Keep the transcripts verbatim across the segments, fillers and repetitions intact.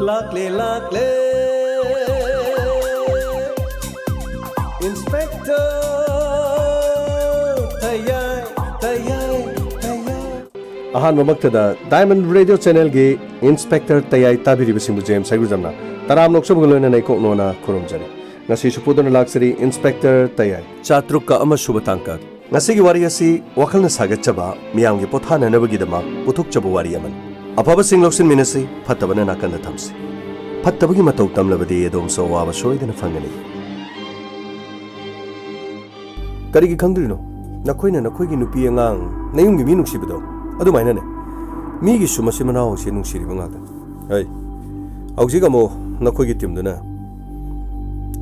ꯂꯥꯛꯂꯦ, ꯂꯥꯛꯂꯦ, Inspector ꯇꯌꯥꯏ, ꯇꯌꯥꯏ, ꯇꯌꯥꯏ꯫ ꯑꯍꯥꯟꯕꯃꯛꯇꯗ Diamond Radio Channelꯒꯤ Inspector ꯇꯌꯥꯏ ꯇꯥꯕꯤꯔꯤꯕꯁꯤꯡꯕꯨ ꯖꯦꯝꯁ ꯍꯩꯒ꯭ꯔꯨꯖꯝꯅ ꯇꯔꯥꯝꯅ ꯑꯣꯛꯆꯕꯒ ꯂꯣꯏꯅꯅ ꯏꯀꯣꯛꯅꯣꯅ ꯈꯨꯔꯨꯝꯖꯔꯤ꯫ ꯉꯁꯤꯁꯨ ꯄꯨꯗꯨꯅ ꯂꯥꯛꯆꯔꯤ Inspector ꯇꯌꯥꯏ꯫ ꯆꯥꯇ꯭ꯔꯨꯛꯀ ꯑꯃ ꯁꯨꯕ ꯇꯥꯡꯀꯛ꯫ ꯉꯁꯤꯒꯤ ꯋꯥꯔꯤ ꯑꯁꯤ ꯋꯥꯈꯜꯅ ꯁꯥꯒꯠꯆꯕ, ꯃꯤꯌꯥꯝꯒꯤ ꯄꯣꯊꯥꯅꯅꯕꯒꯤꯗꯃꯛ ꯄꯨꯊꯣꯛꯆꯕ ꯋꯥꯔꯤ ꯑꯃꯅꯤ꯫ ꯑꯐꯕꯁꯤꯡ ꯂꯧꯁꯤꯟꯃꯤꯟꯅꯁꯤ, ꯐꯠꯇꯕꯅ ꯅꯥꯀꯟꯗ ꯊꯝꯁꯤ꯫ ꯐꯠꯇꯕꯒꯤ ꯃꯇꯧ ꯇꯝꯂꯕꯗꯤ ꯑꯗꯣꯝꯁꯨ ꯑꯋꯥꯕ ꯁꯣꯏꯗꯅ ꯐꯪꯒꯅꯤ꯫ ꯀꯔꯤꯒꯤ ꯈꯪꯗ꯭ꯔꯤꯅꯣ? ꯅꯈꯣꯏꯅ ꯅꯈꯣꯏꯒꯤ ꯅꯨꯄꯤ ꯑꯉꯥꯡ, ꯅꯌꯨꯝꯒꯤ ꯃꯤ ꯅꯨꯡꯁꯤꯕꯗꯣ, ꯑꯗꯨꯃꯥꯏꯅꯅꯦ꯫ ꯃꯤꯒꯤꯁꯨ ꯃꯆꯤꯟ ꯃꯅꯥꯎ ꯑꯁꯤ ꯅꯨꯡꯁꯤꯔꯤꯕ ꯉꯥꯛꯇꯅꯤ꯫ ꯑꯩ ꯍꯧꯖꯤꯛ ꯑꯃꯨꯛ ꯅꯈꯣꯏꯒꯤ ꯇꯤꯝꯗꯨꯅ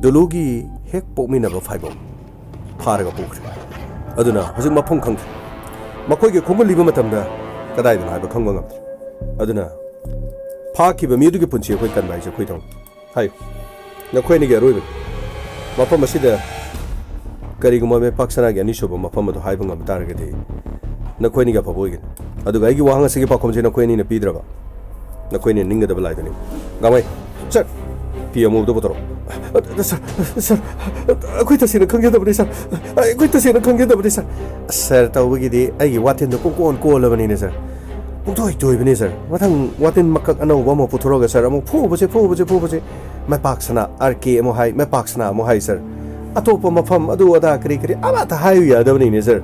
ꯗꯨꯂꯨꯒꯤ ꯍꯦꯛ ꯄꯣꯛꯃꯤꯟꯅꯕ ꯐꯥꯏꯕꯣꯛ ꯐꯥꯔꯒ ꯄꯨꯈ꯭ꯔꯦ꯫ ꯑꯗꯨꯅ ꯍꯧꯖꯤꯛ ꯃꯐꯝ ꯈꯪꯗ꯭ꯔꯦ꯫ ꯃꯈꯣꯏꯒꯤ ꯈꯣꯡꯒꯨꯜ ꯂꯤꯕ ꯃꯇꯝꯗ ꯀꯗꯥꯏꯗꯅꯣ ꯍꯥꯏꯕ ꯈꯪꯕ ꯉꯝꯗ꯭ꯔꯦ꯫ ꯑꯗꯨꯅ ꯐꯥꯈꯤꯕ ꯃꯤꯗꯨꯒꯤ ꯄꯨꯟꯁꯤ ꯑꯩꯈꯣꯏ ꯀꯟꯕ ꯍꯥꯏꯁꯦ ꯑꯩꯈꯣꯏ ꯊꯧꯅꯤ꯫ ꯍꯥꯏꯌꯨ, ꯅꯈꯣꯏ ꯑꯅꯤꯒꯤ ꯑꯔꯣꯏꯕꯅꯤ꯫ ꯃꯐꯝ ꯑꯁꯤꯗ ꯀꯔꯤꯒꯨꯝꯕ ꯃꯩꯄꯥꯛ ꯁꯅꯥꯒꯤ ꯑꯅꯤꯁꯨꯕ ꯃꯐꯝ ꯑꯗꯨ ꯍꯥꯏꯕ ꯉꯝ ꯇꯥꯔꯒꯗꯤ ꯅꯈꯣꯏ ꯑꯅꯤꯒꯤ ꯑꯐꯕ ꯑꯣꯏꯒꯅꯤ꯫ ꯑꯗꯨꯒ ꯑꯩꯒꯤ ꯋꯥꯍꯪ ꯑꯁꯤꯒꯤ ꯄꯥꯎꯈꯨꯝꯁꯤ ꯅꯈꯣꯏ ꯑꯅꯤꯅ ꯄꯤꯗ꯭ꯔꯕ, ꯅꯈꯣꯏꯅ ꯅꯤꯡꯒꯗꯕ ꯂꯥꯏꯗꯨꯅꯤ꯫ ꯒꯥꯡꯃꯩ, ꯁꯔ, ꯐꯤ ꯑꯃꯨꯕꯗꯨ ꯄꯨꯊꯣꯔꯛꯑꯣ꯫ ꯁꯔ, ꯁꯔ, ꯑꯩꯈꯣꯏ ꯇꯁꯦꯡꯅ ꯈꯪꯖꯗꯕꯅꯤ, ꯁꯔ꯫ ꯑꯩꯈꯣꯏ ꯇꯁꯦꯡꯅ ꯈꯪꯖꯗꯕꯅꯤ, ꯁꯔ꯫ ꯁꯔ ꯇꯧꯕꯒꯤꯗꯤ ꯑꯩꯒꯤ ꯋꯥꯇꯤꯟꯗꯣ ꯄꯨꯡꯀꯣꯟ ꯀꯣꯜꯂꯕꯅꯤꯅꯦ, ꯁꯔ꯫ ꯄꯨꯡꯇꯣꯏ ꯇꯣꯏꯕꯅꯤ, ꯁꯔ꯫ ꯃꯊꯪ ꯋꯥꯇꯤꯟ ꯃꯀꯛ ꯑꯅꯧꯕ ꯑꯃ ꯄꯨꯊꯣꯔꯛꯑꯒ, ꯁꯔ, ꯑꯃꯨꯛ ꯐꯨꯕꯁꯦ, ꯐꯨꯕꯁꯦ, ꯐꯨꯕꯁꯦ꯫ ꯃꯩꯄꯥꯛ ꯁꯅꯥ, ꯑꯥꯔ ꯀꯦ ꯑꯃꯨꯛ ꯍꯥꯏ, ꯃꯩꯄꯥꯛ ꯁꯅꯥ ꯑꯃꯨꯛ ꯍꯥꯏ, ꯁꯔ꯫ ꯑꯇꯣꯞꯄ ꯃꯐꯝ, ꯑꯗꯨ ꯑꯗꯥ, ꯀꯔꯤ ꯀꯔꯤ ꯑꯃꯠꯇ ꯍꯥꯏꯌꯨ ꯌꯥꯗꯕꯅꯤꯅꯦ, ꯁꯔ꯫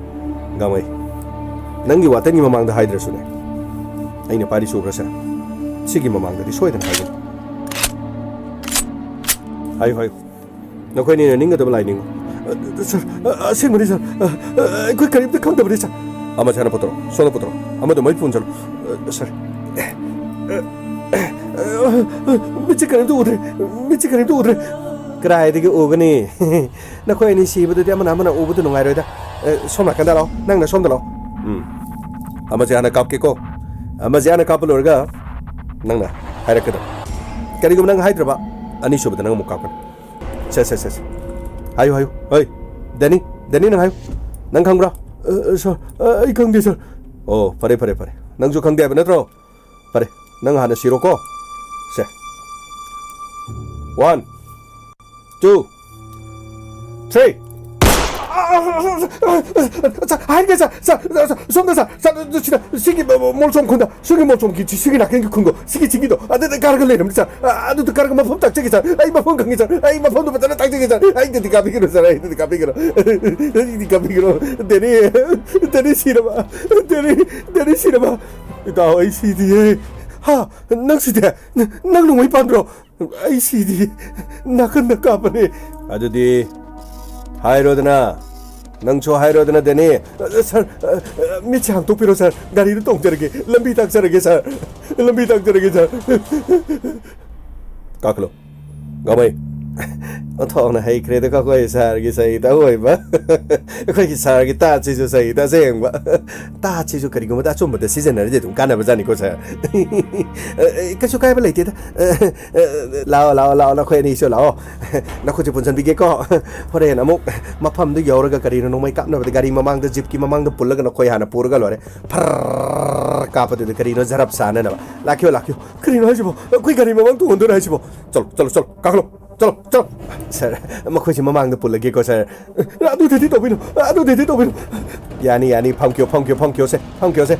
ꯒꯥꯡꯃꯩ, ꯅꯪꯒꯤ ꯋꯥꯇꯟꯒꯤ ꯃꯃꯥꯡꯗ ꯍꯥꯏꯗ꯭ꯔꯁꯨꯅꯦ, ꯑꯩꯅ ꯄꯥꯏꯔꯤ ꯆꯨꯈ꯭ꯔꯁꯦ꯫ ꯁꯤꯒꯤ ꯃꯃꯥꯡꯗꯗꯤ ꯁꯣꯏꯗꯅ ꯍꯥꯏꯒꯅꯤ꯫ ꯍꯥꯏꯌꯨ, ꯍꯥꯏꯌꯨ꯫ ꯅꯈꯣꯏꯅꯤꯅ ꯅꯤꯡꯒꯗꯕ ꯂꯥꯏ ꯅꯤꯡꯉꯨ꯫ ꯑ, ꯁꯔ, ꯑ, ꯑꯁꯦꯡꯕꯅꯤ, ꯁꯔ꯫ ꯑ, ꯑ, ꯑꯩꯈꯣꯏ ꯀꯔꯤꯝꯇ ꯈꯪꯗꯕꯅꯤ, ꯁꯔ꯫ ꯑꯃꯁꯦ ꯍꯥꯟꯅ ꯄꯨꯊꯣꯔꯛꯑꯣ, ꯁꯣꯝꯗ ꯄꯨꯊꯣꯔꯛꯑꯣ꯫ ꯑꯃꯗꯣ ꯃꯩ ꯄꯨꯟꯁꯤꯜꯂꯣ꯫ ꯑ, ꯁꯔ꯫ ꯑ, ꯑ, ꯑ, ꯃꯤꯠꯁꯦ ꯀꯔꯤꯝꯇ ꯎꯗ꯭ꯔꯦ꯫ ꯃꯤꯠꯁꯦ ꯀꯔꯤꯝꯇ ꯎꯗ꯭ꯔꯦ꯫ ꯀꯗꯥꯏꯗꯒꯤ ꯎꯒꯅꯤ? ꯅꯈꯣꯏ ꯑꯅꯤ ꯁꯤꯕꯗꯨꯗꯤ ꯑꯃꯅ ꯑꯃꯅ ꯎꯕꯗꯨ ꯅꯨꯡꯉꯥꯏꯔꯣꯏꯗ꯫ ꯑꯦ, ꯁꯣꯝ ꯅꯥꯀꯟꯗ ꯂꯥꯛꯑꯣ, ꯅꯪꯅ ꯁꯣꯝꯗ ꯂꯥꯛꯑꯣ꯫ ꯎꯝ꯫ ꯑꯃꯁꯦ ꯍꯥꯟꯅ ꯀꯥꯞꯀꯦꯀꯣ꯫ ꯑꯃꯁꯦ ꯍꯥꯟꯅ ꯀꯥꯞꯄ ꯂꯣꯏꯔꯒ ꯅꯪꯅ ꯍꯥꯏꯔꯛꯀꯗꯕ꯫ ꯀꯔꯤꯒꯨꯝꯕ ꯅꯪ ꯍꯥꯏꯗ꯭ꯔꯕ, ꯑꯅꯤꯁꯨꯕꯗ ꯅꯪ ꯑꯃꯨꯛ ꯀꯥꯞꯀꯅꯤ꯫ ꯁꯦ, ꯁꯦ, ꯁꯦ, ꯁꯦ꯫ ꯍꯥꯏꯌꯨ, ꯍꯥꯏꯌꯨ꯫ ꯍꯣꯏ, ꯗꯦꯅꯤ, ꯗꯦꯅꯤ, ꯅꯪ ꯍꯥꯏꯌꯨ꯫ ꯅꯪ ꯈꯪꯕ꯭ꯔꯥ? ꯑ, ꯑ, ꯁꯥꯔ, ꯑ, ꯑꯩ ꯈꯪꯗꯦ, ꯁꯥꯔ꯫ ꯑꯣ, ꯐꯔꯦ, ꯐꯔꯦ, ꯐꯔꯦ꯫ ꯅꯪꯁꯨ ꯈꯪꯗꯦ ꯍꯥꯏꯕ ꯅꯠꯇ꯭ꯔꯣ? ꯐꯔꯦ, ꯅꯪ ꯍꯥꯟꯅ ꯁꯤꯔꯣꯀꯣ꯫ ꯁꯦ꯫ One, two, three. ꯁꯥꯔ, ꯍꯥꯏꯔꯒꯦ, ꯁꯥꯔ, ꯁꯥꯔ, ꯁꯥꯔ, ꯁꯣꯝꯗ, ꯁꯥꯔ, ꯁꯥꯔ, ꯁꯤꯗ, ꯁꯤꯒꯤ ꯃꯣꯜꯁꯣꯝ ꯈꯨꯟꯗ, ꯁꯤꯒꯤ ꯃꯣꯜꯁꯣꯝꯒꯤ, ꯁꯤꯒꯤ ꯅꯥꯀꯟꯒꯤ ꯈꯨꯟꯗꯣ, ꯁꯤꯒꯤ ꯆꯤꯡꯒꯤꯗꯣ, ꯑꯗꯨꯗ ꯀꯥꯔꯒ ꯂꯩꯔꯝꯅꯤ, ꯁꯥꯔ꯫ ꯑ, ꯑꯗꯨꯗ ꯀꯥꯔꯒ ꯃꯐꯝ ꯇꯥꯛꯆꯒꯦ, ꯁꯥꯔ꯫ ꯑꯩ ꯃꯐꯝ ꯈꯪꯉꯤ, ꯁꯥꯔ꯫ ꯑꯩ ꯃꯐꯝꯗꯣ ꯐꯖꯅ ꯇꯥꯛꯆꯒꯦ, ꯁꯥꯔ꯫ ꯑꯩꯗꯗꯤ ꯀꯥꯞꯄꯤꯒꯅꯨ, ꯁꯥꯔ꯫ ꯑꯩꯗꯗꯤ ꯀꯥꯞꯄꯤꯒꯅꯨ꯫ ꯑꯩꯗꯤ ꯀꯥꯞꯄꯤꯒꯅꯨ꯫ ꯗꯦꯅꯤ, ꯗꯦꯅꯤ ꯁꯤꯔꯕ? ꯗꯦꯅꯤ, ꯗꯦꯅꯤ ꯁꯤꯔꯕ? ꯏꯇꯥꯎ, ꯑꯩ ꯁꯤꯗꯤꯌꯦ꯫ ꯍꯥ? ꯅꯪ ꯁꯤꯗꯦ? ꯅ-, ꯅꯪ ꯅꯣꯡꯃꯩ ꯄꯥꯟꯕ꯭ꯔꯣ? ꯑꯩ ꯁꯤꯗꯤ ꯅꯥꯀꯟꯗ ꯀꯥꯞꯄꯅꯦ꯫ ꯑꯗꯨꯗꯤ ꯍꯥꯏꯔꯣꯗꯅ, ꯅꯪꯁꯨ ꯍꯥꯏꯔꯣꯗꯅ, ꯗꯦꯅꯤ꯫ ꯑ, ꯁꯥꯔ, ꯑ, ꯑ, ꯃꯤꯠꯁꯦ ꯍꯥꯡꯇꯣꯛꯄꯤꯔꯣ, ꯁꯥꯔ꯫ ꯒꯥꯔꯤꯗ ꯇꯣꯡꯖꯔꯒꯦ, ꯂꯝꯕꯤ ꯇꯥꯛꯆꯔꯒꯦ, ꯁꯥꯔ꯫ ꯂꯝꯕꯤ ꯇꯥꯛꯆꯔꯒꯦ, ꯁꯥꯔ꯫ ꯀꯥꯈꯠꯂꯣ, ꯒꯥꯃꯩ꯫ ꯑꯣꯟꯊꯣꯛꯅ ꯍꯩꯈ꯭ꯔꯦꯗꯀꯣ ꯑꯩꯈꯣꯏ ꯁꯥꯔꯒꯤ ꯁꯍꯤꯗ ꯑꯣꯏꯕ꯫ ꯑꯩꯈꯣꯏꯒꯤ ꯁꯥꯔꯒꯤ ꯇꯥꯠꯁꯤꯁꯨ ꯁꯍꯤꯗ ꯑꯁꯦꯡꯕ꯫ ꯇꯥꯠꯁꯤꯁꯨ ꯀꯔꯤꯒꯨꯝꯕꯗ ꯑꯆꯨꯝꯕꯗ ꯁꯤꯖꯤꯟꯅꯔꯗꯤ ꯑꯗꯨꯝ ꯀꯥꯟꯅꯕꯖꯥꯠꯅꯤꯀꯣ, ꯁꯥꯔ꯫ ꯑ, ꯑ, ꯀꯩꯁꯨ ꯀꯥꯏꯕ ꯂꯩꯇꯦꯗ꯫ ꯑ, ꯑ, ꯂꯥꯛꯑꯣ, ꯂꯥꯛꯑꯣ, ꯂꯥꯛꯑꯣ, ꯅꯈꯣꯏ ꯑꯅꯤꯁꯨ ꯂꯥꯛꯑꯣ꯫ ꯅꯈꯨꯠꯁꯦ ꯄꯨꯟꯁꯤꯟꯕꯤꯒꯦꯀꯣ꯫ ꯍꯣꯔꯦꯟ ꯑꯃꯨꯛ ꯃꯐꯝꯗꯨ ꯌꯧꯔꯒ ꯀꯔꯤꯅꯣ ꯅꯣꯡꯃꯩ ꯀꯥꯞꯅꯕꯗ ꯒꯥꯔꯤ ꯃꯃꯥꯡꯗ ꯖꯤꯞꯀꯤ ꯃꯃꯥꯡꯗ ꯄꯨꯜꯂꯒ ꯅꯈꯣꯏ ꯍꯥꯟꯅ ꯄꯨꯔꯒ ꯂꯣꯏꯔꯦ꯫ ꯐꯔ ꯀꯥꯞꯄꯗꯨꯗ ꯀꯔꯤꯅꯣ ꯖꯔꯞ ꯆꯥꯅꯅꯕ꯫ ꯂꯥꯛꯈꯤꯌꯣ, ꯂꯥꯛꯈꯤꯌꯣ꯫ ꯀꯔꯤꯅꯣ ꯍꯥꯏꯁꯤꯕꯣ? ꯑꯩꯈꯣꯏ ꯒꯥꯔꯤ ꯃꯃꯥꯡ ꯇꯣꯡꯍꯟꯗꯣꯏꯔꯣ ꯍꯥꯏꯁꯤꯕꯣ? ꯆꯠꯂꯣ, ꯆꯠꯂꯣ, ꯆꯠꯂꯣ, ꯀꯥꯈꯠꯂꯣ, ꯆꯠꯂꯣ, ꯆꯠꯂꯣ꯫ ꯁꯥꯔ, ꯃꯈꯣꯏꯁꯦ ꯃꯃꯥꯡꯗ ꯄꯨꯜꯂꯒꯦꯀꯣ, ꯁꯥꯔ꯫ ꯑꯗꯨꯗꯗꯤ ꯇꯧꯕꯤꯅꯨ, ꯑꯗꯨꯗꯗꯤ ꯇꯧꯕꯤꯅꯨ꯫ ꯌꯥꯅꯤ, ꯌꯥꯅꯤ, ꯐꯝꯈꯤꯌꯣ, ꯐꯝꯈꯤꯌꯣ, ꯐꯝꯈꯤꯌꯣꯁꯦ, ꯐꯝꯈꯤꯌꯣꯁꯦ꯫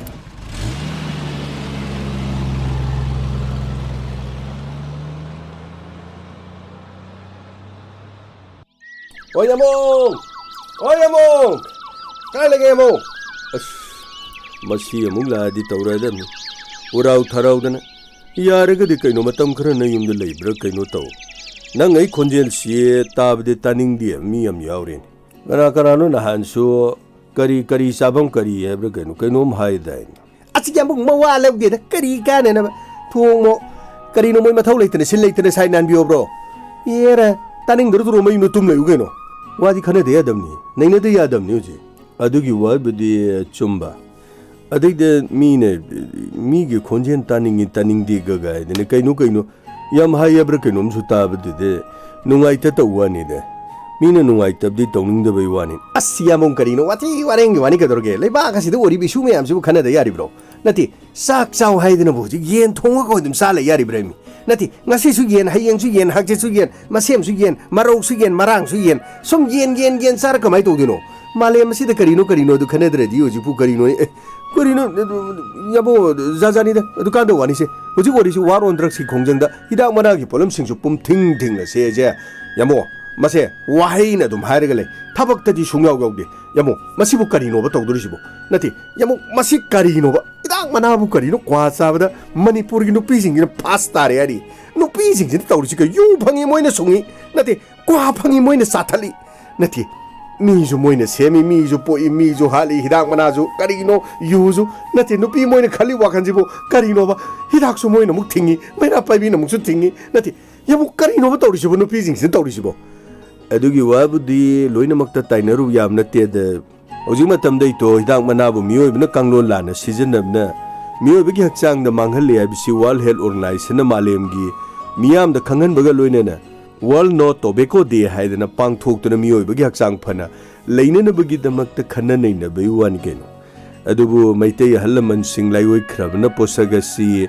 ꯑꯣꯏ ꯌꯥꯃꯣ! ꯑꯣꯏ ꯌꯥꯃꯣ! ꯀꯥꯏ ꯂꯩꯒꯦ ꯌꯥꯃꯣ? ꯑꯁ, ꯃꯁꯤ ꯑꯃꯨꯛ ꯂꯥꯛꯑꯗꯤ ꯇꯧꯔꯗꯕꯅꯤ꯫ ꯎꯔꯥꯎ ꯊꯔꯥꯎꯗꯅ꯫ ꯌꯥꯔꯒꯗꯤ ꯀꯩꯅꯣ ꯃꯇꯝ ꯈꯔ ꯅꯌꯨꯝꯗ ꯂꯩꯕ꯭ꯔꯥ ꯀꯩꯅꯣ ꯇꯧ꯫ ꯅꯪ ꯑꯩ ꯈꯣꯟꯖꯦꯜꯁꯤ ꯇꯥꯕꯗꯤ ꯇꯥꯅꯤꯡꯗꯦ ꯃꯤ ꯌꯥꯝ ꯌꯥꯎꯔꯦꯅꯦ꯫ ꯀꯅꯥ ꯀꯅꯥꯅꯣ ꯅꯍꯥꯟꯁꯨ ꯀꯔꯤ ꯀꯔꯤ ꯆꯥꯐꯝ ꯀꯔꯤ ꯍꯥꯏꯕ꯭ꯔꯥ ꯀꯩꯅꯣ ꯀꯩꯅꯣꯝ ꯍꯥꯏꯗꯥꯏꯅꯦ꯫ ꯑꯁꯤꯒꯤ ꯑꯃꯨꯛ ꯃꯋꯥ ꯂꯧꯗꯦꯗ, ꯀꯔꯤ ꯀꯥꯟꯅꯅꯕ? ꯊꯣꯡꯃꯣ꯫ ꯀꯔꯤꯅꯣ ꯃꯣꯏ ꯃꯊꯧ ꯂꯩꯇꯅ ꯁꯤꯜ ꯂꯩꯇꯅ ꯁꯥꯏ ꯅꯥꯟꯕꯤꯌꯣꯕ꯭ꯔꯣ? ꯑꯦꯔꯥ, ꯇꯥꯅꯤꯡꯗ꯭ꯔꯣ ꯇꯨꯔꯣ ꯃꯌꯨꯝꯗ ꯇꯨꯝ ꯂꯩꯌꯨ ꯀꯩꯅꯣ꯫ ꯋꯥꯗꯤ ꯈꯟꯅꯗ ꯌꯥꯗꯕꯅꯤ, ꯅꯩꯅꯗ ꯌꯥꯗꯕꯅꯤ ꯍꯧꯖꯤꯛ꯫ ꯑꯗꯨꯒꯤ ꯋꯥꯕꯨꯗꯤ ꯆꯨꯝꯕ꯫ ꯑꯗꯩꯗ ꯃꯤꯅ, ꯃꯤꯒꯤ ꯈꯣꯟꯖꯦꯜ ꯇꯥꯅꯤꯡꯉꯤ ꯇꯥꯅꯤꯡꯗꯦꯒ ꯀꯥꯏꯗꯅ ꯀꯩꯅꯣ ꯀꯩꯅꯣ ꯌꯥꯝ ꯍꯥꯏ ꯍꯥꯏꯕ꯭ꯔꯥ ꯀꯩꯅꯣꯝꯁꯨ ꯇꯥꯕꯗꯨꯗ ꯅꯨꯡꯉꯥꯏꯇ ꯇꯧ ꯋꯥꯅꯤꯗ꯫ ꯃꯤꯅ ꯅꯨꯡꯉꯥꯏꯇꯕꯗꯤ ꯇꯧꯅꯤꯡꯗꯕꯩ ꯋꯥꯅꯤ꯫ ꯑꯁ, ꯏꯌꯥꯝꯕ, ꯀꯔꯤꯅꯣ ꯋꯥꯊꯤ ꯋꯥꯔꯦꯡꯒꯤ ꯋꯥꯅꯤ ꯀꯩꯗꯧꯔꯒꯦ? ꯂꯩꯕꯥꯛ ꯑꯁꯤꯗ ꯑꯣꯏꯔꯤꯕ ꯏꯁꯨ ꯃꯌꯥꯝꯁꯤꯕꯨ ꯈꯟꯅꯗ ꯌꯥꯔꯤꯕ꯭ꯔꯣ? ꯅꯠꯇꯦ, ꯆꯥꯛ ꯆꯥꯎ ꯍꯥꯏꯗꯅꯕꯨ ꯍꯧꯖꯤꯛ ꯌꯦꯟ ꯊꯣꯡꯉꯒ ꯑꯗꯨꯝ ꯆꯥ ꯂꯩ ꯌꯥꯔꯤꯕ꯭ꯔꯥ ꯃꯤ? ꯅꯠꯇꯦ, ꯉꯁꯤꯁꯨ ꯌꯦꯟ, ꯍꯌꯦꯡꯁꯨ ꯌꯦꯟ, ꯍꯥꯡꯆꯤꯠꯁꯨ ꯌꯦꯟ, ꯃꯁꯦꯝꯁꯨ ꯌꯦꯟ, ꯃꯔꯧꯁꯨ ꯌꯦꯟ, ꯃꯔꯥꯡꯁꯨ ꯌꯦꯟ, ꯁꯨꯝ ꯌꯦꯟ, ꯌꯦꯟ, ꯌꯦꯟ ꯆꯥꯔ ꯀꯃꯥꯏꯅ ꯇꯧꯗꯣꯏꯅꯣ? ꯃꯥꯂꯦꯝ ꯑꯁꯤꯗ ꯀꯔꯤꯅꯣ, ꯀꯔꯤꯅꯣ ꯑꯗꯨ ꯈꯟꯅꯗ꯭ꯔꯗꯤ ꯍꯧꯖꯤꯛꯄꯨ ꯀꯔꯤꯅꯣ? ꯑꯦ, ꯀꯔꯤꯅꯣ, ꯌꯥꯕꯣ, ꯖꯥꯖꯥꯅꯤꯗ ꯑꯗꯨꯀꯥꯟꯗ ꯋꯥꯅꯤꯁꯦ꯫ ꯍꯧꯖꯤꯛ ꯑꯣꯏꯔꯤꯁꯤ war on drugsꯀꯤ ꯈꯣꯡꯖꯪꯗ ꯍꯤꯗꯥꯛ ꯃꯅꯥꯒꯤ ꯄꯣꯠꯂꯝꯁꯤꯡꯁꯨ ꯄꯨꯝꯊꯤꯡ ꯊꯤꯡꯅ ꯁꯦꯁꯦ꯫ ꯌꯥꯃꯣ, ꯃꯁꯦ ꯋꯥꯍꯩꯅ ꯑꯗꯨꯝ ꯍꯥꯏꯔꯒ ꯂꯩ, ꯊꯕꯛꯇꯗꯤ ꯁꯨꯡꯌꯥꯎ ꯌꯥꯎꯗꯦ꯫ ꯌꯥꯃꯣ, ꯃꯁꯤꯕꯨ ꯀꯔꯤꯅꯣꯕ ꯇꯧꯗꯣꯔꯤꯁꯤꯕꯣ? ꯅꯠꯇꯦ, ꯌꯥꯃꯣ, ꯃꯁꯤ ꯀꯔꯤꯅꯣꯕ? ꯍꯤꯗꯥꯛ ꯃꯅꯥꯕꯨ ꯀꯔꯤꯅꯣ? ꯀ꯭ꯋꯥ ꯆꯥꯕꯗ ꯃꯅꯤꯄꯨꯔꯒꯤ ꯅꯨꯄꯤꯁꯤꯡꯁꯤꯅ ꯐꯥꯁ ꯇꯥꯔꯦ ꯍꯥꯏꯔꯤ꯫ ꯅꯨꯄꯤꯁꯤꯡꯁꯤꯅ ꯇꯧꯔꯤꯁꯤ ꯀꯩ? ꯌꯨ ꯐꯪꯉꯤ ꯃꯣꯏꯅ ꯁꯨꯡꯉꯤ, ꯅꯠꯇꯦ, ꯀ꯭ꯋꯥ ꯐꯪꯉꯤ ꯃꯣꯏꯅ ꯆꯥꯊꯠꯂꯤ꯫ ꯅꯠꯇꯦ, ꯃꯤꯁꯨ ꯃꯣꯏꯅ ꯁꯦꯝꯃꯤ, ꯃꯤꯁꯨ ꯄꯣꯛꯏ, ꯃꯤꯁꯨ ꯍꯥꯠꯂꯤ, ꯍꯤꯗꯥꯛ ꯃꯅꯥꯁꯨ ꯀꯔꯤꯅꯣ, ꯌꯨꯁꯨ꯫ ꯅꯠꯇꯦ, ꯅꯨꯄꯤ ꯃꯣꯏꯅ ꯈꯜꯂꯤ ꯋꯥꯈꯜꯁꯤꯕꯨ ꯀꯔꯤꯅꯣꯕ? ꯍꯤꯗꯥꯛꯁꯨ ꯃꯣꯏꯅ ꯑꯃꯨꯛ ꯊꯤꯡꯉꯤ, ꯃꯩꯔꯥ ꯄꯥꯏꯕꯤꯅ ꯑꯃꯨꯛꯁꯨ ꯊꯤꯡꯉꯤ꯫ ꯅꯠꯇꯦ, ꯌꯥꯃꯣ, ꯀꯔꯤꯅꯣꯕ ꯇꯧꯔꯤꯁꯤꯕꯣ, ꯅꯨꯄꯤꯁꯤꯡꯁꯤꯅ ꯇꯧꯔꯤꯁꯤꯕꯣ? ꯑꯗꯨꯒꯤ ꯋꯥꯕꯨꯗꯤ ꯂꯣꯏꯅꯃꯛꯇ ꯇꯥꯏꯅꯔꯨ ꯌꯥꯕ ꯅꯠꯇꯦꯗ꯫ ꯍꯧꯖꯤꯛ ꯃꯇꯝꯗ ꯏꯇꯣ ꯍꯤꯗꯥꯛ ꯃꯅꯥꯕꯨ ꯃꯤꯑꯣꯏꯕꯅ ꯀꯥꯡꯂꯣꯟ ꯂꯥꯟꯅ ꯁꯤꯖꯤꯟꯅꯕꯅ ꯃꯤꯑꯣꯏꯕꯒꯤ ꯍꯛꯆꯥꯡꯗ ꯃꯥꯡꯍꯜꯂꯤ ꯍꯥꯏꯕꯁꯤ World Health Organizationꯅ ꯃꯥꯂꯦꯝꯒꯤ ꯃꯤꯌꯥꯝꯗ ꯈꯪꯍꯟꯕꯒ ꯂꯣꯏꯅꯅ World No Tobacco Day ꯍꯥꯏꯗꯅ ꯄꯥꯡꯊꯣꯛꯇꯨꯅ ꯃꯤꯑꯣꯏꯕꯒꯤ ꯍꯛꯆꯥꯡ ꯐꯅ ꯂꯩꯅꯅꯕꯒꯤꯗꯃꯛꯇ ꯈꯟꯅ ꯅꯩꯅꯕꯒꯤ ꯋꯥꯅꯤ ꯀꯩꯅꯣ꯫ ꯑꯗꯨꯕꯨ ꯃꯩꯇꯩ ꯑꯍꯜ ꯂꯃꯟꯁꯤꯡ ꯂꯥꯏꯑꯣꯏꯈ꯭ꯔꯕꯅ ꯄꯣꯠꯁꯛ ꯑꯁꯤ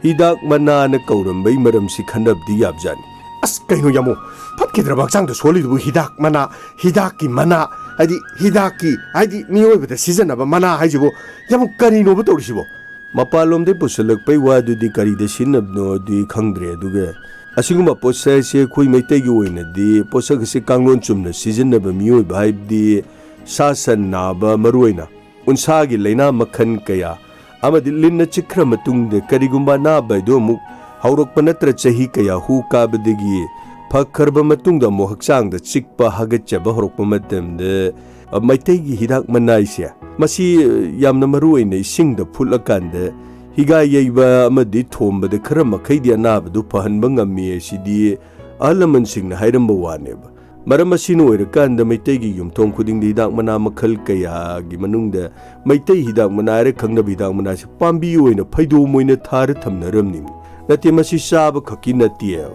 ꯍꯤꯗꯥꯛ ꯃꯅꯥꯅ ꯀꯧꯔꯝꯕꯩ ꯃꯔꯝꯁꯤ ꯈꯟꯅꯕꯗꯤ ꯌꯥꯕꯖꯥꯠꯅꯤ꯫ ꯑꯁ, ꯀꯩꯅꯣ ꯌꯥꯃꯣ? ꯐꯠꯈꯤꯗ꯭ꯔꯕ ꯍꯛꯆꯥꯡꯗ ꯁꯣꯜꯂꯤꯗꯨꯕꯨ ꯍꯤꯗꯥꯛ ꯃꯅꯥ, ꯍꯤꯗꯥꯛꯀꯤ ꯃꯅꯥ, ꯍꯥꯏꯗꯤ ꯍꯤꯗꯥꯛꯀꯤ, ꯍꯥꯏꯗꯤ ꯃꯤꯑꯣꯏꯕꯗ ꯁꯤꯖꯤꯟꯅꯕ ꯃꯅꯥ ꯍꯥꯏꯁꯤꯕꯨ ꯌꯥꯃꯣ, ꯀꯔꯤꯅꯣꯕ ꯇꯧꯔꯤꯁꯤꯕꯣ? ꯃꯄꯥꯟꯂꯣꯝꯗꯩ ꯄꯨꯁꯜꯂꯛꯄꯩ ꯋꯥꯗꯨꯗꯤ ꯀꯔꯤꯗ ꯁꯤꯖꯤꯟꯅꯕꯅꯣꯗꯤ ꯈꯪꯗ꯭ꯔꯦ꯫ ꯑꯗꯨꯒ ꯑꯁꯤꯒꯨꯝꯕ ꯄꯣꯠꯁꯛ ꯑꯁꯤ ꯑꯩꯈꯣꯏ ꯃꯩꯇꯩꯒꯤ ꯑꯣꯏꯅꯗꯤ ꯄꯣꯠꯁꯛ ꯑꯁꯤ ꯀꯥꯡꯂꯣꯟ ꯆꯨꯝꯅ ꯁꯤꯖꯤꯟꯅꯕ ꯃꯤꯑꯣꯏꯕ, ꯍꯥꯏꯕꯗꯤ ꯁꯥ ꯁꯟ ꯅꯥꯕ, ꯃꯔꯨꯑꯣꯏꯅ ꯎꯟꯁꯥꯒꯤ ꯂꯥꯏꯅꯥ ꯃꯈꯜ ꯀꯌꯥ ꯑꯃꯗꯤ ꯂꯤꯟꯅ ꯆꯤꯛꯈ꯭ꯔ ꯃꯇꯨꯡꯗ ꯀꯔꯤꯒꯨꯝꯕ ꯑꯅꯥꯕ ꯍꯥꯏꯗꯨ ꯑꯃꯨꯛ ꯍꯧꯔꯛꯄ ꯅꯠꯇ꯭ꯔ ꯆꯍꯤ ꯀꯌꯥ ꯍꯨ ꯀꯥꯕꯗꯒꯤ ꯐꯈ꯭ꯔꯕ ꯃꯇꯨꯡꯗ ꯑꯃꯨꯛ ꯍꯛꯆꯥꯡꯗ ꯆꯤꯛꯄ ꯍꯥꯒꯠꯆꯕ ꯍꯧꯔꯛꯄ ꯃꯇꯝꯗ, ꯑ, ꯃꯩꯇꯩꯒꯤ ꯍꯤꯗꯥꯛ ꯃꯅꯥꯏꯁꯦ, ꯃꯁꯤ, ꯑ, ꯌꯥꯝꯅ ꯃꯔꯨ ꯑꯣꯏꯅ ꯏꯁꯤꯡꯗ ꯐꯨꯠꯂꯀꯥꯟꯗ ꯍꯤꯒꯥꯏ ꯌꯩꯕ ꯑꯃꯗꯤ ꯊꯣꯝꯕꯗ ꯈꯔ ꯃꯈꯩꯗꯤ ꯑꯅꯥꯕꯗꯨ ꯐꯍꯟꯕ ꯉꯝꯃꯤ꯫ ꯑꯁꯤꯗꯤ ꯑꯍꯜ ꯂꯃꯟꯁꯤꯡꯅ ꯍꯥꯏꯔꯝꯕ ꯋꯥꯅꯦꯕ꯫ ꯃꯔꯝ ꯑꯁꯤꯅ ꯑꯣꯏꯔꯀꯥꯟꯗ ꯃꯩꯇꯩꯒꯤ ꯌꯨꯝꯊꯣꯡ ꯈꯨꯗꯤꯡꯗ ꯍꯤꯗꯥꯛ ꯃꯅꯥ ꯃꯈꯜ ꯀꯌꯥꯒꯤ ꯃꯅꯨꯡꯗ ꯃꯩꯇꯩ ꯍꯤꯗꯥꯛ ꯃꯅꯥ ꯍꯥꯏꯔ ꯈꯪꯅꯕ ꯍꯤꯗꯥꯛ ꯃꯅꯥꯁꯤ ꯄꯥꯝꯕꯤ ꯑꯣꯏꯅ ꯐꯩꯗꯣꯝ ꯑꯣꯏꯅ ꯊꯥꯔ ꯊꯝꯅꯔꯝꯅꯤ꯫ ꯅꯠꯇꯦ, ꯃꯁꯤ ꯆꯥꯕ ꯈꯛꯀꯤ ꯅꯠꯇꯦꯕ꯫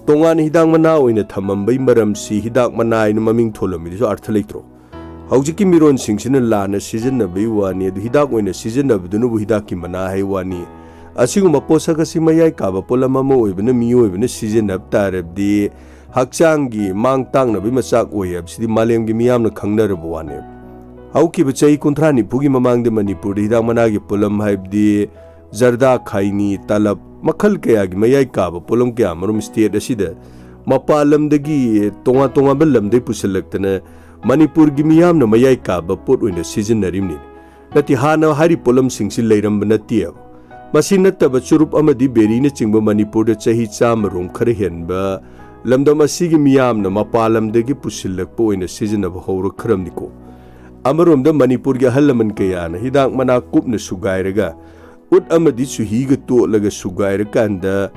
ꯇꯣꯉꯥꯟꯅ ꯍꯤꯗꯥꯛ ꯃꯅꯥ ꯑꯣꯏꯅ ꯊꯝꯃꯝꯕꯩ ꯃꯔꯝꯁꯤ ꯍꯤꯗꯥꯛ ꯃꯅꯥ ꯍꯥꯏꯅ ꯃꯃꯤꯡ ꯊꯣꯜꯂꯝꯃꯤꯗꯨꯁꯨ ꯑꯔꯊ ꯂꯩꯇ꯭ꯔꯣ? ꯍꯧꯖꯤꯛꯀꯤ ꯃꯤꯔꯣꯟꯁꯤꯡꯁꯤꯅ ꯂꯥꯟꯅ ꯁꯤꯖꯤꯟꯅꯕꯩ ꯋꯥꯅꯤ, ꯑꯗꯨ ꯍꯤꯗꯥꯛ ꯑꯣꯏꯅ ꯁꯤꯖꯤꯟꯅꯕꯗꯨꯅꯕꯨ ꯍꯤꯗꯥꯛꯀꯤ ꯃꯅꯥ ꯍꯥꯏ ꯋꯥꯅꯤ꯫ ꯑꯁꯤꯒꯨꯝꯕ ꯄꯣꯠꯁꯛ ꯑꯁꯤ ꯃꯌꯥꯏ ꯀꯥꯕ ꯄꯣꯠꯂꯝ ꯑꯃ ꯑꯣꯏꯕꯅ ꯃꯤꯑꯣꯏꯕꯅ ꯁꯤꯖꯤꯟꯅꯕ ꯇꯥꯔꯕꯗꯤ ꯍꯛꯆꯥꯡꯒꯤ ꯃꯥꯡ ꯇꯥꯛꯅꯕꯒꯤ ꯃꯆꯥꯛ ꯑꯣꯏ ꯍꯥꯏꯕꯁꯤꯗꯤ ꯃꯥꯂꯦꯝꯒꯤ ꯃꯤꯌꯥꯝꯅ ꯈꯪꯅꯔꯕ ꯋꯥꯅꯦꯕ꯫ ꯍꯧꯈꯤꯕ ꯆꯍꯤ ꯀꯨꯟꯊ꯭ꯔꯥ ꯅꯤꯐꯨꯒꯤ ꯃꯃꯥꯡꯗ ꯃꯅꯤꯄꯨꯔꯗ ꯍꯤꯗꯥꯛ ꯃꯅꯥꯒꯤ ꯄꯣꯠꯂꯝ ꯍꯥꯏꯕꯗꯤ ꯖꯔꯗꯥ, ꯈꯥꯏꯅꯤ, ꯇꯂꯞ, ꯃꯈꯜ ꯀꯌꯥꯒꯤ ꯃꯌꯥꯏ ꯀꯥꯕ ꯄꯣꯠꯂꯝ ꯀꯌꯥ ꯃꯔꯨꯝ ꯁ꯭ꯇꯦꯠ ꯑꯁꯤꯗ ꯃꯄꯥꯟ ꯂꯝꯗꯒꯤ, ꯇꯣꯉꯥꯟ ꯇꯣꯉꯥꯟꯕ ꯂꯝꯗꯒꯤ ꯄꯨꯁꯤꯜꯂꯛꯇꯅ ꯃꯅꯤꯄꯨꯔꯒꯤ ꯃꯤꯌꯥꯝꯅ ꯃꯌꯥꯏ ꯀꯥꯕ ꯄꯣꯠ ꯑꯣꯏꯅ ꯁꯤꯖꯤꯟꯅꯔꯤꯕꯅꯤ꯫ ꯅꯠꯇꯦ, ꯍꯥꯟꯅ ꯍꯥꯏꯔꯤꯕ ꯄꯣꯠꯂꯝꯁꯤꯡꯁꯤ ꯂꯩꯔꯝꯕ ꯅꯠꯇꯦꯕ꯫ ꯃꯁꯤ ꯅꯠꯇꯕ ꯆꯨꯔꯨꯞ ꯑꯃꯗꯤ ꯕꯦꯔꯤꯅꯆꯤꯡꯕ ꯃꯅꯤꯄꯨꯔꯗ ꯆꯍꯤ ꯆꯥꯝꯃ ꯔꯣꯝ ꯈꯔ ꯍꯦꯟꯕ ꯂꯝꯗꯝ ꯑꯁꯤꯒꯤ ꯃꯤꯌꯥꯝꯅ ꯃꯄꯥꯟ ꯂꯝꯗꯒꯤ ꯄꯨꯁꯤꯜꯂꯛꯄ ꯑꯣꯏꯅ ꯁꯤꯖꯤꯟꯅꯕ ꯍꯧꯔꯛꯈ꯭ꯔꯕꯅꯤꯀꯣ꯫ ꯑꯃꯔꯣꯝꯗ ꯃꯅꯤꯄꯨꯔꯒꯤ ꯑꯍꯜ ꯂꯃꯟ ꯀꯌꯥꯅ ꯍꯤꯗꯥꯛ ꯃꯅꯥ ꯀꯨꯞꯅ ꯁꯨꯒꯥꯏꯔꯒ ꯎꯠ ꯑꯃꯗꯤ ꯆꯨꯍꯤꯒ ꯇꯣꯠꯂꯒ ꯁꯨꯒꯥꯏꯔꯀꯥꯟꯗ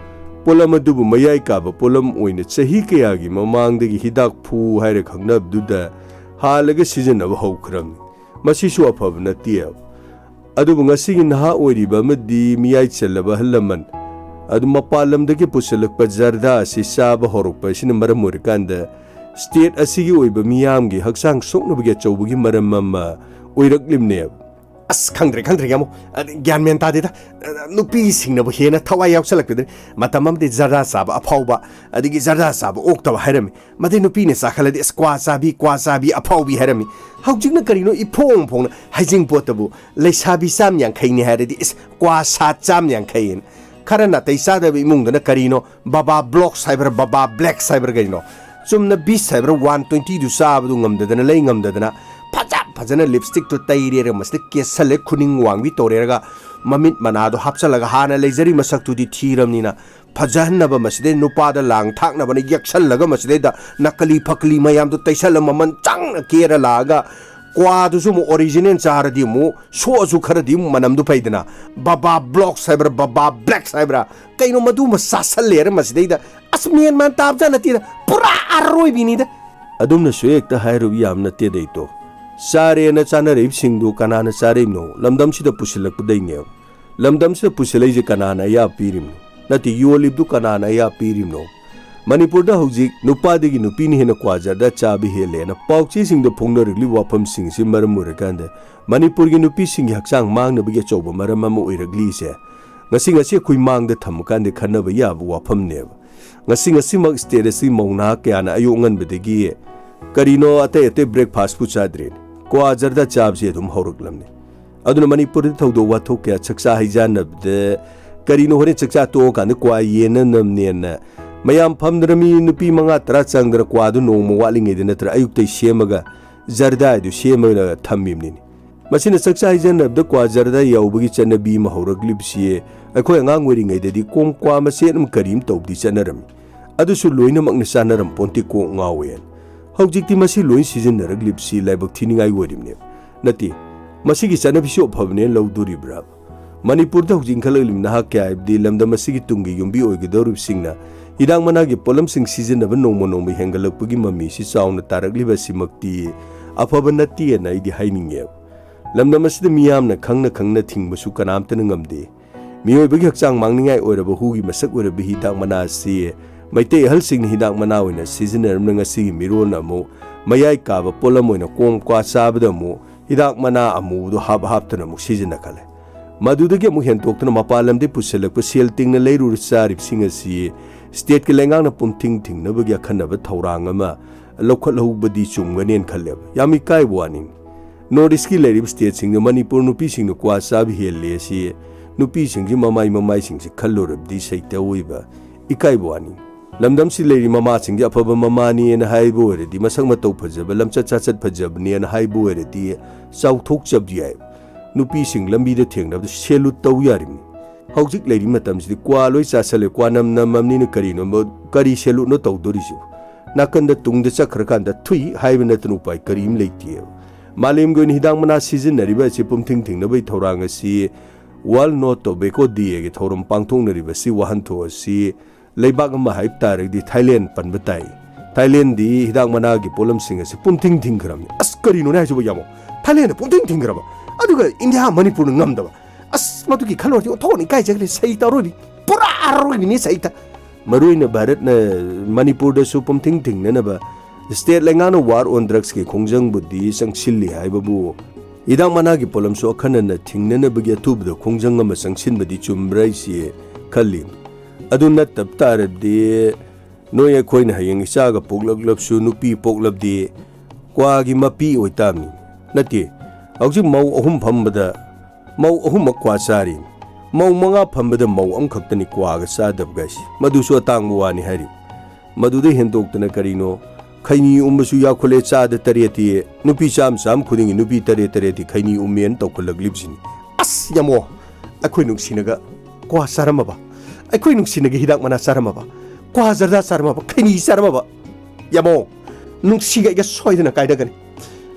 ꯄꯣꯠꯂꯝ ꯑꯗꯨꯕꯨ ꯃꯌꯥꯏ ꯀꯥꯕ ꯄꯣꯠꯂꯝ ꯑꯣꯏꯅ ꯆꯍꯤ ꯀꯌꯥꯒꯤ ꯃꯃꯥꯡꯗꯒꯤ ꯍꯤꯗꯥꯛ ꯐꯨ ꯍꯥꯏꯔ ꯈꯪꯅꯕꯗꯨꯗ ꯍꯥꯜꯂꯒ ꯁꯤꯖꯤꯟꯅꯕ ꯍꯧꯈ꯭ꯔꯕꯅꯤ꯫ ꯃꯁꯤꯁꯨ ꯑꯐꯕ ꯅꯠꯇꯦꯕ꯫ ꯑꯗꯨꯕꯨ ꯉꯁꯤꯒꯤ ꯅꯍꯥ ꯑꯣꯏꯔꯤꯕ ꯑꯃꯗꯤ ꯃꯤꯌꯥꯏ ꯆꯜꯂꯕ ꯑꯍꯜ ꯂꯃꯟ ꯑꯗꯨ ꯃꯄꯥꯟ ꯂꯝꯗꯒꯤ ꯄꯨꯁꯤꯜꯂꯛꯄ ꯖꯔꯗꯥ ꯑꯁꯤ ꯆꯥꯕ ꯍꯧꯔꯛꯄ ꯑꯁꯤꯅ ꯃꯔꯝ ꯑꯣꯏꯔꯀꯥꯟꯗ ꯁ꯭ꯇꯦꯠ ꯑꯁꯤꯒꯤ ꯑꯣꯏꯕ ꯃꯤꯌꯥꯝꯒꯤ ꯍꯛꯆꯥꯡ ꯁꯣꯛꯅꯕꯒꯤ ꯑꯆꯧꯕꯒꯤ ꯃꯔꯝ ꯑꯃ ꯑꯣꯏꯔꯛꯂꯤꯕꯅꯦꯕ꯫ ꯑꯁ, ꯈꯪꯗ꯭ꯔꯦ, ꯈꯪꯗ꯭ꯔꯦ, ꯌꯥꯝꯃꯨ꯫ ꯑ, ꯒ꯭ꯌꯥꯟ ꯃꯦꯟ ꯇꯥꯗꯦꯗ꯫ ꯑ, ꯅꯨꯄꯤꯁꯤꯡꯅꯕꯨ ꯍꯦꯟꯅ ꯊꯋꯥꯏ ꯌꯥꯎꯁꯜꯂꯛꯇꯗꯅꯤ꯫ ꯃꯇꯝ ꯑꯃꯗꯤ ꯖꯔꯗꯥ ꯆꯥꯕ ꯑꯐꯥꯎꯕ, ꯑꯗꯒꯤ ꯖꯔꯗꯥ ꯆꯥꯕ ꯑꯣꯛꯇꯕ ꯍꯥꯏꯔꯝꯃꯤ꯫ ꯃꯗꯩ ꯅꯨꯄꯤꯅ ꯆꯥꯈꯠꯂꯗꯤ, "ꯑꯁ, ꯀ꯭ꯋꯥ ꯆꯥꯕꯤ, ꯀ꯭ꯋꯥ ꯆꯥꯕꯤ ꯑꯐꯥꯎꯕꯤ" ꯍꯥꯏꯔꯝꯃꯤ꯫ ꯍꯧꯖꯤꯛꯅ ꯀꯔꯤꯅꯣ ꯏꯐꯣꯡ ꯐꯣꯡꯅ ꯍꯩꯖꯤꯡꯄꯣꯠꯇꯕꯨ ꯂꯩꯁꯥꯕꯤ ꯆꯥꯝ ꯌꯥꯡꯈꯩꯅꯤ ꯍꯥꯏꯔꯗꯤ, "ꯏꯁ, ꯀ꯭ꯋꯥ ꯁꯥ ꯆꯥꯝ ꯌꯥꯡꯈꯩ" ꯍꯥꯏꯅ꯫ ꯈꯔ ꯅꯥꯇꯩ ꯆꯥꯗꯕ ꯏꯃꯨꯡꯗꯅ ꯀꯔꯤꯅꯣ ꯕꯕꯥ ꯕ꯭ꯂꯣꯛꯁ ꯍꯥꯏꯕ꯭ꯔꯥ, ꯕꯕꯥ ꯕ꯭ꯂꯦꯛꯁ ꯍꯥꯏꯕ꯭ꯔꯥ ꯀꯩꯅꯣ? ꯆꯨꯝꯅ ꯕꯤꯁ ꯍꯥꯏꯕ꯭ꯔꯥ, ꯋꯥꯟ ꯇ꯭ꯋꯦꯟꯇꯤꯗꯨ ꯆꯥꯕꯗꯨ ꯉꯝꯗꯗꯅ, ꯂꯩ ꯉꯝꯗꯗꯅ, ꯐꯖ ꯐꯖꯅ ꯂꯤꯞꯁꯇꯤꯛꯇꯨ ꯇꯩꯔꯦꯔꯒ, ꯃꯁꯤꯗ ꯀꯦꯁꯜꯂꯦ, ꯈꯨꯅꯤꯡ ꯋꯥꯡꯕꯤ ꯇꯧꯔꯦꯔꯒ, ꯃꯃꯤꯠ ꯃꯅꯥꯗꯣ ꯍꯥꯞꯆꯜꯂꯒ, ꯍꯥꯟꯅ ꯂꯩꯖꯔꯤ ꯃꯁꯛꯇꯨꯗꯤ ꯊꯤꯔꯕꯅꯤꯅ, ꯐꯖꯍꯟꯅꯕ ꯃꯁꯤꯗꯩ ꯅꯨꯄꯥꯗ ꯂꯥꯡ ꯊꯥꯛꯅꯕꯅ ꯌꯦꯛꯁꯜꯂꯒ, ꯃꯁꯤꯗꯩꯗ ꯅꯀꯂꯤ ꯐꯀꯂꯤ ꯃꯌꯥꯝꯗꯣ ꯇꯩꯁꯜꯂ, ꯃꯃꯜ ꯆꯪꯅ ꯀꯦꯔ ꯂꯥꯛꯑꯒ, ꯀ꯭ꯋꯥꯗꯨꯁꯨ ꯑꯃꯨꯛ ꯑꯣꯔꯤꯖꯤꯅꯦꯜ ꯆꯥꯔꯗꯤ ꯑꯃꯨꯛ ꯁꯣꯛꯑꯁꯨ ꯈꯔꯗꯤ ꯑꯃꯨꯛ ꯃꯅꯝꯗꯨ ꯐꯩꯗꯅ꯫ ꯕꯕꯥ ꯕ꯭ꯂꯣꯛꯁ ꯍꯥꯏꯕ꯭ꯔꯥ, ꯕꯕꯥ ꯕ꯭ꯂꯦꯛꯁ ꯍꯥꯏꯕ꯭ꯔꯥ, ꯀꯩꯅꯣ ꯃꯗꯨꯃ ꯆꯥꯁꯜꯂꯦꯔ ꯃꯁꯤꯗꯩꯗ꯫ ꯑꯁ, ꯃꯦꯟ ꯃꯥꯟ ꯇꯥꯕꯖꯥꯠ ꯅꯠꯇꯦꯗ, ꯄꯨꯔꯥ ꯑꯔꯣꯏꯕꯤꯅꯤꯗ꯫ ꯑꯗꯨꯝꯅꯁꯨ ꯍꯦꯛꯇ ꯍꯥꯏꯔꯨꯕ ꯌꯥꯝ ꯅꯠꯇꯦꯗ ꯏꯇꯣ꯫ ꯆꯥꯔꯦꯅ ꯆꯥꯅꯔꯛꯏꯕꯁꯤꯡꯗꯨ ꯀꯅꯥꯅ ꯆꯥꯔꯛꯏꯕꯅꯣ? ꯂꯝꯗꯝꯁꯤꯗ ꯄꯨꯁꯤꯜꯂꯛꯄꯗꯩꯅꯦꯕ꯫ ꯂꯝꯗꯝꯁꯤꯗ ꯄꯨꯁꯤꯜꯂꯛꯏꯁꯦ ꯀꯅꯥꯅ ꯑꯌꯥꯕ ꯄꯤꯔꯤꯕꯅꯣ? ꯅꯠꯇꯦ, ꯌꯣꯜꯂꯤꯕꯗꯨ ꯀꯅꯥꯅ ꯑꯌꯥꯕ ꯄꯤꯔꯤꯕꯅꯣ? ꯃꯅꯤꯄꯨꯔꯗ ꯍꯧꯖꯤꯛ ꯅꯨꯄꯥꯗꯒꯤ ꯅꯨꯄꯤꯅ ꯍꯦꯟꯅ ꯀ꯭ꯋꯥ ꯖꯔꯗꯥ ꯆꯥꯕ ꯍꯦꯜꯂꯦꯅ ꯄꯥꯎꯆꯦꯁꯤꯡꯗ ꯐꯣꯡꯅꯔꯛꯂꯤꯕ ꯋꯥꯐꯝꯁꯤꯡꯁꯤ ꯃꯔꯝ ꯑꯣꯏꯔꯀꯥꯟꯗ ꯃꯅꯤꯄꯨꯔꯒꯤ ꯅꯨꯄꯤꯁꯤꯡꯒꯤ ꯍꯛꯆꯥꯡ ꯃꯥꯡꯅꯕꯒꯤ ꯑꯆꯧꯕ ꯃꯔꯝ ꯑꯃ ꯑꯣꯏꯔꯛꯂꯤꯁꯦ ꯉꯁꯤ ꯉꯁꯤ ꯑꯩꯈꯣꯏ ꯃꯥꯡꯗ ꯊꯝꯃꯀꯥꯟꯗ ꯈꯟꯅꯕ ꯌꯥꯕ ꯋꯥꯐꯝꯅꯦꯕ꯫ ꯉꯁꯤ ꯉꯁꯤꯃꯛ ꯁ꯭ꯇꯦꯠ ꯑꯁꯤ ꯃꯧ ꯅꯍꯥ ꯀꯌꯥꯅ ꯑꯌꯨꯛ ꯑꯉꯟꯕꯗꯒꯤ ꯀꯔꯤꯅꯣ ꯑꯇꯩ ꯑꯇꯩ ꯕ꯭ꯔꯦꯛꯐꯥꯁꯄꯨ ꯆꯥꯗ꯭ꯔꯦꯅꯦ, ꯀ꯭ꯋꯥ ꯖꯔꯗꯥ ꯆꯥꯕꯁꯤ ꯑꯗꯨꯝ ꯍꯧꯔꯛꯂꯝꯅꯤ꯫ ꯑꯗꯨꯅ ꯃꯅꯤꯄꯨꯔꯗ ꯊꯧꯗꯣꯛ ꯋꯥꯊꯣꯛ ꯀꯌꯥ ꯆꯥꯛꯆꯥ ꯍꯩꯖꯥꯟꯅꯕꯗ ꯀꯔꯤꯅꯣ ꯍꯣꯔꯦꯟ ꯆꯥꯛꯆꯥ ꯇꯣꯛꯑꯀꯥꯟꯗ ꯀ꯭ꯋꯥ ꯌꯦꯟꯅꯅꯕꯅꯦꯅ ꯃꯌꯥꯝ ꯐꯝꯗꯅ ꯃꯤ ꯅꯨꯄꯤ ꯃꯉꯥ ꯇꯔꯥ ꯆꯪꯗꯅ ꯀ꯭ꯋꯥꯗꯨ ꯅꯣꯡꯃ ꯋꯥꯠꯂꯤꯉꯩꯗ ꯅꯠꯇ꯭ꯔ ꯑꯌꯨꯛꯇꯩ ꯁꯦꯝꯃꯒ ꯖꯔꯗꯥꯗꯨ ꯁꯦꯝꯃꯒ ꯊꯝꯃꯤꯕꯅꯤꯅꯦ꯫ ꯃꯁꯤꯅ ꯆꯥꯛꯆꯥ ꯍꯩꯖꯥꯟꯅꯕꯗ ꯀ꯭ꯋꯥ ꯖꯔꯗꯥ ꯌꯥꯎꯕꯒꯤ ꯆꯠꯅꯕꯤ ꯑꯃ ꯍꯧꯔꯛꯂꯤꯕꯁꯤ ꯑꯩꯈꯣꯏ ꯑꯉꯥꯡ ꯑꯣꯏꯔꯤꯉꯩꯗꯗꯤ ꯀꯣꯝ ꯀ꯭ꯋꯥ ꯃꯆꯦꯠ ꯑꯃ ꯀꯔꯤ ꯑꯃ ꯇꯧꯕꯗꯤ ꯆꯠꯅꯔꯝꯃꯤ꯫ ꯑꯗꯨꯁꯨ ꯂꯣꯏꯅꯃꯛꯅ ꯆꯥꯅꯔꯝ ꯄꯣꯟꯇꯦ, ꯀꯣꯛ ꯉꯥꯎꯋꯦꯅ꯫ ꯍꯧꯖꯤꯛꯇꯤ ꯃꯁꯤ ꯂꯣꯏ ꯁꯤꯖꯤꯟꯅꯔꯛꯂꯤꯕꯁꯤ ꯂꯥꯏꯕꯛ ꯊꯤꯅꯤꯡꯉꯥꯏ ꯑꯣꯏꯔꯤꯕꯅꯦꯕ꯫ ꯅꯠꯇꯦ, ꯃꯁꯤꯒꯤ ꯆꯠꯅꯕꯤꯁꯨ ꯑꯐꯕꯅꯦꯅ ꯂꯧꯗꯣꯔꯤꯕ꯭ꯔꯥ? ꯃꯅꯤꯄꯨꯔꯗ ꯍꯧꯖꯤꯛ ꯏꯟꯈꯠꯂꯛꯂꯤꯕ ꯅꯍꯥ ꯀꯌꯥ ꯍꯥꯏꯕꯗꯤ ꯂꯝꯗꯝ ꯑꯁꯤꯒꯤ ꯇꯨꯡꯒꯤ ꯌꯨꯝꯕꯤ ꯑꯣꯏꯒꯗꯧꯔꯤꯕꯁꯤꯡꯅ ꯍꯤꯗꯥꯛ ꯃꯅꯥꯒꯤ ꯄꯣꯠꯂꯝꯁꯤꯡ ꯁꯤꯖꯤꯟꯅꯕ ꯅꯣꯡꯃ ꯅꯣꯡꯃ ꯍꯦꯟꯒꯠꯂꯛꯄꯒꯤ ꯃꯃꯤꯁꯤ ꯆꯥꯎꯅ ꯇꯥꯔꯛꯂꯤꯕ ꯑꯁꯤꯃꯛꯇꯤ ꯑꯐꯕ ꯅꯠꯇꯦꯅ ꯑꯩꯗꯤ ꯍꯥꯏꯅꯤꯡꯉꯦꯕ꯫ ꯂꯝꯗꯝ ꯑꯁꯤꯗ ꯃꯤꯌꯥꯝꯅ ꯈꯪꯅ ꯈꯪꯅ ꯊꯤꯡꯕꯁꯨ ꯀꯅꯥꯝꯇꯅ ꯉꯝꯗꯦ꯫ ꯃꯤꯑꯣꯏꯕꯒꯤ ꯍꯛꯆꯥꯡ ꯃꯥꯡꯅꯤꯡꯉꯥꯏ ꯑꯣꯏꯔꯕ ꯍꯨꯒꯤ ꯃꯁꯛ ꯑꯣꯏꯔꯕ ꯍꯤꯗꯥꯛ ꯃꯅꯥ ꯑꯁꯤ ꯃꯩꯇꯩ ꯑꯍꯜꯁꯤꯡꯅ ꯍꯤꯗꯥꯛ ꯃꯅꯥ ꯑꯣꯏꯅ ꯁꯤꯖꯤꯟꯅꯔꯝꯅ ꯉꯁꯤꯒꯤ ꯃꯤꯔꯣꯜꯅ ꯑꯃꯨꯛ ꯃꯌꯥꯏ ꯀꯥꯕ ꯄꯣꯠꯂꯝ ꯑꯣꯏꯅ ꯀꯣꯝ ꯀ꯭ꯋꯥ ꯆꯥꯕꯗ ꯑꯃꯨꯛ ꯍꯤꯗꯥꯛ ꯃꯅꯥ ꯑꯃꯨꯕꯗꯨ ꯍꯥꯞ ꯍꯥꯞꯇꯅ ꯑꯃꯨꯛ ꯁꯤꯖꯤꯟꯅꯈꯠꯂꯦ꯫ ꯃꯗꯨꯗꯒꯤ ꯑꯃꯨꯛ ꯍꯦꯟꯗꯣꯛꯇꯨꯅ ꯃꯄꯥꯟ ꯂꯝꯗꯒꯤ ꯄꯨꯁꯤꯜꯂꯛꯄ ꯁꯦꯜ ꯇꯤꯡꯅ ꯂꯩꯔꯨꯔ ꯆꯥꯔꯤꯕꯁꯤꯡ ꯑꯁꯤ ꯁ꯭ꯇꯦꯠꯀꯤ ꯂꯩꯉꯥꯛꯅ ꯄꯨꯝꯊꯤꯡ ꯊꯤꯡꯅꯕꯒꯤ ꯑꯈꯟꯅꯕ ꯊꯧꯔꯥꯡ ꯑꯃ ꯂꯧꯈꯠꯍꯧꯕꯗꯤ ꯆꯨꯝꯒꯅꯦꯅ ꯈꯜꯂꯦꯕ꯫ ꯌꯥꯝ ꯏꯀꯥꯏꯕ ꯋꯥꯅꯤ꯫ ꯅꯣꯔꯠ ꯏꯁꯀꯤ ꯂꯩꯔꯤꯕ ꯁ꯭ꯇꯦꯠꯁꯤꯡꯗ ꯃꯅꯤꯄꯨꯔ ꯅꯨꯄꯤꯁꯤꯡꯅ ꯀ꯭ꯋꯥ ꯆꯥꯕ ꯍꯦꯜꯂꯦ ꯑꯁꯤ ꯅꯨꯄꯤꯁꯤꯡꯒꯤ ꯃꯃꯥꯏ ꯃꯃꯥꯏꯁꯤꯡꯁꯤ ꯈꯜꯂꯨꯔꯕꯗꯤ ꯁꯩꯇ ꯑꯣꯏꯕ ꯏꯀꯥꯏꯕ ꯋꯥꯅꯤ꯫ ꯂꯝꯗꯝꯁꯤ ꯂꯩꯔꯤ ꯃꯃꯥꯁꯤꯡꯁꯦ ꯑꯐꯕ ꯃꯃꯥꯅꯤꯅ ꯍꯥꯏꯕ ꯑꯣꯏꯔꯗꯤ, ꯃꯁꯛ ꯃꯇꯧ ꯐꯖꯕ, ꯂꯝꯆꯠ ꯁꯥꯖꯠ ꯐꯖꯕꯅꯦꯅ ꯍꯥꯏꯕ ꯑꯣꯏꯔꯗꯤ ꯆꯥꯎꯊꯣꯛꯆꯕ ꯌꯥꯏ꯫ ꯅꯨꯄꯤꯁꯤꯡ ꯂꯝꯕꯤꯗ ꯊꯦꯡꯅꯕꯗ ꯁꯦꯂꯨꯠ ꯇꯧ ꯌꯥꯔꯤꯕꯅꯤ꯫ ꯍꯧꯖꯤꯛ ꯂꯩꯔꯤ ꯃꯇꯝꯁꯤꯗꯤ ꯀ꯭ꯋꯥ ꯂꯣꯏ ꯆꯥꯁꯜꯂꯦ, ꯀ꯭ꯋꯥ ꯅꯝ ꯅꯝꯃꯝꯅꯤꯅ ꯀꯔꯤꯅꯣ, ꯀꯔꯤ ꯁꯦꯂꯨꯠꯅꯣ ꯇꯧꯗꯣꯔꯤꯁꯤꯕꯨ? ꯅꯥꯀꯟꯗ ꯇꯨꯡꯗ ꯆꯠꯈ꯭ꯔꯀꯥꯟꯗ ꯊꯨꯏ ꯍꯥꯏꯕ ꯅꯠꯇꯅ ꯎꯄꯥꯏ ꯀꯔꯤꯝ ꯂꯩꯇꯦꯕ꯫ ꯃꯥꯂꯦꯝꯒꯤ ꯑꯣꯏꯅ ꯍꯤꯗꯥꯛ ꯃꯅꯥ ꯁꯤꯖꯤꯟꯅꯔꯤꯕ ꯑꯁꯤ ꯄꯨꯝꯊꯤꯡ ꯊꯤꯡꯅꯕꯒꯤ ꯊꯧꯔꯥꯡ ꯑꯁꯤ World No Tobacco Day ꯒꯤ ꯊꯧꯔꯝ ꯄꯥꯡꯊꯣꯛꯅꯔꯤꯕ ꯑꯁꯤ ꯋꯥꯍꯟꯊꯣꯛ ꯑꯁꯤ ꯂꯩꯕꯥꯛ ꯑꯃ ꯍꯥꯏꯕ ꯇꯥꯔꯒꯗꯤ ꯊꯥꯏꯂꯦꯟ ꯄꯟꯕ ꯇꯥꯏ꯫ ꯊꯥꯏꯂꯦꯟꯗꯤ ꯍꯤꯗꯥꯛ ꯃꯅꯥꯒꯤ ꯄꯣꯠꯂꯝꯁꯤꯡ ꯑꯁꯤ ꯄꯨꯝꯊꯤꯡ ꯊꯤꯡꯈ꯭ꯔꯕꯅꯤ꯫ ꯑꯁ, ꯀꯔꯤꯅꯣꯅꯦ ꯍꯥꯏꯁꯤꯕꯨ ꯌꯥꯝꯃꯣ? ꯊꯥꯏꯂꯦꯟꯗ ꯄꯨꯝꯊꯤꯡ ꯊꯤꯡꯈ꯭ꯔꯕ? ꯑꯗꯨꯒ ꯏꯟꯗꯤꯌꯥ ꯃꯅꯤꯄꯨꯔꯅ ꯉꯝꯗꯕ? ꯑꯁ, ꯃꯗꯨꯒꯤ ꯈꯜꯂꯨꯔꯗꯤ ꯑꯣꯟꯊꯣꯛꯅ ꯏꯀꯥꯏꯖꯈ꯭ꯔꯦ꯫ ꯁꯍꯤꯗ ꯑꯔꯣꯏꯕꯤ, ꯄꯨꯔꯥ ꯑꯔꯣꯏꯕꯤꯅꯤ ꯁꯍꯤꯗ꯫ ꯃꯔꯨꯑꯣꯏꯅ ꯚꯥꯔꯠꯅ ꯃꯅꯤꯄꯨꯔꯗꯁꯨ ꯄꯨꯝꯊꯤꯡ ꯊꯤꯡꯅꯅꯕ state ꯂꯩꯉꯥꯛꯅ war on drugsꯀꯤ ꯈꯣꯡꯖꯪꯕꯨꯗꯤ ꯆꯪꯁꯤꯜꯂꯤ ꯍꯥꯏꯕꯕꯨ, ꯍꯤꯗꯥꯛ ꯃꯅꯥꯒꯤ ꯄꯣꯠꯂꯝꯁꯨ ꯑꯈꯟꯅꯅ ꯊꯤꯡꯅꯅꯕꯒꯤ ꯑꯊꯨꯕꯗ ꯈꯣꯡꯖꯪ ꯑꯃ ꯆꯪꯁꯤꯟꯕꯗꯤ ꯆꯨꯝꯕ꯭ꯔꯥ ꯍꯥꯏꯁꯤ ꯈꯜꯂꯤ꯫ ꯑꯗꯨ ꯅꯠꯇꯕ ꯇꯥꯔꯗꯤ, ꯅꯣꯏ ꯑꯩꯈꯣꯏꯅ ꯍꯌꯦꯡ ꯏꯆꯥꯒ ꯄꯣꯛꯂꯛꯂꯕꯁꯨ, ꯅꯨꯄꯤ ꯄꯣꯛꯂꯕꯗꯤ ꯀ꯭ꯋꯥꯒꯤ ꯃꯄꯤ ꯑꯣꯏꯇꯥꯕꯅꯤ꯫ ꯅꯠꯇꯦ, ꯍꯧꯖꯤꯛ ꯃꯧ ꯑꯍꯨꯝ ꯐꯝꯕꯗ ꯃꯧ ꯑꯍꯨꯝꯃꯛ ꯀ꯭ꯋꯥ ꯆꯥꯔꯤ꯫ ꯃꯧ ꯃꯉꯥ ꯐꯝꯕꯗ ꯃꯧ ꯑꯃꯈꯛꯇꯅꯤ ꯀ꯭ꯋꯥꯒ ꯆꯥꯗꯕꯒꯥꯏꯁꯤ꯫ ꯃꯗꯨꯁꯨ ꯑꯇꯥꯡꯕ ꯋꯥꯅꯤ ꯍꯥꯏꯔꯤ꯫ ꯃꯗꯨꯗ ꯍꯦꯟꯗꯣꯛꯇꯅ ꯀꯔꯤꯅꯣ, ꯈꯩꯅꯤ ꯎꯝꯕꯁꯨ ꯌꯥꯎꯈꯠꯂꯦ, ꯆꯥꯗ ꯇꯔꯦꯠꯇꯤ, ꯅꯨꯄꯤ ꯆꯥꯝ ꯆꯥꯝ ꯈꯨꯗꯤꯡꯒꯤ ꯅꯨꯄꯤ ꯇꯔꯦꯠ ꯇꯔꯦꯠꯇꯤ ꯈꯩꯅꯤ ꯎꯝꯃꯦꯅ ꯇꯧꯈꯠꯂꯛꯂꯤꯕꯁꯤꯅꯤ꯫ ꯑꯁ, ꯌꯥꯃꯣ, ꯑꯩꯈꯣꯏ ꯅꯨꯡꯁꯤꯅꯒ ꯀ꯭ꯋꯥ ꯆꯥꯔꯝꯃꯕ? ꯑꯩꯈꯣꯏ ꯅꯨꯡꯁꯤꯅꯒ ꯍꯤꯗꯥꯛ ꯃꯅꯥ ꯆꯥꯔꯝꯃꯕ? ꯀ꯭ꯋꯥ ꯖꯔꯗꯥ ꯆꯥꯔꯝꯃꯕ? ꯈꯩꯅꯤ ꯆꯥꯔꯝꯃꯕ? ꯌꯥꯃꯣ, ꯅꯨꯡꯁꯤꯒ ꯑꯩꯒ ꯁꯣꯏꯗꯅ ꯀꯥꯏꯅꯒꯅꯤ꯫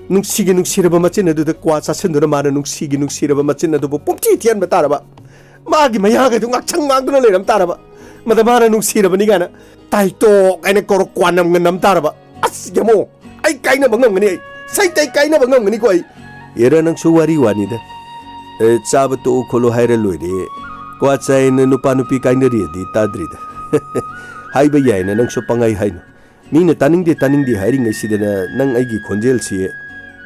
ꯅꯨꯡꯁꯤꯒꯤ ꯅꯨꯡꯁꯤꯔꯕ ꯃꯆꯤꯟ ꯑꯗꯨꯗ ꯀ꯭ꯋꯥ ꯆꯥꯁꯤꯟꯗꯨꯅ ꯃꯥꯅ ꯅꯨꯡꯁꯤꯒꯤ ꯅꯨꯡꯁꯤꯔꯕ ꯃꯆꯤꯟ ꯑꯗꯨꯕꯨ ꯄꯨꯡꯊꯤ ꯊꯤꯍꯟꯕ ꯇꯥꯔꯕ? ꯃꯥꯒꯤ ꯃꯌꯥꯒꯗꯨ ꯉꯥꯛꯁꯪ ꯉꯥꯡꯗꯨꯅ ꯂꯩꯔꯝ ꯇꯥꯔꯕ? ꯃꯗ ꯃꯥꯅ ꯅꯨꯡꯁꯤꯔꯕꯅꯤ ꯀꯥꯏꯅ ꯇꯥꯏꯇꯣꯛ ꯍꯥꯏꯅ ꯀꯧꯔ ꯀ꯭ꯋꯥ ꯅꯝꯒ ꯅꯝ ꯇꯥꯔꯕ? ꯑꯁ, ꯌꯥꯃꯣ, ꯑꯩ ꯀꯥꯏꯅꯕ ꯉꯝꯒꯅꯤ, ꯑꯩ ꯁꯩꯇ ꯑꯩ ꯀꯥꯏꯅꯕ ꯉꯝꯒꯅꯤꯀꯣ ꯑꯩ꯫ ꯑꯦꯔꯥ, ꯅꯪꯁꯨ ꯋꯥꯔꯤ ꯋꯥꯅꯤꯗ꯫ ꯑꯦ, ꯆꯥꯕ ꯇꯣꯛꯎ ꯈꯣꯠꯂꯨ ꯍꯥꯏꯔ ꯂꯣꯏꯔꯦ꯫ ꯀ꯭ꯋꯥ ꯆꯥꯏꯅ ꯅꯨꯄꯥ ꯅꯨꯄꯤ ꯀꯥꯏꯅꯔꯤꯗꯤ ꯇꯥꯗ꯭ꯔꯤꯗ꯫ ꯍꯥꯏꯕ ꯌꯥꯏꯅ ꯅꯪꯁꯨ ꯄꯪꯍꯥꯏ ꯍꯥꯏꯅꯨ꯫ ꯃꯤꯅ ꯇꯥꯅꯤꯡꯗꯦ ꯇꯥꯅꯤꯡꯗꯦ ꯍꯥꯏꯔꯤꯉꯩꯁꯤꯗꯅ ꯅꯪ ꯑꯩꯒꯤ ꯈꯣꯟꯖꯦꯜꯁꯤ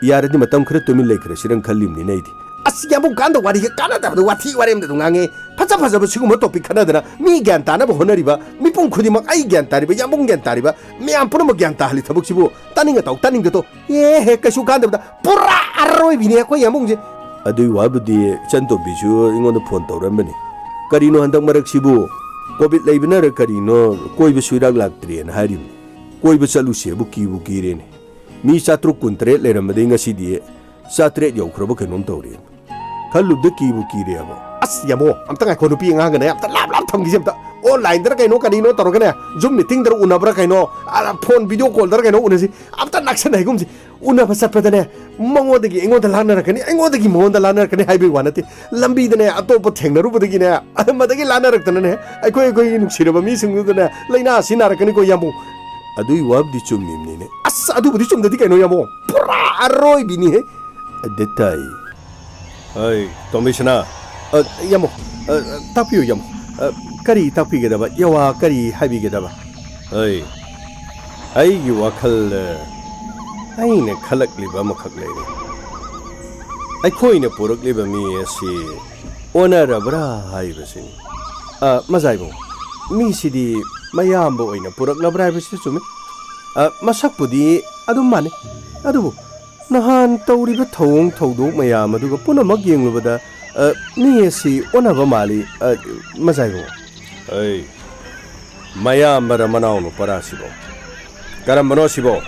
ꯌꯥꯔꯗꯤ ꯃꯇꯝ ꯈꯔ ꯇꯨꯃꯤꯟ ꯂꯩꯈ꯭ꯔꯁꯤꯔꯪ ꯈꯜꯂꯤꯕꯅꯤꯅꯦ ꯑꯩꯗꯤ꯫ ꯑꯁ, ꯌꯥꯝꯕꯨꯡ ꯀꯥꯟꯗ ꯋꯥꯔꯤꯒ ꯀꯥꯟꯅꯗꯕꯗ ꯋꯥꯊꯤ ꯋꯥꯔꯦꯝꯗ ꯑꯗꯨꯝ ꯉꯥꯡꯉꯦ꯫ ꯐꯖ ꯐꯖꯕ ꯁꯤꯒꯨꯝꯕ topic ꯈꯟꯅꯗꯅ ꯃꯤ ꯒ꯭ꯌꯥꯟ ꯇꯥꯅꯕ ꯍꯣꯠꯅꯔꯤꯕ ꯃꯤꯄꯨꯝ ꯈꯨꯗꯤꯡꯃꯛ, ꯑꯩ ꯒ꯭ꯌꯥꯟ ꯇꯥꯔꯤꯕ, ꯌꯥꯝꯕꯨꯡ ꯒ꯭ꯌꯥꯟ ꯇꯥꯔꯤꯕ, ꯃꯌꯥꯝ ꯄꯨꯝꯅꯃꯛ ꯒ꯭ꯌꯥꯟ ꯇꯥꯍꯜꯂꯤ ꯊꯕꯛꯁꯤꯕꯨ ꯇꯥꯅꯤꯡꯒ ꯇꯧ, ꯇꯥꯅꯤꯡꯗ ꯇꯣ꯫ ꯑꯦ ꯍꯦ, ꯀꯩꯁꯨ ꯀꯥꯟꯗꯕꯗ ꯄꯨꯔꯥ ꯑꯔꯣꯏꯕꯤꯅꯤ ꯑꯩꯈꯣꯏ ꯌꯥꯝꯕꯨꯡꯁꯦ꯫ ꯑꯗꯨꯏ ꯋꯥꯕꯨꯗꯤ ꯏꯆꯟꯇꯣꯝꯕꯤꯁꯨ ꯑꯩꯉꯣꯟꯗ phone ꯇꯧꯔꯝꯕꯅꯤ꯫ ꯀꯔꯤꯅꯣ ꯍꯟꯗꯛ ꯃꯔꯛꯁꯤꯕꯨ covid ꯂꯩꯕꯅꯔ ꯀꯔꯤꯅꯣ ꯀꯣꯏꯕꯁꯨ ꯏꯔꯥꯛ ꯂꯥꯛꯇ꯭ꯔꯦꯅ ꯍꯥꯏꯔꯤꯕꯅꯤ꯫ ꯀꯣꯏꯕ ꯆꯠꯂꯨꯁꯦꯕꯨ ꯀꯤꯕꯨ ꯀꯤꯔꯦꯅꯦ꯫ ꯃꯤ ꯆꯥꯇ꯭ꯔꯨꯛ ꯀꯨꯟꯇꯔꯦꯠ ꯂꯩꯔꯝꯕꯗꯩ ꯉꯁꯤꯗꯤ ꯆꯥꯇ꯭ꯔꯦꯠ ꯌꯧꯈ꯭ꯔꯕ ꯀꯩꯅꯣꯝ ꯇꯧꯔꯦ꯫ ꯈꯜꯂꯨꯕꯗ ꯀꯤꯕꯨ ꯀꯤꯔꯦꯕ꯫ ꯑꯁ ꯌꯥꯃꯣ, ꯑꯝꯇ ꯉꯥꯏꯈꯣ, ꯅꯨꯄꯤ ꯑꯉꯥꯡꯒꯅꯦ ꯑꯝꯇ ꯂꯥꯞ ꯂꯥꯞ ꯊꯝꯈꯤꯁꯦ ꯑꯝꯇ꯫ Onlineꯗꯔ ꯀꯩꯅꯣ ꯀꯔꯤꯅꯣ ꯇꯧꯔꯒꯅꯦ, Zoom meetingꯗꯔ ꯎꯅꯕ꯭ꯔꯥ ꯀꯩꯅꯣ, ꯑ, phone video callꯗꯔ ꯀꯩꯅꯣ ꯎꯅꯁꯤ꯫ ꯑꯝꯇ ꯅꯛꯁꯟꯅ ꯍꯩꯒꯨꯝꯁꯤ꯫ ꯎꯅꯕ ꯆꯠꯄꯗꯅꯦ, ꯃꯉꯣꯟꯗꯒꯤ ꯑꯩꯉꯣꯟꯗ ꯂꯥꯟꯅꯔꯛꯀꯅꯤ, ꯑꯩꯉꯣꯟꯗꯒꯤ ꯃꯉꯣꯟꯗ ꯂꯥꯟꯅꯔꯛꯀꯅꯤ ꯍꯥꯏꯕꯒꯤ ꯋꯥ ꯅꯠꯇꯦ꯫ ꯂꯝꯕꯤꯗꯅꯦ, ꯑꯇꯣꯞꯄ ꯊꯦꯡꯅꯔꯨꯕꯗꯒꯤꯅꯦ, ꯃꯗꯒꯤ ꯂꯥꯟꯅꯔꯛꯇꯅꯅꯦ, ꯑꯩꯈꯣꯏ, ꯑꯩꯈꯣꯏꯒꯤ ꯅꯨꯡꯁꯤꯔꯕ ꯃꯤꯁꯤꯡꯗꯨꯗꯅꯦ, ꯂꯥꯏꯅꯥ ꯑꯁꯤ ꯅꯥꯔꯛꯀꯅꯤꯀꯣ ꯌꯥꯃꯣ꯫ ꯑꯗꯨꯏ ꯋꯥꯕꯨꯗꯤ ꯆꯨꯝꯃꯤꯕꯅꯤꯅꯦ꯫ ꯑꯁ, ꯑꯗꯨꯕꯨꯗꯤ ꯆꯨꯝꯗꯗꯤ ꯀꯩꯅꯣ ꯌꯥꯃꯣ? ꯄꯨꯔꯥ ꯑꯔꯣꯏꯕꯤꯅꯤꯍꯦ꯫ ꯑꯗ ꯇꯥꯏ꯫ ꯑꯩ, ꯇꯣꯝꯕꯤꯁꯅꯥ꯫ ꯑ, ꯌꯥꯃꯣ꯫ ꯑ, ꯑ, ꯇꯥꯛꯄꯤꯌꯨ, ꯌꯥꯃꯣ꯫ ꯑ, ꯀꯔꯤ ꯇꯥꯛꯄꯤꯒꯗꯕ? ꯌꯥꯋꯥ ꯀꯔꯤ ꯍꯥꯏꯕꯤꯒꯗꯕ? ꯑꯩ, ꯑꯩꯒꯤ ꯋꯥꯈꯜꯗ ꯑꯩꯅ ꯈꯜꯂꯛꯂꯤꯕ ꯑꯃꯈꯛ ꯂꯩꯔꯦ꯫ ꯑꯩꯈꯣꯏꯅ ꯄꯨꯔꯛꯂꯤꯕ ꯃꯤ ꯑꯁꯤ ꯑꯣꯟꯅꯔꯕ꯭ꯔꯥ ꯍꯥꯏꯕꯁꯤꯅꯤ꯫ ꯑ, ꯃꯖꯥ ꯏꯕꯨꯡꯉꯣ, ꯃꯤꯁꯤꯗꯤ ꯃꯌꯥꯝꯕ ꯑꯣꯏꯅ ꯄꯨꯔꯛꯂꯕ꯭ꯔꯥ ꯍꯥꯏꯕꯁꯤꯁꯨ ꯆꯨꯝꯃꯤ꯫ ꯑ, ꯃꯁꯛꯄꯨꯗꯤ ꯑꯗꯨꯝ ꯃꯥꯟꯅꯩ, ꯑꯗꯨꯕꯨ ꯅꯍꯥꯟ ꯇꯧꯔꯤꯕ ꯊꯧꯑꯣꯡ ꯊꯧꯗꯣꯛ ꯃꯌꯥꯝ ꯑꯗꯨꯒ ꯄꯨꯝꯅꯃꯛ ꯌꯦꯡꯂꯨꯕꯗ, ꯑ, ꯃꯤ ꯑꯁꯤ ꯑꯣꯟꯅꯕ ꯃꯥꯜꯂꯤ, ꯑ, ꯃꯖꯥ ꯏꯕꯨꯡꯉꯣ꯫ ꯑꯩ, ꯃꯌꯥꯝꯕꯔ ꯃꯅꯥꯎ ꯅꯨꯄꯥꯔꯥ ꯁꯤꯕꯣ? ꯀꯔꯝꯕꯅꯣ ꯁꯤꯕꯣ?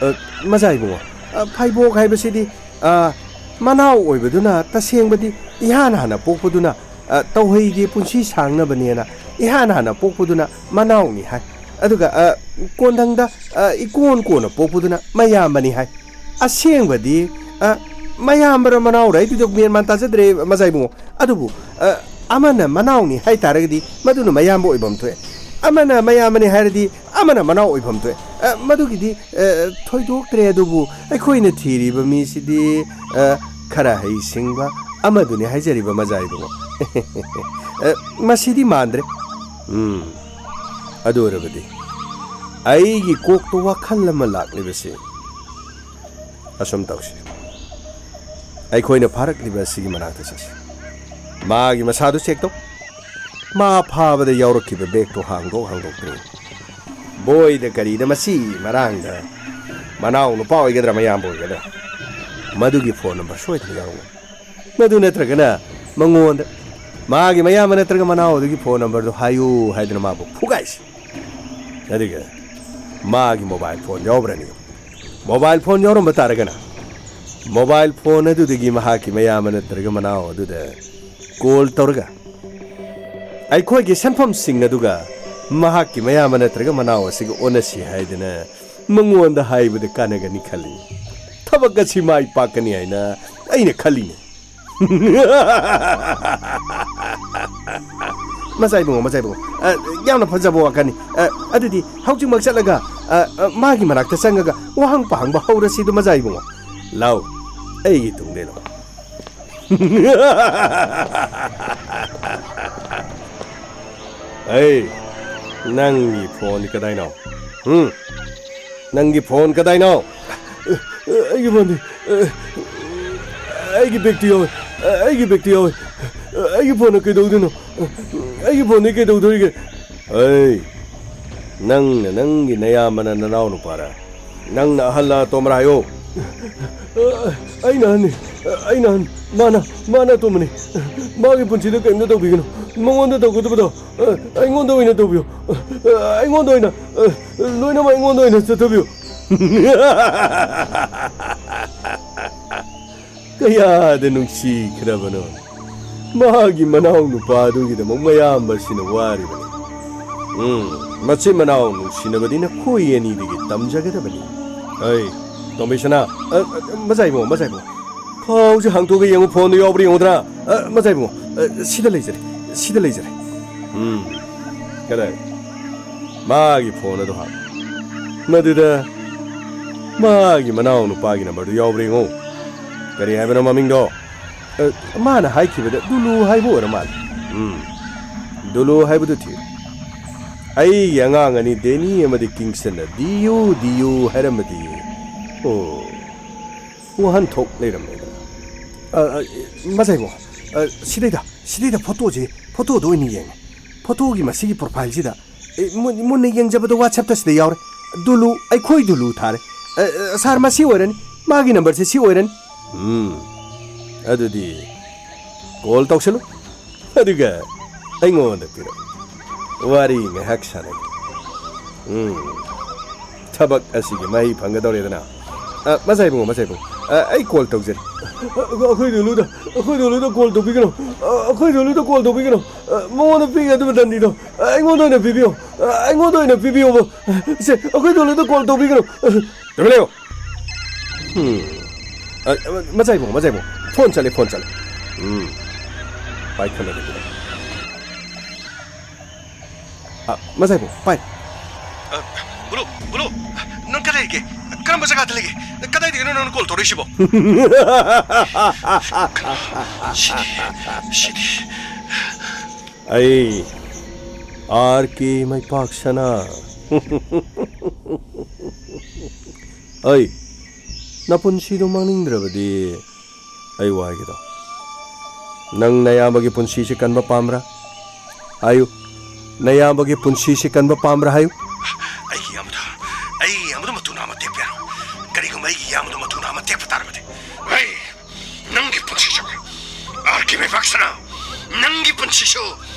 ꯑ, ꯃꯖꯥ ꯏꯕꯨꯡꯉꯣ, ꯑ, ꯐꯥꯏꯕꯣꯛ ꯍꯥꯏꯕꯁꯤꯗꯤ, ꯑ, ꯃꯅꯥꯎ ꯑꯣꯏꯕꯗꯨꯅ ꯇꯁꯦꯡꯕꯗꯤ ꯏꯍꯥꯟ ꯍꯥꯟꯅ ꯄꯣꯛꯄꯗꯨꯅ, ꯑ, ꯇꯧꯍꯩꯒꯦ ꯄꯨꯟꯁꯤ ꯁꯥꯡꯅꯕꯅꯦꯅ ꯏꯍꯥꯟ ꯍꯥꯟꯅ ꯄꯣꯛꯄꯗꯨꯅ ꯃꯅꯥꯎꯅꯤ ꯍꯥꯏ꯫ ꯑꯗꯨꯒ, ꯑ, ꯀꯣꯟꯊꯪꯗ, ꯑ, ꯏꯀꯣꯟ ꯀꯣꯟꯅ ꯄꯣꯛꯄꯗꯨꯅ ꯃꯌꯥꯝꯕꯅꯤ ꯍꯥꯏ꯫ ꯑꯁꯦꯡꯕꯗꯤ, ꯑ, ꯃꯌꯥꯝꯕꯔ ꯃꯅꯥꯎꯔ ꯑꯩꯗꯨꯗ ꯃꯦꯟ ꯃꯥꯟ ꯇꯥꯖꯗ꯭ꯔꯦ, ꯃꯖꯥ ꯏꯕꯨꯡꯉꯣ꯫ ꯑꯗꯨꯕꯨ, ꯑ, ꯑꯃꯅ ꯃꯅꯥꯎꯅꯤ ꯍꯥꯏ ꯇꯥꯔꯒꯗꯤ ꯃꯗꯨꯅ ꯃꯌꯥꯝꯕ ꯑꯣꯏꯐꯝ ꯊꯣꯛꯑꯦ꯫ ꯑꯃꯅ ꯃꯌꯥꯝꯕꯅꯤ ꯍꯥꯏꯔꯗꯤ ꯑꯃꯅ ꯃꯅꯥꯎ ꯑꯣꯏꯐꯝ ꯊꯣꯛꯑꯦ꯫ ꯑ, ꯃꯗꯨꯒꯤꯗꯤ, ꯑ, ꯊꯣꯏꯗꯣꯛꯇ꯭ꯔꯦ꯫ ꯑꯗꯨꯕꯨ ꯑꯩꯈꯣꯏꯅ ꯊꯤꯔꯤꯕ ꯃꯤꯁꯤꯗꯤ, ꯑ, ꯈꯔ ꯍꯩꯁꯤꯡꯕ ꯑꯃꯗꯨꯅꯤ ꯍꯥꯏꯖꯔꯤꯕ, ꯃꯖꯥ ꯏꯕꯨꯡꯉꯣ꯫ ꯑ, ꯃꯁꯤꯗꯤ ꯃꯥꯟꯗ꯭ꯔꯦ꯫ ꯎꯝ, ꯑꯗꯨ ꯑꯣꯏꯔꯕꯗꯤ ꯑꯩꯒꯤ ꯀꯣꯛꯇ ꯋꯥꯈꯜ ꯑꯃ ꯂꯥꯛꯂꯤꯕꯁꯤ, ꯑꯁꯨꯝ ꯇꯧꯁꯤ꯫ ꯑꯩꯈꯣꯏꯅ ꯐꯥꯔꯛꯂꯤꯕ ꯑꯁꯤꯒꯤ ꯃꯅꯥꯛꯇ ꯆꯠꯁꯤ꯫ ꯃꯥꯒꯤ ꯃꯁꯥꯗꯨ ꯆꯦꯛ ꯇꯧ꯫ ꯃꯥ ꯐꯥꯕꯗ ꯌꯥꯎꯔꯛꯈꯤꯕ ꯕꯦꯒꯇꯣ ꯍꯥꯡꯗꯣꯛ ꯍꯥꯡꯗꯣꯛꯇ꯭ꯔꯤ꯫ ꯕꯣꯏꯗ ꯀꯔꯤꯗ ꯃꯁꯤ ꯃꯔꯥꯡꯗ ꯃꯅꯥꯎ ꯅꯨꯄꯥ ꯑꯣꯏꯒꯗ꯭ꯔꯥ ꯃꯌꯥꯝꯕ ꯑꯣꯏꯒꯗ꯭ꯔꯥ? ꯃꯗꯨꯒꯤ ꯐꯣꯟ ꯅꯝꯕꯔ ꯁꯣꯏꯗꯅ ꯌꯥꯎꯔꯝꯒꯅꯤ꯫ ꯃꯗꯨ ꯅꯠꯇ꯭ꯔꯒꯅ ꯃꯉꯣꯟꯗ, ꯃꯥꯒꯤ ꯃꯌꯥꯝꯕ ꯅꯠꯇ꯭ꯔꯒ ꯃꯅꯥꯎ ꯑꯗꯨꯒꯤ ꯐꯣꯟ ꯅꯝꯕꯔꯗꯨ ꯍꯥꯏꯌꯨ ꯍꯥꯏꯗꯨꯅ ꯃꯥꯕꯨ ꯐꯨꯒꯥꯏꯁꯤ꯫ ꯑꯗꯨꯒ ꯃꯥꯒꯤ ꯃꯣꯕꯥꯏꯜ ꯐꯣꯟ ꯌꯥꯎꯕ꯭ꯔꯅꯤ? ꯃꯣꯕꯥꯏꯜ ꯐꯣꯟ ꯌꯥꯎꯔꯝꯕ ꯇꯥꯔꯒꯅ ꯃꯣꯕꯥꯏꯜ ꯐꯣꯟ ꯑꯗꯨꯗꯒꯤ ꯃꯍꯥꯛꯀꯤ ꯃꯌꯥꯝꯕ ꯅꯠꯇ꯭ꯔꯒ ꯃꯅꯥꯎ ꯑꯗꯨꯗ ꯀꯣꯜ ꯇꯧꯔꯒ ꯑꯩꯈꯣꯏꯒꯤ ꯁꯦꯟꯐꯝꯁꯤꯡ ꯑꯗꯨꯒ ꯃꯍꯥꯛꯀꯤ ꯃꯌꯥꯝꯕ ꯅꯠꯇ꯭ꯔꯒ ꯃꯅꯥꯎ ꯑꯁꯤꯒ ꯑꯣꯟꯅꯁꯤ ꯍꯥꯏꯗꯅ ꯃꯉꯣꯟꯗ ꯍꯥꯏꯕꯗ ꯀꯥꯟꯅꯒꯅꯤ ꯈꯜꯂꯤ꯫ ꯊꯕꯛ ꯑꯁꯤ ꯃꯥꯏ ꯄꯥꯛꯀꯅꯤ ꯍꯥꯏꯅ ꯑꯩꯅ ꯈꯜꯂꯤꯅꯦ꯫ ꯃꯆꯥ ꯏꯕꯨꯡꯉꯣ, ꯃꯆꯥ ꯏꯕꯨꯡꯉꯣ, ꯑ, ꯌꯥꯝꯅ ꯐꯖꯕ ꯋꯥꯈꯜꯅꯤ꯫ ꯑ, ꯑꯗꯨꯗꯤ ꯍꯧꯖꯤꯛꯃꯛ ꯆꯠꯂꯒ, ꯑ, ꯑ, ꯃꯥꯒꯤ ꯃꯅꯥꯛꯇ ꯆꯪꯉꯒ ꯋꯥꯍꯪ ꯄꯥꯍꯪꯕ ꯍꯧꯔꯁꯤ ꯑꯗꯨ, ꯃꯆꯥ ꯏꯕꯨꯡꯉꯣ꯫ ꯂꯥꯎ, ꯑꯩꯒꯤ ꯇꯨꯡꯗ ꯂꯥꯎ꯫ ꯑꯩ, ꯅꯪꯒꯤ ꯐꯣꯟꯗꯤ ꯀꯗꯥꯏꯅꯣ? ꯎꯝ? ꯅꯪꯒꯤ ꯐꯣꯟ ꯀꯗꯥꯏꯅꯣ? ꯑꯩꯒꯤ ꯐꯣꯟꯗꯤ, ꯑꯩꯒꯤ ꯕꯦꯛꯇꯤ ꯌꯥꯎꯋꯦ꯫ ꯑꯩꯒꯤ ꯕꯦꯛꯇꯤ ꯌꯥꯎꯋꯦ꯫ ꯑꯩꯒꯤ ꯐꯣꯟꯅ ꯀꯩꯗꯧꯗꯣꯏꯅꯣ? ꯑꯩꯒꯤ ꯐꯣꯟꯗꯤ ꯀꯩꯗꯧꯗꯣꯔꯤꯒꯦ? ꯑꯩ, ꯅꯪꯅ ꯅꯪꯒꯤ ꯅꯌꯥꯝꯕꯅ ꯅꯅꯥꯎ ꯅꯨꯄꯥꯔ? ꯅꯪꯅ ꯑꯍꯜꯂ ꯑꯇꯣꯝꯕꯔ ꯍꯥꯏꯌꯣ꯫ ꯑꯩꯅ ꯑꯍꯟꯅꯤ꯫ ꯑꯩꯅ ꯑꯍꯟ꯫ ꯃꯥꯅ, ꯃꯥꯅ ꯑꯇꯣꯝꯕꯅꯤ꯫ ꯃꯥꯒꯤ ꯄꯨꯟꯁꯤꯗ ꯀꯔꯤꯝꯇ ꯇꯧꯕꯤꯒꯅꯨ꯫ ꯃꯉꯣꯟꯗ ꯇꯧꯒꯗꯕꯗꯣ, ꯑꯩꯉꯣꯟꯗ ꯑꯣꯏꯅ ꯇꯧꯕꯤꯌꯨ꯫ ꯑꯩꯉꯣꯟꯗ ꯑꯣꯏꯅ, ꯂꯣꯏꯅꯃꯛ ꯑꯩꯉꯣꯟꯗ ꯑꯣꯏꯅ ꯆꯠꯊꯕꯤꯌꯨ꯫ ꯀꯌꯥꯗ ꯅꯨꯡꯁꯤꯈ꯭ꯔꯕꯅꯣ꯫ ꯃꯍꯥꯛꯀꯤ ꯃꯅꯥꯎ ꯅꯨꯄꯥ ꯑꯗꯨꯒꯤꯗꯃꯛ ꯃꯌꯥꯝꯕꯁꯤꯅ ꯋꯥꯔꯤꯕꯅꯤ꯫ ꯎꯝ, ꯃꯆꯤꯟ ꯃꯅꯥꯎ ꯅꯨꯡꯁꯤꯅꯕꯗꯤ ꯅꯈꯣꯏ ꯑꯅꯤꯗꯒꯤ ꯇꯝꯖꯒꯗꯕꯅꯤ꯫ ꯑꯩ, ꯇꯣꯝꯕꯤꯁꯅꯥ, ꯑ, ꯑ, ꯃꯆꯥ ꯏꯕꯨꯡꯉꯣ, ꯃꯆꯥ ꯏꯕꯨꯡꯉꯣ, ꯈꯥꯎꯁꯦ ꯍꯥꯡꯇꯣꯛꯑꯒ ꯌꯦꯡꯉꯨ, ꯐꯣꯟꯗꯣ ꯌꯥꯎꯕ꯭ꯔꯥ ꯌꯦꯡꯉꯨꯗꯅ꯫ ꯑ, ꯃꯆꯥ ꯏꯕꯨꯡꯉꯣ, ꯑ, ꯁꯤꯗ ꯂꯩꯖꯔꯦ, ꯁꯤꯗ ꯂꯩꯖꯔꯦ꯫ ꯎꯝ, ꯀꯗꯥꯏ? ꯃꯥꯒꯤ ꯐꯣꯟ ꯑꯗꯨ ꯍꯥꯡ꯫ ꯃꯗꯨꯗ ꯃꯥꯒꯤ ꯃꯅꯥꯎ ꯅꯨꯄꯥꯒꯤ ꯅꯝꯕꯔꯗꯨ ꯌꯥꯎꯕ꯭ꯔꯥ ꯌꯦꯡꯉꯨ꯫ ꯀꯔꯤ ꯍꯥꯏꯕꯅꯣ ꯃꯃꯤꯡꯗꯣ? ꯑ, ꯃꯥꯅ ꯍꯥꯏꯈꯤꯕꯗ ꯗꯨꯂꯨ ꯍꯥꯏꯕ ꯑꯣꯏꯔ ꯃꯥꯜꯂꯦ꯫ ꯎꯝ, ꯗꯨꯂꯨ ꯍꯥꯏꯕꯗꯨ ꯊꯤꯌꯨ꯫ ꯑꯩꯒꯤ ꯑꯉꯥꯡ ꯑꯅꯤ ꯗꯦꯅꯤ ꯑꯃꯗꯤ ꯀꯤꯡꯁꯟꯅ "ꯗꯤꯌꯨ, ꯗꯤꯌꯨ" ꯍꯥꯏꯔꯝꯃꯗꯤ꯫ ꯑꯣ, ꯋꯥꯍꯟꯊꯣꯛ ꯂꯩꯔꯝꯃꯦꯗꯅ꯫ ꯑ, ꯑ, ꯃꯆꯥꯏꯕꯣ, ꯑ, ꯁꯤꯗꯩꯗ, ꯁꯤꯗꯩꯗ ꯐꯣꯇꯣꯁꯦ, ꯐꯣꯇꯣꯗꯣ ꯑꯣꯏꯅ ꯌꯦꯡꯉꯦ꯫ ꯐꯣꯇꯣꯒꯤ ꯃꯁꯤꯒꯤ ꯄ꯭ꯔꯣꯐꯥꯏꯜꯁꯤꯗ ꯑꯦ, ꯃꯨꯟ-, ꯃꯨꯟꯅ ꯌꯦꯡꯖꯕꯗ WhatsApp-ꯇ ꯁꯤꯗ ꯌꯥꯎꯔꯦ꯫ ꯗꯨꯂꯨ, ꯑꯩꯈꯣꯏ ꯗꯨꯂꯨ ꯊꯥꯔꯦ꯫ ꯑ, ꯑ, ꯁꯥꯔ, ꯃꯁꯤ ꯑꯣꯏꯔꯅꯤ꯫ ꯃꯥꯒꯤ ꯅꯝꯕꯔꯁꯦ ꯁꯤ ꯑꯣꯏꯔꯅꯤ꯫ ꯎꯝ, ꯑꯗꯨꯗꯤ ꯀꯣꯜ ꯇꯧꯁꯜꯂꯨ꯫ ꯑꯗꯨꯒ ꯑꯩꯉꯣꯟꯗ ꯄꯤꯔꯛꯎ꯫ ꯋꯥꯔꯤ ꯉꯥꯏꯍꯥꯛ ꯁꯥꯟꯅꯒꯦ꯫ ꯎꯝ, ꯊꯕꯛ ꯑꯁꯤꯒꯤ ꯃꯍꯩ ꯐꯪꯒꯗꯧꯔꯦꯗꯅ꯫ ꯑ, ꯃꯆꯥ ꯏꯕꯨꯡꯉꯣ, ꯃꯆꯥ ꯏꯕꯨꯡꯉꯣ, ꯑ, ꯑꯩ ꯀꯣꯜ ꯇꯧꯖꯔꯤ꯫ ꯑ, ꯑꯩꯈꯣꯏ ꯗꯨꯂꯨꯗ, ꯑꯩꯈꯣꯏ ꯗꯨꯂꯨꯗ ꯀꯣꯜ ꯇꯧꯕꯤꯒꯅꯨ꯫ ꯑ, ꯑꯩꯈꯣꯏ ꯗꯨꯂꯨꯗ ꯀꯣꯜ ꯇꯧꯕꯤꯒꯅꯨ꯫ ꯑ, ꯃꯉꯣꯟꯗ ꯄꯤꯒꯗꯕ ꯗꯟꯗꯤꯗꯣ, ꯑ, ꯑꯩꯉꯣꯟꯗ ꯑꯣꯏꯅ ꯄꯤꯕꯤꯌꯨ꯫ ꯑ, ꯑꯩꯉꯣꯟꯗ ꯑꯣꯏꯅ ꯄꯤꯕꯤꯌꯣꯕ꯫ ꯁꯦ, ꯑꯩꯈꯣꯏ ꯗꯣꯂꯔꯗ ꯀꯣꯜ ꯇꯧꯕꯤꯒꯅꯨ꯫ ꯇꯨꯃꯤꯟ ꯂꯩꯌꯨ꯫ ꯍꯨꯝ꯫ ꯑ, ꯑ, ꯃꯆꯥ ꯏꯕꯨꯡꯉꯣ, ꯃꯆꯥ ꯏꯕꯨꯡꯉꯣ꯫ ꯐꯣꯟ ꯆꯠꯂꯦ, ꯐꯣꯟ ꯆꯠꯂꯦ꯫ ꯎꯝ꯫ ꯄꯥꯏꯈꯠꯂꯒꯦ ꯑꯗꯨꯗꯤ꯫ ꯑ, ꯃꯆꯥ ꯏꯕꯨꯡꯉꯣ, ꯄꯥꯏ꯫ ꯑ, ꯕꯨꯂꯨ, ꯕꯨꯂꯨ, ꯅꯪ ꯀꯗꯥꯏ ꯂꯩꯒꯦ? ꯀꯔꯝꯕ ꯖꯒꯥꯗ ꯂꯩꯒꯦ? ꯀꯗꯥꯏꯗꯒꯤꯅꯣ ꯅꯪꯅ ꯀꯣꯜ ꯇꯧꯔꯛꯏꯁꯤꯕꯣ? ꯁꯤꯗꯤ, ꯁꯤꯗꯤ꯫ ꯑꯩ ꯑꯥꯔ ꯀꯦ ꯃꯩꯄꯥꯛ ꯁꯅꯥ꯫ ꯑꯩ ꯅꯄꯨꯟꯁꯤꯗꯣ ꯃꯥꯡꯅꯤꯡꯗ꯭ꯔꯕꯗꯤ ꯑꯩ ꯋꯥꯒꯦꯗꯣ꯫ ꯅꯪ ꯅꯌꯥꯝꯕꯒꯤ ꯄꯨꯟꯁꯤꯁꯤ ꯀꯟꯕ ꯄꯥꯝꯕ꯭ꯔꯥ? ꯍꯥꯏꯌꯨ꯫ ꯅꯌꯥꯝꯕꯒꯤ ꯄꯨꯟꯁꯤꯁꯤ ꯀꯟꯕ ꯄꯥꯝꯕ꯭ꯔꯥ ꯍꯥꯏꯌꯨ꯫ ꯑꯩꯒꯤ ꯏꯌꯥꯝꯕꯗ, ꯑꯩꯒꯤ ꯏꯌꯥꯝꯕꯗ ꯃꯇꯨ ꯅꯥꯝꯃ ꯇꯦꯛꯄ ꯌꯥꯔꯣꯏ꯫ ꯀꯔꯤꯒꯨꯝꯕ ꯑꯩꯒꯤ ꯏꯌꯥꯝꯕꯗ ꯃꯇꯨ ꯅꯥꯝꯃ ꯇꯦꯛꯄ ꯇꯥꯔꯕꯗꯤ, ꯑꯩ ꯅꯪꯒꯤ ꯄꯨꯟꯁꯤꯁꯨ, ꯑꯥꯔ ꯀꯦ ꯃꯩꯄꯥꯛ ꯁꯅꯥ, ꯅꯪꯒꯤ ꯄꯨꯟꯁꯤꯁꯨ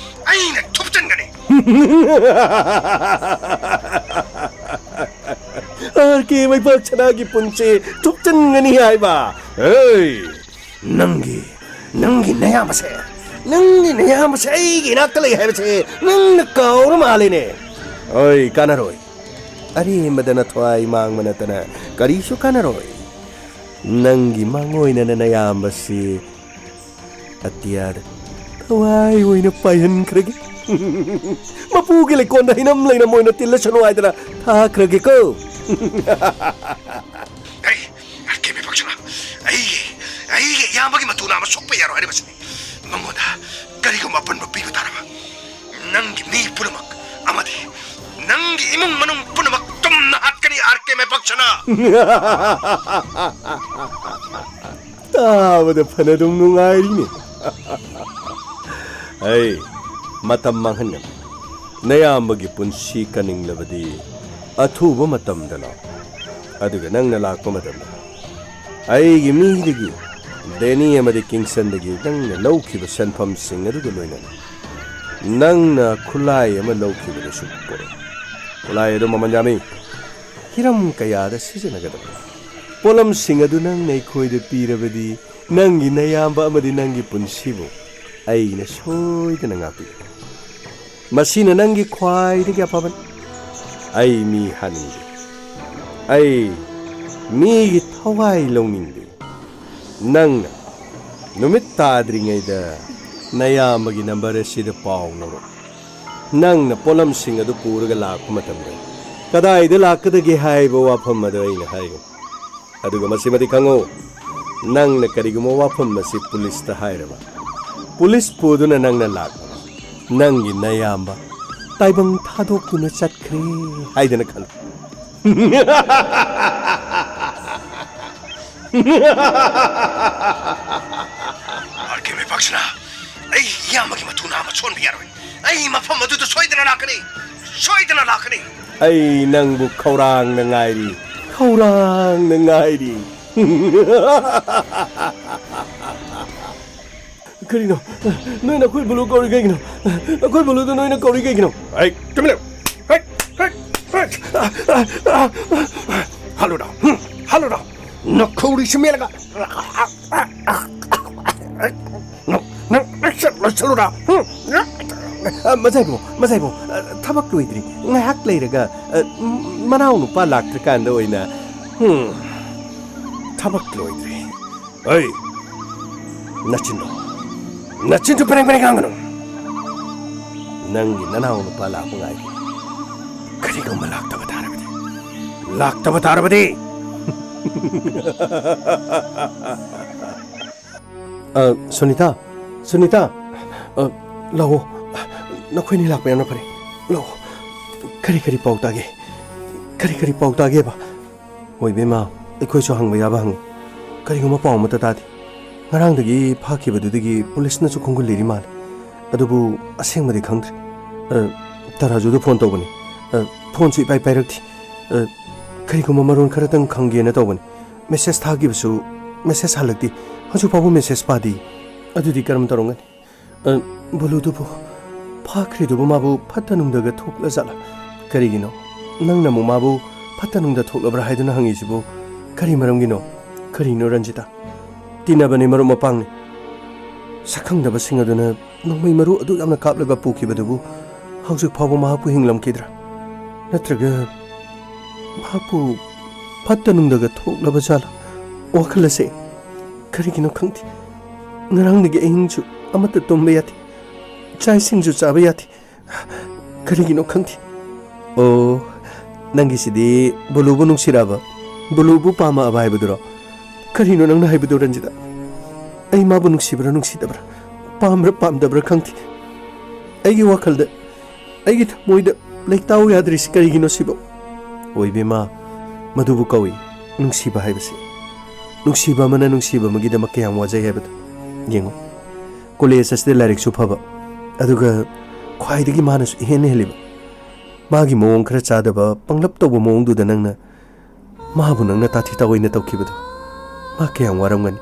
ꯑꯩꯅ ꯊꯨꯞꯆꯟꯒꯅꯤ꯫ ꯑꯥꯔ ꯀꯦ ꯃꯩꯄꯥꯛ ꯁꯅꯥꯒꯤ ꯄꯨꯟꯁꯤ ꯊꯨꯞꯆꯟꯒꯅꯤ ꯍꯥꯏꯕ? ꯑꯦ, ꯅꯪꯒꯤ, ꯅꯪꯒꯤ ꯅꯌꯥꯝꯕꯁꯦ, ꯅꯪꯒꯤ ꯅꯌꯥꯝꯕꯁꯦ ꯑꯩꯒꯤ ꯏꯅꯥꯛꯇ ꯂꯩ ꯍꯥꯏꯕꯁꯦ ꯅꯪꯅ ꯀꯥꯎꯔ ꯃꯥꯜꯂꯦꯅꯦ꯫ ꯑꯣꯏ, ꯀꯥꯟꯅꯔꯣꯏ꯫ ꯑꯔꯦꯝꯕꯗ ꯅꯊ꯭ꯋꯥꯏ ꯃꯥꯡꯕ ꯅꯠꯇꯅ ꯀꯔꯤꯁꯨ ꯀꯥꯟꯅꯔꯣꯏ꯫ ꯅꯪꯒꯤ ꯃꯥꯡꯑꯣꯏꯅꯅ ꯅꯌꯥꯝꯕꯁꯤ ꯑꯇꯤꯌꯥꯗ ꯊꯋꯥꯏ ꯑꯣꯏꯅ ꯄꯥꯏꯍꯟꯈ꯭ꯔꯒꯦ꯫ ꯃꯄꯨꯒꯤ ꯂꯩꯀꯣꯟꯗ ꯍꯩꯅꯝ ꯂꯩꯅꯝ ꯑꯣꯏꯅ ꯇꯤꯜꯂꯁꯅꯨ ꯍꯥꯏꯗꯅ ꯊꯥꯈ꯭ꯔꯒꯦꯀꯣ꯫ ꯑꯩ, ꯑꯥꯔ ꯀꯦ ꯃꯩꯄꯥꯛ ꯁꯅꯥ, ꯑꯩꯒꯤ, ꯑꯩꯒꯤ ꯏꯌꯥꯝꯕꯒꯤ ꯃꯇꯨ ꯅꯥꯝꯃ ꯁꯣꯛꯄ ꯌꯥꯔꯣꯏ ꯍꯥꯏꯔꯤꯕꯁꯤꯅꯤ꯫ ꯃꯉꯣꯟꯗ ꯀꯔꯤꯒꯨꯝꯕ ꯑꯄꯟꯕ ꯄꯤꯕ ꯇꯥꯔꯕ, ꯅꯪꯒꯤ ꯃꯤ ꯄꯨꯝꯅꯃꯛ ꯑꯃꯗꯤ ꯅꯪꯒꯤ ꯏꯃꯨꯡ ꯃꯅꯨꯡ ꯄꯨꯝꯅꯃꯛ ꯇꯨꯝꯅ ꯍꯥꯠꯀꯅꯤ, ꯑꯥꯔ ꯀꯦ ꯃꯩꯄꯥꯛ ꯁꯅꯥ꯫ ꯇꯥꯕꯗ ꯐꯅꯗꯨꯝ ꯅꯨꯡꯉꯥꯏꯔꯤꯅꯦ꯫ ꯑꯩ ꯃꯇꯝ ꯃꯥꯡꯍꯟꯒꯅꯨ꯫ ꯅꯌꯥꯝꯕꯒꯤ ꯄꯨꯟꯁꯤ ꯀꯟꯅꯤꯡꯂꯕꯗꯤ ꯑꯊꯨꯕ ꯃꯇꯝꯗ ꯂꯥꯛꯎ꯫ ꯑꯗꯨꯒ ꯅꯪꯅ ꯂꯥꯛꯄ ꯃꯇꯝꯗ ꯑꯩꯒꯤ ꯃꯤꯗꯒꯤ, ꯗꯦꯅꯤ ꯑꯃꯗꯤ ꯀꯤꯡꯁꯟꯗꯒꯤ ꯅꯪꯅ ꯂꯧꯈꯤꯕ ꯁꯦꯟꯐꯝꯁꯤꯡ ꯑꯗꯨꯒ ꯂꯣꯏꯅꯅ ꯅꯪꯅ ꯈꯨꯠꯂꯥꯏ ꯑꯃ ꯂꯧꯈꯤꯕꯗꯨꯁꯨ ꯄꯨꯔꯛꯎ꯫ ꯈꯨꯠꯂꯥꯏ ꯑꯗꯨ ꯃꯃꯜ ꯌꯥꯝꯃꯤ꯫ ꯍꯤꯔꯝ ꯀꯌꯥꯗ ꯁꯤꯖꯤꯟꯅꯒꯗꯕꯅꯤ꯫ ꯄꯣꯠꯂꯝꯁꯤꯡ ꯑꯗꯨ ꯅꯪꯅ ꯑꯩꯈꯣꯏꯗ ꯄꯤꯔꯕꯗꯤ ꯅꯪꯒꯤ ꯅꯌꯥꯝꯕ ꯑꯃꯗꯤ ꯅꯪꯒꯤ ꯄꯨꯟꯁꯤꯕꯨ ꯑꯩꯅ ꯁꯣꯏꯗꯅ ꯉꯥꯛꯄꯤꯒꯅꯤ꯫ ꯃꯁꯤꯅ ꯅꯪꯒꯤ ꯈ꯭ꯋꯥꯏꯗꯒꯤ ꯑꯐꯕꯅꯤ꯫ ꯑꯩ ꯃꯤ ꯍꯥꯠꯅꯤꯡꯗꯦ꯫ ꯑꯩ ꯃꯤꯒꯤ ꯊꯋꯥꯏ ꯂꯧꯅꯤꯡꯗꯦ꯫ ꯅꯪꯅ ꯅꯨꯃꯤꯠ ꯇꯥꯗ꯭ꯔꯤꯉꯩꯗ ꯅꯌꯥꯝꯕꯒꯤ ꯅꯝꯕꯔ ꯑꯁꯤꯗ ꯄꯥꯎ ꯂꯧꯔꯛꯎ꯫ ꯅꯪꯅ ꯄꯣꯠꯂꯝꯁꯤꯡ ꯑꯗꯨ ꯄꯨꯔꯒ ꯂꯥꯛꯄ ꯃꯇꯝꯗ ꯀꯗꯥꯏꯗ ꯂꯥꯛꯀꯗꯒꯦ ꯍꯥꯏꯕ ꯋꯥꯐꯝ ꯑꯗꯨ ꯑꯩꯅ ꯍꯥꯏꯒꯅꯤ꯫ ꯑꯗꯨꯒ ꯃꯁꯤꯃꯗꯤ ꯈꯪꯉꯨ, ꯅꯪꯅ ꯀꯔꯤꯒꯨꯝꯕ ꯋꯥꯐꯝ ꯑꯁꯤ ꯄꯨꯂꯤꯁꯇ ꯍꯥꯏꯔꯕ, ꯄꯨꯂꯤꯁ ꯄꯨꯗꯨꯅ ꯅꯪꯅ ꯂꯥꯛꯂꯕ, ꯅꯪꯒꯤ ꯅꯌꯥꯝꯕ ꯇꯥꯏꯕꯪ ꯊꯥꯗꯣꯛꯇꯨꯅ ꯆꯠꯈ꯭ꯔꯦ ꯍꯥꯏꯗꯅ ꯈꯜꯂꯨ꯫ ꯑꯥꯔ ꯀꯦ ꯃꯩꯄꯥꯛꯁꯤꯅ ꯑꯩ ꯏꯌꯥꯝꯕꯒꯤ ꯃꯇꯨ ꯅꯥꯝꯃ ꯁꯣꯟꯕ ꯌꯥꯔꯣꯏ꯫ ꯑꯩ ꯃꯐꯝ ꯑꯗꯨꯗ ꯁꯣꯏꯗꯅ ꯂꯥꯛꯀꯅꯤ, ꯁꯣꯏꯗꯅ ꯂꯥꯛꯀꯅꯤ꯫ ꯑꯩ ꯅꯪꯕꯨ ꯈꯧꯔꯥꯡꯅ ꯉꯥꯏꯔꯤ, ꯈꯧꯔꯥꯡꯅ ꯉꯥꯏꯔꯤ꯫ ꯀꯔꯤꯅꯣ? ꯅꯣꯏꯅ ꯑꯩꯈꯣꯏ ꯕꯨꯂꯨ ꯀꯧꯔꯤ ꯀꯩꯒꯤꯅꯣ? ꯑꯩꯈꯣꯏ ꯕꯨꯂꯨꯗꯨ ꯅꯣꯏꯅ ꯀꯧꯔꯤ ꯀꯩꯒꯤꯅꯣ? ꯑꯩ ꯇꯨꯃꯤꯟꯅ ꯂꯩꯌꯨ꯫ ꯍꯦꯛ, ꯍꯦꯛ, ꯍꯦꯛ꯫ ꯍꯜꯂꯨꯗ, ꯍꯨꯝ, ꯍꯜꯂꯨꯗ꯫ ꯅꯈꯧꯔꯤꯁꯤ ꯃꯦꯠꯂꯒ꯫ ꯅꯪ, ꯅꯪ ꯂꯣꯏꯁꯜ-, ꯂꯣꯏꯁꯜꯂꯨꯗ꯫ ꯍꯨꯝ꯫ ꯑ, ꯃꯖꯥꯏꯕꯨꯡ, ꯃꯖꯥꯏꯕꯨꯡ, ꯑ, ꯊꯕꯛ ꯂꯣꯏꯗ꯭ꯔꯤ꯫ ꯉꯥꯏꯍꯥꯛ ꯂꯩꯔꯒ, ꯑ, ꯃ-, ꯃꯅꯥꯎ ꯅꯨꯄꯥ ꯂꯥꯛꯇ꯭ꯔꯀꯥꯟꯗ ꯑꯣꯏꯅ, ꯍꯨꯝ, ꯊꯕꯛ ꯂꯣꯏꯗ꯭ꯔꯤ꯫ ꯑꯩ, ꯅꯆꯤꯟꯗꯣ, ꯅꯆꯤꯟꯗꯣ ꯄꯔꯦꯡ ꯄꯔꯦꯡ ꯉꯥꯡꯒꯅꯨ꯫ ꯅꯪꯒꯤ ꯅꯅꯥꯎ ꯅꯨꯄꯥ ꯂꯥꯛꯄ ꯉꯥꯏꯒꯦ꯫ ꯀꯔꯤꯒꯨꯝꯕ ꯂꯥꯛꯇꯕ ꯇꯥꯔꯕꯗꯤ, ꯂꯥꯛꯇꯕ ꯇꯥꯔꯕꯗꯤ꯫ ꯑ, ꯁꯨꯅꯤꯇꯥ, ꯁꯨꯅꯤꯇꯥ, ꯑ, ꯂꯥꯛꯑꯣ꯫ ꯅꯈꯣꯏꯅꯤ ꯂꯥꯛꯄ ꯌꯥꯝꯅ ꯐꯔꯦ꯫ ꯂꯥꯛꯑꯣ꯫ ꯀꯔꯤ ꯀꯔꯤ ꯄꯥꯎ ꯇꯥꯒꯦ? ꯀꯔꯤ ꯀꯔꯤ ꯄꯥꯎ ꯇꯥꯒꯦꯕ? ꯍꯣꯏ, ꯏꯕꯦꯝꯃ, ꯑꯩꯈꯣꯏꯁꯨ ꯍꯪꯕ ꯌꯥꯕ ꯍꯪꯉꯤ꯫ ꯀꯔꯤꯒꯨꯝꯕ ꯄꯥꯎ ꯑꯃꯠꯇ ꯇꯥꯗꯦ꯫ ꯉꯔꯥꯡꯗꯒꯤ ꯐꯥꯈꯤꯕꯗꯨꯗꯒꯤ ꯄꯨꯂꯤꯁꯅꯁꯨ ꯈꯣꯡꯒꯨꯜ ꯂꯤꯔꯤ ꯃꯥꯜꯂꯦ꯫ ꯑꯗꯨꯕꯨ ꯑꯁꯦꯡꯕꯗꯤ ꯈꯪꯗ꯭ꯔꯤ꯫ ꯑ, ꯇꯔꯥꯖꯨꯗ ꯐꯣꯟ ꯇꯧꯕꯅꯤ꯫ ꯑ, ꯐꯣꯟꯁꯨ ꯏꯄꯥꯏ ꯄꯥꯏꯔꯛꯇꯦ꯫ ꯑ, ꯀꯔꯤꯒꯨꯝꯕ ꯃꯔꯣꯟ ꯈꯔꯇꯪ ꯈꯪꯒꯦꯅ ꯇꯧꯕꯅꯤ꯫ ꯃꯦꯁꯦꯖ ꯊꯥꯈꯤꯕꯁꯨ ꯃꯦꯁꯦꯖ ꯍꯜꯂꯛꯇꯦ꯫ ꯍꯧꯖꯤꯛ ꯐꯥꯎꯕ ꯃꯦꯁꯦꯖ ꯄꯥꯗꯦ꯫ ꯑꯗꯨꯗꯤ ꯀꯔꯝ ꯇꯧꯔꯝꯒꯅꯤ? ꯑ, ꯕꯨꯂꯨꯗꯨꯕꯨ, ꯐꯥꯈ꯭ꯔꯤꯗꯨꯕꯨ ꯃꯥꯕꯨ ꯐꯠꯇ ꯅꯨꯡꯗꯒ ꯊꯣꯛꯂꯖꯥꯠꯂꯥ? ꯀꯔꯤꯒꯤꯅꯣ ꯅꯪꯅ ꯑꯃꯨꯛ ꯃꯥꯕꯨ ꯐꯠꯇ ꯅꯨꯡꯗ ꯊꯣꯛꯂꯕ꯭ꯔꯥ ꯍꯥꯏꯗꯨꯅ ꯍꯪꯉꯤꯁꯤꯕꯨ? ꯀꯔꯤ ꯃꯔꯝꯒꯤꯅꯣ? ꯀꯔꯤꯅꯣ ꯔꯟꯖꯤꯇꯥ? ꯇꯤꯟꯅꯕꯅꯤ, ꯃꯔꯨꯞ ꯃꯄꯥꯡꯅꯤ꯫ ꯁꯛꯈꯪꯗꯕꯁꯤꯡ ꯑꯗꯨꯅ ꯅꯣꯡꯃꯩ ꯃꯔꯨ ꯑꯗꯨ ꯌꯥꯝꯅ ꯀꯥꯞꯂꯒ ꯄꯨꯈꯤꯕꯗꯨꯕꯨ ꯍꯧꯖꯤꯛ ꯐꯥꯎꯕ ꯃꯍꯥꯛꯄꯨ ꯍꯤꯡꯂꯝꯈꯤꯗ꯭ꯔꯥ? ꯅꯠꯇ꯭ꯔꯒ ꯃꯍꯥꯛꯄꯨ ꯐꯠꯇ ꯅꯨꯡꯗꯒ ꯊꯣꯛꯂꯕ ꯖꯥꯠꯂꯥ? ꯋꯥꯈꯜ ꯑꯁꯦ ꯀꯔꯤꯒꯤꯅꯣ ꯈꯪꯗꯦ꯫ ꯉꯔꯥꯡꯗꯒꯤ ꯑꯍꯤꯡꯁꯨ ꯑꯃꯠꯇ ꯇꯨꯝꯕ ꯌꯥꯗꯦ꯫ ꯆꯥꯛ ꯏꯁꯤꯡꯁꯨ ꯆꯥꯕ ꯌꯥꯗꯦ꯫ ꯀꯔꯤꯒꯤꯅꯣ ꯈꯪꯗꯦ꯫ ꯑꯣ, ꯅꯪꯒꯤꯁꯤꯗꯤ ꯕꯨꯂꯨꯕꯨ ꯅꯨꯡꯁꯤꯔꯛꯑꯕ? ꯕꯨꯂꯨꯕꯨ ꯄꯥꯝꯃꯛꯑꯕ ꯍꯥꯏꯕꯗꯨꯔꯣ? ꯀꯔꯤꯅꯣ ꯅꯪꯅ ꯍꯥꯏꯕꯗꯨ, ꯔꯟꯖꯤꯇꯥ? ꯑꯩ ꯃꯥꯕꯨ ꯅꯨꯡꯁꯤꯕ꯭ꯔꯥ ꯅꯨꯡꯁꯤꯗꯕ꯭ꯔꯥ, ꯄꯥꯝꯕ꯭ꯔꯥ ꯄꯥꯝꯗꯕ꯭ꯔꯥ ꯈꯪꯗꯦ꯫ ꯑꯩꯒꯤ ꯋꯥꯈꯜꯗ ꯑꯩꯒꯤ ꯊꯃꯣꯏꯗ ꯂꯩꯇꯥꯎ ꯌꯥꯗ꯭ꯔꯤꯁꯤ ꯀꯔꯤꯒꯤꯅꯣ ꯁꯤꯕꯣ? ꯑꯣꯏꯕꯦꯝꯃ, ꯃꯗꯨꯕꯨ ꯀꯧꯏ ꯅꯨꯡꯁꯤꯕ ꯍꯥꯏꯕꯁꯦ꯫ ꯅꯨꯡꯁꯤꯕ ꯑꯃꯅ ꯅꯨꯡꯁꯤꯕ ꯑꯃꯒꯤꯗꯃꯛ ꯀꯌꯥꯝ ꯋꯥꯖꯩ ꯍꯥꯏꯕꯗꯣ ꯌꯦꯡꯉꯨ꯫ ꯀꯣꯂꯦꯖ ꯑꯁꯤꯗ ꯂꯥꯏꯔꯤꯛꯁꯨ ꯐꯕ, ꯑꯗꯨꯒ ꯈ꯭ꯋꯥꯏꯗꯒꯤ ꯃꯥꯅꯁꯨ ꯏꯍꯦꯟ ꯍꯦꯜꯂꯤꯕ꯫ ꯃꯥꯒꯤ ꯃꯑꯣꯡ ꯈꯔ ꯆꯥꯗꯕ, ꯄꯪꯂꯞ ꯇꯧꯕ ꯃꯑꯣꯡꯗꯨꯗ ꯅꯪꯅ ꯃꯥꯕꯨ ꯅꯪꯅ ꯇꯥꯊꯤ ꯇꯥꯑꯣꯏꯅ ꯇꯧꯈꯤꯕꯗꯣ, ꯃꯥ ꯀꯌꯥꯝ ꯋꯥꯔꯝꯒꯅꯤ꯫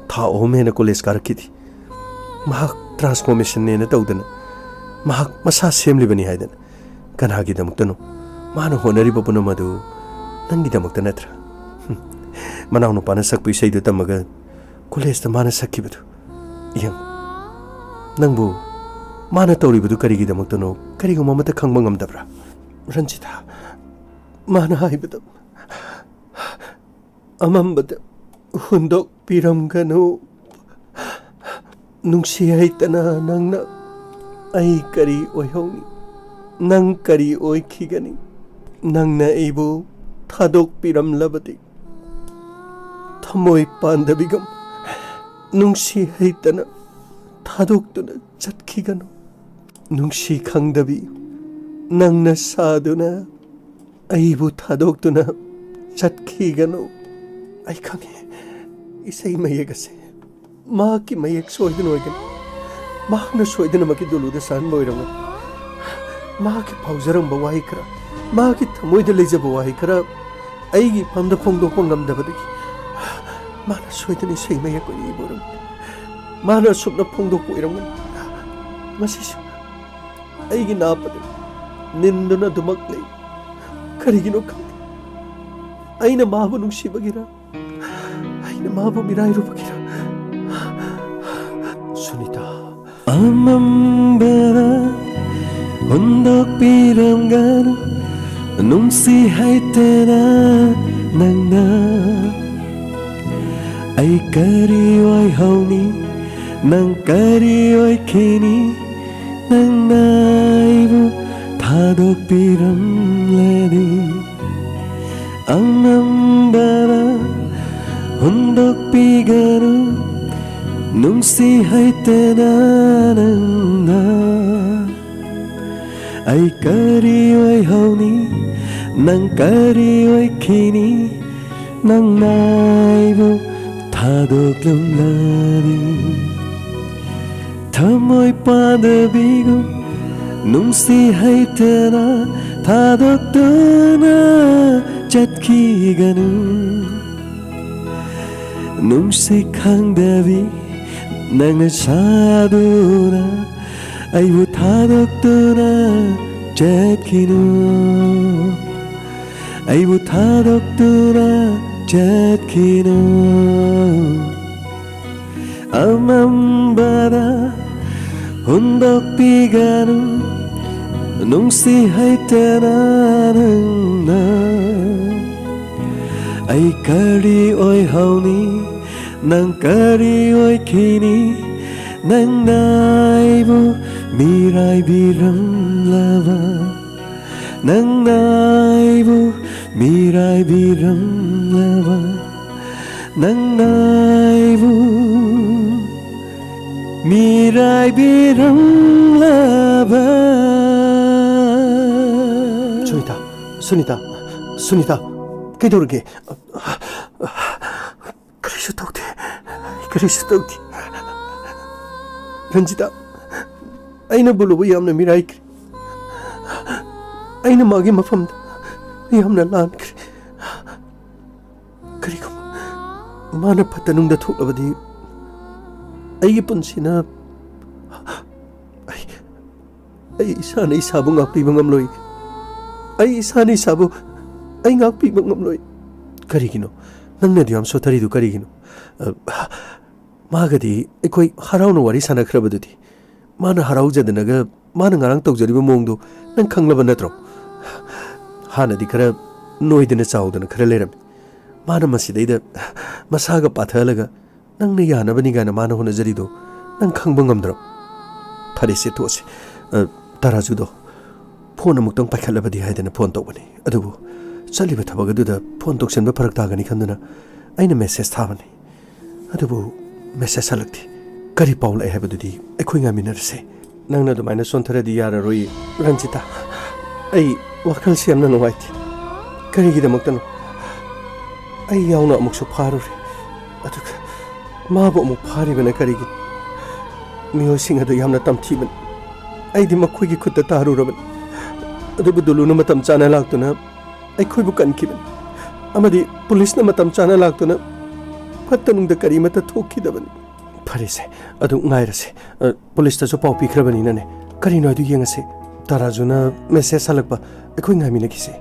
ꯊꯥ ꯑꯍꯨꯝ ꯍꯦꯟꯅ ꯀꯣꯂꯦꯖ ꯀꯥꯔꯛꯈꯤꯗꯦ꯫ ꯃꯍꯥꯛ ꯇ꯭ꯔꯥꯟꯁꯐꯣꯔꯃꯦꯁꯟꯅꯦꯅ ꯇꯧꯗꯅ ꯃꯍꯥꯛ ꯃꯁꯥ ꯁꯦꯝꯂꯤꯕꯅꯤ ꯍꯥꯏꯗꯅ꯫ ꯀꯅꯥꯒꯤꯗꯃꯛꯇꯅꯣ ꯃꯥꯅ ꯍꯣꯠꯅꯔꯤꯕ ꯄꯨꯝꯅꯃꯛ ꯑꯗꯨ? ꯅꯪꯒꯤꯗꯃꯛꯇ ꯅꯠꯇ꯭ꯔꯥ? ꯍꯨꯝ꯫ ꯃꯅꯥꯎꯅꯨꯄꯥꯅ ꯁꯛꯄ ꯏꯁꯩꯗꯨ ꯇꯝꯃꯒ ꯀꯣꯂꯦꯖꯇ ꯃꯥꯅ ꯁꯛꯈꯤꯕꯗꯨ꯫ ꯏꯌꯝ, ꯅꯪꯕꯨ ꯃꯥꯅ ꯇꯧꯔꯤꯕꯗꯨ ꯀꯔꯤꯒꯤꯗꯃꯛꯇꯅꯣ ꯀꯔꯤꯒꯨꯝꯕ ꯑꯃꯠꯇ ꯈꯪꯕ ꯉꯝꯗꯕ꯭ꯔꯥ? ꯔꯟꯖꯤꯇꯥ, ꯃꯥꯅ ꯍꯥꯏꯕꯗ ꯑꯃꯝꯕꯗ ꯍꯨꯟꯗꯣꯛꯄꯤꯔꯝꯒꯅꯨ꯫ ꯅꯨꯡꯁꯤ ꯍꯩꯇꯅ ꯅꯪꯅ ꯑꯩ ꯀꯔꯤ ꯑꯣꯏꯍꯧꯅꯤ? ꯅꯪ ꯀꯔꯤ ꯑꯣꯏꯈꯤꯒꯅꯤ? ꯅꯪꯅ ꯑꯩꯕꯨ ꯊꯥꯗꯣꯛꯄꯤꯔꯝꯂꯕꯗꯤ? ꯊꯃꯣꯏ ꯄꯥꯟꯗꯕꯤꯒꯨꯝ ꯅꯨꯡꯁꯤ ꯍꯩꯇꯅ ꯊꯥꯗꯣꯛꯇꯨꯅ ꯆꯠꯈꯤꯒꯅꯨ꯫ ꯅꯨꯡꯁꯤ ꯈꯪꯗꯕꯤ ꯅꯪꯅ ꯁꯥꯗꯨꯅ ꯑꯩꯕꯨ ꯊꯥꯗꯣꯛꯇꯨꯅ ꯆꯠꯈꯤꯒꯅꯨ꯫ ꯑꯩ ꯈꯪꯉꯦ, ꯏꯁꯩ ꯃꯌꯦꯛ ꯑꯁꯦ ꯃꯍꯥꯛꯀꯤ ꯃꯌꯦꯛ ꯁꯣꯏꯗꯅ ꯑꯣꯏꯒꯅꯤ꯫ ꯃꯍꯥꯛꯅ ꯁꯣꯏꯗꯅꯃꯛꯀꯤ ꯗꯨꯂꯨꯗ ꯁꯥꯍꯟꯕ ꯑꯣꯏꯔꯝꯒꯅꯤ꯫ ꯃꯍꯥꯛꯀꯤ ꯐꯥꯎꯖꯔꯝꯕ ꯋꯥꯍꯩ ꯈꯔ, ꯃꯍꯥꯛꯀꯤ ꯊꯃꯣꯏꯗ ꯂꯩꯖꯕ ꯋꯥꯍꯩ ꯈꯔ ꯑꯩꯒꯤ ꯏꯐꯝꯗ ꯐꯣꯡꯗꯣꯛꯄ ꯉꯝꯗꯕꯗꯒꯤ ꯃꯥꯅ ꯁꯣꯏꯗꯅ ꯏꯁꯩ ꯃꯌꯦꯛ ꯑꯣꯏꯅ ꯏꯕ ꯑꯣꯏꯔꯝꯒꯅꯤ꯫ ꯃꯥꯅ ꯑꯁꯨꯝꯅ ꯐꯣꯡꯗꯣꯛꯄ ꯑꯣꯏꯔꯝꯒꯅꯤ꯫ ꯉꯁꯤꯁꯨ ꯑꯩꯒꯤ ꯅꯥꯄꯗ ꯅꯤꯟꯗꯨꯅ ꯑꯗꯨꯃꯛ ꯂꯩ꯫ ꯀꯔꯤꯒꯤꯅꯣ ꯈꯪꯗꯦ꯫ ꯑꯩꯅ ꯃꯥꯕꯨ ꯅꯨꯡꯁꯤꯕꯒꯤꯔ? ꯑꯩꯅ ꯃꯥꯕꯨ ꯃꯤꯔꯥꯏꯔꯨꯕꯒꯤꯔ? ꯁꯨꯅꯤꯇꯥ꯫ ꯑꯃꯝꯕꯗ ꯍꯨꯟꯗꯣꯛꯄꯤꯔꯝꯒꯅꯨ, ꯅꯨꯡꯁꯤ ꯍꯩꯇꯅ ꯅꯪꯅ꯫ ꯑꯩ ꯀꯔꯤ ꯑꯣꯏꯍꯧꯅꯤ? ꯅꯪ ꯀꯔꯤ ꯑꯣꯏꯈꯤꯅꯤ? ꯅꯪꯅ ꯑꯩꯕꯨ ꯊꯥꯗꯣꯛꯄꯤꯔꯝꯂꯗꯤ꯫ ꯑꯃꯝꯕꯗ ꯍꯨꯟꯗꯣꯛꯄꯤꯒꯅꯨ, ꯅꯨꯡꯁꯤ ꯍꯩꯇꯅ ꯅꯪꯅ꯫ ꯑꯩ ꯀꯔꯤ ꯑꯣꯏꯍꯧꯅꯤ? ꯅꯪ ꯀꯔꯤ ꯑꯣꯏꯈꯤꯅꯤ? ꯅꯪꯅ ꯑꯩꯕꯨ ꯊꯥꯗꯣꯛꯂꯝꯂꯗꯤ, ꯊꯃꯣꯏ ꯄꯥꯟꯗꯕꯤꯒꯨꯝ ꯅꯨꯡꯁꯤ ꯍꯩꯇꯅ ꯊꯥꯗꯣꯛꯇꯨꯅ ꯆꯠꯈꯤꯒꯅꯨ꯫ ꯅꯨꯡꯁꯤ ꯈꯪꯗꯕꯤ ꯅꯪꯅ ꯁꯥꯗꯨꯅ ꯑꯩꯕꯨ ꯊꯥꯗꯣꯛꯇꯨꯅ ꯆꯠꯈꯤꯅꯨ꯫ ꯑꯩꯕꯨ ꯊꯥꯗꯣꯛꯇꯨꯅ ꯆꯠꯈꯤꯅꯨ꯫ ꯑꯃꯝꯕꯗ ꯍꯨꯟꯗꯣꯛꯄꯤꯒꯅꯨ, ꯅꯨꯡꯁꯤ ꯍꯩꯇꯅ ꯅꯪꯅ꯫ ꯑꯩ ꯀꯔꯤ ꯑꯣꯏꯍꯧꯅꯤ? ꯅꯪ ꯀꯔꯤ ꯑꯣꯏꯈꯤꯅꯤ? ꯅꯪꯅ ꯑꯩꯕꯨ ꯃꯤꯔꯥꯏꯕꯤꯔꯝꯂꯕ, ꯅꯪꯅ ꯑꯩꯕꯨ ꯃꯤꯔꯥꯏꯕꯤꯔꯝꯂꯕ, ꯅꯪꯅ ꯑꯩꯕꯨ ꯃꯤꯔꯥꯏꯕꯤꯔꯝꯂꯕ꯫ ꯁꯨꯅꯤꯇꯥ, ꯁꯨꯅꯤꯇꯥ, ꯁꯨꯅꯤꯇꯥ, ꯀꯩꯗꯧꯔꯒꯦ? ꯀꯔꯤꯁꯨ ꯇꯧꯗꯦ, ꯀꯔꯤꯁꯨ ꯇꯧꯗꯦ꯫ ꯔꯟꯖꯤꯇꯥ, ꯑꯩꯅ ꯕꯨꯂꯨꯕꯨ ꯌꯥꯝꯅ ꯃꯤꯔꯥꯏꯈ꯭ꯔꯦ꯫ ꯑꯩꯅ ꯃꯥꯒꯤ ꯃꯐꯝꯗ ꯌꯥꯝꯅ ꯂꯥꯟꯈ꯭ꯔꯦ꯫ ꯀꯔꯤꯒꯨꯝꯕ ꯃꯥꯅ ꯐꯠꯇ ꯅꯨꯡꯗ ꯊꯣꯛꯂꯕꯗꯤ ꯑꯩꯒꯤ ꯄꯨꯟꯁꯤꯅ ꯑꯩ, ꯑꯩ ꯏꯁꯥꯅ ꯏꯁꯥꯕꯨ ꯉꯥꯛꯄꯤꯕ ꯉꯝꯂꯣꯏ꯫ ꯑꯩ ꯏꯁꯥꯅ ꯏꯁꯥꯕꯨ ꯑꯩ ꯉꯥꯛꯄꯤꯕ ꯉꯝꯂꯣꯏ꯫ ꯀꯔꯤꯒꯤꯅꯣ? ꯅꯪꯅ ꯑꯗꯨ ꯌꯥꯝ ꯁꯣꯊꯔꯤꯗꯨ ꯀꯔꯤꯒꯤꯅꯣ? ꯑ, ꯃꯥꯒꯗꯤ ꯑꯩꯈꯣꯏ ꯍꯔꯥꯎꯅ ꯋꯥꯔꯤ ꯁꯥꯟꯅꯈ꯭ꯔꯕꯗꯨꯗꯤ꯫ ꯃꯥꯅ ꯍꯔꯥꯎꯖꯗꯅꯒ ꯃꯥꯅ ꯉꯔꯥꯡ ꯇꯧꯖꯔꯤꯕ ꯃꯑꯣꯡꯗꯣ ꯅꯪ ꯈꯪꯂꯕ ꯅꯠꯇ꯭ꯔꯣ? ꯍꯥꯟꯅꯗꯤ ꯈꯔ ꯅꯣꯏꯗꯅ ꯆꯥꯎꯗꯅ ꯈꯔ ꯂꯩꯔꯝꯃꯤ꯫ ꯃꯥꯅ ꯃꯁꯤꯗꯩꯗ ꯃꯁꯥꯒ ꯄꯥꯊꯍꯜꯂꯒ ꯅꯪꯅ ꯌꯥꯅꯕꯅꯤ ꯀꯥꯏꯅ ꯃꯥꯅ ꯍꯣꯠꯅꯖꯔꯤꯗꯣ ꯅꯪ ꯈꯪꯕ ꯉꯝꯗ꯭ꯔꯣ? ꯐꯔꯦꯁꯦ, ꯇꯣꯛꯑꯁꯦ꯫ ꯑ, ꯇꯔꯥꯖꯨꯗꯣ ꯐꯣꯟ ꯑꯃꯨꯛꯇꯪ ꯄꯥꯏꯈꯠꯂꯕꯗꯤ ꯍꯥꯏꯗꯅ ꯐꯣꯟ ꯇꯧꯕꯅꯤ, ꯑꯗꯨꯕꯨ ꯆꯠꯂꯤꯕ ꯊꯕꯛ ꯑꯗꯨꯗ ꯐꯣꯟ ꯇꯧꯁꯤꯟꯕ ꯐꯔꯛ ꯇꯥꯒꯅꯤ ꯈꯟꯗꯨꯅ ꯑꯩꯅ ꯃꯦꯁꯦꯖ ꯊꯥꯕꯅꯤ꯫ ꯑꯗꯨꯕꯨ ꯃꯦꯁꯦꯖ ꯍꯜꯂꯛꯇꯦ꯫ ꯀꯔꯤ ꯄꯥꯎ ꯂꯥꯛꯑꯦ ꯍꯥꯏꯕꯗꯨꯗꯤ ꯑꯩꯈꯣꯏ ꯉꯥꯏꯃꯤꯟꯅꯔꯁꯦ꯫ ꯅꯪꯅ ꯑꯗꯨꯃꯥꯏꯅ ꯆꯣꯟꯊꯔꯗꯤ ꯌꯥꯔꯔꯣꯏꯌꯦ꯫ ꯔꯟꯖꯤꯇꯥ, ꯑꯩ ꯋꯥꯈꯜꯁꯦ ꯌꯥꯝꯅ ꯅꯨꯡꯉꯥꯏꯇꯦ꯫ ꯀꯔꯤꯒꯤꯗꯃꯛꯇꯅꯣ? ꯑꯩ ꯌꯥꯎꯅ ꯑꯃꯨꯛꯁꯨ ꯐꯥꯔꯨꯔꯦ, ꯑꯗꯨꯒ ꯃꯥꯕꯨ ꯑꯃꯨꯛ ꯐꯥꯔꯤꯕꯅ ꯀꯔꯤꯒꯤꯅꯣ? ꯃꯤꯑꯣꯏꯁꯤꯡ ꯑꯗꯨ ꯌꯥꯝꯅ ꯇꯝꯊꯤꯕꯅꯤ꯫ ꯑꯩꯗꯤ ꯃꯈꯣꯏꯒꯤ ꯈꯨꯠꯇ ꯇꯥꯔꯨꯔꯕꯅꯤ꯫ ꯑꯗꯨꯕꯨ ꯗꯨꯂꯨꯅ ꯃꯇꯝ ꯆꯥꯅ ꯂꯥꯛꯇꯨꯅ ꯑꯩꯈꯣꯏꯕꯨ ꯀꯟꯈꯤꯕꯅꯤ, ꯑꯃꯗꯤ ꯄꯨꯂꯤꯁꯅ ꯃꯇꯝ ꯆꯥꯅ ꯂꯥꯛꯇꯨꯅ ꯐꯠꯇ ꯅꯨꯡꯗ ꯀꯔꯤꯃꯠꯇ ꯊꯣꯛꯈꯤꯗꯕꯅꯤ꯫ ꯐꯔꯦꯁꯦ, ꯑꯗꯨ ꯉꯥꯏꯔꯁꯦ꯫ ꯑ, ꯄꯨꯂꯤꯁꯇꯁꯨ ꯄꯥꯎ ꯄꯤꯈ꯭ꯔꯕꯅꯤꯅꯅꯦ, ꯀꯔꯤꯅꯣ ꯍꯥꯏꯗꯨ ꯌꯦꯡꯉꯁꯦ꯫ ꯇꯔꯥꯖꯨꯅ ꯃꯦꯁꯦꯖ ꯍꯜꯂꯛꯄ ꯑꯩꯈꯣꯏ ꯉꯥꯏꯃꯤꯟꯅꯈꯤꯁꯦ꯫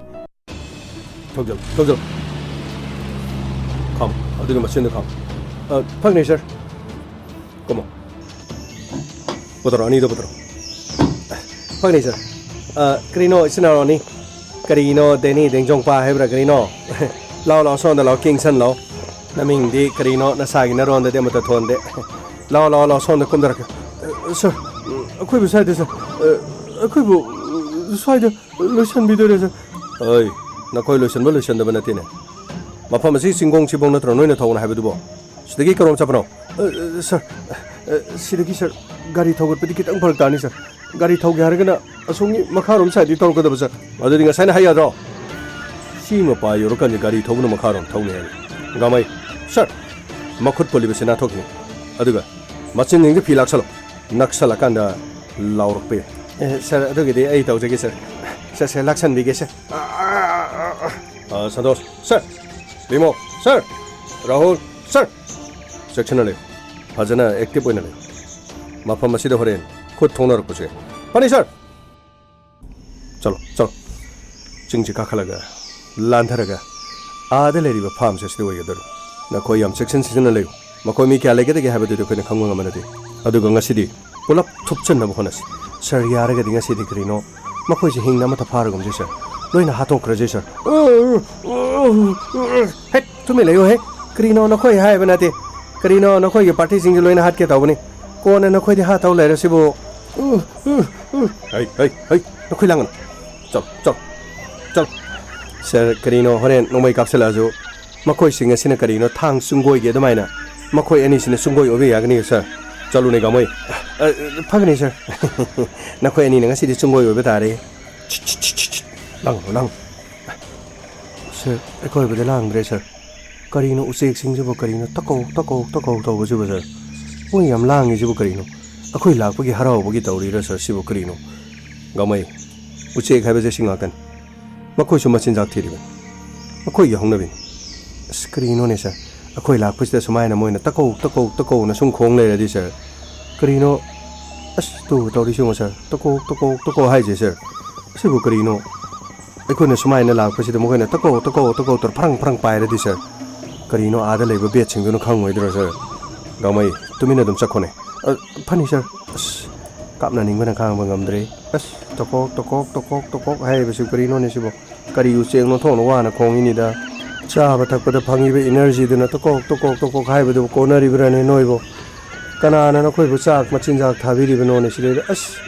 ꯊꯧꯖꯜ, ꯊꯧꯖꯜ꯫ ꯈꯥꯝ, ꯑꯗꯨꯒꯤ ꯃꯆꯤꯟꯗꯨ ꯈꯥꯝ꯫ ꯑ, ꯐꯛꯅꯦ, ꯁꯥꯔ꯫ ꯀꯨꯝꯃꯣ꯫ ꯄꯨꯊꯣꯔꯛꯑꯣ, ꯑꯅꯤꯗꯣ ꯄꯨꯊꯣꯔꯛꯑꯣ꯫ ꯐꯛꯅꯦ, ꯁꯥꯔ꯫ ꯑ, ꯀꯔꯤꯅꯣ, ꯏꯆꯤꯟ ꯏꯅꯥꯎ ꯑꯅꯤ? ꯀꯔꯤꯅꯣ, ꯗꯦꯅꯤ ꯗꯦꯡꯖꯣꯡꯄꯥ ꯍꯥꯏꯕ꯭ꯔꯥ ꯀꯔꯤꯅꯣ? ꯂꯥꯎ, ꯂꯥꯎ, ꯁꯣꯝꯗ ꯂꯥꯎ, ꯀꯤꯡꯁꯟ ꯂꯥꯎ꯫ ꯅꯃꯤꯡꯗꯤ ꯀꯔꯤꯅꯣ? ꯅꯁꯥꯒꯤ ꯅꯔꯣꯟꯗꯗꯤ ꯑꯃꯠꯇ ꯊꯣꯟꯗꯦ꯫ ꯂꯥꯎ, ꯂꯥꯎ, ꯂꯥꯎ, ꯁꯣꯝꯗ ꯀꯨꯝꯊꯔꯛꯀꯦ꯫ ꯑ, ꯁꯥꯔ, ꯎꯝ, ꯑꯩꯈꯣꯏꯕꯨ ꯁ꯭ꯋꯥꯏꯗ, ꯁꯥꯔ, ꯑ, ꯑꯩꯈꯣꯏꯕꯨ, ꯎꯝ, ꯁ꯭ꯋꯥꯏꯗ ꯂꯣꯏꯁꯤꯟꯕꯤꯗꯣꯏꯔꯥ, ꯁꯥꯔ? ꯑꯩ, ꯅꯈꯣꯏ ꯂꯣꯏꯁꯤꯟꯕ ꯂꯣꯏꯁꯤꯟꯗꯕ ꯅꯠꯇꯦꯅꯦ꯫ ꯃꯐꯝ ꯑꯁꯤ ꯆꯤꯡꯒꯣꯡ ꯁꯤꯕꯣꯡ ꯅꯠꯇ꯭ꯔꯣ ꯅꯣꯏꯅ ꯊꯧꯅ ꯍꯥꯏꯕꯗꯨꯕꯣ? ꯁꯤꯗꯒꯤ ꯀꯔꯣꯝ ꯆꯠꯄꯅꯣ? ꯑ, ꯑ, ꯁꯥꯔ, ꯑ, ꯁꯤꯗꯒꯤ, ꯁꯥꯔ, ꯒꯥꯔꯤ ꯊꯧꯒꯠꯄꯗꯤ ꯈꯤꯇꯪ ꯐꯔꯛ ꯇꯥꯅꯤ, ꯁꯥꯔ꯫ ꯒꯥꯔꯤ ꯊꯧꯒꯦ ꯍꯥꯏꯔꯒꯅ ꯑꯁꯣꯝꯒꯤ ꯃꯈꯥꯔꯣꯝ ꯁꯥꯏꯗꯇꯒꯤ ꯊꯧꯔꯛꯀꯗꯕ, ꯁꯥꯔ꯫ ꯑꯗꯨꯗꯤ ꯉꯁꯥꯏꯅ ꯍꯥꯏ ꯌꯥꯗ꯭ꯔꯣ? ꯁꯤ ꯃꯄꯥ ꯌꯧꯔꯀꯥꯟꯗ ꯒꯥꯔꯤ ꯊꯧꯕꯅ ꯃꯈꯥꯔꯣꯝ ꯊꯧꯅꯤ ꯍꯥꯏꯔꯤ꯫ ꯒꯥꯃꯩ, ꯁꯥꯔ, ꯃꯈꯨꯠ ꯄꯨꯜꯂꯤꯕꯁꯤ ꯅꯥꯟꯊꯣꯛꯈꯤꯅꯤ꯫ ꯑꯗꯨꯒ ꯃꯆꯤꯟꯁꯤꯡꯗꯨ ꯐꯤ ꯂꯥꯛꯁꯜꯂꯣ꯫ ꯅꯛꯁꯜꯂꯀꯥꯟꯗ ꯂꯥꯎꯔꯛꯄ ꯌꯥꯏ꯫ ꯑꯦ, ꯁꯥꯔ, ꯑꯗꯨꯒꯤꯗꯤ ꯑꯩ ꯇꯧꯖꯒꯦ, ꯁꯥꯔ꯫ ꯁꯥꯔ, ꯁꯥꯔ, ꯂꯥꯛꯁꯟꯕꯤꯒꯦ, ꯁꯥꯔ꯫ ꯑ, ꯁꯟꯇꯣꯁ, ꯁꯥꯔ꯫ ꯕꯤꯃꯣ, ꯁꯥꯔ꯫ ꯔꯥꯍꯨꯜ, ꯁꯥꯔ꯫ ꯆꯦꯛꯁꯤꯟꯅ ꯂꯩꯌꯨ꯫ ꯐꯖꯅ ꯑꯦꯛꯇꯤꯚ ꯑꯣꯏꯅ ꯂꯩꯌꯨ꯫ ꯃꯐꯝ ꯑꯁꯤꯗ ꯍꯣꯔꯦꯟ ꯈꯨꯠ ꯊꯣꯡꯅꯔꯛꯄꯁꯨ ꯌꯥꯏ꯫ ꯐꯅꯤ, ꯁꯥꯔ꯫ ꯆꯠꯂꯣ, ꯆꯠꯂꯣ꯫ ꯆꯤꯡꯁꯤ ꯀꯥꯈꯠꯂꯒ, ꯂꯥꯟꯊꯔꯒ, ꯑꯥꯗ ꯂꯩꯔꯤꯕ ꯐꯥꯔꯝꯁꯦ ꯑꯁꯤꯗ ꯑꯣꯏꯒꯗꯧꯔꯤꯕꯅꯤ꯫ ꯅꯈꯣꯏ ꯌꯥꯝ ꯆꯦꯛꯁꯤꯟ ꯆꯦꯛꯁꯤꯟꯅ ꯂꯩꯌꯨ꯫ ꯃꯈꯣꯏ ꯃꯤ ꯀꯌꯥ ꯂꯩꯒꯗꯒꯦ ꯍꯥꯏꯕꯗꯨꯗꯤ ꯑꯩꯈꯣꯏꯅ ꯈꯪꯕ ꯉꯝꯕ ꯅꯠꯇꯦ꯫ ꯑꯗꯨꯒ ꯉꯁꯤꯗꯤ ꯄꯨꯂꯞ ꯊꯨꯞꯆꯟꯅꯕ ꯍꯣꯠꯅꯁꯤ꯫ ꯁꯥꯔ, ꯌꯥꯔꯒꯗꯤ ꯉꯁꯤꯗꯤ ꯀꯔꯤꯅꯣ ꯃꯈꯣꯏꯁꯦ ꯍꯤꯡꯅ ꯑꯃꯠꯇ ꯐꯥꯔꯒꯨꯝꯁꯤ, ꯁꯥꯔ꯫ ꯂꯣꯏꯅ ꯍꯥꯠꯇꯣꯛꯈ꯭ꯔꯁꯤ, ꯁꯥꯔ꯫ ꯍꯦꯠ, ꯇꯨꯃꯤꯟ ꯂꯩꯌꯨꯍꯦ꯫ ꯀꯔꯤꯅꯣ ꯅꯈꯣꯏ ꯍꯥꯏꯕ ꯅꯠꯇꯦ? ꯀꯔꯤꯅꯣ ꯅꯈꯣꯏꯒꯤ ꯄꯥꯔꯇꯤꯁꯤꯡꯁꯦ ꯂꯣꯏꯅ ꯍꯥꯠꯀꯦ ꯇꯧꯕꯅꯤ? ꯀꯣꯟꯅ ꯅꯈꯣꯏꯗꯤ ꯍꯥꯠꯇꯧ ꯂꯩꯔꯁꯤꯕꯨ꯫ ꯎ, ꯎ, ꯎ꯫ ꯍꯩ, ꯍꯩ, ꯍꯩ, ꯅꯈꯣꯏ ꯂꯥꯡꯒꯅꯨ꯫ ꯆꯠꯂꯣ, ꯆꯠꯂꯣ, ꯆꯠꯂꯣ꯫ ꯁꯥꯔ, ꯀꯔꯤꯅꯣ ꯍꯣꯔꯦꯟ ꯅꯣꯡꯃꯩ ꯀꯥꯞꯁꯤꯜꯂꯛꯑꯁꯨ ꯃꯈꯣꯏꯁꯤꯡ ꯑꯁꯤꯅ ꯀꯔꯤꯅꯣ ꯊꯥꯡ ꯆꯨꯡꯒꯣꯏꯒꯤ ꯑꯗꯨꯃꯥꯏꯅ ꯃꯈꯣꯏ ꯑꯅꯤꯁꯤꯅ ꯆꯨꯡꯒꯣꯏ ꯑꯣꯏꯕ ꯌꯥꯒꯅꯤ, ꯁꯥꯔ꯫ ꯆꯠꯂꯨꯅꯦ, ꯒꯥꯃꯩ꯫ ꯑ, ꯐꯒꯅꯤ, ꯁꯥꯔ꯫ ꯅꯈꯣꯏ ꯑꯅꯤꯅ ꯉꯁꯤꯗꯤ ꯆꯨꯡꯒꯣꯏ ꯑꯣꯏꯕ ꯇꯥꯔꯦ꯫ ꯂꯥꯡꯒꯅꯨ, ꯂꯥꯡꯒꯅꯨ꯫ ꯁꯥꯔ, ꯑꯩꯈꯣꯏ ꯑꯣꯏꯕꯗ ꯂꯥꯡꯗ꯭ꯔꯦ, ꯁꯥꯔ꯫ ꯀꯔꯤꯅꯣ ꯎꯆꯦꯛꯁꯤꯡꯁꯤꯕꯨ, ꯀꯔꯤꯅꯣ ꯇꯀꯧ, ꯇꯀꯧ, ꯇꯀꯧ ꯇꯧꯕꯁꯤꯕꯨ, ꯁꯥꯔ? ꯃꯣꯏ ꯌꯥꯝ ꯂꯥꯡꯉꯤꯁꯤꯕꯨ ꯀꯔꯤꯅꯣ? ꯑꯩꯈꯣꯏ ꯂꯥꯛꯄꯒꯤ ꯍꯔꯥꯎꯕꯒꯤ ꯇꯧꯔꯤꯔꯥ, ꯁꯥꯔ? ꯁꯤꯕꯨ ꯀꯔꯤꯅꯣ? ꯒꯥꯡꯃꯩ, ꯎꯆꯦꯛ ꯍꯥꯏꯕꯁꯦ ꯁꯤ ꯉꯥꯛꯇꯅꯤ꯫ ꯃꯈꯣꯏꯁꯨ ꯃꯆꯤꯟꯖꯥꯛ ꯊꯤꯔꯤꯕꯅꯤ꯫ ꯃꯈꯣꯏꯒꯤ ꯍꯧꯅꯕꯤꯅꯤ꯫ ꯑꯁ, ꯀꯔꯤꯅꯣꯅꯦ, ꯁꯥꯔ? ꯑꯩꯈꯣꯏ ꯂꯥꯛꯄꯁꯤꯗ ꯁꯨꯃꯥꯏꯅ ꯃꯣꯏꯅ ꯇꯀꯧ, ꯇꯀꯧ, ꯇꯀꯧꯅ ꯁꯨꯝ ꯈꯣꯡ ꯂꯩꯔꯗꯤ, ꯁꯥꯔ? ꯀꯔꯤꯅꯣ? ꯑꯁ, ꯇꯨ ꯇꯧꯔꯤꯁꯤ ꯌꯦꯡꯉꯣ, ꯁꯥꯔ꯫ ꯇꯀꯧ, ꯇꯀꯧ, ꯇꯀꯧ ꯍꯥꯏꯁꯦ, ꯁꯥꯔ꯫ ꯁꯤꯕꯨ ꯀꯔꯤꯅꯣ? ꯑꯩꯈꯣꯏꯅ ꯁꯨꯃꯥꯏꯅ ꯂꯥꯛꯄꯁꯤꯗ ꯃꯈꯣꯏꯅ ꯇꯀꯧ, ꯇꯀꯧ, ꯇꯀꯧ ꯇꯧꯔ ꯐ꯭ꯔꯪ, ꯐ꯭ꯔꯪ ꯄꯥꯏꯔꯗꯤ, ꯁꯥꯔ? ꯀꯔꯤꯅꯣ ꯑꯥꯗ ꯂꯩꯕ ꯕꯦꯠꯁꯤꯡꯗꯨꯅ ꯈꯪꯉꯣꯏꯗ꯭ꯔꯣ, ꯁꯥꯔ? ꯒꯥꯡꯃꯩ, ꯇꯨꯃꯤꯟꯅ ꯑꯗꯨꯝ ꯆꯠꯈꯣꯅꯦ꯫ ꯑ, ꯐꯅꯤ, ꯁꯥꯔ꯫ ꯑꯁ, ꯀꯥꯞꯅꯅꯤꯡꯕꯅ ꯈꯥꯡꯕ ꯉꯝꯗ꯭ꯔꯦ꯫ ꯑꯁ, ꯇꯣꯀꯣꯛ, ꯇꯣꯀꯣꯛ, ꯇꯣꯀꯣꯛ, ꯇꯣꯀꯣꯛ ꯍꯥꯏꯔꯤꯕꯁꯤ ꯀꯔꯤꯅꯣꯅꯦ ꯁꯤꯕꯣ? ꯀꯔꯤ ꯎꯆꯦꯛꯅꯣ ꯊꯣꯛꯅ ꯋꯥꯅ ꯈꯣꯡꯉꯤꯅꯤꯗ? ꯆꯥꯕ ꯊꯛꯄꯗ ꯐꯪꯉꯤꯕ ꯏꯅꯔꯖꯤꯗꯨꯅ ꯇꯣꯀꯣꯛ, ꯇꯣꯀꯣꯛ, ꯇꯣꯀꯣꯛ ꯍꯥꯏꯕꯗꯨꯕꯨ ꯀꯣꯟꯅꯔꯤꯕ꯭ꯔꯥꯅꯦ ꯅꯣꯏꯕꯣ? ꯀꯅꯥꯅ ꯅꯈꯣꯏꯕꯨ ꯆꯥꯛ ꯃꯆꯤꯟꯖꯥꯛ ꯊꯥꯕꯤꯔꯤꯕꯅꯣꯅꯦ ꯁꯤꯗꯩꯗ? ꯑꯁ,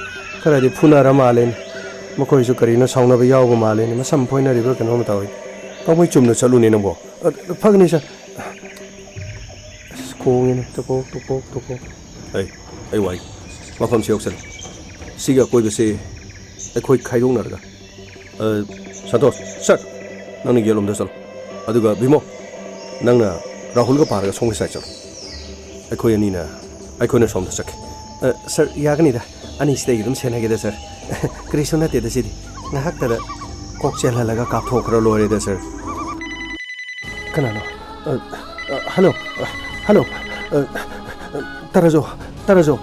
ꯈꯔꯗꯤ ꯐꯨꯅꯔ ꯃꯥꯜꯂꯦꯅꯦ꯫ ꯃꯈꯣꯏꯁꯨ ꯀꯔꯤꯅꯣ ꯁꯥꯎꯅꯕ ꯌꯥꯎꯕ ꯃꯥꯜꯂꯦꯅꯦ꯫ ꯃꯁꯝ ꯐꯣꯏꯅꯔꯤꯕ꯭ꯔꯥ ꯀꯩꯅꯣꯝ ꯇꯧꯏ꯫ ꯄꯥꯝꯃꯩ ꯆꯨꯝꯅ ꯆꯠꯂꯨꯅꯦ ꯅꯪꯕꯣ꯫ ꯑ, ꯐꯒꯅꯤ, ꯁꯥꯔ꯫ ꯑꯁ, ꯈꯣꯡꯉꯦꯅꯦ꯫ ꯇꯣꯀꯣꯛ, ꯇꯣꯀꯣꯛ, ꯇꯣꯀꯣꯛ꯫ ꯑꯩ, ꯑꯩ ꯋꯥꯏ꯫ ꯃꯐꯝꯁꯤ ꯌꯧꯁꯜꯂꯦ꯫ ꯁꯤꯒꯤ ꯑꯀꯣꯏꯕꯁꯤ ꯑꯩꯈꯣꯏ ꯈꯥꯏꯗꯣꯛꯅꯔꯒ꯫ ꯑ, ꯁꯟꯇꯣꯁ, ꯁꯠ! ꯅꯪꯅ ꯌꯦꯠꯂꯣꯝꯗ ꯆꯠꯂꯣ꯫ ꯑꯗꯨꯒ ꯚꯤꯃꯣ, ꯅꯪꯅ ꯔꯥꯍꯨꯜꯒ ꯄꯥꯔꯒ ꯁꯣꯝꯒꯤ ꯁꯥꯏꯗ ꯆꯠꯂꯣ꯫ ꯑꯩꯈꯣꯏ ꯑꯅꯤꯅ, ꯑꯩꯈꯣꯏꯅ ꯁꯣꯝꯗ ꯆꯠꯀꯦ꯫ ꯑ, ꯁꯥꯔ, ꯌꯥꯒꯅꯤꯗ꯫ ꯑꯅꯤꯁꯤꯗꯒꯤ ꯑꯗꯨꯝ ꯁꯦꯟꯅꯒꯦꯗ, ꯁꯥꯔ꯫ ꯀꯔꯤꯁꯨ ꯅꯠꯇꯦꯗ ꯁꯤꯗꯤ꯫ ꯉꯥꯏꯍꯥꯛꯇꯗ ꯀꯣꯛ ꯆꯦꯜꯍꯜꯂꯒ ꯀꯥꯞꯊꯣꯛꯈ꯭ꯔ ꯂꯣꯏꯔꯦꯗ, ꯁꯥꯔ꯫ ꯀꯅꯥꯅꯣ? ꯑ, ꯑ, ꯍꯜꯂꯣ, ꯑ, ꯍꯜꯂꯣ, ꯑ, ꯑ, ꯇꯔꯥꯖꯣ, ꯇꯔꯥꯖꯣ,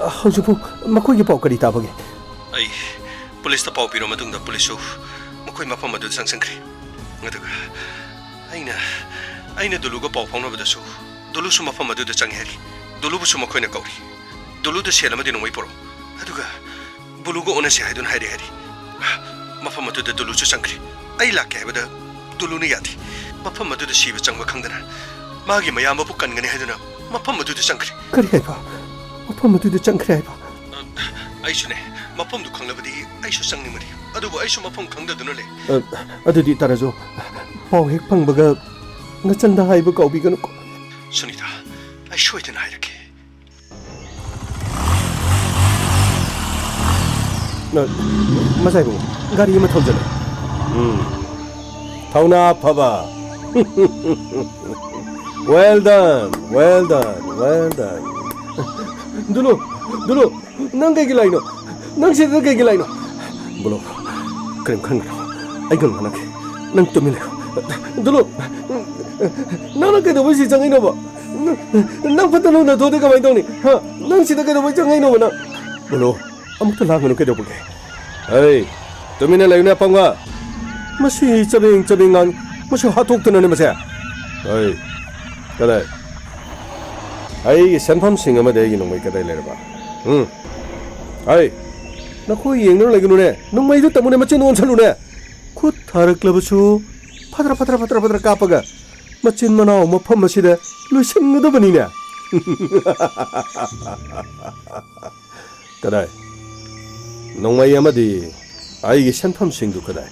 ꯑ, ꯍꯧꯖꯤꯛꯄꯨ ꯃꯈꯣꯏꯒꯤ ꯄꯥꯎ ꯀꯔꯤ ꯇꯥꯕꯒꯦ? ꯑꯩ ꯄꯨꯂꯤꯁꯇ ꯄꯥꯎ ꯄꯤꯔ ꯃꯇꯨꯡꯗ ꯄꯨꯂꯤꯁꯁꯨ ꯃꯈꯣꯏ ꯃꯐꯝ ꯑꯗꯨꯗ ꯆꯪꯁꯤꯟꯈ꯭ꯔꯦ꯫ ꯑꯗꯨꯒ ꯑꯩꯅ, ꯑꯩꯅ ꯗꯨꯂꯨꯒ ꯄꯥꯎ ꯐꯥꯎꯅꯕꯗꯁꯨ ꯗꯨꯂꯨꯁꯨ ꯃꯐꯝ ꯑꯗꯨꯗ ꯆꯪꯉꯦ ꯍꯥꯏꯔꯤ꯫ ꯗꯨꯂꯨꯕꯨꯁꯨ ꯃꯈꯣꯏꯅ ꯀꯧꯔꯤ꯫ ꯗꯨꯂꯨꯗ ꯁꯦꯜ ꯑꯃꯗꯤ ꯅꯣꯡꯃꯩ ꯄꯨꯔꯛꯑꯣ꯫ ꯑꯗꯨꯒ ꯕꯨꯂꯨꯒ ꯑꯣꯟꯅꯁꯦ ꯍꯥꯏꯗꯨꯅ ꯍꯥꯏꯔꯦ ꯍꯥꯏꯔꯤ꯫ ꯃꯐꯝ ꯑꯗꯨꯗ ꯗꯨꯂꯨꯁꯨ ꯆꯪꯈ꯭ꯔꯦ꯫ ꯑꯩ ꯂꯥꯛꯀꯦ ꯍꯥꯏꯕꯗ ꯗꯨꯂꯨꯅ ꯌꯥꯗꯦ꯫ ꯃꯐꯝ ꯑꯗꯨꯗ ꯁꯤꯕ ꯆꯪꯕ ꯈꯪꯗꯅ ꯃꯥꯒꯤ ꯃꯌꯥꯝꯕꯕꯨ ꯀꯟꯒꯅꯤ ꯍꯥꯏꯗꯨꯅ ꯃꯐꯝ ꯑꯗꯨꯗ ꯆꯪꯈ꯭ꯔꯦ꯫ ꯀꯔꯤ ꯍꯥꯏꯕ? ꯃꯐꯝ ꯑꯗꯨꯗ ꯆꯪꯈ꯭ꯔꯦ ꯍꯥꯏꯕ? ꯑ, ꯑꯩꯁꯨꯅꯦ, ꯃꯐꯝꯗꯨ ꯈꯪꯂꯕꯗꯤ ꯑꯩꯁꯨ ꯆꯪꯅꯤꯡꯕꯅꯤ꯫ ꯑꯗꯨꯕꯨ ꯑꯩꯁꯨ ꯃꯐꯝ ꯈꯪꯗꯗꯨꯅ ꯂꯩ꯫ ꯑ, ꯑꯗꯨꯗꯤ ꯇꯥꯔꯖꯣ, ꯄꯥꯎ ꯍꯦꯛ ꯐꯪꯕꯒ ꯅꯆꯟꯗ ꯍꯥꯏꯕ ꯀꯥꯎꯕꯤꯒꯅꯨꯀꯣ꯫ ꯁꯨꯅꯤꯇꯥ, ꯑꯩ ꯁꯣꯏꯗꯅ ꯍꯥꯏꯔꯛꯀꯦ꯫ ꯅ, ꯃꯁꯥꯏꯕꯨ ꯒꯥꯔꯤ ꯑꯃ ꯊꯧꯖꯜꯂꯦ꯫ ꯎꯝ꯫ ꯊꯧꯅꯥ ꯐꯕ꯫ Well done, well done, well done. ꯗꯨꯂꯨ, ꯗꯨꯂꯨ, ꯅꯪ ꯀꯩꯒꯤ ꯂꯥꯛꯏꯅꯣ? ꯅꯪ ꯁꯤꯗ ꯀꯩꯒꯤ ꯂꯥꯛꯏꯅꯣ? ꯕꯨꯂꯨ, ꯀꯔꯤꯝ ꯈꯟꯒꯅꯨ꯫ ꯑꯩ ꯒꯨꯂꯤ ꯉꯥꯡꯉꯛꯀꯦ꯫ ꯅꯪ ꯇꯨꯃꯤꯟ ꯂꯩꯌꯨ꯫ ꯗꯨꯂꯨ, ꯅꯪꯅ ꯀꯩꯗꯧꯕꯩ ꯁꯤ ꯆꯪꯉꯛꯏꯅꯣꯕ? ꯅꯪ ꯐꯠꯇ ꯅꯨꯡꯗ ꯊꯣꯛꯑꯗꯤ ꯀꯃꯥꯏꯅ ꯇꯧꯅꯤ? ꯍꯥ? ꯅꯪ ꯁꯤꯗ ꯀꯩꯗꯧꯕꯩ ꯆꯪꯉꯛꯏꯅꯣꯕ ꯅꯪ? ꯕꯨꯂꯨ, ꯑꯃꯨꯛꯇ ꯂꯥꯡꯒꯅꯨ ꯀꯩꯗꯧꯕꯒꯦ? ꯍꯩ, ꯇꯨꯃꯤꯟꯅ ꯂꯩꯌꯨꯅꯦ ꯑꯄꯪꯕ꯫ ꯃꯁꯤ ꯆꯕꯦꯡ ꯆꯕꯦꯡ ꯉꯥꯡ, ꯃꯁꯤ ꯍꯥꯠꯇꯣꯛꯇꯅꯅꯦ ꯃꯁꯦ꯫ ꯍꯩ, ꯀꯗꯥꯏ? ꯑꯩꯒꯤ ꯁꯦꯟꯐꯝꯁꯤꯡ ꯑꯃꯗꯤ ꯑꯩꯒꯤ ꯅꯣꯡꯃꯩ ꯀꯗꯥꯏ ꯂꯩꯔꯕ? ꯎꯝ? ꯍꯩ, ꯅꯈꯣꯏ ꯌꯦꯡꯗꯨꯅ ꯂꯩꯒꯅꯨꯅꯦ, ꯅꯣꯡꯃꯩꯗꯨ ꯇꯝꯃꯨꯅꯦ, ꯃꯆꯤꯟ ꯑꯣꯟꯁꯜꯂꯨꯅꯦ꯫ ꯈꯨꯠ ꯊꯥꯔꯛꯂꯕꯁꯨ ꯐꯗ꯭ꯔ ꯐꯗ꯭ꯔ ꯐꯗ꯭ꯔ ꯐꯗ꯭ꯔ ꯀꯥꯞꯄꯒ ꯃꯆꯤꯟ ꯃꯅꯥꯎ ꯃꯐꯝ ꯑꯁꯤꯗ ꯂꯣꯏꯁꯤꯟꯒꯗꯕꯅꯤꯅꯦ꯫ ꯀꯗꯥꯏ? ꯅꯣꯡꯃꯩ ꯑꯃꯗꯤ ꯑꯩꯒꯤ ꯁꯦꯟꯐꯝꯁꯤꯡꯗꯨ ꯀꯗꯥꯏ?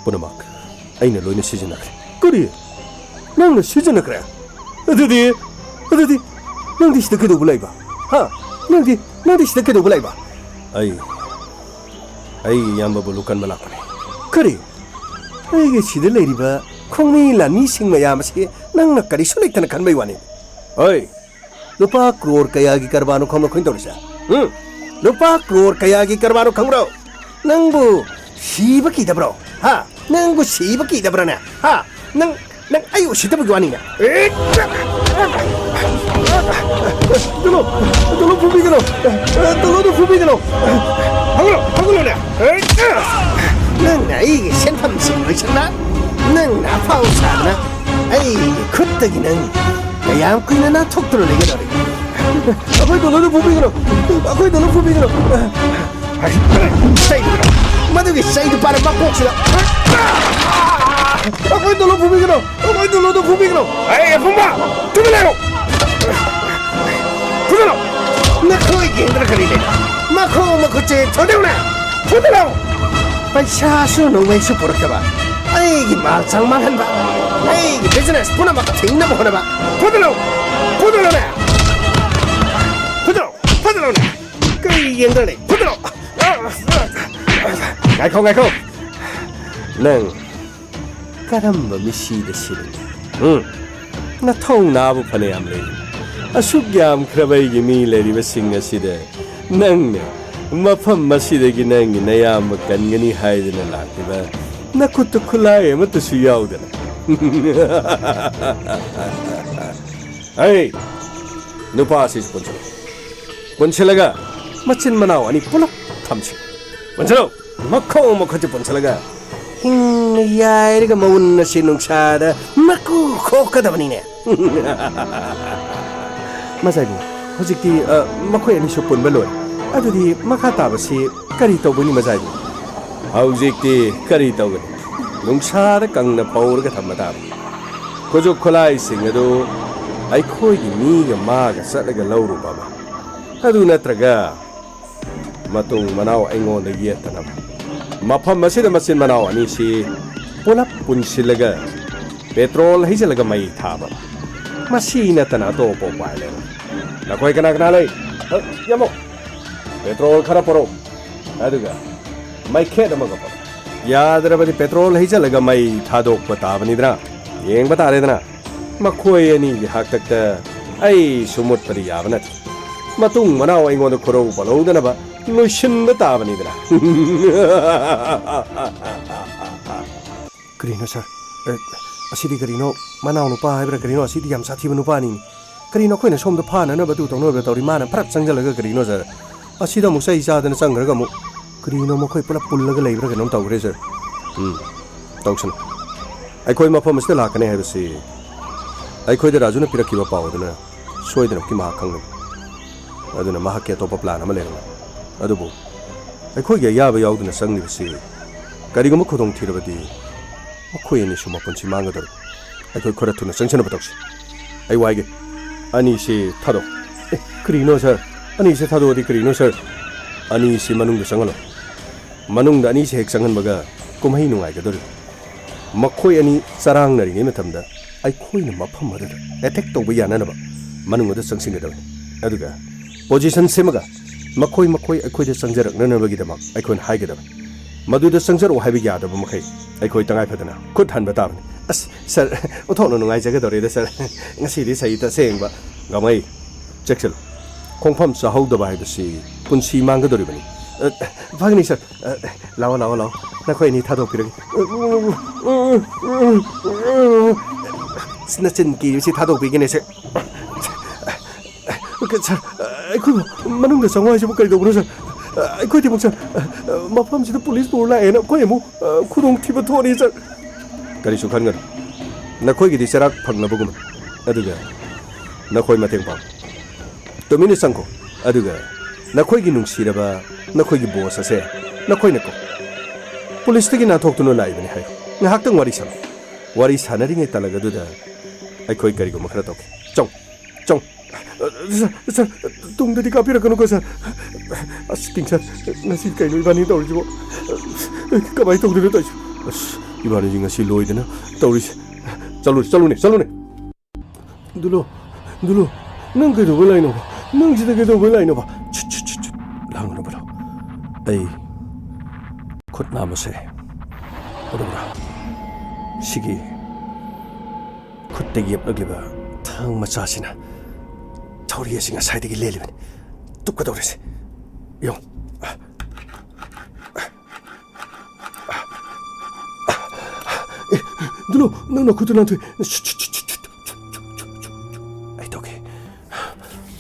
ꯄꯨꯝꯅꯃꯛ ꯑꯩꯅ ꯂꯣꯏꯅ ꯁꯤꯖꯤꯟꯅꯈ꯭ꯔꯦ꯫ ꯀꯔꯤ? ꯅꯪꯅ ꯁꯤꯖꯤꯟꯅꯈ꯭ꯔꯦ? ꯑꯗꯨꯗꯤ, ꯑꯗꯨꯗꯤ ꯅꯪꯗꯤ ꯁꯤꯗ ꯀꯩꯗꯧꯕ ꯂꯩꯕ? ꯍꯥ? ꯅꯪꯗꯤ, ꯅꯪꯗꯤ ꯁꯤꯗ ꯀꯩꯗꯧꯕ ꯂꯩꯕ? ꯑꯩ, ꯑꯩꯒꯤ ꯏꯌꯥꯝꯕꯕꯨ ꯂꯨꯀꯟꯕ ꯂꯥꯛꯄꯅꯤ꯫ ꯀꯔꯤ? ꯑꯩꯒꯤ ꯁꯤꯗ ꯂꯩꯔꯤꯕ ꯈꯣꯡꯃꯤ ꯂꯥꯟꯃꯤꯁꯤꯡ ꯃꯌꯥꯝ ꯑꯁꯤ ꯅꯪꯅ ꯀꯔꯤꯁꯨ ꯂꯩꯇꯅ ꯈꯟꯕꯩ ꯋꯥꯅꯤ꯫ ꯍꯣꯏ, ꯂꯨꯄꯥ ꯀ꯭ꯔꯣꯔ ꯀꯌꯥꯒꯤ ꯀꯔꯕꯥꯔꯅꯣ ꯈꯪꯕ꯭ꯔꯣ ꯑꯩꯈꯣꯏꯅ ꯇꯧꯔꯤꯁꯦ? ꯎꯝ? ꯂꯨꯄꯥ ꯀ꯭ꯔꯣꯔ ꯀꯌꯥꯒꯤ ꯀꯔꯕꯥꯔꯅꯣ ꯈꯪꯕ꯭ꯔꯣ? ꯅꯪꯕꯨ ꯁꯤꯕ ꯀꯤꯗꯕ꯭ꯔꯣ? ꯍꯥ? ꯅꯪꯕꯨ ꯁꯤꯕ ꯀꯤꯗꯕ꯭ꯔꯅꯦ? ꯍꯥ? ꯅꯪ, ꯅꯪ ꯑꯩ ꯎꯁꯤꯠꯇꯕꯒꯤ ꯋꯥꯅꯤꯅꯦ꯫ ꯇꯨꯂꯨ, ꯇꯨꯂꯨ ꯐꯨꯕꯤꯒꯅꯨ꯫ ꯇꯨꯂꯨꯗꯨ ꯐꯨꯕꯤꯒꯅꯨ꯫ ꯍꯧꯒꯠꯂꯣ, ꯍꯧꯒꯠꯂꯣꯅꯦ꯫ ꯅꯪꯅ ꯑꯩꯒꯤ ꯁꯦꯟꯐꯝꯁꯤꯡ ꯂꯣꯏꯁꯟꯅ, ꯅꯪꯅ ꯑꯐꯥꯎ ꯁꯥꯗꯅ ꯑꯩꯒꯤ ꯈꯨꯠꯇꯒꯤ ꯅꯪ ꯀꯌꯥꯝ ꯀꯨꯏꯅ ꯅꯥꯟꯊꯣꯛꯇꯨꯅ ꯂꯩꯒꯗꯧꯔꯤꯒꯦ? ꯑꯩꯈꯣꯏ ꯇꯨꯂꯨꯗꯨ ꯐꯨꯕꯤꯒꯅꯨ꯫ ꯑꯩꯈꯣꯏ ꯇꯨꯂꯨ ꯐꯨꯕꯤꯒꯅꯨ꯫ ꯆꯩꯗꯨ, ꯃꯗꯨꯒꯤ ꯆꯩꯗꯨ ꯄꯥꯏꯔ ꯃꯀꯣꯛꯁꯤꯗ꯫ ꯑꯩꯈꯣꯏ ꯇꯨꯂꯨ ꯐꯨꯕꯤꯒꯅꯨ꯫ ꯑꯩꯈꯣꯏ ꯇꯨꯂꯨꯗꯨ ꯐꯨꯕꯤꯒꯅꯨ꯫ ꯑꯩ ꯑꯄꯨꯝꯕ ꯇꯨꯃꯤꯟ ꯂꯩꯔꯣ꯫ ꯐꯨꯗꯠꯂꯣ꯫ ꯅꯈꯣꯏ ꯌꯦꯡꯗꯅ ꯀꯔꯤ ꯂꯩ? ꯃꯈꯣꯡ ꯃꯈꯨꯠꯁꯦ ꯊꯣꯗꯧꯅ ꯐꯨꯗꯠꯂꯣ꯫ ꯄꯩꯁꯥꯁꯨ ꯅꯣꯡꯃꯩꯁꯨ ꯄꯨꯔꯛꯇꯕ, ꯑꯩꯒꯤ ꯃꯥꯜ ꯆꯥꯡ ꯃꯥꯡꯍꯟꯕ, ꯑꯩꯒꯤ ꯕꯤꯖꯤꯅꯦꯁ ꯄꯨꯝꯅꯃꯛ ꯊꯤꯡꯅꯕ ꯍꯣꯠꯅꯕ꯫ ꯐꯨꯗꯠꯂꯣ꯫ ꯐꯨꯗꯠꯂꯣꯅꯦ꯫ ꯐꯨꯗꯠꯂꯣ꯫ ꯐꯨꯗꯠꯂꯣꯅꯦ꯫ ꯀꯩ ꯌꯦꯡꯗ꯭ꯔꯅꯦ? ꯐꯨꯠꯇ꯭ꯔꯣ? ꯉꯥꯏꯈꯣ, ꯉꯥꯏꯈꯣ꯫ ꯅꯪ ꯀꯔꯝꯕ ꯃꯤꯁꯤꯗ ꯁꯤꯔꯤꯅꯣ? ꯎꯝ? ꯅꯊꯧꯅꯥꯕꯨ ꯐꯅꯌꯥꯝ ꯂꯩꯔꯤ꯫ ꯑꯁꯨꯛ ꯌꯥꯝꯈ꯭ꯔꯕ ꯑꯩꯒꯤ ꯃꯤ ꯂꯩꯔꯤꯕꯁꯤꯡ ꯑꯁꯤꯗ ꯅꯪꯅ ꯃꯐꯝ ꯑꯁꯤꯗꯒꯤ ꯅꯪꯒꯤ ꯅꯌꯥꯝꯕ ꯀꯟꯒꯅꯤ ꯍꯥꯏꯗꯨꯅ ꯂꯥꯛꯂꯤꯕ ꯅꯈꯨꯠꯇ ꯈꯨꯠꯂꯥꯏ ꯑꯃꯠꯇꯁꯨ ꯌꯥꯎꯗꯅ꯫ ꯑꯩ ꯅꯨꯄꯥ ꯑꯁꯤꯁꯨ ꯄꯨꯟꯁꯤꯜꯂꯨ꯫ ꯄꯨꯟꯁꯤꯜꯂꯒ ꯃꯆꯤꯟ ꯃꯅꯥꯎ ꯑꯅꯤ ꯄꯨꯂꯞ ꯊꯝꯁꯤ꯫ ꯄꯨꯟꯁꯤꯜꯂꯨ꯫ ꯃꯈꯣꯡ ꯃꯈꯨꯠꯁꯦ ꯄꯨꯟꯁꯤꯜꯂꯒ ꯍꯤꯡꯅ ꯌꯥꯏꯔꯒ ꯃꯎꯟ ꯑꯁꯤ ꯅꯨꯡꯁꯥꯗ ꯃꯀꯨ ꯈꯣꯛꯀꯗꯕꯅꯤꯅꯦ꯫ ꯃꯖꯥꯏꯕꯨ, ꯍꯧꯖꯤꯛꯇꯤ, ꯑ, ꯃꯈꯣꯏ ꯑꯅꯤꯁꯨ ꯄꯨꯟꯕ ꯂꯣꯏꯔꯦ꯫ ꯑꯗꯨꯗꯤ ꯃꯈꯥ ꯇꯥꯕꯁꯤ ꯀꯔꯤ ꯇꯧꯒꯅꯤ, ꯃꯖꯥꯏꯕꯨ? ꯍꯧꯖꯤꯛꯇꯤ ꯀꯔꯤ ꯇꯧꯒꯅꯤ? ꯅꯨꯡꯁꯥꯗ ꯀꯪꯅ ꯐꯧꯔꯒ ꯊꯝꯕ ꯇꯥꯕꯅꯤ꯫ ꯈꯨꯠꯁꯨ ꯈꯨꯠꯂꯥꯏꯁꯤꯡ ꯑꯗꯨ ꯑꯩꯈꯣꯏꯒꯤ ꯃꯤꯒ ꯃꯥꯒ ꯆꯠꯂꯒ ꯂꯧꯔꯨꯕ ꯑꯃ, ꯑꯗꯨ ꯅꯠꯇ꯭ꯔꯒ ꯃꯇꯨꯡ ꯃꯅꯥꯎ ꯑꯩꯉꯣꯟꯗ ꯌꯦꯠꯇꯅꯕ ꯃꯐꯝ ꯑꯁꯤꯗ ꯃꯆꯤꯟ ꯃꯅꯥꯎ ꯑꯅꯤꯁꯤ ꯄꯨꯂꯞ ꯄꯨꯟꯁꯤꯜꯂꯒ ꯄꯦꯇ꯭ꯔꯣꯜ ꯍꯩꯖꯤꯜꯂꯒ ꯃꯩ ꯊꯥꯕ꯫ ꯃꯁꯤ ꯅꯠꯇꯅ ꯑꯇꯣꯞꯄ ꯎꯄꯥꯏ ꯂꯩꯔꯣꯏ꯫ ꯅꯈꯣꯏ ꯀꯅꯥ ꯀꯅꯥ ꯂꯩ? ꯑ, ꯌꯥꯝꯃꯣ, ꯄꯦꯇ꯭ꯔꯣꯜ ꯈꯔ ꯄꯨꯔꯛꯎ, ꯑꯗꯨꯒ ꯃꯩꯈꯦꯠ ꯑꯃꯒ ꯄꯨꯔꯛꯎ꯫ ꯌꯥꯗ꯭ꯔꯕꯗꯤ ꯄꯦꯇ꯭ꯔꯣꯜ ꯍꯩꯖꯤꯜꯂꯒ ꯃꯩ ꯊꯥꯗꯣꯛꯄ ꯇꯥꯕꯅꯤꯗꯅ꯫ ꯌꯦꯡꯕ ꯇꯥꯔꯦꯗꯅ꯫ ꯃꯈꯣꯏ ꯑꯅꯤꯒꯤ ꯍꯥꯛꯇꯛꯇ ꯑꯩꯁꯨ ꯃꯨꯠꯄꯗꯤ ꯌꯥꯕ ꯅꯠꯇꯦ꯫ ꯃꯇꯨꯡ ꯃꯅꯥꯎ ꯑꯩꯉꯣꯟꯗ ꯈꯨꯔꯧ ꯄꯜꯍꯧꯗꯅꯕ ꯂꯣꯏꯁꯤꯟꯕ ꯇꯥꯕꯅꯤꯗꯅ꯫ ꯀꯔꯤꯅꯣ ꯁꯥꯔ? ꯑꯦ, ꯑꯁꯤꯗꯤ ꯀꯔꯤꯅꯣ? ꯃꯅꯥꯎ ꯅꯨꯄꯥ ꯍꯥꯏꯕ꯭ꯔꯥ ꯀꯔꯤꯅꯣ? ꯑꯁꯤꯗꯤ ꯌꯥꯝ ꯁꯥꯊꯤꯕ ꯅꯨꯄꯥꯅꯤꯅꯦ꯫ ꯀꯔꯤꯅꯣ ꯑꯩꯈꯣꯏꯅ ꯁꯣꯝꯗ ꯐꯥꯅꯅꯕ ꯑꯗꯨ ꯇꯧꯅꯕ ꯇꯧꯔꯤ, ꯃꯥꯅ ꯐꯔꯛ ꯆꯪꯁꯤꯜꯂꯒ ꯀꯔꯤꯅꯣ ꯁꯥꯔ? ꯑꯁꯤꯗ ꯑꯃꯨꯛ ꯆꯩ ꯆꯥꯗꯅ ꯆꯪꯈ꯭ꯔꯒ ꯑꯃꯨꯛ ꯀꯔꯤꯅꯣ ꯃꯈꯣꯏ ꯄꯨꯂꯞ ꯄꯨꯜꯂꯒ ꯂꯩꯕ꯭ꯔꯥ ꯀꯩꯅꯣꯝ ꯇꯧꯈ꯭ꯔꯦ ꯁꯥꯔ꯫ ꯎꯝ, ꯇꯧꯁꯅꯨ꯫ ꯑꯩꯈꯣꯏ ꯃꯐꯝ ꯑꯁꯤꯗ ꯂꯥꯛꯀꯅꯤ ꯍꯥꯏꯕꯁꯤ ꯑꯩꯈꯣꯏꯗ ꯔꯥꯖꯨꯅ ꯄꯤꯔꯛꯈꯤꯕ ꯄꯥꯎ ꯑꯗꯨꯅ ꯁꯣꯏꯗꯅꯃꯛꯀꯤ ꯃꯍꯥꯛ ꯈꯪꯒꯅꯤ꯫ ꯑꯗꯨꯅ ꯃꯍꯥꯛꯀꯤ ꯑꯇꯣꯞꯄ ꯄ꯭ꯂꯥꯟ ꯑꯃ ꯂꯩꯔꯝꯒꯅꯤ꯫ ꯑꯗꯨꯕꯨ ꯑꯩꯈꯣꯏꯒꯤ ꯑꯌꯥꯕ ꯌꯥꯎꯗꯅ ꯆꯪꯂꯤꯕꯁꯤ ꯀꯔꯤꯒꯨꯝꯕ ꯈꯨꯗꯣꯡ ꯊꯤꯔꯕꯗꯤ ꯃꯈꯣꯏ ꯑꯅꯤꯁꯨ ꯃꯄꯨꯟꯁꯤ ꯃꯥꯡꯒꯗꯧꯔꯤ꯫ ꯑꯩꯈꯣꯏ ꯈꯔ ꯊꯨꯅ ꯆꯪꯁꯤꯟꯅꯕ ꯇꯧꯁꯤ꯫ ꯑꯩ ꯋꯥꯏꯒꯦ꯫ ꯑꯅꯤꯁꯤ ꯊꯥꯗꯣꯛ꯫ ꯑꯦ, ꯀꯔꯤꯅꯣ ꯁꯥꯔ? ꯑꯅꯤꯁꯤ ꯊꯥꯗꯣꯛꯑꯗꯤ ꯀꯔꯤꯅꯣ ꯁꯥꯔ? ꯑꯅꯤꯁꯤ ꯃꯅꯨꯡꯗ ꯆꯪꯍꯜꯂꯣ꯫ ꯃꯅꯨꯡꯗ ꯑꯅꯤꯁꯤ ꯍꯦꯛ ꯆꯪꯍꯟꯕꯒ ꯀꯨꯝꯍꯩ ꯅꯨꯡꯉꯥꯏꯒꯗꯧꯔꯤ꯫ ꯃꯈꯣꯏ ꯑꯅꯤ ꯆꯔꯥꯡꯅꯔꯤꯉꯩ ꯃꯇꯝꯗ ꯑꯩꯈꯣꯏꯅ ꯃꯐꯝ ꯑꯗꯨꯗ ꯑꯦꯇꯦꯛ ꯇꯧꯕ ꯌꯥꯅꯅꯕ ꯃꯅꯨꯡ ꯑꯗꯨ ꯆꯪꯁꯤꯟꯒꯗꯕꯅꯤ꯫ ꯑꯗꯨꯒ ꯄꯣꯖꯤꯁꯟ ꯁꯦꯝꯃꯒ ꯃꯈꯣꯏ ꯃꯈꯣꯏ ꯑꯩꯈꯣꯏꯗ ꯆꯪꯖꯔꯛꯅꯅꯕꯒꯤꯗꯃꯛ ꯑꯩꯈꯣꯏꯅ ꯍꯥꯏꯒꯗꯕꯅꯤ꯫ ꯃꯗꯨꯗ ꯆꯪꯖꯔꯛꯑꯣ ꯍꯥꯏꯕ ꯌꯥꯗꯕ ꯃꯈꯩ ꯑꯩꯈꯣꯏ ꯇꯉꯥꯏ ꯐꯗꯅ ꯈꯨꯠ ꯍꯟꯕ ꯇꯥꯕꯅꯤ꯫ ꯑꯁ, ꯁꯥꯔ, ꯑꯣꯟꯊꯣꯛꯅ ꯅꯨꯡꯉꯥꯏꯖꯒꯗꯧꯔꯦꯗ, ꯁꯥꯔ꯫ ꯉꯁꯤꯗꯤ ꯁꯍꯤ ꯇꯁꯦꯡꯕ ꯉꯝꯃꯩ꯫ ꯆꯦꯛꯁꯤꯜꯂꯨ꯫ ꯈꯣꯡꯐꯝ ꯆꯥꯍꯧꯗꯕ ꯍꯥꯏꯕꯁꯤ ꯄꯨꯟꯁꯤ ꯃꯥꯡꯒꯗꯧꯔꯤꯕꯅꯤ꯫ ꯑ, ꯐꯒꯅꯤ, ꯁꯥꯔ꯫ ꯑ, ꯂꯥꯛꯑꯣ, ꯂꯥꯛꯑꯣ, ꯂꯥꯛꯑꯣ꯫ ꯅꯈꯣꯏ ꯑꯅꯤ ꯊꯥꯗꯣꯛꯄꯤꯔꯒꯦ꯫ ꯅꯆꯤꯟ ꯀꯤꯔꯤꯕꯁꯤ ꯊꯥꯗꯣꯛꯄꯤꯒꯅꯤ, ꯁꯥꯔ꯫ ꯁꯥꯔ, ꯑꯩꯈꯣꯏꯕꯨ ꯃꯅꯨꯡꯗ ꯆꯪꯉꯣ ꯍꯥꯏꯁꯤꯕꯨ ꯀꯔꯤꯗꯧꯕꯅꯣ, ꯁꯥꯔ? ꯑꯩꯈꯣꯏꯗꯤꯃꯛ, ꯁꯥꯔ, ꯃꯐꯝꯁꯤꯗ ꯄꯨꯂꯤꯁ ꯄꯨꯔ ꯂꯥꯛꯑꯦꯅ ꯑꯩꯈꯣꯏ ꯑꯃꯨꯛ ꯈꯨꯗꯣꯡꯊꯤꯕ ꯊꯣꯛꯑꯅꯤ, ꯁꯥꯔ꯫ ꯀꯔꯤꯁꯨ ꯈꯟꯒꯅꯨ꯫ ꯅꯈꯣꯏꯒꯤꯗꯤ ꯆꯩꯔꯥꯛ ꯐꯪꯂꯕꯒꯨꯝꯕꯅꯤ꯫ ꯑꯗꯨꯒ ꯅꯈꯣꯏ ꯃꯇꯦꯡ ꯄꯥꯡ꯫ ꯇꯨꯃꯤꯟꯅ ꯆꯪꯈꯣ꯫ ꯑꯗꯨꯒ ꯅꯈꯣꯏꯒꯤ ꯅꯨꯡꯁꯤꯔꯕ ꯅꯈꯣꯏꯒꯤ ꯕꯣꯁ ꯑꯁꯦ ꯅꯈꯣꯏꯅ ꯀꯣ ꯄꯨꯂꯤꯁꯇꯒꯤ ꯅꯥꯟꯊꯣꯛꯇꯨꯅ ꯂꯥꯛꯏꯕꯅꯤ ꯍꯥꯏꯌꯨ꯫ ꯉꯥꯏꯍꯥꯛꯇꯪ ꯋꯥꯔꯤ ꯁꯥꯟꯅꯧ꯫ ꯋꯥꯔꯤ ꯁꯥꯟꯅꯔꯤꯉꯩ ꯇꯥꯂꯛ ꯑꯗꯨꯗ ꯑꯩꯈꯣꯏ ꯀꯔꯤꯒꯨꯝꯕ ꯈꯔ ꯇꯧꯒꯦ꯫ ꯆꯪ, ꯆꯪ꯫ ꯑ, ꯁꯥꯔ, ꯁꯥꯔ, ꯇꯨꯡꯗꯗꯤ ꯀꯥꯞꯄꯤꯔꯛꯀꯅꯨꯀꯣ, ꯁꯥꯔ꯫ ꯑꯁ, ꯀꯤꯡ ꯁꯥꯔ, ꯉꯁꯤ ꯀꯩꯅꯣ ꯏꯕꯥꯅꯤ ꯇꯧꯔꯤꯁꯤꯕꯣ? ꯀꯃꯥꯏꯅ ꯇꯧꯗꯣꯏꯅꯣ ꯇꯧꯔꯤꯁꯤꯕꯣ? ꯑꯁ, ꯏꯕꯥꯅꯤꯁꯤ ꯉꯁꯤ ꯂꯣꯏꯗꯅ ꯇꯧꯔꯤꯁꯦ꯫ ꯆꯠꯂꯨꯅꯦ, ꯆꯠꯂꯨꯅꯦ, ꯆꯠꯂꯨꯅꯦ꯫ ꯗꯨꯂꯣ, ꯗꯨꯂꯣ, ꯅꯪ ꯀꯩꯗꯧꯕꯩ ꯂꯥꯛꯏꯅꯣꯕ? ꯅꯪ ꯁꯤꯗ ꯀꯩꯗꯧꯕꯩ ꯂꯥꯛꯏꯅꯣꯕ? ꯆꯨꯠ, ꯆꯨꯠ, ꯆꯨꯠ, ꯆꯨꯠ꯫ ꯂꯥꯡꯒꯅꯨ ꯕꯨꯂꯣ꯫ ꯑꯩ ꯈꯨꯠ ꯅꯥꯝꯃꯁꯦ, ꯎꯔꯕ꯭ꯔꯥ? ꯁꯤꯒꯤ ꯈꯨꯠꯇ ꯌꯦꯞꯂꯛꯂꯤꯕ ꯊꯥꯡ ꯃꯆꯥꯁꯤꯅ ꯊꯧꯔꯤ ꯑꯁꯤ ꯉꯁꯥꯏꯗꯒꯤ ꯂꯦꯜꯂꯤꯕꯅꯤ꯫ ꯇꯨꯞꯀꯗꯧꯔꯤꯁꯦ꯫ ꯌꯦꯡꯉꯨ꯫ ꯑꯦ, ꯗꯨꯂꯣ, ꯅꯪ ꯅꯈꯨꯠꯇꯨ ꯅꯥꯟꯊꯣꯛꯑꯦ꯫ ꯑꯩ ꯇꯧꯒꯦ꯫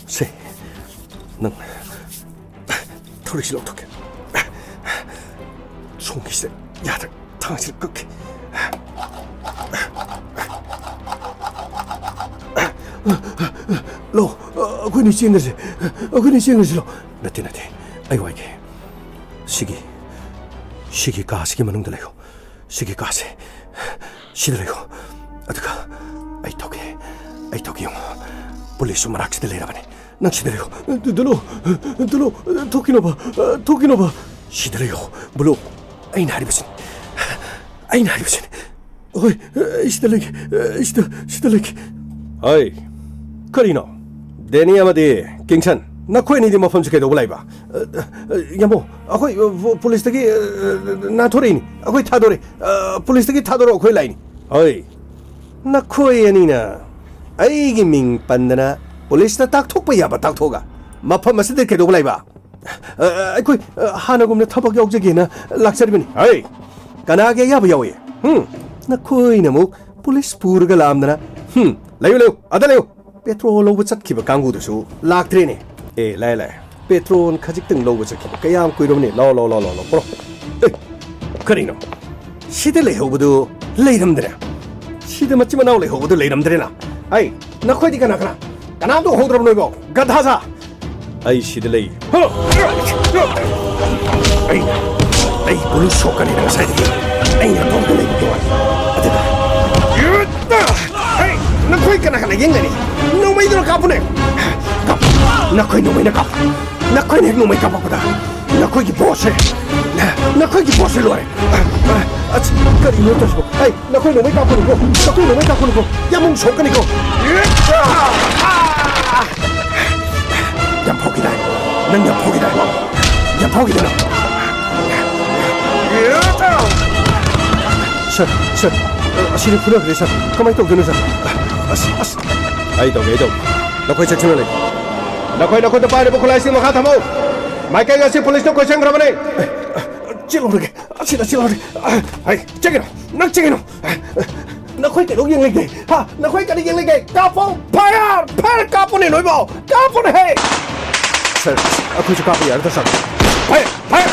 ꯁꯦ, ꯅꯪ ꯊꯧꯔꯤꯁꯤ ꯂꯧꯊꯣꯛꯀꯦ꯫ ꯁꯣꯝꯒꯤꯁꯤꯗ ꯌꯥꯗ꯭ꯔꯦ꯫ ꯊꯥꯡꯁꯤ ꯀꯛꯀꯦ꯫ ꯂꯧ, ꯑꯩꯈꯣꯏꯅꯤ ꯆꯦꯟꯈ꯭ꯔꯁꯦ꯫ ꯑꯩꯈꯣꯏꯅꯤ ꯆꯦꯟꯈ꯭ꯔꯁꯤ ꯂꯧ꯫ ꯅꯠꯇꯦ, ꯅꯠꯇꯦ꯫ ꯑꯩ ꯋꯥꯏꯒꯦ꯫ ꯁꯤꯒꯤ, ꯁꯤꯒꯤ ꯀꯥꯁꯤꯒꯤ ꯃꯅꯨꯡꯗ ꯂꯩꯌꯨ꯫ ꯁꯤꯒꯤ ꯀꯥꯁꯦ꯫ ꯁꯤꯗ ꯂꯩꯌꯨ꯫ ꯑꯗꯨꯒ ꯑꯩ ꯇꯧꯒꯦ꯫ ꯑꯩ ꯇꯧꯒꯦ ꯌꯦꯡꯉꯨ꯫ ꯄꯨꯂꯤꯁꯁꯨ ꯃꯅꯥꯛꯁꯤꯗ ꯂꯩꯔꯕꯅꯤ꯫ ꯅꯪ ꯁꯤꯗ ꯂꯩꯌꯨ꯫ ꯗꯨꯂꯨ, ꯗꯨꯂꯨ, ꯊꯣꯛꯈꯤꯅꯣꯕ, ꯊꯣꯛꯈꯤꯅꯣꯕ꯫ ꯁꯤꯗ ꯂꯩꯌꯨ꯫ ꯕꯨꯂꯨ, ꯑꯩꯅ ꯍꯥꯏꯔꯤꯕꯁꯤꯅꯤ꯫ ꯑꯩꯅ ꯍꯥꯏꯔꯤꯕꯁꯤꯅꯤ꯫ ꯍꯣꯏ, ꯑꯩ ꯁꯤꯗ ꯂꯩꯒꯦ꯫ ꯑꯩ ꯁꯤꯗ, ꯁꯤꯗ ꯂꯩꯒꯦ꯫ ꯍꯣꯏ, ꯀꯔꯤꯅꯣ? ꯗꯦꯅꯤ ꯑꯃꯗꯤ ꯀꯤꯡꯁꯟ, ꯅꯈꯣꯏ ꯑꯅꯤꯗꯤ ꯃꯐꯝꯁꯤ ꯀꯩꯗꯧꯕ ꯂꯥꯛꯏꯕ? ꯑ, ꯑ, ꯌꯥꯝꯕꯨꯡ, ꯑꯩꯈꯣꯏ, ꯑ, ꯄꯨ-, ꯄꯨꯂꯤꯁꯇꯒꯤ, ꯑ, ꯅꯥꯟꯊꯣꯔꯛꯏꯅꯤ꯫ ꯑꯩꯈꯣꯏ ꯊꯥꯗꯣꯔꯛꯏ꯫ ꯑ, ꯄꯨꯂꯤꯁꯇꯒꯤ ꯊꯥꯗꯣꯔꯛꯑꯣ, ꯑꯩꯈꯣꯏ ꯂꯥꯛꯏꯅꯤ꯫ ꯍꯣꯏ꯫ ꯅꯈꯣꯏ ꯑꯅꯤꯅ ꯑꯩꯒꯤ ꯃꯤꯡ ꯄꯟꯗꯅ ꯄꯨꯂꯤꯁꯇ ꯇꯥꯛꯊꯣꯛꯄ ꯌꯥꯕ ꯇꯥꯛꯊꯣꯛꯑꯒ ꯃꯐꯝ ꯑꯁꯤꯗ ꯀꯩꯗꯧꯕ ꯂꯥꯛꯏꯕ? ꯑ, ꯑ, ꯑꯩꯈꯣꯏ, ꯑ, ꯍꯥꯟꯅꯒꯨꯝꯅ ꯊꯕꯛ ꯌꯥꯎꯖꯒꯦꯅ ꯂꯥꯛꯆꯔꯤꯕꯅꯤ꯫ ꯍꯩ! ꯀꯅꯥꯒꯤ ꯑꯌꯥꯕ ꯌꯥꯎꯏ? ꯍꯨꯝ? ꯅꯈꯣꯏꯅ ꯑꯃꯨꯛ ꯄꯨꯂꯤꯁ ꯄꯨꯔꯒ ꯂꯥꯛꯑꯝꯗꯅ, ꯍꯨꯝ, ꯂꯩꯌꯨ, ꯂꯩꯌꯨ, ꯑꯗ ꯂꯩꯌꯨ꯫ ꯄꯦꯇ꯭ꯔꯣꯜ ꯂꯧꯕ ꯆꯠꯈꯤꯕ ꯀꯥꯡꯕꯨꯗꯨꯁꯨ ꯂꯥꯛꯇ꯭ꯔꯦꯅꯦ꯫ ꯑꯦ, ꯂꯥꯛꯑꯦ, ꯂꯥꯛꯑꯦ꯫ ꯄꯦꯇ꯭ꯔꯣꯜ ꯈꯖꯤꯛꯇꯪ ꯂꯧꯕ ꯆꯠꯈꯤꯕ ꯀꯌꯥꯝ ꯀꯨꯏꯔꯕꯅꯤ? ꯂꯥꯎ, ꯂꯥꯎ, ꯂꯥꯎ, ꯂꯥꯎ, ꯂꯥꯎ, ꯄꯨꯔꯣ꯫ ꯑꯦ, ꯀꯔꯤꯅꯣ? ꯁꯤꯗ ꯂꯩꯍꯧꯕꯗꯨ ꯂꯩꯔꯝꯗ꯭ꯔꯦ꯫ ꯁꯤꯗ ꯃꯆꯤꯟ ꯃꯅꯥꯎ ꯂꯩꯍꯧꯕꯗꯨ ꯂꯩꯔꯝꯗ꯭ꯔꯦꯅ꯫ ꯑꯩ, ꯅꯈꯣꯏꯗꯤ ꯀꯅꯥ ꯀꯅꯥ? ꯀꯅꯥꯝꯇ ꯎꯍꯧꯗ꯭ꯔꯕ ꯅꯣꯏꯕꯣ? ꯒꯙꯥ ꯁꯥ! ꯑꯩ ꯁꯤꯗ ꯂꯩ꯫ ꯑꯩ, ꯑꯩ, ꯑꯩ ꯄꯨꯂꯤꯁ ꯁꯣꯛꯀꯅꯤꯅ ꯉꯁꯥꯏꯗꯒꯤ ꯑꯩꯅ ꯇꯧꯔꯒ ꯂꯩꯕꯒꯤ ꯋꯥꯅꯤ꯫ ꯑꯗꯨꯒ ꯑꯩ, ꯅꯈꯣꯏ ꯀꯅꯥ ꯀꯅꯥ ꯌꯦꯡꯒꯅꯤ? ꯅꯣꯡꯃꯩꯗꯨꯅ ꯀꯥꯞꯄꯨꯅꯦ꯫ ꯀꯥꯞꯄꯨ꯫ ꯅꯈꯣꯏ ꯅꯣꯡꯃꯩꯅ ꯀꯥꯞꯄꯨ꯫ ꯅꯈꯣꯏꯅ ꯍꯦꯛ ꯅꯣꯡꯃꯩ ꯀꯥꯞꯄꯛꯄꯗ ꯅꯈꯣꯏꯒꯤ ꯕꯣꯁꯁꯦ, ꯅꯈꯣꯏꯒꯤ ꯕꯣꯁꯁꯦ ꯂꯣꯏꯔꯦ꯫ ꯑꯁ, ꯀꯔꯤꯅꯣ ꯇꯧꯔꯤꯁꯤꯕꯣ? ꯑꯩ, ꯅꯈꯣꯏ ꯅꯣꯡꯃꯩ ꯀꯥꯞꯄꯨꯅꯨꯀꯣ꯫ ꯅꯈꯣꯏ ꯅꯣꯡꯃꯩ ꯀꯥꯞꯄꯨꯅꯨꯀꯣ꯫ ꯌꯥꯝꯕꯨꯡ ꯁꯣꯛꯀꯅꯤꯀꯣ꯫ ꯌꯥꯝ ꯐꯥꯎꯈꯤꯗꯥꯏ? ꯅꯪ ꯌꯥꯝ ꯐꯥꯎꯈꯤꯗꯥꯏ? ꯌꯥꯝ ꯐꯥꯎꯈꯤꯗꯥꯏ ꯅꯪ? ꯁꯥꯔ, ꯁꯥꯔ, ꯑꯁꯤꯗꯤ ꯐꯨꯅꯈ꯭ꯔꯦ, ꯁꯥꯔ꯫ ꯀꯃꯥꯏꯅ ꯇꯧꯗꯣꯏꯅꯣ, ꯁꯥꯔ? ꯑꯁ, ꯑꯁ꯫ ꯑꯩ ꯇꯧꯒꯦ, ꯑꯩ ꯇꯧꯒꯦ꯫ ꯅꯈꯣꯏ ꯆꯦꯛꯁꯤꯟꯅ ꯂꯩ꯫ ꯅꯈꯣꯏ ꯅꯈꯨꯠꯇ ꯄꯥꯏꯔꯤꯕ ꯈꯨꯠꯂꯥꯏꯁꯤꯡ ꯃꯈꯥ ꯊꯝꯃꯨ꯫ ꯃꯥꯏꯀꯩ ꯑꯁꯤ ꯄꯨꯂꯤꯁꯅ ꯀꯣꯏꯁꯤꯟꯈ꯭ꯔꯕꯅꯤ꯫ ꯆꯦꯜꯍꯧꯔꯒꯦ꯫ ꯑꯁꯤꯗ ꯆꯦꯜꯍꯧꯔꯒꯦ꯫ ꯍꯩ, ꯆꯦꯟꯒꯅꯨ꯫ ꯅꯪ ꯆꯦꯟꯒꯅꯨ꯫ ꯅꯈꯣꯏ ꯀꯩꯗꯧ ꯌꯦꯡ ꯂꯩꯒꯦ? ꯍꯥ? ꯅꯈꯣꯏ ꯀꯔꯤ ꯌꯦꯡ ꯂꯩꯒꯦ? ꯀꯥꯞꯄꯣ! Fire! Fire ꯀꯥꯞꯄꯣꯅꯦ ꯅꯣꯏꯕꯣ! ꯀꯥꯞꯄꯣꯅꯦ ꯍꯦ! ꯁꯥꯔ, ꯑꯩꯈꯣꯏꯁꯨ ꯀꯥꯞꯄ ꯌꯥꯔꯗ꯭ꯔꯥ, ꯁꯥꯔ? Fire! Fire!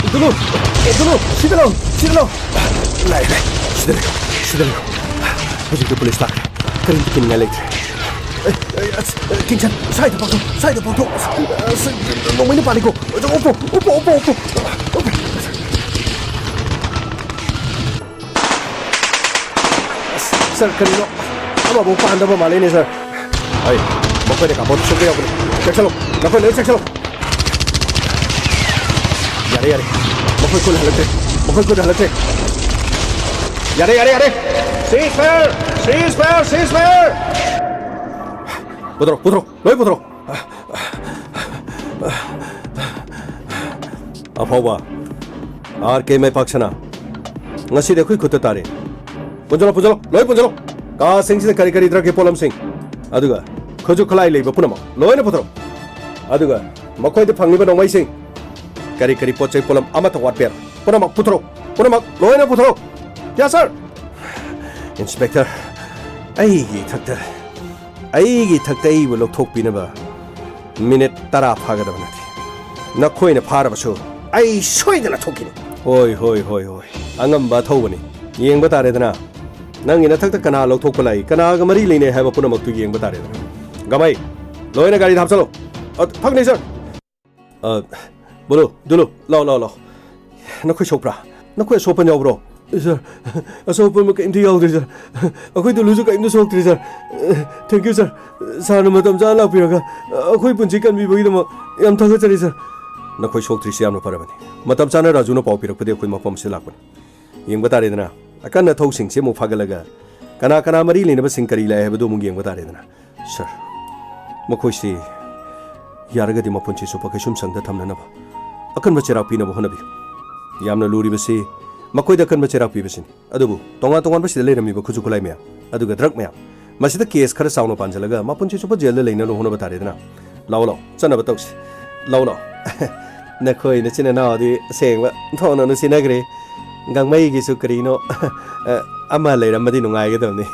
ꯑꯦ, ꯗꯨꯂꯨ! ꯑꯦ, ꯗꯨꯂꯨ! ꯁꯤꯗ ꯂꯥꯎ! ꯁꯤꯗ ꯂꯥꯎ! ꯂꯥꯛꯑꯦ, ꯂꯥꯛꯑꯦ! ꯁꯤꯗ ꯂꯩꯌꯨ! ꯁꯤꯗ ꯂꯩꯌꯨ! ꯍꯧꯖꯤꯛꯇꯤ ꯄꯨꯂꯤꯁ ꯂꯥꯛꯈ꯭ꯔꯦ꯫ ꯀꯔꯤꯝꯇ ꯀꯤꯅꯤꯡꯉꯥꯏ ꯂꯩꯇ꯭ꯔꯦ꯫ ꯑꯦ, ꯑꯦ, ꯑꯁ, ꯑꯦ, ꯀꯤꯡꯁꯟ, ꯁ꯭ꯋꯥꯏꯗ ꯄꯥꯛꯊꯣꯛ, ꯁ꯭ꯋꯥꯏꯗ ꯄꯥꯛꯊꯣꯛ꯫ ꯑꯁ, ꯑꯁ, ꯅꯣꯡꯃꯩꯅ ꯄꯥꯜꯂꯤꯀꯣ꯫ ꯎꯞꯄꯣ, ꯎꯞꯄꯣ, ꯎꯞꯄꯣ, ꯎꯞꯄꯣ꯫ ꯎꯞꯄꯦ꯫ ꯑꯁ, ꯁꯥꯔ, ꯀꯔꯤꯅꯣ? ꯑꯃꯐꯥꯎ ꯄꯥꯟꯗꯕ ꯃꯥꯜꯂꯦꯅꯦ, ꯁꯥꯔ꯫ ꯑꯩ, ꯃꯈꯣꯏꯅ ꯀꯥꯄꯣꯠ ꯁꯨꯝꯕ ꯌꯥꯎꯕꯅꯤ꯫ ꯆꯦꯛꯁꯤꯜꯂꯨ, ꯅꯈꯣꯏ ꯂꯣꯏ ꯆꯦꯛꯁꯤꯜꯂꯨ꯫ ꯌꯥꯔꯦ, ꯌꯥꯔꯦ꯫ ꯃꯈꯣꯏ ꯈꯨꯟ ꯍꯜꯂꯛꯇ꯭ꯔꯦ꯫ ꯃꯈꯣꯏ ꯈꯨꯟ ꯍꯜꯂꯛꯇ꯭ꯔꯦ꯫ ꯌꯥꯔꯦ, ꯌꯥꯔꯦ, ꯌꯥꯔꯦ! Ceasefire! Ceasefire! Ceasefire! ꯄꯨꯊꯣꯔꯛ, ꯄꯨꯊꯣꯔꯛ, ꯂꯣꯏ ꯄꯨꯊꯣꯔꯛ! ꯑꯐꯥꯎꯕ ꯑꯥꯔ ꯀꯦ ꯃꯥꯏꯄꯥꯛꯁꯅꯥ, ꯉꯁꯤꯗꯤ ꯑꯩꯈꯣꯏ ꯈꯨꯠꯇ ꯇꯥꯔꯦ꯫ ꯄꯨꯟꯖꯜꯂꯣ, ꯄꯨꯟꯖꯜꯂꯣ, ꯂꯣꯏ ꯄꯨꯟꯖꯜꯂꯣ꯫ ꯀꯥꯁꯤꯡꯁꯤꯗ ꯀꯔꯤ ꯀꯔꯤ ꯗ꯭ꯔꯒꯀꯤ ꯄꯣꯠꯂꯝꯁꯤꯡ, ꯑꯗꯨꯒ ꯈꯨꯠꯁꯨ ꯈꯨꯠꯂꯥꯏ ꯂꯩꯕ ꯄꯨꯝꯅꯃꯛ ꯂꯣꯏꯅ ꯄꯨꯊꯣꯔꯛꯎ꯫ ꯑꯗꯨꯒ ꯃꯈꯣꯏꯗ ꯐꯪꯂꯤꯕ ꯅꯣꯡꯃꯩꯁꯤꯡ, ꯀꯔꯤ ꯀꯔꯤ ꯄꯣꯠ ꯆꯩ ꯄꯣꯠꯂꯝ ꯑꯃꯠꯇ ꯋꯥꯠꯄ ꯌꯥꯔꯣꯏ꯫ ꯄꯨꯝꯅꯃꯛ ꯄꯨꯊꯣꯔꯛꯎ, ꯄꯨꯝꯅꯃꯛ ꯂꯣꯏꯅ ꯄꯨꯊꯣꯔꯛꯎ꯫ Yes, sir! ꯏꯟꯁꯄꯦꯛꯇꯔ, ꯑꯩꯒꯤ ꯏꯊꯛꯇ, ꯑꯩꯒꯤ ꯏꯊꯛꯇ ꯑꯩꯕꯨ ꯂꯧꯊꯣꯛꯄꯤꯅꯕ ꯃꯤꯅꯤꯠ ꯇꯔꯥ ꯐꯥꯒꯗꯕ ꯅꯠꯇꯦ꯫ ꯅꯈꯣꯏꯅ ꯐꯥꯔꯕꯁꯨ ꯑꯩ ꯁꯣꯏꯗꯅ ꯊꯣꯛꯈꯤꯅꯤ꯫ ꯍꯣꯏ, ꯍꯣꯏ, ꯍꯣꯏ, ꯍꯣꯏ꯫ ꯑꯉꯝꯕ ꯑꯊꯧꯕꯅꯤ꯫ ꯌꯦꯡꯕ ꯇꯥꯔꯦꯗꯅ꯫ ꯅꯪꯒꯤ ꯅꯊꯛꯇ ꯀꯅꯥ ꯂꯧꯊꯣꯛꯄ ꯂꯥꯛꯏ, ꯀꯅꯥꯒ ꯃꯔꯤ ꯂꯩꯅꯩ ꯍꯥꯏꯕ ꯄꯨꯝꯅꯃꯛꯇꯨ ꯌꯦꯡꯕ ꯇꯥꯔꯦꯗꯅ꯫ ꯒꯃꯩ, ꯂꯣꯏꯅ ꯒꯥꯔꯤꯗ ꯍꯥꯞꯆꯜꯂꯣ꯫ ꯑ, ꯐꯛꯅꯤ, ꯁꯔ꯫ ꯑ, ꯕꯨꯂꯨ, ꯗꯨꯂꯨ, ꯂꯥꯎ, ꯂꯥꯎ, ꯂꯥꯎ꯫ ꯅꯈꯣꯏ ꯁꯣꯛꯄ꯭ꯔꯥ? ꯅꯈꯣꯏ ꯑꯁꯣꯛꯄ ꯌꯥꯎꯕ꯭ꯔꯣ? ꯁꯔ, ꯑꯁꯣꯛꯄ ꯑꯃ ꯀꯔꯤꯝꯇ ꯌꯥꯎꯗ꯭ꯔꯤ, ꯁꯔ꯫ ꯑꯩꯈꯣꯏ ꯗꯨꯂꯨꯁꯨ ꯀꯔꯤꯝꯇ ꯁꯣꯛꯇ꯭ꯔꯤ, ꯁꯔ꯫ Thank you, sir. ꯁꯥꯔꯅ ꯃꯇꯝ ꯆꯥꯅ ꯂꯥꯛꯄꯤꯔꯒ ꯑꯩꯈꯣꯏ ꯄꯨꯟꯁꯤ ꯀꯟꯕꯤꯕꯒꯤꯗꯃꯛ ꯌꯥꯝ ꯊꯥꯒꯠꯆꯔꯤ, ꯁꯔ꯫ ꯅꯈꯣꯏ ꯁꯣꯛꯇ꯭ꯔꯤꯁꯤ ꯌꯥꯝꯅ ꯐꯔꯕꯅꯤ꯫ ꯃꯇꯝ ꯆꯥꯅ ꯔꯥꯖꯨꯅ ꯄꯥꯎ ꯄꯤꯔꯛꯄꯗꯒꯤ ꯑꯩꯈꯣꯏ ꯃꯐꯝ ꯑꯁꯤꯗ ꯂꯥꯛꯄꯅꯤ꯫ ꯌꯦꯡꯕ ꯇꯥꯔꯦꯗꯅ꯫ ꯑꯀꯟ ꯑꯊꯧꯁꯤꯡꯁꯤ ꯑꯃꯨꯛ ꯐꯥꯒꯠꯂꯒ ꯀꯅꯥ ꯀꯅꯥ ꯃꯔꯤ ꯂꯩꯅꯕꯁꯤꯡ ꯀꯔꯤ ꯂꯥꯛꯑꯦ ꯍꯥꯏꯕꯗꯨ ꯑꯃꯨꯛ ꯌꯦꯡꯕ ꯇꯥꯔꯦꯗꯅ꯫ ꯁꯔ, ꯃꯈꯣꯏꯁꯤ ꯌꯥꯔꯒꯗꯤ ꯃꯄꯨꯟꯁꯤ ꯆꯨꯞꯄ ꯀꯩꯁꯨꯝꯁꯪꯗ ꯊꯝꯅꯅꯕ ꯑꯀꯟꯕ ꯆꯩꯔꯥꯛ ꯄꯤꯅꯕ ꯍꯣꯠꯅꯕꯤꯌꯨ꯫ ꯌꯥꯝꯅ ꯂꯨꯔꯤꯕꯁꯤ ꯃꯈꯣꯏꯗ ꯑꯀꯟꯕ ꯆꯩꯔꯥꯛ ꯄꯤꯕꯁꯤꯅꯤ꯫ ꯑꯗꯨꯕꯨ ꯇꯣꯉꯥꯟ ꯇꯣꯉꯥꯟꯕ ꯁꯤꯗ ꯂꯩꯔꯝꯃꯤꯕ ꯈꯨꯠꯁꯨ ꯈꯨꯠꯂꯥꯏ ꯃꯌꯥꯝ, ꯑꯗꯨꯒ ꯗ꯭ꯔꯒ ꯃꯌꯥꯝ, ꯃꯁꯤꯗ ꯀꯦꯁ ꯈꯔ ꯆꯥꯎꯅ ꯄꯥꯟꯁꯤꯜꯂꯒ ꯃꯄꯨꯟꯁꯤ ꯆꯨꯞꯄ ꯖꯦꯜꯗ ꯂꯩꯅꯅꯕ ꯍꯣꯠꯅꯕ ꯇꯥꯔꯦꯗꯅ꯫ ꯂꯥꯛꯑꯣ, ꯂꯥꯛꯑꯣ, ꯆꯠꯅꯕ ꯇꯧꯁꯤ꯫ ꯂꯥꯛꯑꯣ, ꯂꯥꯛꯑꯣ꯫ ꯅꯈꯣꯏ ꯅꯆꯤꯟ ꯅꯅꯥꯎꯗꯤ ꯑꯁꯦꯡꯕ ꯊꯣꯛꯅ ꯅꯨꯡꯁꯤꯅꯈ꯭ꯔꯦ꯫ ꯒꯥꯡꯃꯩꯒꯤꯁꯨ ꯀꯔꯤꯅꯣ, ꯑ, ꯑꯃ ꯂꯩꯔꯝꯃꯗꯤ ꯅꯨꯡꯉꯥꯏꯒꯗꯕꯅꯤ꯫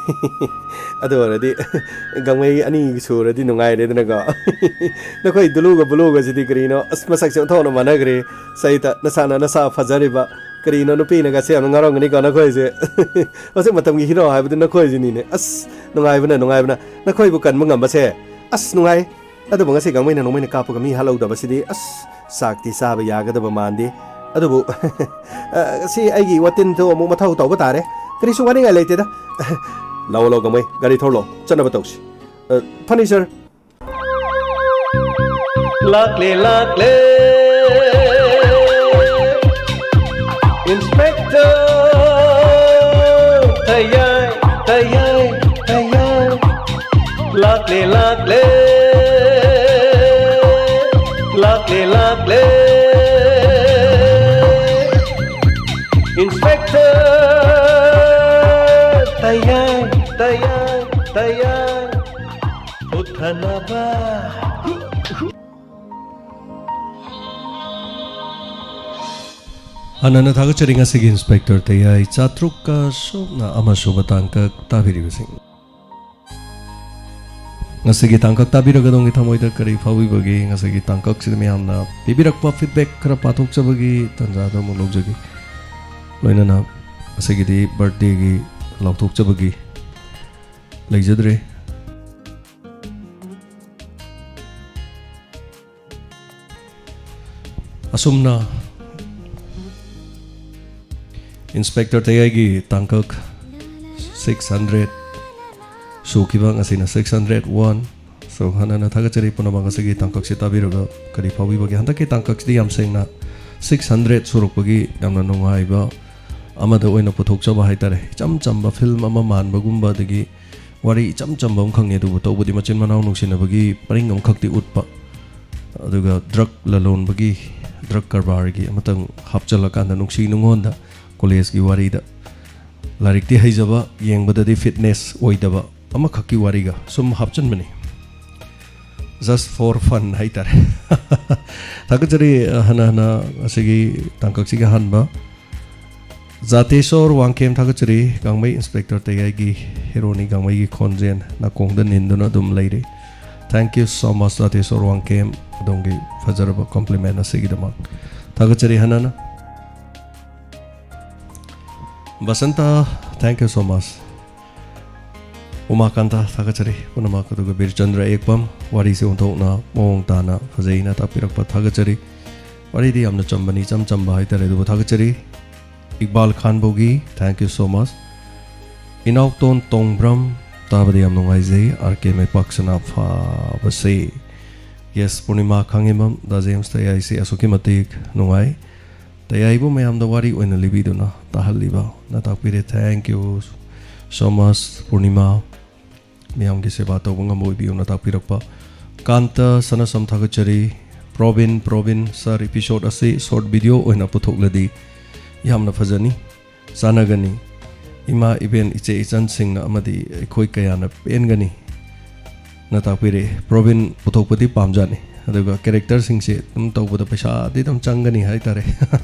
ꯑꯗꯨ ꯑꯣꯏꯔꯗꯤ ꯒꯥꯡꯃꯩ ꯑꯅꯤ ꯁꯨꯔꯗꯤ ꯅꯨꯡꯉꯥꯏꯔꯦꯗꯅꯀꯣ꯫ ꯅꯈꯣꯏ ꯗꯨꯂꯨꯒ ꯕꯨꯂꯨꯒꯁꯤꯗꯤ ꯀꯔꯤꯅꯣ, ꯑꯁ, ꯃꯁꯛꯁꯦ ꯑꯣꯟꯊꯣꯛꯅ ꯃꯥꯟꯅꯈ꯭ꯔꯦ꯫ ꯁꯩꯇ, ꯅꯁꯥꯅ ꯅꯁꯥ ꯐꯖꯔꯤꯕ꯫ ꯀꯔꯤꯅꯣ, ꯅꯨꯄꯤꯅꯒꯁꯦ ꯌꯥꯝꯅ ꯉꯥꯎꯔꯝꯒꯅꯤꯀꯣ ꯅꯈꯣꯏꯁꯦ꯫ ꯍꯧꯖꯤꯛ ꯃꯇꯝꯒꯤ ꯍꯤꯔꯣ ꯍꯥꯏꯕꯗꯨ ꯅꯈꯣꯏꯁꯤꯅꯤꯅꯦ꯫ ꯑꯁ, ꯅꯨꯡꯉꯥꯏꯕꯅ, ꯅꯨꯡꯉꯥꯏꯕꯅ꯫ ꯅꯈꯣꯏꯕꯨ ꯀꯟꯕ ꯉꯝꯕꯁꯦ, ꯑꯁ, ꯅꯨꯡꯉꯥꯏ꯫ ꯑꯗꯨꯕꯨ ꯉꯁꯤ ꯒꯥꯡꯃꯩꯅ ꯅꯣꯡꯃꯩꯅ ꯀꯥꯞꯄꯒ ꯃꯤ ꯍꯥꯠꯍꯧꯗꯕꯁꯤꯗꯤ, ꯑꯁ, ꯆꯥꯛꯇꯤ ꯆꯥꯕ ꯌꯥꯒꯗꯕ ꯃꯥꯟꯗꯦ꯫ ꯑꯗꯨꯕꯨ, ꯑ, ꯁꯤ ꯑꯩꯒꯤ ꯋꯥꯇꯤꯟꯗꯣ ꯑꯃꯨꯛ ꯃꯊꯧ ꯇꯧꯕ ꯇꯥꯔꯦ꯫ ꯀꯔꯤꯁꯨ ꯋꯥꯅꯤꯡꯉꯥꯏ ꯂꯩꯇꯦꯗ꯫ ꯂꯥꯛꯑꯣ, ꯂꯥꯛꯑꯣ, ꯒꯥꯡꯃꯩ, ꯒꯥꯔꯤ ꯊꯧꯔꯣ, ꯆꯠꯅꯕ ꯇꯧꯁꯤ꯫ ꯑ, ꯐꯅꯤ, ꯁꯔ꯫ ꯂꯥꯛꯂꯦ, ꯂꯥꯛꯂꯦ, ꯏꯟꯁꯄꯦꯛꯇꯔ꯫ ꯐꯅꯕ꯫ ꯍꯥꯟꯅꯅ ꯊꯥꯒꯠꯆꯔꯤ ꯉꯁꯤꯒꯤ ꯏꯟꯁꯄꯦꯛꯇꯔ ꯇꯌꯥꯏ ꯆꯥꯇ꯭ꯔꯨꯛꯀ ꯁꯨꯞꯅ ꯑꯃ ꯁꯨꯕ ꯇꯥꯡꯀꯛ ꯇꯥꯕꯤꯔꯤꯕꯁꯤꯡ꯫ ꯉꯁꯤꯒꯤ ꯇꯥꯡꯀꯛ ꯇꯥꯕꯤꯔꯒ ꯑꯗꯣꯝꯒꯤ ꯊꯃꯣꯏꯗ ꯀꯔꯤ ꯐꯥꯎꯕꯤꯕꯒꯦ? ꯉꯁꯤꯒꯤ ꯇꯥꯡꯀꯛꯁꯤꯗ ꯃꯌꯥꯝꯅ ꯄꯤꯕꯤꯔꯛꯄ ꯐꯤꯗꯕꯦꯛ ꯈꯔ ꯄꯥꯊꯣꯛꯆꯕꯒꯤ ꯇꯥꯟꯖꯥꯗ ꯑꯃꯨꯛ ꯂꯧꯖꯒꯦ꯫ ꯂꯣꯏꯅꯅ ꯉꯁꯤꯒꯤꯗꯤ ꯕꯥꯔꯠꯗꯦꯒꯤ ꯂꯥꯎꯊꯣꯛꯆꯕꯒꯤ ꯂꯩꯖꯗ꯭ꯔꯦ꯫ ꯑꯁꯨꯝꯅ ꯏꯟꯁꯄꯦꯛꯇꯔ ꯇꯌꯥꯏꯒꯤ ꯇꯥꯡꯀꯛ ꯁꯤꯛꯁ ꯍꯟꯗ꯭ꯔꯦꯠ ꯁꯨꯈꯤꯕ, ꯉꯁꯤꯅ ꯁꯤꯛꯁ ꯍꯟꯗ꯭ꯔꯦꯠ ꯋꯥꯟ꯫ So, ꯍꯥꯟꯅꯅ ꯊꯥꯒꯠꯆꯔꯤ ꯄꯨꯝꯅꯃꯛ ꯉꯁꯤꯒꯤ ꯇꯥꯡꯀꯛꯁꯤ ꯇꯥꯕꯤꯔꯒ ꯀꯔꯤ ꯐꯥꯎꯕꯤꯕꯒꯦ? ꯍꯟꯗꯛꯀꯤ ꯇꯥꯡꯀꯛꯁꯤꯗꯤ ꯌꯥꯝ ꯁꯦꯡꯅ ꯁꯤꯛꯁ ꯍꯟꯗ꯭ꯔꯦꯠ ꯁꯨꯔꯛꯄꯒꯤ ꯌꯥꯝꯅ ꯅꯨꯡꯉꯥꯏꯕ ꯑꯃꯗ ꯑꯣꯏꯅ ꯄꯨꯊꯣꯛꯆꯕ ꯍꯥꯏꯇꯥꯔꯦ꯫ ꯏꯆꯝ ꯆꯝꯕ ꯐꯤꯂꯝ ꯑꯃ ꯃꯥꯟꯕꯒꯨꯝꯕ, ꯑꯗꯒꯤ ꯋꯥꯔꯤ ꯏꯆꯝ ꯆꯝꯕ ꯑꯃꯈꯛꯅꯤ, ꯑꯗꯨꯕꯨ ꯇꯧꯕꯗꯤ ꯃꯆꯤꯟ ꯃꯅꯥꯎ ꯅꯨꯡꯁꯤꯅꯕꯒꯤ ꯄꯔꯤꯡ ꯑꯃꯈꯛꯇꯤ ꯎꯠꯄ, ꯑꯗꯨꯒ ꯗ꯭ꯔꯒ ꯂꯂꯣꯟꯕꯒꯤ, ꯗ꯭ꯔꯒ ꯀꯔꯕꯥꯔꯒꯤ ꯑꯃꯇꯪ ꯍꯥꯞꯆꯜꯂꯀꯥꯟꯗ ꯅꯨꯡꯁꯤ ꯅꯨꯡꯉꯣꯟꯗ ꯀꯣꯂꯦꯖꯀꯤ ꯋꯥꯔꯤꯗ, ꯂꯥꯏꯔꯤꯛꯇꯤ ꯍꯩꯖꯕ, ꯌꯦꯡꯕꯗꯗꯤ ꯐꯤꯠꯅꯦꯁ ꯑꯣꯏꯗꯕ ꯑꯃꯈꯛꯀꯤ ꯋꯥꯔꯤꯒ ꯁꯨꯝ ꯍꯥꯞꯆꯤꯟꯕꯅꯤ꯫ Just for fun ꯍꯥꯏꯇꯥꯔꯦ꯫ ꯊꯥꯒꯠꯆꯔꯤ, ꯍꯟꯅ ꯍꯟꯅ ꯑꯁꯤꯒꯤ ꯇꯥꯡꯀꯛꯁꯤꯒꯤ ꯑꯍꯥꯟꯕ ꯖꯥꯇꯦꯁꯣꯔ ꯋꯥꯡꯈꯦꯝ ꯊꯥꯒꯠꯆꯔꯤ꯫ ꯒꯥꯡꯃꯩ ꯏꯟꯁꯄꯦꯛꯇꯔ ꯇꯌꯥꯏꯒꯤ ꯍꯦꯔꯣꯅꯤ, ꯒꯥꯡꯃꯩꯒꯤ ꯈꯣꯟꯖꯦꯜ ꯅꯥꯀꯣꯡꯗ ꯅꯤꯟꯗꯨꯅ ꯑꯗꯨꯝ ꯂꯩꯔꯤ꯫ Thank you so much, ꯖꯥꯇꯦꯁꯣꯔ Wangkhem, ꯑꯗꯣꯝꯒꯤ ꯐꯖꯔꯕ ꯀꯣꯝꯄ꯭ꯂꯤꯃꯦꯟ ꯑꯁꯤꯒꯤꯗꯃꯛ ꯊꯥꯒꯠꯆꯔꯤ ꯍꯟꯅꯅ꯫ Basanta, thank you so much꯫ ꯎꯃꯥꯀꯥꯟꯇ, ꯊꯥꯒꯠꯆꯔꯤ ꯄꯨꯝꯅꯃꯛ꯫ ꯑꯗꯨꯒ ꯕꯤꯔꯆꯟꯗ꯭ꯔ ꯑꯦꯛꯄꯝ, ꯋꯥꯔꯤꯁꯦ ꯑꯣꯟꯊꯣꯛꯅ ꯃꯑꯣꯡ ꯇꯥꯅ ꯐꯖꯩꯅ ꯇꯥꯛꯄꯤꯔꯛꯄ ꯊꯥꯒꯠꯆꯔꯤ꯫ ꯋꯥꯔꯤꯗꯤ ꯌꯥꯝꯅ ꯆꯝꯕꯅꯤ, ꯏꯆꯝ ꯆꯝꯕ ꯍꯥꯏꯇꯥꯔꯦ, ꯑꯗꯨꯕꯨ ꯊꯥꯒꯠꯆꯔꯤ꯫ Iqbal ꯈꯥꯟꯕꯧꯒꯤ, thank you so much꯫ Inaoton ꯇꯣꯡꯕ꯭ꯔꯝ, ꯇꯥꯕꯗ ꯌꯥꯝ ꯅꯨꯡꯉꯥꯏꯖꯩ꯫ ꯑꯥꯔ ꯀꯦ ꯃꯩꯄꯥꯛ ꯁꯅꯥ ꯐꯥꯕꯁꯦ꯫ Yes, ꯄꯨꯔꯅꯤꯃꯥ ꯈꯥꯉꯦꯝꯕꯝ, ꯗꯥ ꯖꯦꯝꯁ ꯇꯌꯥꯏꯁꯦ ꯑꯁꯨꯛꯀꯤ ꯃꯇꯤꯛ ꯅꯨꯡꯉꯥꯏ꯫ ꯇꯌꯥꯏꯕꯨ ꯃꯌꯥꯝꯗ ꯋꯥꯔꯤ ꯑꯣꯏꯅ ꯂꯤꯕꯤꯗꯨꯅ ꯇꯥꯍꯜꯂꯤꯕ ꯅ ꯇꯥꯛꯄꯤꯔꯦ꯫ Thank you so much, ꯄꯨꯔꯅꯤꯃꯥ꯫ ꯃꯤꯌꯥꯝꯒꯤ ꯁꯦꯕꯥ ꯇꯧꯕ ꯉꯝꯕ ꯑꯣꯏꯕꯤꯌꯨꯅ ꯇꯥꯛꯄꯤꯔꯛꯄ꯫ ꯀꯥꯟꯇ ꯁꯅꯥꯁꯝ ꯊꯥꯒꯠꯆꯔꯤ꯫ ꯄ꯭ꯔꯣꯕꯤꯟ, ꯄ꯭ꯔꯣꯕꯤꯟ, ꯁꯥꯔ, ꯏꯄꯤꯁꯣꯗ ꯑꯁꯤ ꯁꯣꯔꯠ ꯚꯤꯗꯤꯑꯣ ꯑꯣꯏꯅ ꯄꯨꯊꯣꯛꯂꯗꯤ ꯌꯥꯝꯅ ꯐꯖꯅꯤ, ꯆꯥꯟꯅꯒꯅꯤ꯫ ꯏꯃꯥ, ꯏꯕꯦꯟ, ꯏꯆꯦ, ꯏꯆꯟꯁꯤꯡꯅ ꯑꯃꯗꯤ ꯑꯩꯈꯣꯏ ꯀꯌꯥꯅ ꯄꯦꯟꯒꯅꯤ꯫ ꯅ ꯇꯥꯛꯄꯤꯔꯛꯑꯦ꯫ ꯄ꯭ꯔꯣꯕꯤꯟ ꯄꯨꯊꯣꯛꯄꯗꯤ ꯄꯥꯝꯖꯥꯠꯅꯤ, ꯑꯗꯨꯒ ꯀꯦꯔꯦꯛꯇꯔꯁꯤꯡꯁꯦ ꯑꯗꯨꯝ ꯇꯧꯕꯗ ꯄꯩꯁꯥꯗꯤ ꯑꯗꯨꯝ ꯆꯪꯒꯅꯤ ꯍꯥꯏꯇꯥꯔꯦ꯫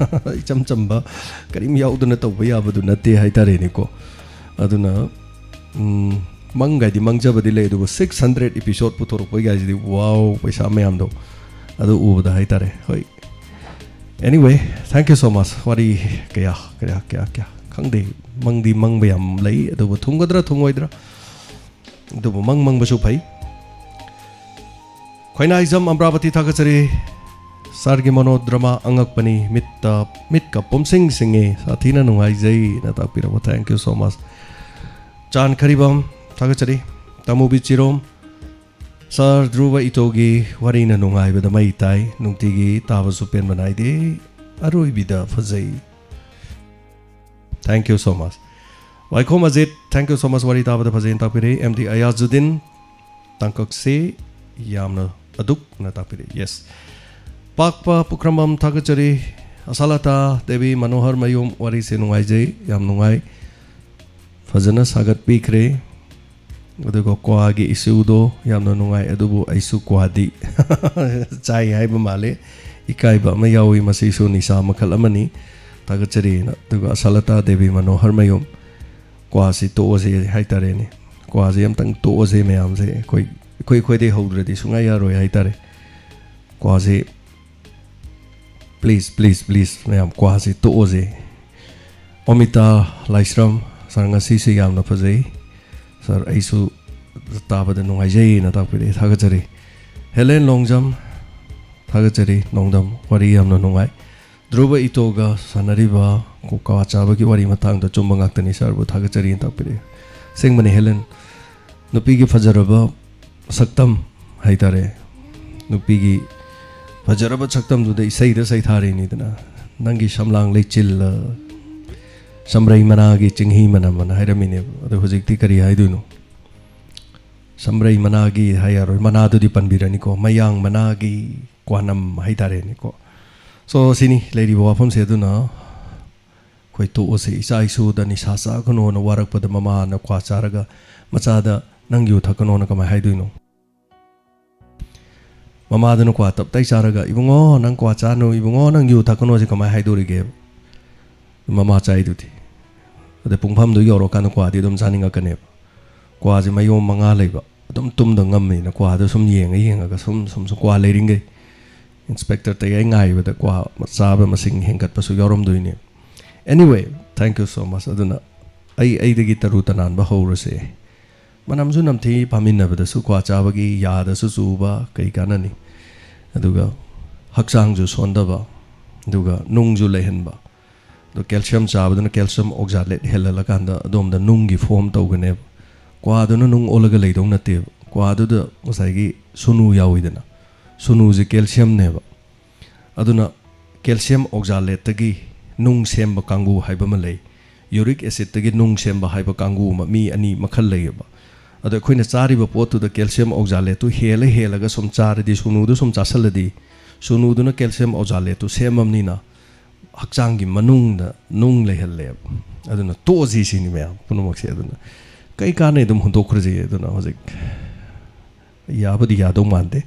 ꯏꯆꯝ ꯆꯝꯕ, ꯀꯔꯤꯝ ꯌꯥꯎꯗꯅ ꯇꯧꯕ ꯌꯥꯕꯗꯨ ꯅꯠꯇꯦ ꯍꯥꯏꯇꯥꯔꯦꯅꯦꯀꯣ꯫ ꯑꯗꯨꯅ ꯎꯝ, ꯃꯪꯒꯥꯏꯗꯤ ꯃꯪꯖꯕꯗꯤ ꯂꯩ, ꯑꯗꯨꯕꯨ ꯁꯤꯛꯁ ꯍꯟꯗ꯭ꯔꯦꯠ ꯏꯄꯤꯁꯣꯠ ꯄꯨꯊꯣꯔꯛꯄꯩ ꯒꯥꯏꯁꯤꯗꯤ, ꯋꯥꯎ, ꯄꯩꯁꯥ ꯃꯌꯥꯝꯗꯣ ꯑꯗꯨ ꯎꯕꯗ ꯍꯥꯏꯇꯥꯔꯦ꯫ ꯍꯣꯏ, anyway, thank you so much꯫ ꯋꯥꯔꯤ ꯀꯌꯥ ꯀꯌꯥ ꯀꯌꯥ ꯀꯌꯥ ꯈꯪꯗꯦ, ꯃꯪꯗꯤ ꯃꯪꯕ ꯌꯥꯝ ꯂꯩ, ꯑꯗꯨꯕꯨ ꯊꯨꯡꯒꯗ꯭ꯔꯥ ꯊꯨꯡꯉꯣꯏꯗ꯭ꯔꯥ, ꯑꯗꯨꯕꯨ ꯃꯪ ꯃꯪꯕꯁꯨ ꯐꯩ꯫ ꯈꯣꯏꯅꯥꯏꯖꯝ ꯑꯃ꯭ꯔꯥꯕꯇꯤ ꯊꯥꯒꯠꯆꯔꯤ꯫ ꯁꯥꯔꯒꯤ ꯃꯣꯅꯣꯗ꯭ꯔꯃꯥ ꯑꯉꯛꯄꯅꯤ, ꯃꯤꯠꯇ ꯃꯤꯠꯀ ꯄꯨꯝꯁꯤꯡ ꯁꯤꯡꯉꯦ, ꯁꯥꯊꯤꯅ ꯅꯨꯡꯉꯥꯏꯖꯩꯅ ꯇꯥꯛꯄꯤꯔꯛꯄ, thank you so much꯫ ꯆꯥꯟ ꯈꯔꯤꯕꯝ ꯊꯥꯒꯠꯆꯔꯤ꯫ ꯇꯥꯃꯨꯕꯤ ꯆꯤꯔꯣꯝ, ꯁꯥꯔ ꯙ꯭ꯔꯨꯕ ꯏꯇꯣꯒꯤ ꯋꯥꯔꯤꯅ ꯅꯨꯡꯉꯥꯏꯕꯗ ꯃꯩ ꯇꯥꯏ, ꯅꯨꯡꯇꯤꯒꯤ ꯇꯥꯕꯁꯨ ꯄꯦꯟꯕ ꯅꯥꯏꯗꯦ, ꯑꯔꯣꯏꯕꯤꯗ ꯐꯖꯩ꯫ Thank you so much꯫ ꯋꯥꯏꯈꯣꯝ Ajit, thank you so much, ꯋꯥꯔꯤ ꯇꯥꯕꯗ ꯐꯖꯩꯅ ꯇꯥꯛꯄꯤꯔꯛꯏ꯫ ꯑꯦꯝ ꯗꯤ ꯑꯌꯥꯖꯨꯗꯤꯟ, ꯇꯥꯡꯀꯛꯁꯦ ꯌꯥꯝꯅ ꯑꯗꯨꯛꯅ ꯇꯥꯛꯄꯤꯔꯛꯏ꯫ ꯌꯦꯁ꯫ ꯄꯥꯛꯄ ꯄꯨꯈ꯭ꯔꯝꯕꯝ ꯊꯥꯒꯠꯆꯔꯤ꯫ ꯑꯁꯥꯂꯇꯥ ꯗꯦꯕꯤ ꯃꯅꯣꯍꯔ ꯃꯌꯨꯝ, ꯋꯥꯔꯤꯁꯦ ꯅꯨꯡꯉꯥꯏꯖꯩ, ꯌꯥꯝ ꯅꯨꯡꯉꯥꯏ, ꯐꯖꯅ ꯁꯥꯒꯠꯄꯤꯈ꯭ꯔꯦ꯫ ꯑꯗꯨꯒ ꯀ꯭ꯋꯥꯒꯤ ꯏꯁꯨꯗꯣ ꯌꯥꯝꯅ ꯅꯨꯡꯉꯥꯏ, ꯑꯗꯨꯕꯨ ꯑꯩꯁꯨ ꯀ꯭ꯋꯥꯗꯤ ꯆꯥꯏ ꯍꯥꯏꯕ ꯃꯥꯜꯂꯦ꯫ ꯏꯀꯥꯏꯕ ꯑꯃ ꯌꯥꯎꯏ, ꯃꯁꯤꯁꯨ ꯅꯤꯁꯥ ꯃꯈꯜ ꯑꯃꯅꯤ꯫ ꯊꯥꯒꯠꯆꯔꯤꯅ꯫ ꯑꯗꯨꯒ ꯑꯁꯥꯂꯇꯥ ꯗꯦꯕꯤ ꯃꯅꯣꯍꯔ ꯃꯌꯨꯝ, ꯀ꯭ꯋꯥꯁꯤ ꯇꯣꯛꯑꯁꯦ ꯍꯥꯏꯇꯥꯔꯦꯅꯦ꯫ ꯀ꯭ꯋꯥꯁꯤ ꯑꯝꯇꯪ ꯇꯣꯛꯑꯁꯦ ꯃꯌꯥꯝꯁꯦ꯫ ꯑꯩꯈꯣꯏ, ꯑꯩꯈꯣꯏ, ꯑꯩꯈꯣꯏꯗꯩ ꯍꯧꯗ꯭ꯔꯗꯤ ꯁꯨꯡꯌꯥ ꯌꯥꯔꯣꯏ ꯍꯥꯏꯇꯥꯔꯦ꯫ ꯀ꯭ꯋꯥꯁꯤ please, please, please, ꯃꯌꯥꯝ, ꯀ꯭ꯋꯥꯁꯤ ꯇꯣꯛꯑꯁꯦ꯫ ꯑꯣꯃꯤꯇꯥ ꯂꯥꯏꯁ꯭ꯔꯝ, ꯁꯥꯔ, ꯉꯁꯤꯁꯦ ꯌꯥꯝꯅ ꯐꯖꯩ꯫ ꯁꯥꯔ, ꯑꯩꯁꯨ ꯇꯥꯕꯗ ꯅꯨꯡꯉꯥꯏꯖꯩꯅ ꯇꯥꯛꯄꯤꯔꯛꯑꯦ, ꯊꯥꯒꯠꯆꯔꯤ꯫ ꯍꯦꯂꯦꯟ ꯂꯣꯡꯖꯝ, ꯊꯥꯒꯠꯆꯔꯤ꯫ ꯅꯣꯡꯗꯝ, ꯋꯥꯔꯤ ꯌꯥꯝꯅ ꯅꯨꯡꯉꯥꯏ꯫ ꯙ꯭ꯔꯨꯕ ꯏꯇꯣꯒ ꯁꯥꯟꯅꯔꯤꯕ ꯀ꯭ꯋꯥ ꯆꯥꯕꯒꯤ ꯋꯥꯔꯤ ꯃꯇꯥꯡꯗ ꯆꯨꯝꯕ ꯉꯥꯛꯇꯅꯤ, ꯁꯥꯔꯕꯨ ꯊꯥꯒꯠꯆꯔꯤꯅ ꯇꯥꯛꯄꯤꯔꯛꯑꯦ꯫ ꯑꯁꯦꯡꯕꯅꯤ ꯍꯦꯂꯦꯟ, ꯅꯨꯄꯤꯒꯤ ꯐꯖꯔꯕ ꯁꯛꯇꯝ ꯍꯥꯏꯇꯥꯔꯦ, ꯅꯨꯄꯤꯒꯤ ꯐꯖꯔꯕ ꯁꯛꯇꯝꯗꯨꯗ ꯏꯁꯩꯗ ꯁꯩꯊꯥꯔꯤꯅꯤꯗꯅ, "ꯅꯪꯒꯤ ꯁꯝꯂꯥꯡ ꯂꯩꯆꯤꯜꯂ, ꯁꯝꯕ꯭ꯔꯩ ꯃꯅꯥꯒꯤ ꯆꯤꯡꯍꯤ ꯃꯅꯝ" ꯑꯅ ꯍꯥꯏꯔꯝꯃꯤꯅꯦꯕ꯫ ꯑꯗꯣ ꯍꯧꯖꯤꯛꯇꯤ ꯀꯔꯤ ꯍꯥꯏꯗꯣꯏꯅꯣ? ꯁꯝꯕ꯭ꯔꯩ ꯃꯅꯥꯒꯤ ꯍꯥꯏ ꯌꯥꯔꯣꯏ, ꯃꯅꯥꯗꯨꯗꯤ ꯄꯟꯕꯤꯔꯅꯤꯀꯣ, ꯃꯌꯥꯡ ꯃꯅꯥꯒꯤ ꯀ꯭ꯋꯥꯅꯝ ꯍꯥꯏꯇꯥꯔꯦꯅꯦꯀꯣ꯫ ꯁꯣ, ꯁꯤꯅꯤ ꯂꯩꯔꯤꯕ ꯋꯥꯐꯝꯁꯦ꯫ ꯑꯗꯨꯅ ꯑꯩꯈꯣꯏ ꯇꯣꯛꯑꯁꯦ꯫ ꯏꯆꯥ ꯏꯁꯨꯗ ꯅꯤꯁꯥ ꯆꯥꯒꯅꯣꯅ ꯋꯥꯔꯛꯄꯗ ꯃꯃꯥꯅ ꯀ꯭ꯋꯥ ꯆꯥꯔꯒ ꯃꯆꯥꯗ "ꯅꯪ ꯌꯨ ꯊꯛꯀꯅꯣꯅ" ꯀꯃꯥꯏꯅ ꯍꯥꯏꯗꯣꯏꯅꯣ? ꯃꯃꯥꯗꯨꯅ ꯀ꯭ꯋꯥ ꯇꯞꯇꯥꯏ ꯆꯥꯔꯒ, "ꯏꯕꯨꯡꯉꯣ, ꯅꯪ ꯀ꯭ꯋꯥ ꯆꯥꯅꯨ, ꯏꯕꯨꯡꯉꯣ, ꯅꯪ ꯌꯨ ꯊꯛꯀꯅꯨ" ꯍꯥꯏꯁꯦ ꯀꯃꯥꯏꯅ ꯍꯥꯏꯗꯣꯔꯤꯒꯦꯕ? ꯃꯃꯥ ꯆꯥꯏꯗꯨꯗꯤ꯫ ꯑꯗꯩ ꯄꯨꯡꯐꯝꯗꯨ ꯌꯧꯔꯀꯥꯟꯗ ꯀ꯭ꯋꯥꯗꯤ ꯑꯗꯨꯝ ꯆꯥꯅꯤꯡꯉꯛꯀꯅꯦꯕ꯫ ꯀ꯭ꯋꯥꯁꯦ ꯃꯌꯣꯝ ꯃꯉꯥ ꯂꯩꯕ, ꯑꯗꯨꯝ ꯇꯨꯝꯗ ꯉꯝꯃꯦꯅ ꯀ꯭ꯋꯥꯗꯣ ꯁꯨꯝ ꯌꯦꯡꯉ ꯌꯦꯡꯉꯒ ꯁꯨꯝ, ꯁꯨꯝ, ꯁꯨꯝ ꯀ꯭ꯋꯥ ꯂꯩꯔꯤꯉꯩ ꯏꯟꯁꯄꯦꯛꯇꯔ ꯇꯌꯥꯏ ꯉꯥꯏꯕꯗ ꯀ꯭ꯋꯥ ꯆꯥꯕ ꯃꯁꯤꯡ ꯍꯦꯟꯒꯠꯄꯁꯨ ꯌꯥꯎꯔꯝꯗꯣꯏꯅꯦ꯫ Anyway, thank you so much. ꯑꯗꯨꯅ ꯑꯩ, ꯑꯩꯗꯒꯤ ꯇꯔꯨ ꯇꯅꯥꯟꯕ ꯍꯧꯔꯁꯦ꯫ ꯃꯅꯝꯁꯨ ꯅꯝꯊꯤ, ꯐꯥꯃꯤꯟꯅꯕꯗꯁꯨ ꯀ꯭ꯋꯥ ꯆꯥꯕꯒꯤ ꯌꯥꯗꯁꯨ ꯆꯨꯕ ꯀꯩ ꯀꯥꯟꯅꯅꯤ? ꯑꯗꯨꯒ ꯍꯛꯆꯥꯡꯁꯨ ꯁꯣꯟꯊꯕ, ꯑꯗꯨꯒ ꯅꯨꯡꯁꯨ ꯂꯩꯍꯟꯕ꯫ ꯑꯗꯣ calcium ꯆꯥꯕꯗꯨꯅ calcium oxalate ꯍꯦꯜꯍꯜꯂꯀꯥꯟꯗ ꯑꯗꯣꯝꯗ ꯅꯨꯡꯒꯤ form ꯇꯧꯒꯅꯦꯕ꯫ ꯀ꯭ꯋꯥꯗꯨꯅ ꯅꯨꯡ ꯑꯣꯜꯂꯒ ꯂꯩꯗꯧ ꯅꯠꯇꯦꯕ꯫ ꯀ꯭ꯋꯥꯗꯨꯗ ꯉꯁꯥꯏꯒꯤ ꯁꯨꯅꯨ ꯌꯥꯎꯋꯤꯗꯅ, ꯁꯨꯅꯨꯁꯦ calciumꯅꯦꯕ꯫ ꯑꯗꯨꯅ calcium oxalateꯇꯒꯤ ꯅꯨꯡ ꯁꯦꯝꯕ ꯀꯥꯡꯕꯨ ꯍꯥꯏꯕ ꯑꯃ ꯂꯩ, uric acidꯇꯒꯤ ꯅꯨꯡ ꯁꯦꯝꯕ ꯍꯥꯏꯕ ꯀꯥꯡꯕꯨ ꯑꯃ, ꯃꯤ ꯑꯅꯤ ꯃꯈꯜ ꯂꯩꯌꯦꯕ꯫ ꯑꯗꯣ ꯑꯩꯈꯣꯏꯅ ꯆꯥꯔꯤꯕ ꯄꯣꯠꯇꯨꯗ calcium oxalateꯇꯨ ꯍꯦꯜꯂ ꯍꯦꯜꯂꯒ ꯁꯨꯝ ꯆꯥꯔꯗꯤ, ꯁꯨꯅꯨꯗꯨ ꯁꯨꯝ ꯆꯥꯁꯜꯂꯗꯤ, ꯁꯨꯅꯨꯗꯨꯅ calcium oxalateꯇꯨ ꯁꯦꯝꯃꯕꯅꯤꯅ ꯍꯛꯆꯥꯡꯒꯤ ꯃꯅꯨꯡꯗ ꯅꯨꯡ ꯂꯩꯍꯜꯂꯦꯕ꯫ ꯑꯗꯨꯅ ꯇꯣꯛꯑꯁꯤ ꯁꯤꯅꯤ ꯃꯌꯥꯝ ꯄꯨꯝꯅꯃꯛꯁꯦ꯫ ꯑꯗꯨꯅ ꯀꯩ ꯀꯥꯟꯅꯩ, ꯑꯗꯨꯝ ꯍꯨꯟꯗꯣꯛꯈ꯭ꯔꯁꯤ꯫ ꯑꯗꯨꯅ ꯍꯧꯖꯤꯛ ꯌꯥꯕꯨꯗꯤ ꯌꯥꯗꯧ ꯃꯥꯟꯗꯦ꯫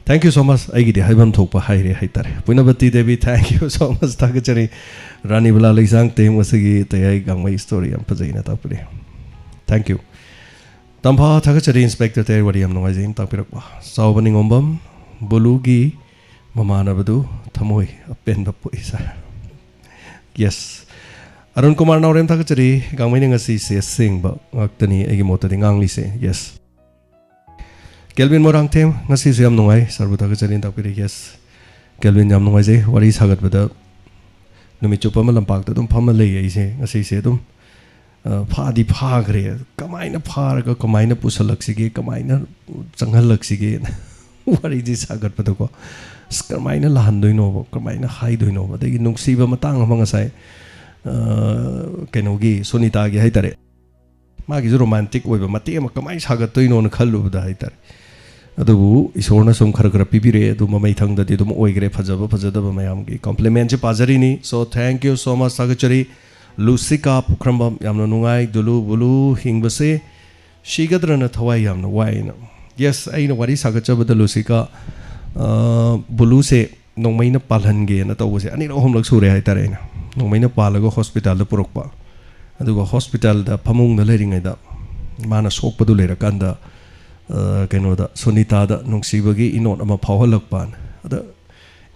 Thank you so much꯫ ꯑꯩꯒꯤꯗꯤ ꯍꯥꯏꯐꯝ ꯊꯣꯛꯄ ꯍꯥꯏꯔꯦ ꯍꯥꯏꯇꯥꯔꯦ꯫ ꯄꯨꯅꯕꯇꯤ Devi, thank you so much꯫ ꯊꯥꯒꯠꯆꯔꯤ꯫ ꯔꯥꯅꯤ ꯕꯂꯥ ꯂꯩꯁꯥꯡ ꯇꯦꯝ ꯑꯁꯤꯒꯤ ꯇꯌꯥꯏ ꯒꯥꯡꯃꯩ story ꯌꯥꯝ ꯐꯖꯩꯅ ꯇꯥꯛꯄꯤꯔꯦ꯫ Thank you꯫ ꯇꯝꯐꯥ, ꯊꯥꯒꯠꯆꯔꯤ꯫ ꯏꯟꯁꯄꯦꯛꯇꯔ ꯇꯌꯥꯏ ꯋꯥꯔꯤ ꯌꯥꯝ ꯅꯨꯡꯉꯥꯏꯖꯩꯅ ꯇꯥꯛꯄꯤꯔꯛꯄ꯫ ꯆꯥꯎꯕ ꯅꯤꯉꯣꯝꯕꯝ, ꯕꯣꯂꯨꯒꯤ ꯃꯃꯥꯟꯅꯕꯗꯨ ꯊꯃꯣꯏ ꯑꯄꯦꯟꯕ ꯄꯣꯛꯏ ꯁꯥꯔ꯫ Yes꯫ ꯑꯔꯨꯟ ꯀꯨꯃꯥꯔ ꯅꯥꯎꯔꯦꯝ, ꯊꯥꯒꯠꯆꯔꯤ꯫ ꯒꯥꯡꯃꯩꯅ ꯉꯁꯤꯁꯦ ꯑꯁꯦꯡꯕ ꯉꯥꯛꯇꯅꯤ ꯑꯩꯒꯤ ꯃꯣꯠꯇꯗꯤ ꯉꯥꯡꯂꯤꯁꯦ꯫ Yes꯫ ꯀꯦꯜꯕꯤꯟ ꯃꯣꯏꯔꯥꯡꯊꯦꯝ, ꯉꯁꯤꯁꯨ ꯌꯥꯝ ꯅꯨꯡꯉꯥꯏ, ꯁꯥꯔꯕꯨ ꯊꯥꯒꯠꯆꯔꯤ ꯇꯥꯛꯄꯤꯔꯤ꯫ Yes꯫ ꯀꯦꯜꯕꯤꯟ, ꯌꯥꯝ ꯅꯨꯡꯉꯥꯏꯖꯩ꯫ ꯋꯥꯔꯤ ꯁꯥꯒꯠꯄꯗ ꯅꯨꯃꯤꯠ ꯆꯨꯞꯄ ꯑꯃ ꯂꯝꯄꯥꯛꯇ ꯑꯗꯨꯝ ꯐꯝꯃ ꯂꯩ ꯑꯩꯁꯦ꯫ ꯉꯁꯤꯁꯦ ꯑꯗꯨꯝ, ꯑ, ꯐꯥꯗꯤ ꯐꯥꯈ꯭ꯔꯦ꯫ ꯀꯃꯥꯏꯅ ꯐꯥꯔꯒ ꯀꯃꯥꯏꯅ ꯄꯨꯁꯜꯂꯛꯁꯤꯒꯦ, ꯀꯃꯥꯏꯅ ꯆꯪꯍꯜꯂꯛꯁꯤꯒꯦꯅ ꯋꯥꯔꯤꯁꯤ ꯁꯥꯒꯠꯄꯗꯀꯣ꯫ ꯑꯁ, ꯀꯃꯥꯏꯅ ꯂꯥꯛꯍꯟꯗꯣꯏꯅꯣꯕ, ꯀꯃꯥꯏꯅ ꯍꯥꯏꯗꯣꯏꯅꯣꯕ? ꯑꯗꯒꯤ ꯅꯨꯡꯁꯤꯕ ꯃꯇꯥꯡ ꯑꯃ ꯉꯁꯥꯏ, ꯑ, ꯀꯩꯅꯣꯒꯤ, ꯁꯣꯅꯤꯇꯥꯒꯤ ꯍꯥꯏꯇꯥꯔꯦ, ꯃꯥꯒꯤꯁꯨ romantic ꯑꯣꯏꯕ ꯃꯇꯦꯛ ꯑꯃ ꯀꯃꯥꯏꯅ ꯁꯥꯒꯠꯇꯣꯏꯅꯣꯅ ꯈꯜꯂꯨꯕꯗ ꯍꯥꯏꯇꯥꯔꯦ꯫ ꯑꯗꯨꯕꯨ ꯏꯁꯣꯔꯅ ꯁꯨꯝ ꯈꯔ ꯈꯔ ꯄꯤꯕꯤꯔꯛꯑꯦ, ꯑꯗꯨ ꯃꯃꯩ ꯊꯪꯗꯗꯤ ꯑꯗꯨꯝ ꯑꯣꯏꯈ꯭ꯔꯦ꯫ ꯐꯖꯕ ꯐꯖꯗꯕ ꯃꯌꯥꯝꯒꯤ complimentꯁꯦ ꯄꯥꯖꯔꯤꯅꯤ꯫ So, thank you so much꯫ ꯊꯥꯒꯠꯆꯔꯤ꯫ ꯂꯨꯁꯤꯀꯥ ꯄꯨꯈ꯭ꯔꯝꯕꯝ, ꯌꯥꯝꯅ ꯅꯨꯡꯉꯥꯏ꯫ ꯗꯨꯂꯨ ꯕꯨꯂꯨ ꯍꯤꯡꯕꯁꯦ ꯁꯤꯒꯗ꯭ꯔꯅ ꯊꯋꯥꯏ ꯌꯥꯝꯅ ꯋꯥꯏꯅ꯫ Yes, ꯑꯩꯅ ꯋꯥꯔꯤ ꯁꯥꯒꯠꯆꯕꯗ ꯂꯨꯁꯤꯀꯥ ꯕꯨꯂꯨꯁꯦ ꯅꯣꯡꯃꯩꯅ ꯄꯥꯜꯍꯟꯒꯦꯅ ꯇꯧꯕꯁꯦ ꯑꯅꯤꯔꯛ ꯑꯍꯨꯝꯂꯛ ꯁꯨꯔꯦ ꯍꯥꯏꯇꯥꯔꯦ꯫ ꯑꯩꯅ ꯅꯣꯡꯃꯩꯅ ꯄꯥꯜꯂꯒ ꯍꯣꯁꯄꯤꯇꯥꯜꯗ ꯄꯨꯔꯛꯄ, ꯑꯗꯨꯒ ꯍꯣꯁꯄꯤꯇꯥꯜꯗ ꯐꯃꯨꯡꯗ ꯂꯩꯔꯤꯉꯩꯗ ꯃꯥꯅ ꯁꯣꯛꯄꯗꯨ ꯂꯩꯔꯀꯥꯟꯗ ꯀꯩꯅꯣꯗ ꯁꯨꯅꯤꯇꯥꯗ ꯅꯨꯡꯁꯤꯕꯒꯤ ꯏꯅꯣꯠ ꯑꯃ ꯐꯥꯎꯍꯜꯂꯛꯄꯅ꯫ ꯑꯗ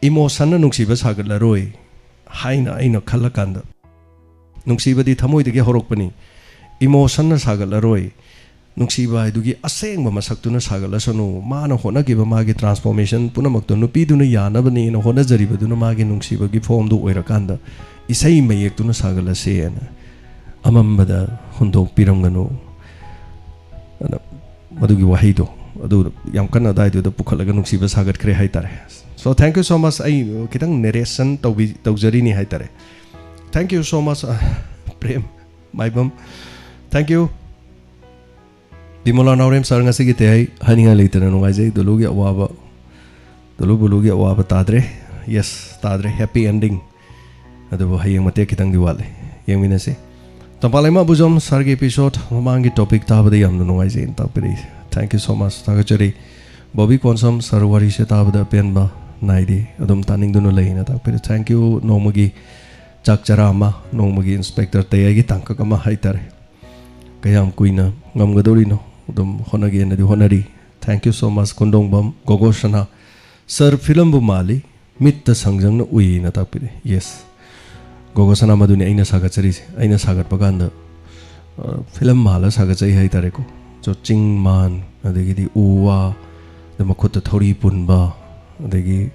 ꯏꯃꯣꯁꯟꯅ ꯅꯨꯡꯁꯤꯕ ꯁꯥꯒꯠꯂꯔꯣꯏ ꯍꯥꯏꯅ ꯑꯩꯅ ꯈꯜꯂꯀꯥꯟꯗ, ꯅꯨꯡꯁꯤꯕꯗꯤ ꯊꯃꯣꯏꯗꯒꯤ ꯍꯧꯔꯛꯄꯅꯤ, ꯏꯃꯣꯁꯟꯅ ꯁꯥꯒꯠꯂꯔꯣꯏ, ꯅꯨꯡꯁꯤꯕ ꯍꯥꯏꯗꯨꯒꯤ ꯑꯁꯦꯡꯕ ꯃꯁꯛꯇꯨꯅ ꯁꯥꯒꯠꯂꯁꯅꯨ꯫ ꯃꯥꯅ ꯍꯣꯠꯅꯈꯤꯕ ꯃꯥꯒꯤ ꯇ꯭ꯔꯥꯟꯁꯐꯣꯔꯃꯦꯁꯟ ꯄꯨꯝꯅꯃꯛꯇꯣ ꯅꯨꯄꯤꯗꯨꯅ ꯌꯥꯅꯕꯅꯦꯅ ꯍꯣꯠꯅꯖꯔꯤꯕꯗꯨꯅ ꯃꯥꯒꯤ ꯅꯨꯡꯁꯤꯕꯒꯤ ꯐꯣꯝꯗꯨ ꯑꯣꯏꯔꯀꯥꯟꯗ ꯏꯁꯩ ꯃꯌꯦꯛꯇꯨꯅ ꯁꯥꯒꯠꯂꯁꯦꯅ ꯑꯃꯝꯕꯗ ꯍꯨꯟꯗꯣꯛꯄꯤꯔꯝꯒꯅꯨ꯫ ꯑꯗ ꯃꯗꯨꯒꯤ ꯋꯥꯍꯩꯗꯣ ꯑꯗꯨ ꯌꯥꯝ ꯀꯟꯅ ꯑꯗꯥꯏꯗꯨꯗ ꯄꯨꯈꯠꯂꯒ ꯅꯨꯡꯁꯤꯕ ꯁꯥꯒꯠꯈ꯭ꯔꯦ ꯍꯥꯏꯇꯥꯔꯦ꯫ So thank you so much. ꯑꯩ ꯈꯤꯇꯪ ꯅꯦꯔꯦꯁꯟ ꯇꯧꯕꯤ ꯇꯧꯖꯔꯤꯅꯤ ꯍꯥꯏꯇꯥꯔꯦ꯫ Thank you so much, Prem Maibam. Thank you. ꯕꯤꯃꯣꯂꯥ ꯅꯥꯎꯔꯦꯝ ꯁꯥꯔ, ꯉꯁꯤꯒꯤ ꯇꯌꯥꯏ ꯍꯥꯏꯅꯤꯡꯉꯥꯏ ꯂꯩꯇꯅ ꯅꯨꯡꯉꯥꯏꯖꯩ꯫ ꯗꯣꯂꯨꯒꯤ ꯑꯋꯥꯕ, ꯗꯣꯂꯨ ꯕꯨꯂꯨꯒꯤ ꯑꯋꯥꯕ ꯇꯥꯗ꯭ꯔꯦ꯫ ꯌꯦꯁ, ꯇꯥꯗ꯭ꯔꯦ꯫ Happy ending. ꯑꯗꯨꯕꯨ ꯍꯌꯦꯡ ꯃꯇꯦꯛ ꯈꯤꯇꯪꯗꯤ ꯋꯥꯠꯂꯤ, ꯌꯦꯡꯃꯤꯟꯅꯁꯤ꯫ ꯇꯝꯄꯥꯛ ꯂꯩꯃ ꯑꯕꯨꯖꯝ ꯁꯥꯔꯒꯤ ꯏꯄꯤꯁꯣꯗ ꯃꯃꯥꯡꯒꯤ ꯇꯣꯄꯤꯛ ꯇꯥꯕꯗ ꯌꯥꯝꯅ ꯅꯨꯡꯉꯥꯏꯖꯩꯅ ꯇꯥꯛꯄꯤꯔꯛꯏ꯫ Thank you so much, ꯊꯥꯒꯠꯆꯔꯤ꯫ ꯕꯣꯕꯤ ꯀꯣꯟꯁꯝ ꯁꯥꯔ, ꯋꯥꯔꯤꯁꯦ ꯇꯥꯕꯗ ꯑꯄꯦꯟꯕ ꯅꯥꯏꯗꯦ, ꯑꯗꯨꯝ ꯇꯥꯅꯤꯡꯗꯨꯅ ꯂꯩꯅ ꯇꯥꯛꯄꯤꯔꯦ꯫ Thank you꯫ ꯅꯣꯡꯃꯒꯤ ꯆꯥꯛ ꯆꯔꯥ ꯑꯃ, ꯅꯣꯡꯃꯒꯤ ꯏꯟꯁꯄꯦꯛꯇꯔ ꯇꯌꯥꯏꯒꯤ ꯇꯥꯡꯀꯛ ꯑꯃ ꯍꯥꯏꯇꯥꯔꯦ꯫ ꯀꯌꯥꯝ ꯀꯨꯏꯅ ꯉꯝꯒꯗꯧꯔꯤꯅꯣ? ꯑꯗꯨꯝ ꯍꯣꯠꯅꯒꯦꯅꯗꯤ ꯍꯣꯠꯅꯔꯤ꯫ Thank you so much꯫ ꯀꯣꯟꯗꯣꯡꯕꯝ ꯒꯣꯒꯣ ꯁꯅꯥ, ꯁꯥꯔ, ꯐꯤꯂꯝꯕꯨ ꯃꯥꯜꯂꯤ, ꯃꯤꯠꯇ ꯁꯪꯖꯪꯅ ꯎꯏꯅ ꯇꯥꯛꯄꯤꯔꯦ꯫ ꯌꯦꯁ, ꯒꯣꯒꯣ ꯁꯅꯥ, ꯃꯗꯨꯅꯤ ꯑꯩꯅ ꯁꯥꯒꯠꯆꯔꯤꯁꯦ꯫ ꯑꯩꯅ ꯁꯥꯒꯠꯄ ꯀꯥꯟꯗ, ꯑ, ꯐꯤꯂꯝ ꯃꯥꯜꯂ ꯁꯥꯒꯠꯆꯩ ꯍꯥꯏꯇꯥꯔꯦꯀꯣ꯫ ꯆꯣ, ꯆꯤꯡ ꯃꯥꯟ, ꯑꯗꯒꯤꯗꯤ ꯎ ꯋꯥ, ꯑꯗ ꯃꯈꯨꯠꯇ ꯊꯧꯔꯤ ꯄꯨꯟꯕ, ꯑꯗꯒꯤ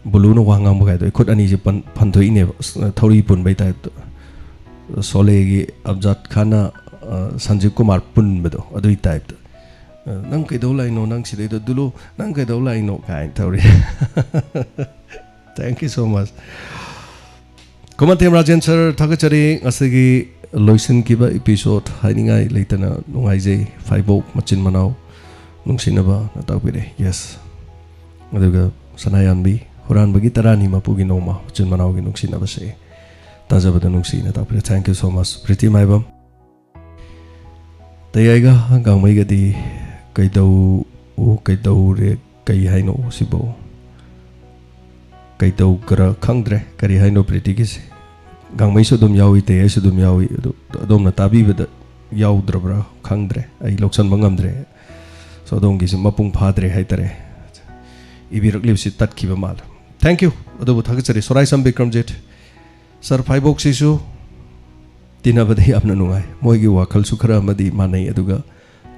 ꯕꯨꯂꯨꯅ ꯋꯥ ꯉꯥꯡꯕ ꯀꯥꯏꯗꯣ ꯑꯩ ꯈꯨꯠ ꯑꯅꯤꯁꯦ ꯄꯟ-, ꯐꯟꯊꯣꯛꯏꯅꯦꯕ꯫ ꯑꯁ, ꯊꯧꯔꯤ ꯄꯨꯟꯕꯩ ꯇꯥꯏꯞꯇ꯫ ꯁꯣꯂꯦꯒꯤ ꯑꯝꯖꯥꯗ ꯈꯥꯟꯅ, ꯑ, ꯁꯟꯖꯤꯕ ꯀꯨꯃꯥꯔ ꯄꯨꯟꯕꯗꯣ, ꯑꯗꯨꯏ ꯇꯥꯏꯞꯇ꯫ "ꯑ, ꯅꯪ ꯀꯩꯗꯧ ꯂꯥꯛꯏꯅꯣ? ꯅꯪ ꯁꯤꯗꯩꯗ ꯗꯨꯂꯨ, ꯅꯪ ꯀꯩꯗꯧ ꯂꯥꯛꯏꯅꯣ?" ꯀꯥꯏꯅ ꯇꯧꯔꯤ꯫ Thank you so much꯫ ꯈꯨꯃꯟꯊꯦꯝ ꯔꯥꯖꯦꯟ ꯁꯥꯔ, ꯊꯥꯒꯠꯆꯔꯤ꯫ ꯉꯁꯤꯒꯤ ꯂꯣꯏꯁꯤꯟꯈꯤꯕ ꯏꯄꯤꯁꯣꯗ ꯍꯥꯏꯅꯤꯡꯉꯥꯏ ꯂꯩꯇꯅ ꯅꯨꯡꯉꯥꯏꯖꯩ꯫ ꯐꯥꯏꯕꯣꯛ ꯃꯆꯤꯟ ꯃꯅꯥꯎ ꯅꯨꯡꯁꯤꯅꯕꯅ ꯇꯥꯛꯄꯤꯔꯦ꯫ ꯌꯦꯁ꯫ ꯑꯗꯨꯒ ꯁꯅꯥꯌꯥꯟꯕꯤ, ꯍꯨꯔꯥꯟꯕꯒꯤ ꯇꯔꯥꯅꯤ ꯃꯄꯨꯒꯤ ꯅꯣꯡꯃ, ꯃꯆꯤꯟ ꯃꯅꯥꯎꯒꯤ ꯅꯨꯡꯁꯤꯅꯕꯁꯦ ꯇꯥꯖꯕꯗ ꯅꯨꯡꯁꯤꯅ ꯇꯥꯛꯄꯤꯔꯦ꯫ Thank you so much꯫ Preeti ꯃꯥꯏꯕꯝ, ꯇꯌꯥꯏꯒ ꯒꯥꯡꯃꯩꯒꯗꯤ ꯀꯩꯗꯧ-, ꯀꯩꯗꯧꯔꯦ ꯀꯩ ꯍꯥꯏꯅꯣ ꯁꯤꯕꯣ? ꯀꯩꯗꯧꯒ꯭ꯔ ꯈꯪꯗ꯭ꯔꯦ꯫ ꯀꯔꯤ ꯍꯥꯏꯅꯣ ꯄ꯭ꯔꯤꯇꯤꯒꯤꯁꯦ? ꯒꯥꯡꯃꯩꯁꯨ ꯑꯗꯨꯝ ꯌꯥꯎꯏ, ꯇꯦꯌꯥꯏꯁꯨ ꯑꯗꯨꯝ ꯌꯥꯎꯏ꯫ ꯑꯗꯨ ꯑꯗꯣꯝꯅ ꯇꯥꯕꯤꯕꯗ ꯌꯥꯎꯗ꯭ꯔꯕ꯭ꯔꯥ ꯈꯪꯗ꯭ꯔꯦ, ꯑꯩ ꯂꯧꯁꯟꯕ ꯉꯝꯗ꯭ꯔꯦ꯫ ꯁꯣ ꯑꯗꯣꯝꯒꯤꯁꯤ ꯃꯄꯨꯡ ꯐꯥꯗ꯭ꯔꯦ ꯍꯥꯏꯇꯥꯔꯦ, ꯏꯕꯤꯔꯛꯂꯤꯕꯁꯤ ꯇꯠꯈꯤꯕ ꯃꯥꯜꯂꯦ꯫ Thank you꯫ ꯑꯗꯨꯕꯨ ꯊꯥꯒꯠꯆꯔꯤ, ꯁꯣꯔꯥꯏꯁꯝ ꯕꯤꯀ꯭ꯔꯝꯖꯤꯠ꯫ ꯁꯥꯔ, ꯐꯥꯏꯕꯣꯛꯁꯤꯁꯨ ꯇꯤꯟꯅꯕꯗ ꯌꯥꯝꯅ ꯅꯨꯡꯉꯥꯏ꯫ ꯃꯣꯏꯒꯤ ꯋꯥꯈꯜꯁꯨ ꯈꯔ ꯑꯃꯗꯤ ꯃꯥꯟꯅꯩ, ꯑꯗꯨꯒ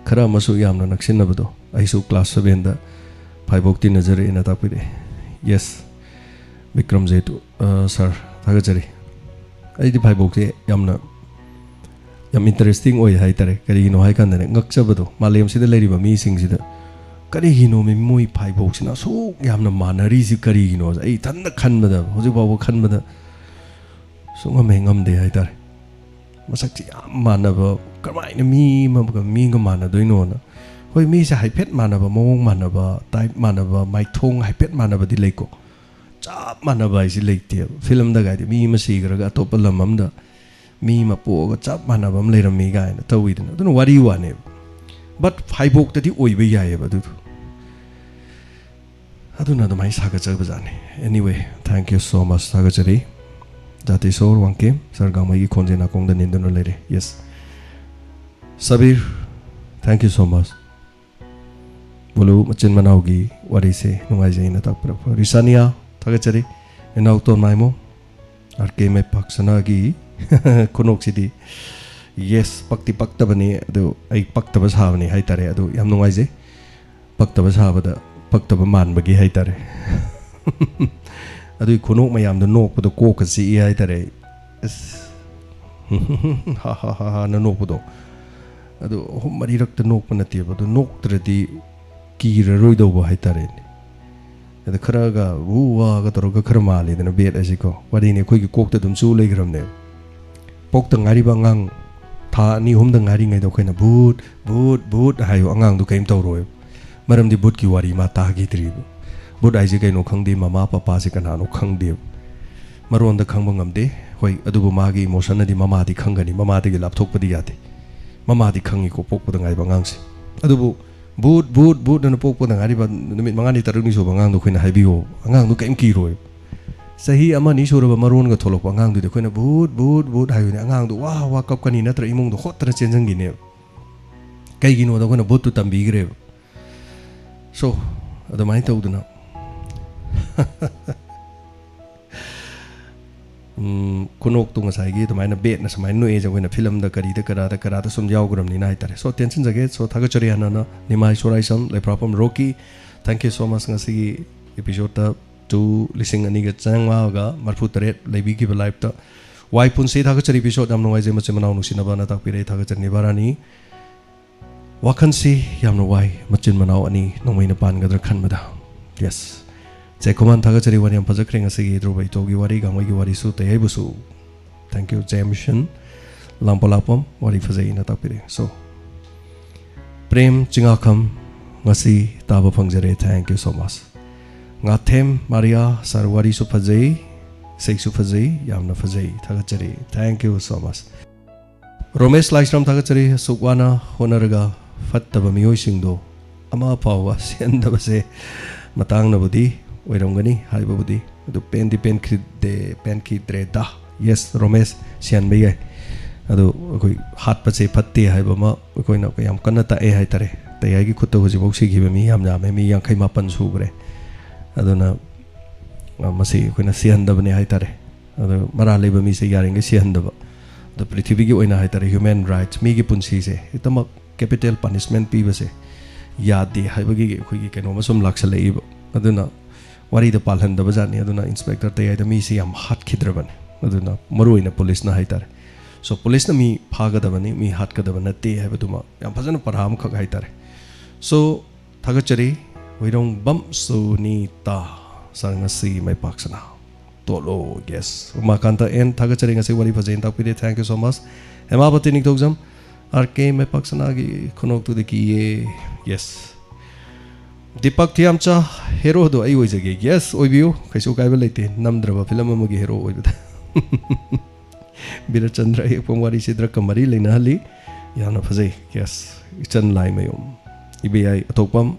ꯈꯔ ꯑꯃꯁꯨ ꯌꯥꯝꯅ ꯅꯛꯁꯤꯟꯅꯕꯗꯣ꯫ ꯑꯩꯁꯨ ꯀ꯭ꯂꯥꯁ ꯁꯚꯦꯟꯗ ꯐꯥꯏꯕꯣꯛ ꯇꯤꯟꯅꯖꯔꯛꯑꯦꯅ ꯇꯥꯛꯄꯤꯔꯛꯑꯦ꯫ ꯌꯦꯁ, ꯕꯤꯀ꯭ꯔꯝꯖꯤꯠ, ꯑ, ꯁꯥꯔ, ꯊꯥꯒꯠꯆꯔꯤ꯫ ꯑꯩꯗꯤ ꯐꯥꯏꯕꯣꯛꯁꯦ ꯌꯥꯝꯅ, ꯌꯥꯝ ꯏꯟꯇꯔꯦꯁꯇꯤꯡ ꯑꯣꯏ ꯍꯥꯏꯇꯥꯔꯦ꯫ ꯀꯔꯤꯒꯤꯅꯣ ꯍꯥꯏ ꯀꯥꯟꯗꯅꯦ, ꯉꯛꯆꯕꯗꯣ, ꯃꯥꯂꯦꯝꯁꯤꯗ ꯂꯩꯔꯤꯕ ꯃꯤꯁꯤꯡꯁꯤꯗ ꯀꯔꯤꯒꯤꯅꯣ ꯃꯤ-, ꯃꯣꯏ ꯐꯥꯏꯕꯣꯛꯁꯤꯅ ꯑꯁꯨꯛ ꯌꯥꯝꯅ ꯃꯥꯟꯅꯔꯤꯁꯤ ꯀꯔꯤꯒꯤꯅꯣ? ꯑꯩ ꯏꯊꯟꯗ ꯈꯟꯕꯗ, ꯍꯧꯖꯤꯛ ꯐꯥꯎꯕ ꯈꯟꯕꯗ ꯁꯨꯡꯉꯝ ꯍꯦꯛ ꯉꯝꯗꯦ ꯍꯥꯏꯇꯥꯔꯦ꯫ ꯃꯁꯛꯁꯤ ꯌꯥꯝ ꯃꯥꯟꯅꯕ, ꯀꯃꯥꯏꯅ ꯃꯤ ꯑꯃꯒ ꯃꯤꯒ ꯃꯥꯟꯅꯗꯣꯏꯅꯣꯅ꯫ ꯍꯣꯏ, ꯃꯤꯁꯦ ꯍꯥꯏꯐꯦꯠ ꯃꯥꯟꯅꯕ, ꯃꯑꯣꯡ ꯃꯥꯟꯅꯕ, ꯇꯥꯏꯞ ꯃꯥꯟꯅꯕ, ꯃꯥꯏꯊꯣꯡ ꯍꯥꯏꯐꯦꯠ ꯃꯥꯟꯅꯕꯗꯤ ꯂꯩꯀꯣ꯫ ꯆꯞ ꯃꯥꯟꯅꯕ ꯍꯥꯏꯁꯤ ꯂꯩꯇꯦꯕ꯫ ꯐꯤꯂꯝꯗꯒꯥꯏꯗꯤ ꯃꯤ ꯑꯃ ꯁꯤꯈ꯭ꯔꯒ ꯑꯇꯣꯞꯄ ꯂꯝ ꯑꯃꯗ ꯃꯤ ꯑꯃ ꯄꯣꯛꯑꯒ ꯆꯞ ꯃꯥꯟꯅꯕ ꯑꯃ ꯂꯩꯔꯝꯃꯤ ꯀꯥꯏꯅ ꯇꯧꯋꯤꯗꯅ꯫ ꯑꯗꯨꯅ ꯋꯥꯔꯤ ꯋꯥꯅꯦꯕ꯫ But ꯐꯥꯏꯕꯣꯛꯇꯗꯤ ꯑꯣꯏꯕ ꯌꯥꯏꯑꯕ ꯑꯗꯨꯗꯣ꯫ ꯑꯗꯨꯅ ꯑꯗꯨꯃꯥꯏꯅ ꯁꯥꯒꯠꯆꯕꯖꯥꯠꯅꯤ꯫ Anyway, thank you so much, ꯊꯥꯒꯠꯆꯔꯤ꯫ ꯖꯥꯇꯤꯁꯣꯔ ꯋꯥꯡꯀꯦꯝ, ꯁꯥꯔ ꯒꯥꯡꯃꯩꯒꯤ ꯈꯣꯟꯖꯦꯜ ꯅꯥꯀꯣꯡꯗ ꯅꯤꯟꯗꯨꯅ ꯂꯩꯔꯦ꯫ Yes꯫ Sabir, thank you so much꯫ ꯕꯣꯂꯨ ꯃꯆꯤꯟ ꯃꯅꯥꯎꯒꯤ ꯋꯥꯔꯤꯁꯦ ꯅꯨꯡꯉꯥꯏꯖꯩꯅ ꯇꯥꯛꯄꯤꯔꯛꯄ꯫ ꯔꯤꯁꯥꯅꯤꯌꯥ, ꯊꯥꯒꯠꯆꯔꯤ꯫ ꯏꯅꯥꯎ ꯇꯣꯟ ꯃꯥꯏꯃꯣ, ꯑꯥꯔ ꯀꯦ ꯃꯩꯄꯥꯛꯁꯅꯥꯒꯤ ꯈꯨꯅꯣꯛꯁꯤꯗꯤ꯫ ꯌꯦꯁ, ꯄꯛꯇꯤ ꯄꯛꯇꯕꯅꯤ, ꯑꯗꯨ ꯑꯩ ꯄꯛꯇꯕ ꯁꯥꯕꯅꯤ ꯍꯥꯏꯇꯥꯔꯦ꯫ ꯑꯗꯨ ꯌꯥꯝ ꯅꯨꯡꯉꯥꯏꯖꯩ꯫ ꯄꯛꯇꯕ ꯁꯥꯕꯗ ꯄꯛꯇꯕ ꯃꯥꯟꯕꯒꯤ ꯍꯥꯏꯇꯥꯔꯦ꯫ ꯑꯗꯨꯒꯤ ꯈꯨꯅꯣꯛ ꯃꯌꯥꯝꯗꯣ ꯅꯣꯛꯄꯗ ꯀꯣꯛꯀ ꯆꯤꯛꯏ ꯍꯥꯏꯇꯥꯔꯦ ꯑꯩ꯫ ꯑꯁ꯫ ꯍꯥ ꯍꯥ ꯍꯥ ꯍꯥꯅ ꯅꯣꯛꯄꯗꯣ꯫ ꯑꯗꯨ ꯑꯍꯨꯝ ꯃꯔꯤꯔꯛꯇ ꯅꯣꯛꯄ ꯅꯠꯇꯦꯕ꯫ ꯑꯗꯨ ꯅꯣꯛꯇ꯭ꯔꯗꯤ ꯀꯤꯔꯔꯣꯏꯗꯧꯕ ꯍꯥꯏꯇꯥꯔꯦꯅꯦ꯫ ꯑꯗ ꯈꯔꯒ ꯎ ꯋꯥꯒ ꯇꯧꯔꯒ ꯈꯔ ꯃꯥꯜꯂꯤꯗꯅ ꯕꯦꯠ ꯑꯁꯤꯀꯣ꯫ ꯋꯥꯔꯤꯅꯤ, ꯑꯩꯈꯣꯏꯒꯤ ꯀꯣꯛꯇ ꯑꯗꯨꯝ ꯆꯨ ꯂꯩꯈ꯭ꯔꯕꯅꯦꯕ꯫ ꯄꯣꯛꯇ ꯉꯥꯏꯔꯤꯕ ꯑꯉꯥꯡ, ꯊꯥ ꯑꯅꯤ ꯑꯍꯨꯝꯗ ꯉꯥꯏꯔꯤꯉꯩꯗ ꯑꯩꯈꯣꯏꯅ "ꯚꯨꯠ, ꯚꯨꯠ, ꯚꯨꯠ" ꯍꯥꯏꯌꯨ, ꯑꯉꯥꯡꯗꯨ ꯀꯔꯤꯝ ꯇꯧꯔꯣꯏꯕ꯫ ꯃꯔꯝꯗꯤ ꯚꯨꯠꯀꯤ ꯋꯥꯔꯤ ꯃꯥ ꯇꯥꯈꯤꯗ꯭ꯔꯤꯕ꯫ ꯚꯨꯠ ꯍꯥꯏꯁꯦ ꯀꯩꯅꯣ ꯈꯪꯗꯦ, ꯃꯃꯥ ꯄꯄꯥꯁꯦ ꯀꯅꯥꯅꯣ ꯈꯪꯗꯦꯕ꯫ ꯃꯔꯣꯟꯗ ꯈꯪꯕ ꯉꯝꯗꯦ꯫ ꯍꯣꯏ, ꯑꯗꯨꯕꯨ ꯃꯥꯒꯤ ꯏꯃꯣꯁꯟꯅꯗꯤ ꯃꯃꯥꯗꯤ ꯈꯪꯒꯅꯤ, ꯃꯃꯥꯗꯒꯤ ꯂꯥꯞꯊꯣꯛꯄꯗꯤ ꯌꯥꯗꯦ꯫ ꯃꯃꯥꯗꯤ ꯈꯪꯉꯤꯀꯣ, ꯄꯣꯛꯄꯗ ꯉꯥꯏꯕ ꯑꯉꯥꯡꯁꯦ꯫ ꯑꯗꯨꯕꯨ "ꯚꯨꯠ, ꯚꯨꯠ, ꯚꯨꯠ" ꯑꯅ ꯄꯣꯛꯄꯗ ꯉꯥꯏꯔꯤꯕ ꯅꯨꯃꯤꯠ ꯃꯉꯥꯅꯤ ꯇꯔꯨꯛꯅꯤ ꯁꯨꯕ ꯑꯉꯥꯡꯗꯣ ꯑꯩꯈꯣꯏꯅ ꯍꯥꯏꯕꯤꯌꯣ, ꯑꯉꯥꯡꯗꯣ ꯀꯔꯤꯝ ꯀꯤꯔꯣꯏ꯫ ꯆꯍꯤ ꯑꯃ ꯑꯅꯤ ꯁꯨꯔꯕ ꯃꯔꯣꯟꯒ ꯊꯣꯛꯂꯛꯄ ꯑꯉꯥꯡꯗꯨꯗꯤ ꯑꯩꯈꯣꯏꯅ "ꯚꯨꯠ, ꯚꯨꯠ, ꯚꯨꯠ" ꯍꯥꯏꯕꯅꯤ, ꯑꯉꯥꯡꯗꯣ ꯋꯥ ꯋꯥ ꯀꯞꯀꯅꯤ, ꯅꯠꯇ꯭ꯔ ꯏꯃꯨꯡꯗꯣ ꯍꯣꯠꯇꯅ ꯆꯦꯟꯁꯤꯟꯈꯤꯅꯦꯕ꯫ ꯀꯩꯒꯤꯅꯣꯗ ꯑꯩꯈꯣꯏꯅ ꯚꯨꯠꯇꯨ ꯇꯝꯕꯤꯈ꯭ꯔꯦꯕ꯫ ꯁꯣ, ꯑꯗꯨꯃꯥꯏꯅ ꯇꯧꯗꯅ ꯎꯝ, ꯈꯨꯅꯣꯛꯇꯣ ꯉꯁꯥꯏꯒꯤ ꯑꯗꯨꯃꯥꯏꯅ ꯕꯦꯠꯅ ꯁꯨꯃꯥꯏꯅ ꯅꯣꯛꯑꯦꯁꯦ ꯑꯩꯈꯣꯏꯅ ꯐꯤꯂꯝꯗ ꯀꯔꯤꯗ ꯀꯔꯥꯗ ꯀꯔꯥꯗ ꯁꯨꯝ ꯌꯥꯎꯈ꯭ꯔꯕꯅꯤꯅ ꯍꯥꯏꯇꯥꯔꯦ꯫ ꯁꯣ, ꯇꯦꯟꯁꯤꯟꯖꯒꯦ꯫ ꯁꯣ, ꯊꯥꯒꯠꯆꯔꯤ ꯍꯥꯟꯅꯅ ꯅꯤꯃꯥꯏ ꯁꯣꯔꯥꯏꯁꯝ, ꯂꯩꯐ꯭ꯔꯥꯐꯝ ꯔꯣꯀꯤ꯫ Thank you so much ꯉꯁꯤꯒꯤ episode ꯇꯨ ꯂꯤꯁꯤꯡ ꯑꯅꯤꯒ ꯆꯥꯝꯃꯉꯥꯒ ꯃꯔꯐꯨ ꯇꯔꯦꯠ ꯂꯩꯕꯤꯈꯤꯕ live ꯇ꯫ ꯋꯥꯏ ꯄꯨꯟꯁꯤ ꯊꯥꯒꯠꯆꯔꯤ episode ꯌꯥꯝ ꯅꯨꯡꯉꯥꯏꯖꯩ, ꯃꯆꯤꯟ ꯃꯅꯥꯎ ꯅꯨꯡꯁꯤꯅꯕꯅ ꯇꯥꯛꯄꯤꯔꯛꯏ꯫ ꯊꯥꯒꯠꯆꯔꯤ ꯅꯤꯕꯥꯔꯥꯅꯤ꯫ ꯋꯥꯈꯜꯁꯤ ꯌꯥꯝꯅ ꯋꯥꯏ, ꯃꯆꯤꯟ ꯃꯅꯥꯎ ꯑꯅꯤ ꯅꯣꯡꯃꯩꯅ ꯄꯥꯟꯒꯗ꯭ꯔꯥ ꯈꯟꯕꯗ꯫ Yes꯫ ꯆꯦꯈꯨꯃꯥꯟ ꯊꯥꯒꯠꯆꯔꯤ, ꯋꯥꯔꯤ ꯌꯥꯝ ꯐꯖꯈ꯭ꯔꯦ ꯉꯁꯤꯒꯤ ꯙ꯭ꯔꯨꯕ ꯏꯇꯣꯒꯤ ꯋꯥꯔꯤ, ꯒꯥꯡꯃꯩꯒꯤ ꯋꯥꯔꯤꯁꯨ, ꯇꯩꯍꯩꯕꯨꯁꯨ꯫ Thank you, ꯖꯦꯝꯁꯟ ꯂꯥꯡꯄꯣꯂꯥꯛꯄꯝ, ꯋꯥꯔꯤ ꯐꯖꯩꯅ ꯇꯥꯛꯄꯤꯔꯦ꯫ So, ꯄ꯭ꯔꯦꯝ ꯆꯤꯉꯥꯈꯝ, ꯉꯁꯤ ꯇꯥꯕ ꯐꯪꯖꯔꯦ, thank you so much꯫ Ngathem Maria, sir ꯋꯥꯔꯤꯁꯨ ꯐꯖꯩ, ꯏꯁꯩꯁꯨ ꯐꯖꯩ, ꯌꯥꯝꯅ ꯐꯖꯩ, ꯊꯥꯒꯠꯆꯔꯤ, thank you so much꯫ ꯔꯣꯃꯦꯁ ꯂꯥꯏꯁ꯭ꯔꯝ ꯊꯥꯒꯠꯆꯔꯤ꯫ ꯑꯁꯨꯛ ꯋꯥꯅ ꯍꯣꯠꯅꯔꯒ ꯐꯠꯇꯕ ꯃꯤꯑꯣꯏꯁꯤꯡꯗꯣ ꯑꯃ ꯐꯥꯎꯕ ꯁꯤꯍꯟꯗꯕꯁꯦ ꯃꯇꯥꯡꯅꯕꯨꯗꯤ ꯑꯣꯏꯔꯝꯒꯅꯤ ꯍꯥꯏꯕꯕꯨꯗꯤ, ꯑꯗꯨ ꯄꯦꯟꯗꯤ ꯄꯦꯟꯈꯤꯗꯦ, ꯄꯦꯟꯈꯤꯗ꯭ꯔꯦꯗ꯫ Yes, ꯔꯣꯃꯦꯁ, ꯁꯤꯍꯟꯕ ꯌꯥꯏ꯫ ꯑꯗꯨ ꯑꯩꯈꯣꯏ ꯍꯥꯠꯄꯁꯦ ꯐꯠꯇꯦ ꯍꯥꯏꯕ ꯑꯃ ꯑꯩꯈꯣꯏꯅ ꯌꯥꯝ ꯀꯟꯅ ꯇꯥꯛꯑꯦ ꯍꯥꯏꯇꯥꯔꯦ꯫ ꯇꯩꯌꯥꯏꯒꯤ ꯈꯨꯠꯇ ꯍꯧꯖꯤꯛꯐꯥꯎ ꯁꯤꯈꯤꯕ ꯃꯤ ꯌꯥꯝ ꯌꯥꯝꯃꯦ, ꯃꯤ ꯌꯥꯡꯈꯩ ꯃꯥꯄꯟ ꯁꯨꯈ꯭ꯔꯦ꯫ ꯑꯗꯨꯅ, ꯑ, ꯃꯁꯤ ꯑꯩꯈꯣꯏꯅ ꯁꯤꯍꯟꯗꯕꯅꯦ ꯍꯥꯏꯇꯥꯔꯦ꯫ ꯑꯗꯨ ꯃꯔꯥꯜ ꯂꯩꯕ ꯃꯤꯁꯦ ꯌꯥꯔꯤꯉꯩ ꯁꯤꯍꯟꯗꯕ꯫ ꯑꯗꯣ ꯄ꯭ꯔꯤꯊꯤꯕꯤꯒꯤ ꯑꯣꯏꯅ ꯍꯥꯏꯇꯥꯔꯦ, human rights, ꯃꯤꯒꯤ ꯄꯨꯟꯁꯤꯁꯦ ꯍꯦꯛꯇꯃꯛ capital punishment ꯄꯤꯕꯁꯦ ꯌꯥꯗꯦ ꯍꯥꯏꯕꯒꯤ ꯑꯩꯈꯣꯏꯒꯤ ꯀꯩꯅꯣꯝꯃ ꯁꯨꯝ ꯂꯥꯛꯁꯜꯂꯛꯏꯕ꯫ ꯑꯗꯨꯅ ꯋꯥꯔꯤꯗ ꯄꯥꯜꯍꯟꯗꯕ ꯖꯥꯠꯅꯤ꯫ ꯑꯗꯨꯅ ꯏꯟꯁꯄꯦꯛꯇꯔ ꯇꯌꯥꯏꯗ ꯃꯤꯁꯦ ꯌꯥꯝ ꯍꯥꯠꯈꯤꯗ꯭ꯔꯕꯅꯤ꯫ ꯑꯗꯨꯅ ꯃꯔꯨ ꯑꯣꯏꯅ ꯄꯨꯂꯤꯁꯅ ꯍꯥꯏꯇꯥꯔꯦ꯫ So, ꯄꯨꯂꯤꯁꯅ ꯃꯤ ꯐꯥꯒꯗꯕꯅꯤ, ꯃꯤ ꯍꯥꯠꯀꯗꯕ ꯅꯠꯇꯦ ꯍꯥꯏꯕꯗꯨꯃ ꯌꯥꯝ ꯐꯖꯅ ꯄꯔꯥ ꯑꯃꯈꯛ ꯍꯥꯏꯇꯥꯔꯦ꯫ So, ꯊꯥꯒꯠꯆꯔꯤ꯫ ꯍꯨꯏꯔꯣꯡꯕꯝ ꯁꯨꯅꯤꯇꯥ ꯁꯥꯔ, ꯉꯁꯤ ꯃꯥꯏ ꯄꯥꯛꯁꯅ ꯇꯣꯠꯂꯣ꯫ Yes, ꯎꯃꯥꯀꯥꯟꯇ ꯑꯦꯟ ꯊꯥꯒꯠꯆꯔꯤ, ꯉꯁꯤ ꯋꯥꯔꯤ ꯐꯖꯩꯅ ꯇꯥꯛꯄꯤꯔꯦ, thank you so much꯫ Hemapati Ningthoujam, R K ꯃꯥꯏꯄꯥꯛꯁꯅꯥꯒꯤ ꯈꯨꯅꯣꯛꯇꯨꯗꯤ ꯀꯤꯌꯦ꯫ Yes꯫ ꯗꯤꯄꯛ ꯊꯤꯌꯥꯝꯆꯥ, ꯍꯦꯔꯣꯗꯣ ꯑꯩ ꯑꯣꯏꯖꯒꯦ꯫ Yes, ꯑꯣꯏꯕꯤꯌꯨ, ꯀꯩꯁꯨ ꯀꯥꯏꯕ ꯂꯩꯇꯦ, ꯅꯝꯗ꯭ꯔꯕ ꯐꯤꯂꯝ ꯑꯃꯒꯤ ꯍꯦꯔꯣ ꯑꯣꯏꯕꯗ꯫ ꯕꯤꯔꯆꯟꯗ꯭ꯔ ꯑꯌꯦꯛꯄꯝ, ꯋꯥꯔꯤꯁꯤ ꯗ꯭ꯔꯛꯀ ꯃꯔꯤ ꯂꯩꯅꯍꯜꯂꯤ, ꯌꯥꯝꯅ ꯐꯖꯩ꯫ Yes, ꯏꯆꯟ ꯂꯥꯏꯃꯌꯨꯝ꯫ ꯏꯕꯦꯌꯥꯏ ꯑꯊꯣꯛꯄꯝ,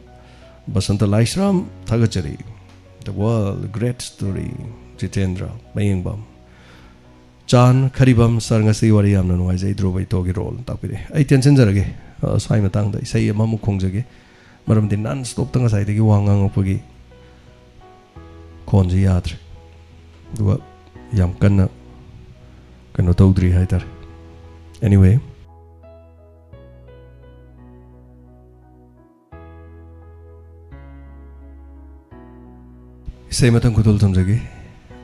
ꯕꯁꯟꯇ ꯂꯥꯏꯁ꯭ꯔꯥꯝ, ꯊꯥꯒꯠꯆꯔꯤ꯫ The World, Great Story, Jitendra ꯃꯌꯦꯡꯕꯝ꯫ ꯆꯥꯟ ꯈꯔꯤꯕꯝ, "ꯁꯥꯔ, ꯉꯁꯤ ꯋꯥꯔꯤ ꯌꯥꯝꯅ ꯅꯨꯡꯉꯥꯏꯖꯩ, ꯙ꯭ꯔꯨꯕ ꯏꯇꯣꯒꯤ ꯔꯣꯜ ꯇꯥꯛꯄꯤꯔꯦ꯫" ꯑꯩ ꯇꯦꯟꯁꯤꯟꯖꯔꯒꯦ, ꯑ, ꯁ꯭ꯋꯥꯏ ꯃꯇꯥꯡꯗ ꯏꯁꯩ ꯑꯃꯃꯨꯛ ꯈꯣꯡꯖꯒꯦ, ꯃꯔꯝꯗꯤ ꯅꯟ ꯁ꯭ꯇꯣꯞꯇ ꯉꯁꯥꯏꯗꯒꯤ ꯋꯥ ꯉꯥꯡꯉꯛꯄꯒꯤ ꯈꯣꯟꯁꯦ ꯌꯥꯗ꯭ꯔꯦ, ꯑꯗꯨꯒ ꯌꯥꯝ ꯀꯟꯅ ꯀꯩꯅꯣ ꯇꯧꯗ꯭ꯔꯤ ꯍꯥꯏꯇꯥꯔꯦ꯫ Anyway, ꯏꯁꯩ ꯑꯃꯇꯪ ꯈꯨꯗꯣꯜ ꯊꯝꯖꯒꯦ꯫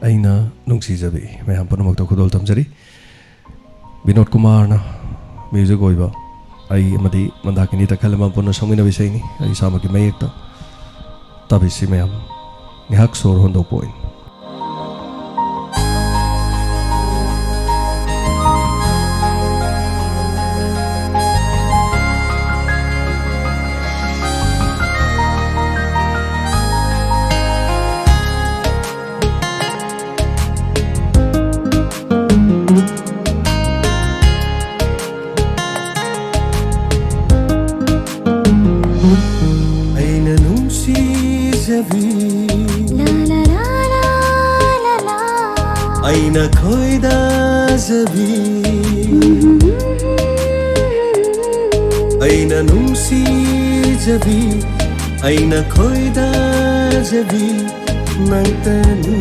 ꯑꯩꯅ ꯅꯨꯡꯁꯤꯖꯕꯤ ꯃꯌꯥꯝ ꯄꯨꯝꯅꯃꯛꯇ ꯈꯨꯗꯣꯜ ꯊꯝꯖꯔꯤ꯫ ꯕꯤꯅꯣꯗ ꯀꯨꯃꯥꯔꯅ ꯃ꯭ꯌꯨꯖꯤꯛ ꯑꯣꯏꯕ, ꯑꯩ ꯑꯃꯗꯤ ꯃꯟꯗꯥꯀꯤꯅꯤ ꯇꯈꯦꯜꯂꯝꯕꯝ ꯄꯨꯟꯅ ꯁꯛꯃꯤꯟꯅꯕ ꯏꯁꯩꯅꯤ, ꯑꯩ ꯏꯁꯥꯃꯛꯀꯤ ꯃꯌꯦꯛꯇ꯫ ꯇꯥꯕꯤꯁꯤ ꯃꯌꯥꯝ, ꯉꯥꯏꯍꯥꯛ ꯁꯣꯔ ꯍꯣꯟꯗꯣꯛꯄ ꯑꯣꯏꯅ꯫ ꯑꯩꯅ ꯅꯨꯡꯁꯤꯖꯕꯤ, ꯂꯥ, ꯂꯥ, ꯂꯥ, ꯂꯥ, ꯂꯥ, ꯂꯥ꯫ ꯑꯩꯅ ꯈꯣꯏꯗꯥꯖꯕꯤ, ꯑꯩꯅ ꯅꯨꯡꯁꯤꯖꯕꯤ, ꯑꯩꯅ ꯈꯣꯏꯗꯥꯖꯕꯤ, ꯅꯪꯇꯅꯤ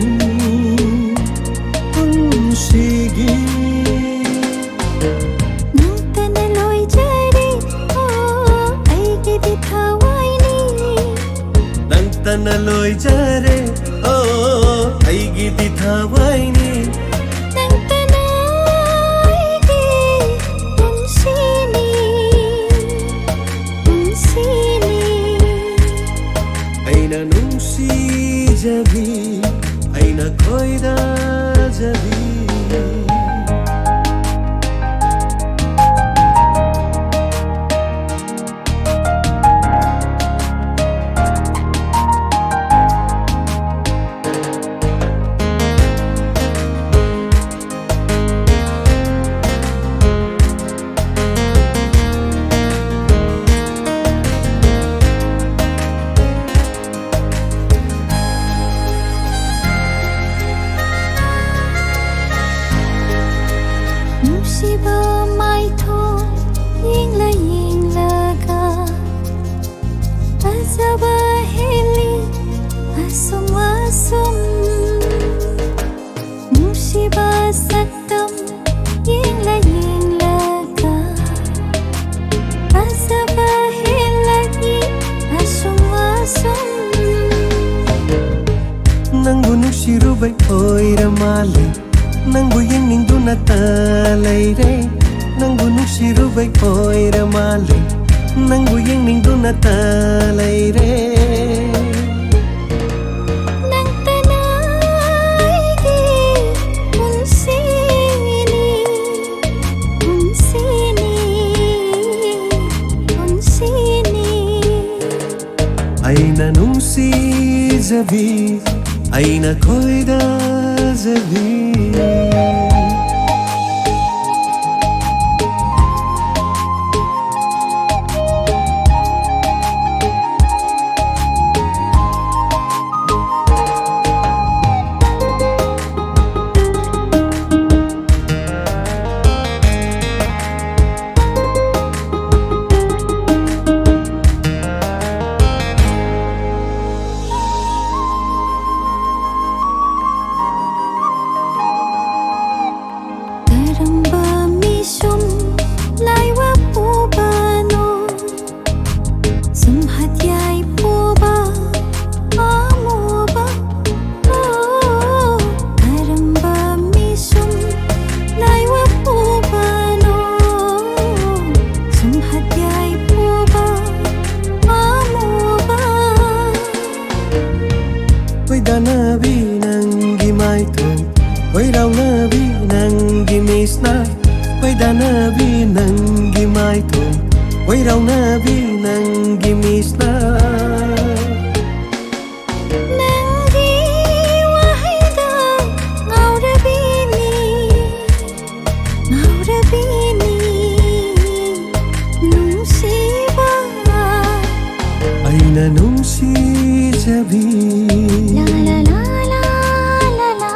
ꯄꯨꯟꯁꯤꯒꯤ꯫ ꯅꯪꯇꯅ ꯂꯣꯏꯖꯔꯦ, ꯑꯣ, ꯑꯩꯒꯤꯗꯤ ꯊꯋꯥꯏꯅꯤ꯫ ꯅꯪꯇꯅ ꯂꯣꯏꯖꯔꯦ, ꯑꯣ, ꯑꯩꯒꯤꯗꯤ ꯊꯋꯥꯏꯅꯤ꯫ ꯅꯪꯇꯅ ꯑꯩꯒꯤ ꯄꯨꯟꯁꯤꯅꯤ, ꯄꯨꯟꯁꯤꯅꯤ꯫ ꯑꯩꯅ ꯅꯨꯡꯁꯤꯖꯕꯤ, ꯑꯩꯅ ꯈꯣꯏꯗꯥꯖꯕꯤ꯫ ꯅꯨꯡꯁꯤꯕ ꯃꯥꯏꯊꯣꯡ ꯌꯦꯡꯂ ꯌꯦꯡꯂꯒ ꯐꯖꯕ ꯍꯦꯜꯂꯤ ꯑꯁꯨꯝ ꯑꯁꯨꯝ꯫ ꯅꯨꯡꯁꯤꯕ ꯁꯛꯇꯝ ꯌꯦꯡꯂ ꯌꯦꯡꯂꯒ ꯐꯖꯕ ꯍꯦꯜꯂꯛꯏ ꯑꯁꯨꯝ ꯑꯁꯨꯝ꯫ ꯅꯪꯕꯨ ꯅꯨꯡꯁꯤꯔꯨꯕꯩ ꯑꯣꯏꯔ ꯃꯥꯜꯂꯦ, ꯅꯪꯕꯨ ꯌꯦꯡꯅꯤꯡꯗꯨꯅꯇ ꯂꯩꯔꯦ꯫ ꯅꯪꯕꯨ ꯅꯨꯡꯁꯤꯔꯨꯕꯩ ꯑꯣꯏꯔ ꯃꯥꯜꯂꯦ, ꯅꯪꯕꯨ ꯌꯦꯡꯅꯤꯡꯗꯨꯅꯇ ꯂꯩꯔꯦ꯫ ꯅꯪꯇꯅ ꯑꯩꯒꯤ ꯄꯨꯟꯁꯤꯅꯤ, ꯄꯨꯟꯁꯤꯅꯤ, ꯄꯨꯟꯁꯤꯅꯤ꯫ ꯑꯩꯅ ꯅꯨꯡꯁꯤꯖꯕꯤ, ꯑꯩꯅ ꯈꯣꯏꯗꯥꯖꯕꯤ꯫ ꯀꯔꯝꯕ ꯃꯤꯁꯨꯝ ꯂꯥꯏꯋꯥ ꯄꯨꯕꯅꯣ? ꯁꯨꯝ ꯍꯠꯌꯥꯏ ꯄꯨꯕ ꯑꯃꯨꯕ꯫ ꯑꯣ, ꯀꯔꯝꯕ ꯃꯤꯁꯨꯝ ꯂꯥꯏꯋꯥ ꯄꯨꯕꯅꯣ? ꯁꯨꯝ ꯍꯠꯌꯥꯏ ꯄꯨꯕ ꯑꯃꯨꯕ꯫ ꯈꯣꯏꯗꯥꯅꯕꯤ ꯅꯪꯒꯤ ꯃꯥꯏꯊꯣꯡ, ꯈꯣꯏꯔꯥꯎꯅꯕꯤ ꯅꯪꯒꯤ ꯃꯤꯠꯁꯅ꯫ ꯈꯣꯏꯗꯥꯅꯕꯤ ꯅꯪꯒꯤ ꯃꯥꯏꯊꯣꯡ, ꯈꯣꯏꯔꯥꯎꯅꯕꯤ ꯅꯪꯒꯤ ꯃꯤꯠꯁꯅ꯫ ꯅꯪꯒꯤ ꯋꯥꯍꯩꯗ ꯉꯥꯎꯔꯕꯤꯅꯤ, ꯉꯥꯎꯔꯕꯤꯅꯤ ꯅꯨꯡꯁꯤꯕ꯫ ꯑꯩꯅ ꯅꯨꯡꯁꯤꯖꯕꯤ, ꯂꯥ, ꯂꯥ, ꯂꯥ, ꯂꯥ, ꯂꯥ, ꯂꯥ꯫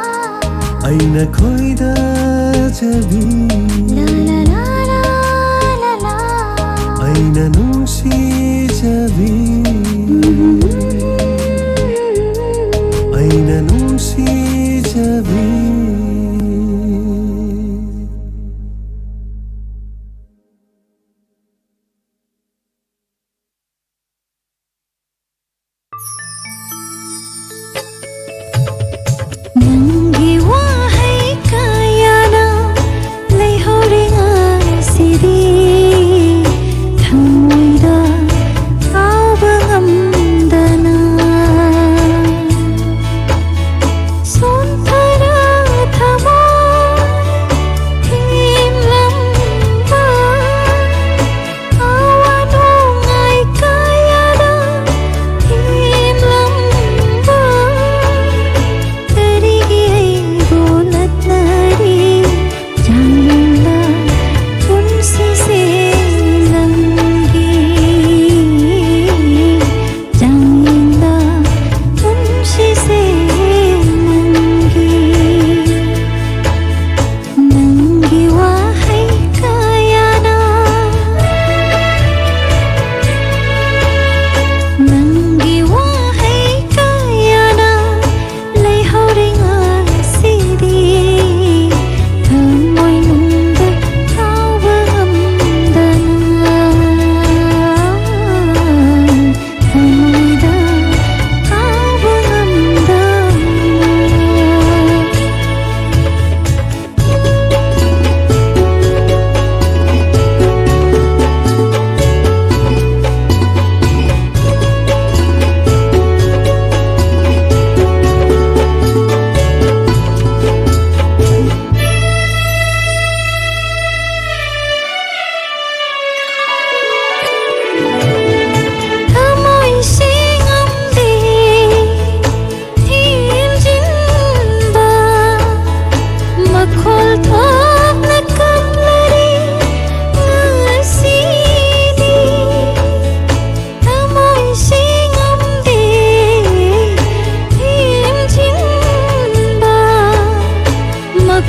ꯑꯩꯅ ꯈꯣꯏꯗꯥꯖꯕꯤ, ꯂꯥ,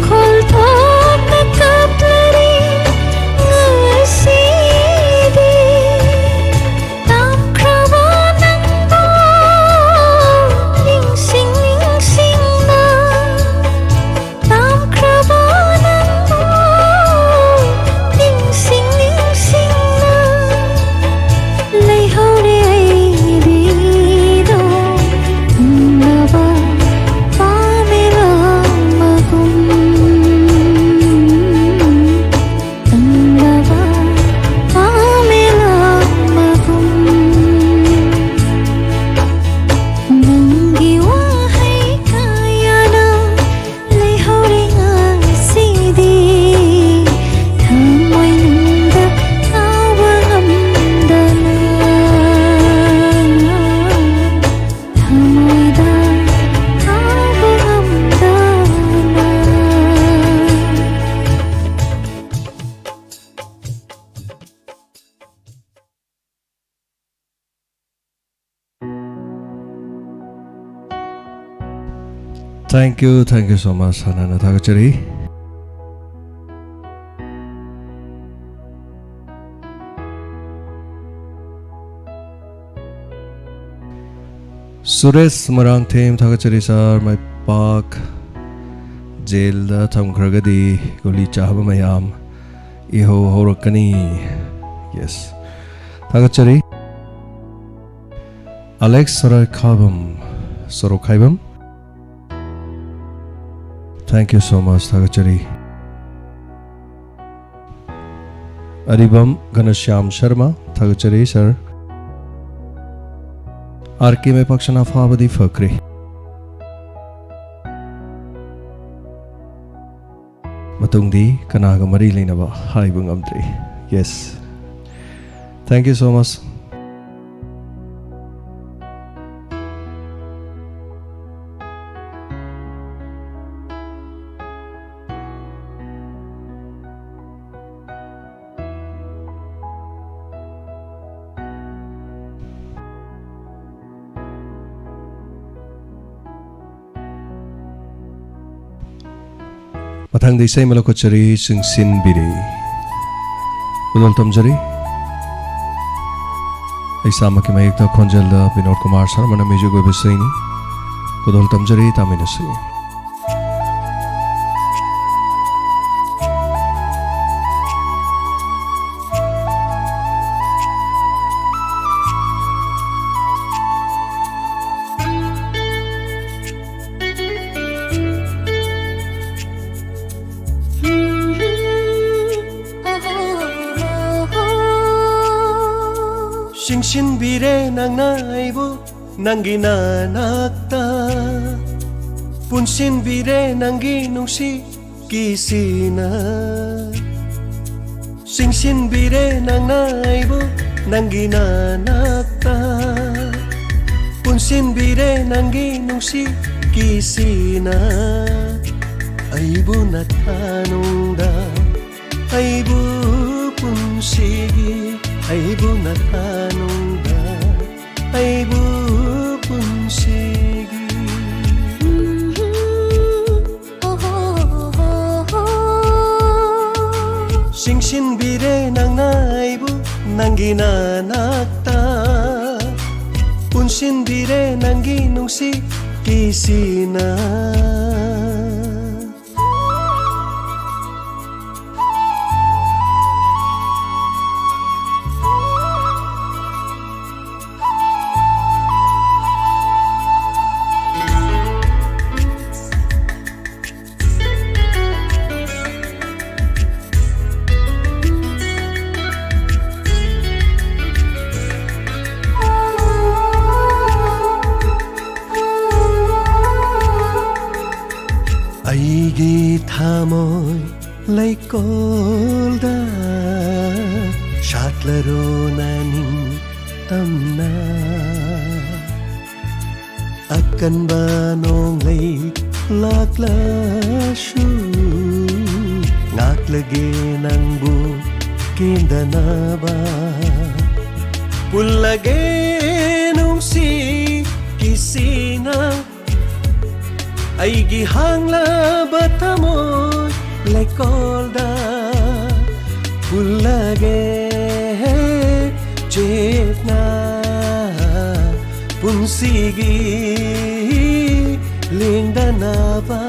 ꯈꯣꯜꯊꯣꯛꯅ ꯀꯞꯂꯔꯦ ꯉꯁꯤꯗꯤ꯫ ꯇꯝꯈ꯭ꯔꯕ ꯅꯪꯕꯨ ꯅꯤꯡꯁꯤꯡ ꯅꯤꯡꯁꯤꯡꯅ, ꯇꯝꯈ꯭ꯔꯕ ꯅꯪꯕꯨ ꯅꯤꯡꯁꯤꯡ ꯅꯤꯡꯁꯤꯡꯅ ꯂꯩꯍꯧꯔꯦ ꯑꯩꯗꯤ꯫ ꯅꯪꯅꯕ ꯄꯥꯝꯃꯦ ꯂꯥꯛꯃꯒꯨꯝ꯫ ꯇꯝꯂꯕ ꯄꯥꯝꯃꯦ ꯂꯥꯛꯃꯒꯨꯝ꯫ ꯅꯪꯒꯤ ꯋꯥꯍꯩ ꯀꯌꯥꯅ ꯂꯩꯍꯧꯔꯦ ꯉꯁꯤꯗꯤ꯫ ꯊꯃꯣꯏꯅꯨꯡꯗ ꯀꯥꯎꯕ ꯉꯝꯗꯅ꯫ ꯊꯃꯣꯏꯗ ꯀꯥꯎꯕ ꯉꯝꯗꯅ꯫ Thank you, thank you so much, ꯍꯥꯟꯅ ꯊꯥꯒꯠꯆꯔꯤ꯫ ꯁꯨꯔꯦꯁ ꯃꯔꯥꯡꯊꯦꯝ, ꯊꯥꯒꯠꯆꯔꯤ ꯁꯥꯔ꯫ ꯃꯥꯏꯄꯥꯛ ꯖꯦꯜꯗ ꯊꯝꯈ꯭ꯔꯒꯗꯤ ꯒꯨꯂꯤ ꯆꯥꯕ ꯃꯌꯥꯝ ꯏꯍꯧ ꯍꯧꯔꯛꯀꯅꯤ꯫ ꯌꯦꯁ, ꯊꯥꯒꯠꯆꯔꯤ꯫ Alex Sorokhaibam, Sorokhaibam, thank you so much, ꯊꯥꯒꯠꯆꯔꯤ꯫ ꯑꯔꯤꯕꯝ ꯘꯅꯁ꯭ꯌꯥꯝ ꯁꯔꯃ, ꯊꯥꯒꯠꯆꯔꯤ ꯁꯥꯔ꯫ ꯑꯥꯔ ꯀꯦ ꯃꯥꯏꯄꯥꯛ ꯁꯅꯥ ꯐꯥꯕꯗꯤ ꯐꯈ꯭ꯔꯦ꯫ ꯃꯇꯨꯡꯗꯤ ꯀꯅꯥꯒ ꯃꯔꯤ ꯂꯩꯅꯕ ꯍꯥꯏꯕ ꯉꯝꯗ꯭ꯔꯤ꯫ Yes, thank you so much꯫ ꯃꯊꯪꯗ ꯏꯁꯩ ꯑꯃ ꯂꯧꯈꯠꯆꯔꯤ, ꯆꯤꯡꯁꯤꯟꯕꯤꯔꯦ꯫ ꯈꯨꯗꯣꯜ ꯇꯝꯖꯔꯤ꯫ ꯑꯩ ꯏꯁꯥꯃꯛꯀꯤ ꯃꯌꯦꯛꯇ ꯈꯣꯟꯖꯦꯜꯗ ꯕꯤꯅꯣꯗ ꯀꯨꯃꯥꯔ ꯁꯔꯃꯅ ꯃ꯭ꯌꯨꯖꯤꯛ ꯑꯣꯏꯕ ꯏꯁꯩꯅꯤ꯫ ꯈꯨꯗꯣꯜ ꯇꯝꯖꯔꯤ, ꯇꯥꯃꯤꯟꯅꯁꯤ꯫ ꯆꯤꯡꯁꯤꯟꯕꯤꯔꯦ ꯅꯪꯅ ꯑꯩꯕꯨ ꯅꯪꯒꯤ ꯅꯅꯥꯛꯇ, ꯄꯨꯟꯁꯤꯟꯕꯤꯔꯦ ꯅꯪꯒꯤ ꯅꯨꯡꯁꯤ ꯀꯤꯁꯤꯅ꯫ ꯆꯤꯡꯁꯤꯟꯕꯤꯔꯦ ꯅꯪꯅ ꯑꯩꯕꯨ ꯅꯪꯒꯤ ꯅꯅꯥꯛꯇ, ꯄꯨꯟꯁꯤꯟꯕꯤꯔꯦ ꯅꯪꯒꯤ ꯅꯨꯡꯁꯤ ꯀꯤꯁꯤꯅ꯫ ꯑꯩꯕꯨ ꯅꯊꯥꯅꯨꯡꯗ, ꯑꯩꯕꯨ ꯄꯨꯟꯁꯤꯒꯤ, ꯑꯩꯕꯨ ꯅꯊꯥꯅꯨꯡꯗ, ꯑꯩꯕꯨ ꯄꯨꯟꯁꯤꯒꯤ꯫ ꯆꯤꯡꯁꯤꯟꯕꯤꯔꯦ ꯅꯪꯅ ꯑꯩꯕꯨ ꯅꯪꯒꯤ ꯅꯅꯥꯛꯇ, ꯄꯨꯟꯁꯤꯟꯕꯤꯔꯦ ꯅꯪꯒꯤ ꯅꯨꯡꯁꯤ ꯀꯤꯁꯤꯅ꯫ ꯑꯩꯒꯤ ꯊꯃꯣꯏ ꯂꯩꯀꯣꯜꯗ ꯁꯥꯠꯂꯔꯣ ꯅꯅꯤꯡ ꯇꯝꯅ꯫ ꯑꯀꯟꯕ ꯅꯣꯡꯂꯩ ꯂꯥꯛꯂꯁꯨ, ꯉꯥꯛꯂꯒꯦ ꯅꯪꯕꯨ ꯀꯦꯟꯗꯅꯕ꯫ ꯄꯨꯜꯂꯒꯦ ꯅꯨꯡꯁꯤ ꯀꯤꯁꯤꯅ, ꯑꯩꯒꯤ ꯍꯥꯡꯂꯕ ꯊꯃꯣꯏ ꯂꯩꯀꯣꯜꯗ ꯄꯨꯜꯂꯒꯦ ꯆꯦꯠꯅ ꯄꯨꯟꯁꯤꯒꯤ ꯂꯦꯡꯗꯅꯕ꯫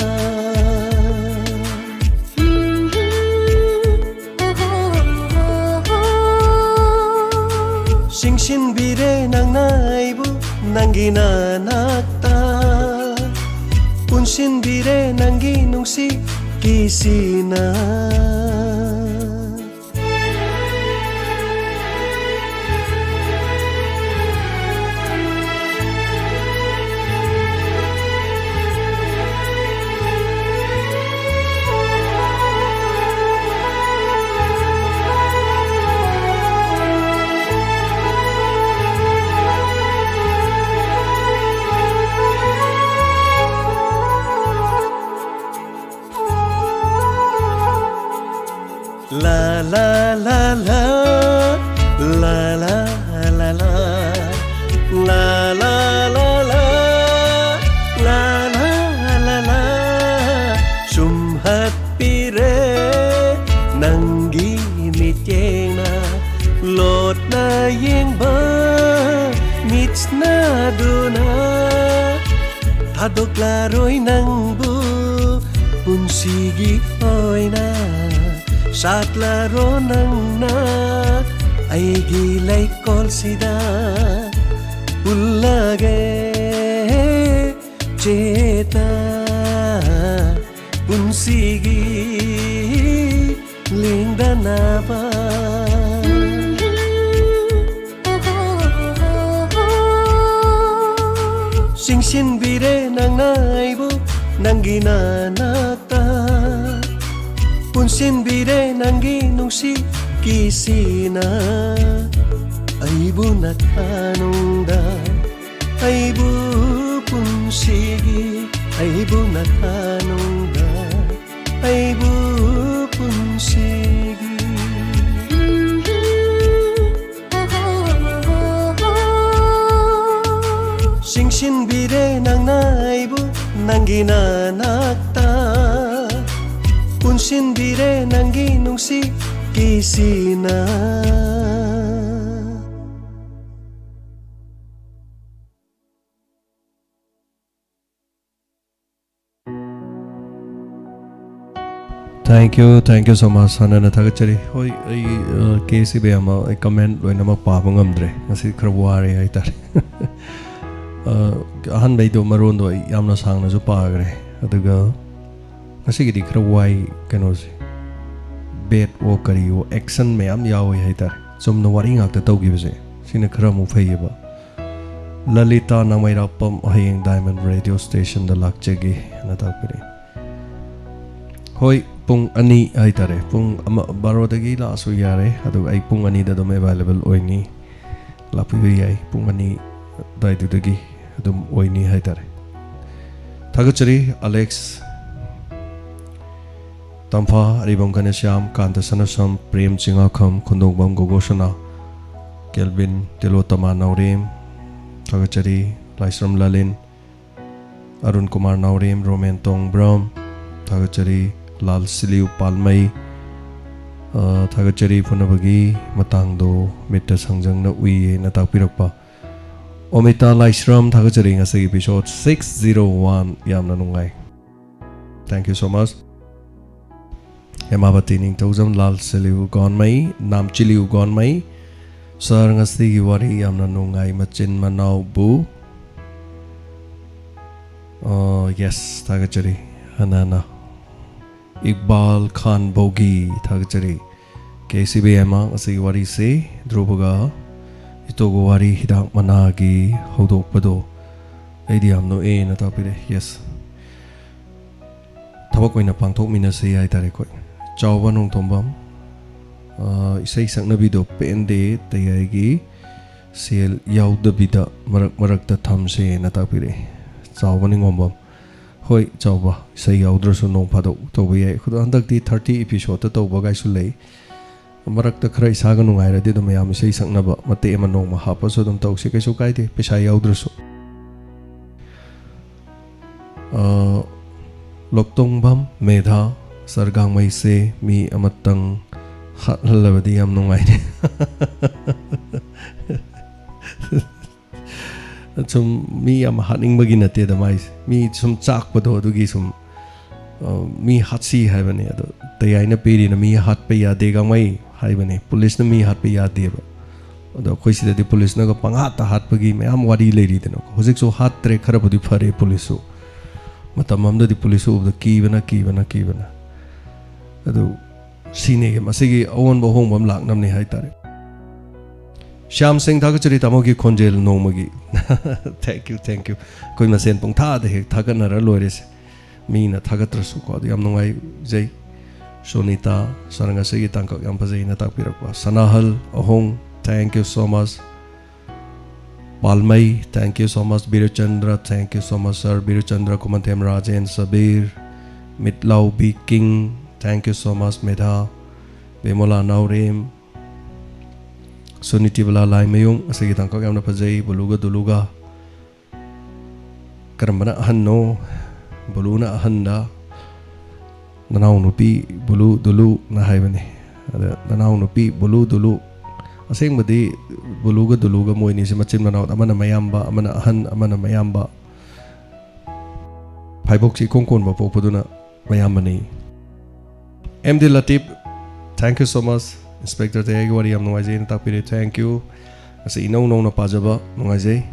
ꯆꯤꯡꯁꯤꯟꯕꯤꯔꯦ ꯅꯪꯅ ꯑꯩꯕꯨ ꯅꯪꯒꯤ ꯅꯅꯥꯛꯇ, ꯄꯨꯟꯁꯤꯟꯕꯤꯔꯦ ꯅꯪꯒꯤ ꯅꯨꯡꯁꯤ ꯀꯤꯁꯤꯅ꯫ La la la la, la la la la, la la la la, la la la la. ꯆꯨꯝꯍꯠꯄꯤꯔꯦ ꯅꯪꯒꯤ ꯃꯤꯠꯌꯦꯡꯅ, ꯂꯣꯠꯅ ꯌꯦꯡꯕ ꯃꯤꯠꯁꯅꯗꯨꯅ꯫ ꯊꯥꯗꯣꯛꯂꯔꯣꯏ ꯅꯪꯕꯨ ꯄꯨꯟꯁꯤꯒꯤ ꯑꯣꯏꯅ꯫ ꯁꯥꯠꯂꯔꯣ ꯅꯪꯅ ꯑꯩꯒꯤ ꯂꯩꯀꯣꯜꯁꯤꯗ, ꯄꯨꯜꯂꯒꯦ ꯆꯦꯠꯅ ꯄꯨꯟꯁꯤꯒꯤ ꯂꯦꯡꯗꯅꯕ꯫ ꯆꯤꯡꯁꯤꯟꯕꯤꯔꯦ ꯅꯪꯅ ꯑꯩꯕꯨ ꯅꯪꯒꯤ ꯅꯅꯥꯛꯇ, ꯄꯨꯟꯁꯤꯟꯕꯤꯔꯦ ꯅꯪꯒꯤ ꯅꯨꯡꯁꯤ ꯀꯤꯁꯤꯅ꯫ ꯑꯩꯕꯨ ꯅꯊꯥꯅꯨꯡꯗ, ꯑꯩꯕꯨ ꯄꯨꯟꯁꯤꯒꯤ, ꯑꯩꯕꯨ ꯅꯊꯥꯅꯨꯡꯗ, ꯑꯩꯕꯨ ꯄꯨꯟꯁꯤꯒꯤ꯫ ꯆꯤꯡꯁꯤꯟꯕꯤꯔꯦ ꯅꯪꯅ ꯑꯩꯕꯨ ꯅꯪꯒꯤ ꯅꯅꯥꯛꯇ, ꯄꯨꯟꯁꯤ ꯆꯤꯟꯕꯤꯔꯦ ꯅꯪꯒꯤ ꯅꯨꯡꯁꯤ ꯀꯤꯁꯤꯅ꯫ Thank you, thank you so much. ꯍꯥꯟꯅꯅ ꯊꯥꯒꯠꯆꯔꯤ꯫ ꯍꯣꯏ, ꯑꯩ, ꯑ, ꯀꯦ ꯁꯤ ꯕꯤ ꯑꯃ, ꯑꯩ comment ꯂꯣꯏꯅꯃꯛ ꯄꯥꯕ ꯉꯝꯗ꯭ꯔꯦ꯫ ꯉꯁꯤ ꯈꯔ ꯋꯥꯔꯦ ꯍꯥꯏꯇꯥꯔꯦ꯫ ꯑ, ꯑꯍꯥꯟꯕꯩꯗꯣ ꯃꯔꯣꯟꯗꯣ ꯑꯩ ꯌꯥꯝꯅ ꯁꯥꯡꯅꯁꯨ ꯄꯥꯈ꯭ꯔꯦ꯫ ꯑꯗꯨꯒ ꯉꯁꯤꯒꯤꯗꯤ ꯈꯔ ꯋꯥꯏ ꯀꯩꯅꯣꯁꯦ꯫ ꯕꯦꯠꯋꯣ ꯀꯔꯤꯋꯣ action ꯃꯌꯥꯝ ꯌꯥꯎꯋꯦ ꯍꯥꯏꯇꯥꯔꯦ꯫ ꯆꯨꯝꯅ ꯋꯥꯔꯤ ꯉꯥꯛꯇ ꯇꯧꯈꯤꯕꯁꯦ꯫ ꯁꯤꯅ ꯈꯔ ꯑꯃꯨꯛ ꯐꯩꯌꯦꯕ꯫ ꯂꯂꯤꯇꯥ ꯅꯥꯃꯩꯔꯥꯛꯄꯝ ꯍꯌꯦꯡ Diamond Radio Stationꯗ ꯂꯥꯛꯆꯒꯦ ꯍꯥꯏꯅ ꯇꯥꯛꯄꯤꯔꯛꯏ꯫ ꯍꯣꯏ, ꯄꯨꯡ ꯑꯅꯤ ꯍꯥꯏꯇꯥꯔꯦ, ꯄꯨꯡ ꯑꯃ, ꯕꯥꯔꯣꯗꯒꯤ ꯂꯥꯛꯑꯁꯨ ꯌꯥꯔꯦ, ꯑꯗꯨꯒ ꯑꯩ ꯄꯨꯡ ꯑꯅꯤꯗ ꯑꯗꯨꯝ available ꯑꯣꯏꯅꯤ, ꯂꯥꯛꯄꯤꯕ ꯌꯥꯏ꯫ ꯄꯨꯡ ꯑꯅꯤ ꯑꯗꯨꯋꯥꯏꯗꯨꯗꯒꯤ ꯑꯗꯨꯝ ꯑꯣꯏꯅꯤ ꯍꯥꯏꯇꯥꯔꯦ꯫ ꯊꯥꯒꯠꯆꯔꯤ ꯑꯂꯦꯛꯁ ꯇꯝꯐꯥ, ꯑꯔꯤꯕꯝ ꯘꯅꯁ꯭ꯌꯥꯝ, ꯀꯥꯟꯇ ꯁꯅꯥꯁꯝ, ꯄ꯭ꯔꯦꯝ ꯆꯤꯡꯉꯥꯈꯝ, ꯈꯨꯟꯗꯣꯡꯕꯝ ꯒꯣꯒꯣꯁꯅꯥ, ꯀꯦꯜꯕꯤꯟ ꯇꯤꯂꯣꯇꯃꯥ ꯅꯥꯎꯔꯦꯝ, ꯊꯥꯒꯠꯆꯔꯤ ꯂꯥꯏꯁ꯭ꯔꯝ ꯂꯥꯂꯤꯟ, ꯑꯔꯨꯟ ꯀꯨꯃꯥꯔ ꯅꯥꯎꯔꯦꯝ, ꯔꯣꯃꯦꯟ ꯇꯣꯡꯕ꯭ꯔꯝ, ꯊꯥꯒꯠꯆꯔꯤ ꯂꯥꯜ ꯁꯤꯂꯤꯎ ꯄꯥꯜꯃꯩ, ꯑ, ꯊꯥꯒꯠꯆꯔꯤ꯫ ꯐꯨꯅꯕꯒꯤ ꯃꯇꯥꯡꯗꯣ ꯃꯤꯠꯇ ꯁꯪꯖꯪꯅ ꯎꯏꯌꯦꯅ ꯇꯥꯛꯄꯤꯔꯛꯄ ꯑꯣꯃꯤꯇꯥ ꯂꯥꯏꯁ꯭ꯔꯝ, ꯊꯥꯒꯠꯆꯔꯤ꯫ ꯉꯁꯤꯒꯤ episode six zero one ꯌꯥꯝꯅ ꯅꯨꯡꯉꯥꯏ꯫ Thank you so much꯫ ꯍꯦꯃꯥꯕꯇꯤ Ningthoujam, Lal ꯁꯤꯂꯤꯎ ꯒꯣꯟꯃꯩ, ꯅꯥꯝ ꯆꯤꯂꯤꯎ ꯒꯣꯟꯃꯩ꯫ Sir, ꯉꯁꯤꯒꯤ ꯋꯥꯔꯤ ꯌꯥꯝꯅ ꯅꯨꯡꯉꯥꯏ꯫ ꯃꯆꯤꯟ ꯃꯅꯥꯎꯕꯨ, ꯑ, yes, ꯊꯥꯒꯠꯆꯔꯤ꯫ ꯍꯅꯥꯅ ꯏꯛꯕꯥꯜ ꯈꯥꯟ ꯕꯧꯒꯤ, ꯊꯥꯒꯠꯆꯔꯤ꯫ ꯀꯦ ꯁꯤ ꯕꯤ ꯑꯃ, ꯉꯁꯤꯒꯤ ꯋꯥꯔꯤꯁꯤ ꯙ꯭ꯔꯨꯕꯒ ꯏꯇꯣꯒ ꯋꯥꯔꯤ ꯍꯤꯗꯥꯛ ꯃꯅꯥꯒꯤ ꯍꯧꯗꯣꯛꯄꯗꯣ ꯑꯩꯗꯤ ꯌꯥꯝ ꯅꯣꯛꯑꯦꯅ ꯇꯥꯛꯄꯤꯔꯦ꯫ Yes꯫ ꯊꯕꯛ ꯑꯣꯏꯅ ꯄꯥꯡꯊꯣꯛꯃꯤꯟꯅꯁꯤ ꯍꯥꯏꯇꯥꯔꯦ ꯑꯩꯈꯣꯏ꯫ ꯆꯥꯎꯕ ꯅꯣꯡꯊꯣꯝꯕꯝ, ꯑ, ꯏꯁꯩ ꯁꯛꯅꯕꯤꯗꯣ ꯄꯦꯟꯗꯦ, ꯇꯌꯥꯏꯒꯤ ꯁꯦꯜ ꯌꯥꯎꯗꯕꯤꯗ ꯃꯔꯛ ꯃꯔꯛꯇ ꯊꯝꯁꯦꯅ ꯇꯥꯛꯄꯤꯔꯛꯑꯦ꯫ ꯆꯥꯎꯕ ꯅꯤꯡꯉꯣꯝꯕꯝ, ꯍꯣꯏ ꯆꯥꯎꯕ, ꯏꯁꯩ ꯌꯥꯎꯗ꯭ꯔꯁꯨ ꯅꯣꯡ ꯐꯥꯗꯣꯛ ꯇꯧꯕ ꯌꯥꯏ꯫ ꯈꯨꯗ-, ꯍꯟꯗꯛꯇꯤ thirty episodeꯇ ꯇꯧꯕ ꯀꯥꯏꯁꯨ ꯂꯩ꯫ ꯃꯔꯛꯇ ꯈꯔ ꯏꯁꯥꯒ ꯅꯨꯡꯉꯥꯏꯔꯗꯤ ꯑꯗꯨꯝ ꯃꯌꯥꯝ ꯏꯁꯩ ꯁꯛꯅꯕ ꯃꯇꯦꯛ ꯑꯃ ꯅꯣꯡꯃ ꯍꯥꯞꯄꯁꯨ ꯑꯗꯨꯝ ꯇꯧꯁꯤ, ꯀꯩꯁꯨ ꯀꯥꯏꯗꯦ, ꯄꯩꯁꯥ ꯌꯥꯎꯗ꯭ꯔꯁꯨ꯫ ꯑ, ꯂꯣꯛꯇꯣꯡꯕꯝ ꯃꯦꯙꯥ, ꯁꯥꯔ ꯒꯥꯡꯃꯩꯁꯦ ꯃꯤ ꯑꯃꯇꯪ ꯍꯥꯠꯍꯜꯂꯕꯗꯤ ꯌꯥꯝ ꯅꯨꯡꯉꯥꯏꯅꯤ꯫ ꯁꯨꯝ ꯃꯤ ꯌꯥꯝ ꯍꯥꯠꯅꯤꯡꯕꯒꯤ ꯅꯠꯇꯦꯗ ꯃꯥꯏꯁꯦ, ꯃꯤ ꯁꯨꯝ ꯆꯥꯛꯄꯗꯣ ꯑꯗꯨꯒꯤ ꯁꯨꯝ, ꯑ, ꯃꯤ ꯍꯥꯠꯁꯤ ꯍꯥꯏꯕꯅꯦ꯫ ꯑꯗꯣ ꯇꯌꯥꯏꯅ ꯄꯤꯔꯤꯅ ꯃꯤ ꯍꯥꯠꯄ ꯌꯥꯗꯦ ꯒꯥꯡꯃꯩ ꯍꯥꯏꯕꯅꯦ, ꯄꯨꯂꯤꯁꯅ ꯃꯤ ꯍꯥꯠꯄ ꯌꯥꯗꯦꯕ꯫ ꯑꯗꯣ ꯑꯩꯈꯣꯏ ꯁꯤꯗꯗꯤ ꯄꯨꯂꯤꯁꯅꯒ ꯄꯪꯍꯥꯠꯇ ꯍꯥꯠꯄꯒꯤ ꯃꯌꯥꯝ ꯋꯥꯔꯤ ꯂꯩꯔꯤꯗꯅꯀꯣ꯫ ꯍꯧꯖꯤꯛꯁꯨ ꯍꯥꯠꯇ꯭ꯔꯦ, ꯈꯔꯕꯨꯗꯤ ꯐꯔꯦ ꯄꯨꯂꯤꯁꯁꯨ꯫ ꯃꯇꯝ ꯑꯃꯗꯗꯤ ꯄꯨꯂꯤꯁꯁꯨ ꯎꯕꯗ ꯀꯤꯕꯅ, ꯀꯤꯕꯅ, ꯀꯤꯕꯅ꯫ ꯑꯗꯨ ꯁꯤꯅꯦꯒꯤ ꯃꯁꯤꯒꯤ ꯑꯑꯣꯟꯕ ꯑꯍꯣꯡꯕ ꯑꯃ ꯂꯥꯛꯅꯕꯅꯦ ꯍꯥꯏꯇꯥꯔꯦ꯫ ꯁ꯭ꯌꯥꯝ ꯁꯤꯡ, ꯊꯥꯒꯠꯆꯔꯤ ꯇꯥꯃꯣꯒꯤ ꯈꯣꯟꯖꯦꯜ ꯅꯣꯡꯃꯒꯤ꯫ Thank you, thank you꯫ ꯑꯩꯈꯣꯏ ꯃꯁꯦꯟ ꯄꯨꯡꯊꯥꯗ ꯍꯦꯛ ꯊꯥꯒꯠꯅꯔ ꯂꯣꯏꯔꯦꯁꯦ꯫ ꯃꯤꯅ ꯊꯥꯒꯠꯇ꯭ꯔꯁꯨꯀꯣ, ꯑꯗꯨ ꯌꯥꯝ ꯅꯨꯡꯉꯥꯏꯖꯩ꯫ ꯁꯣꯅꯤꯇꯥ, "ꯁꯥꯔ ꯉꯁꯤꯒꯤ ꯇꯥꯡꯀꯛ ꯌꯥꯝ ꯐꯖꯩꯅ ꯇꯥꯛꯄꯤꯔꯛꯄ"꯫ ꯁꯅꯥꯍꯜ ꯑꯍꯣꯡ, thank you so much꯫ Palmei, thank you so much꯫ Birachandra, thank you so much sir꯫ Birachandra, Khumanthem Rajen, Sabir, Mitlaobi King, thank you so much Medha. Bemola Naorem, Sunitibala Laimayum, "ꯉꯁꯤꯒꯤ ꯇꯥꯡꯀꯛ ꯌꯥꯝꯅ ꯐꯖꯩ, ꯕꯨꯂꯨꯒ ꯗꯨꯂꯨꯒ"꯫ ꯀꯔꯝꯕꯅ ꯑꯍꯟꯅꯣ? ꯕꯨꯂꯨꯅ ꯑꯍꯟꯗ, "ꯅꯅꯥꯎꯅꯨꯄꯤ ꯕꯨꯂꯨ ꯗꯨꯂꯨꯅ" ꯍꯥꯏꯕꯅꯤ꯫ ꯑꯗ ꯅꯅꯥꯎꯅꯨꯄꯤ ꯕꯨꯂꯨ ꯗꯨꯂꯨ, ꯑꯁꯦꯡꯕꯗꯤ ꯕꯨꯂꯨꯒ ꯗꯨꯂꯨꯒ ꯃꯣꯏꯅꯤꯁꯦ ꯃꯆꯤꯟ ꯃꯅꯥꯎ, ꯑꯃꯅ ꯃꯌꯥꯝꯕ, ꯑꯃꯅ ꯑꯍꯟ, ꯑꯃꯅ ꯃꯌꯥꯝꯕ꯫ ꯐꯥꯏꯕꯣꯛꯁꯤ ꯏꯀꯣꯟ ꯀꯣꯟꯕ ꯄꯣꯛꯄꯗꯨꯅ ꯃꯌꯥꯝꯕꯅꯤ꯫ M D Latip, thank you so much꯫ Inspector ꯇꯌꯥꯏꯒꯤ ꯋꯥꯔꯤ ꯌꯥꯝ ꯅꯨꯡꯉꯥꯏꯖꯩꯅ ꯇꯥꯛꯄꯤꯔꯦ, thank you꯫ ꯑꯁꯤ ꯏꯅꯧ ꯅꯧꯅ ꯄꯥꯖꯕ ꯅꯨꯡꯉꯥꯏꯖꯩ꯫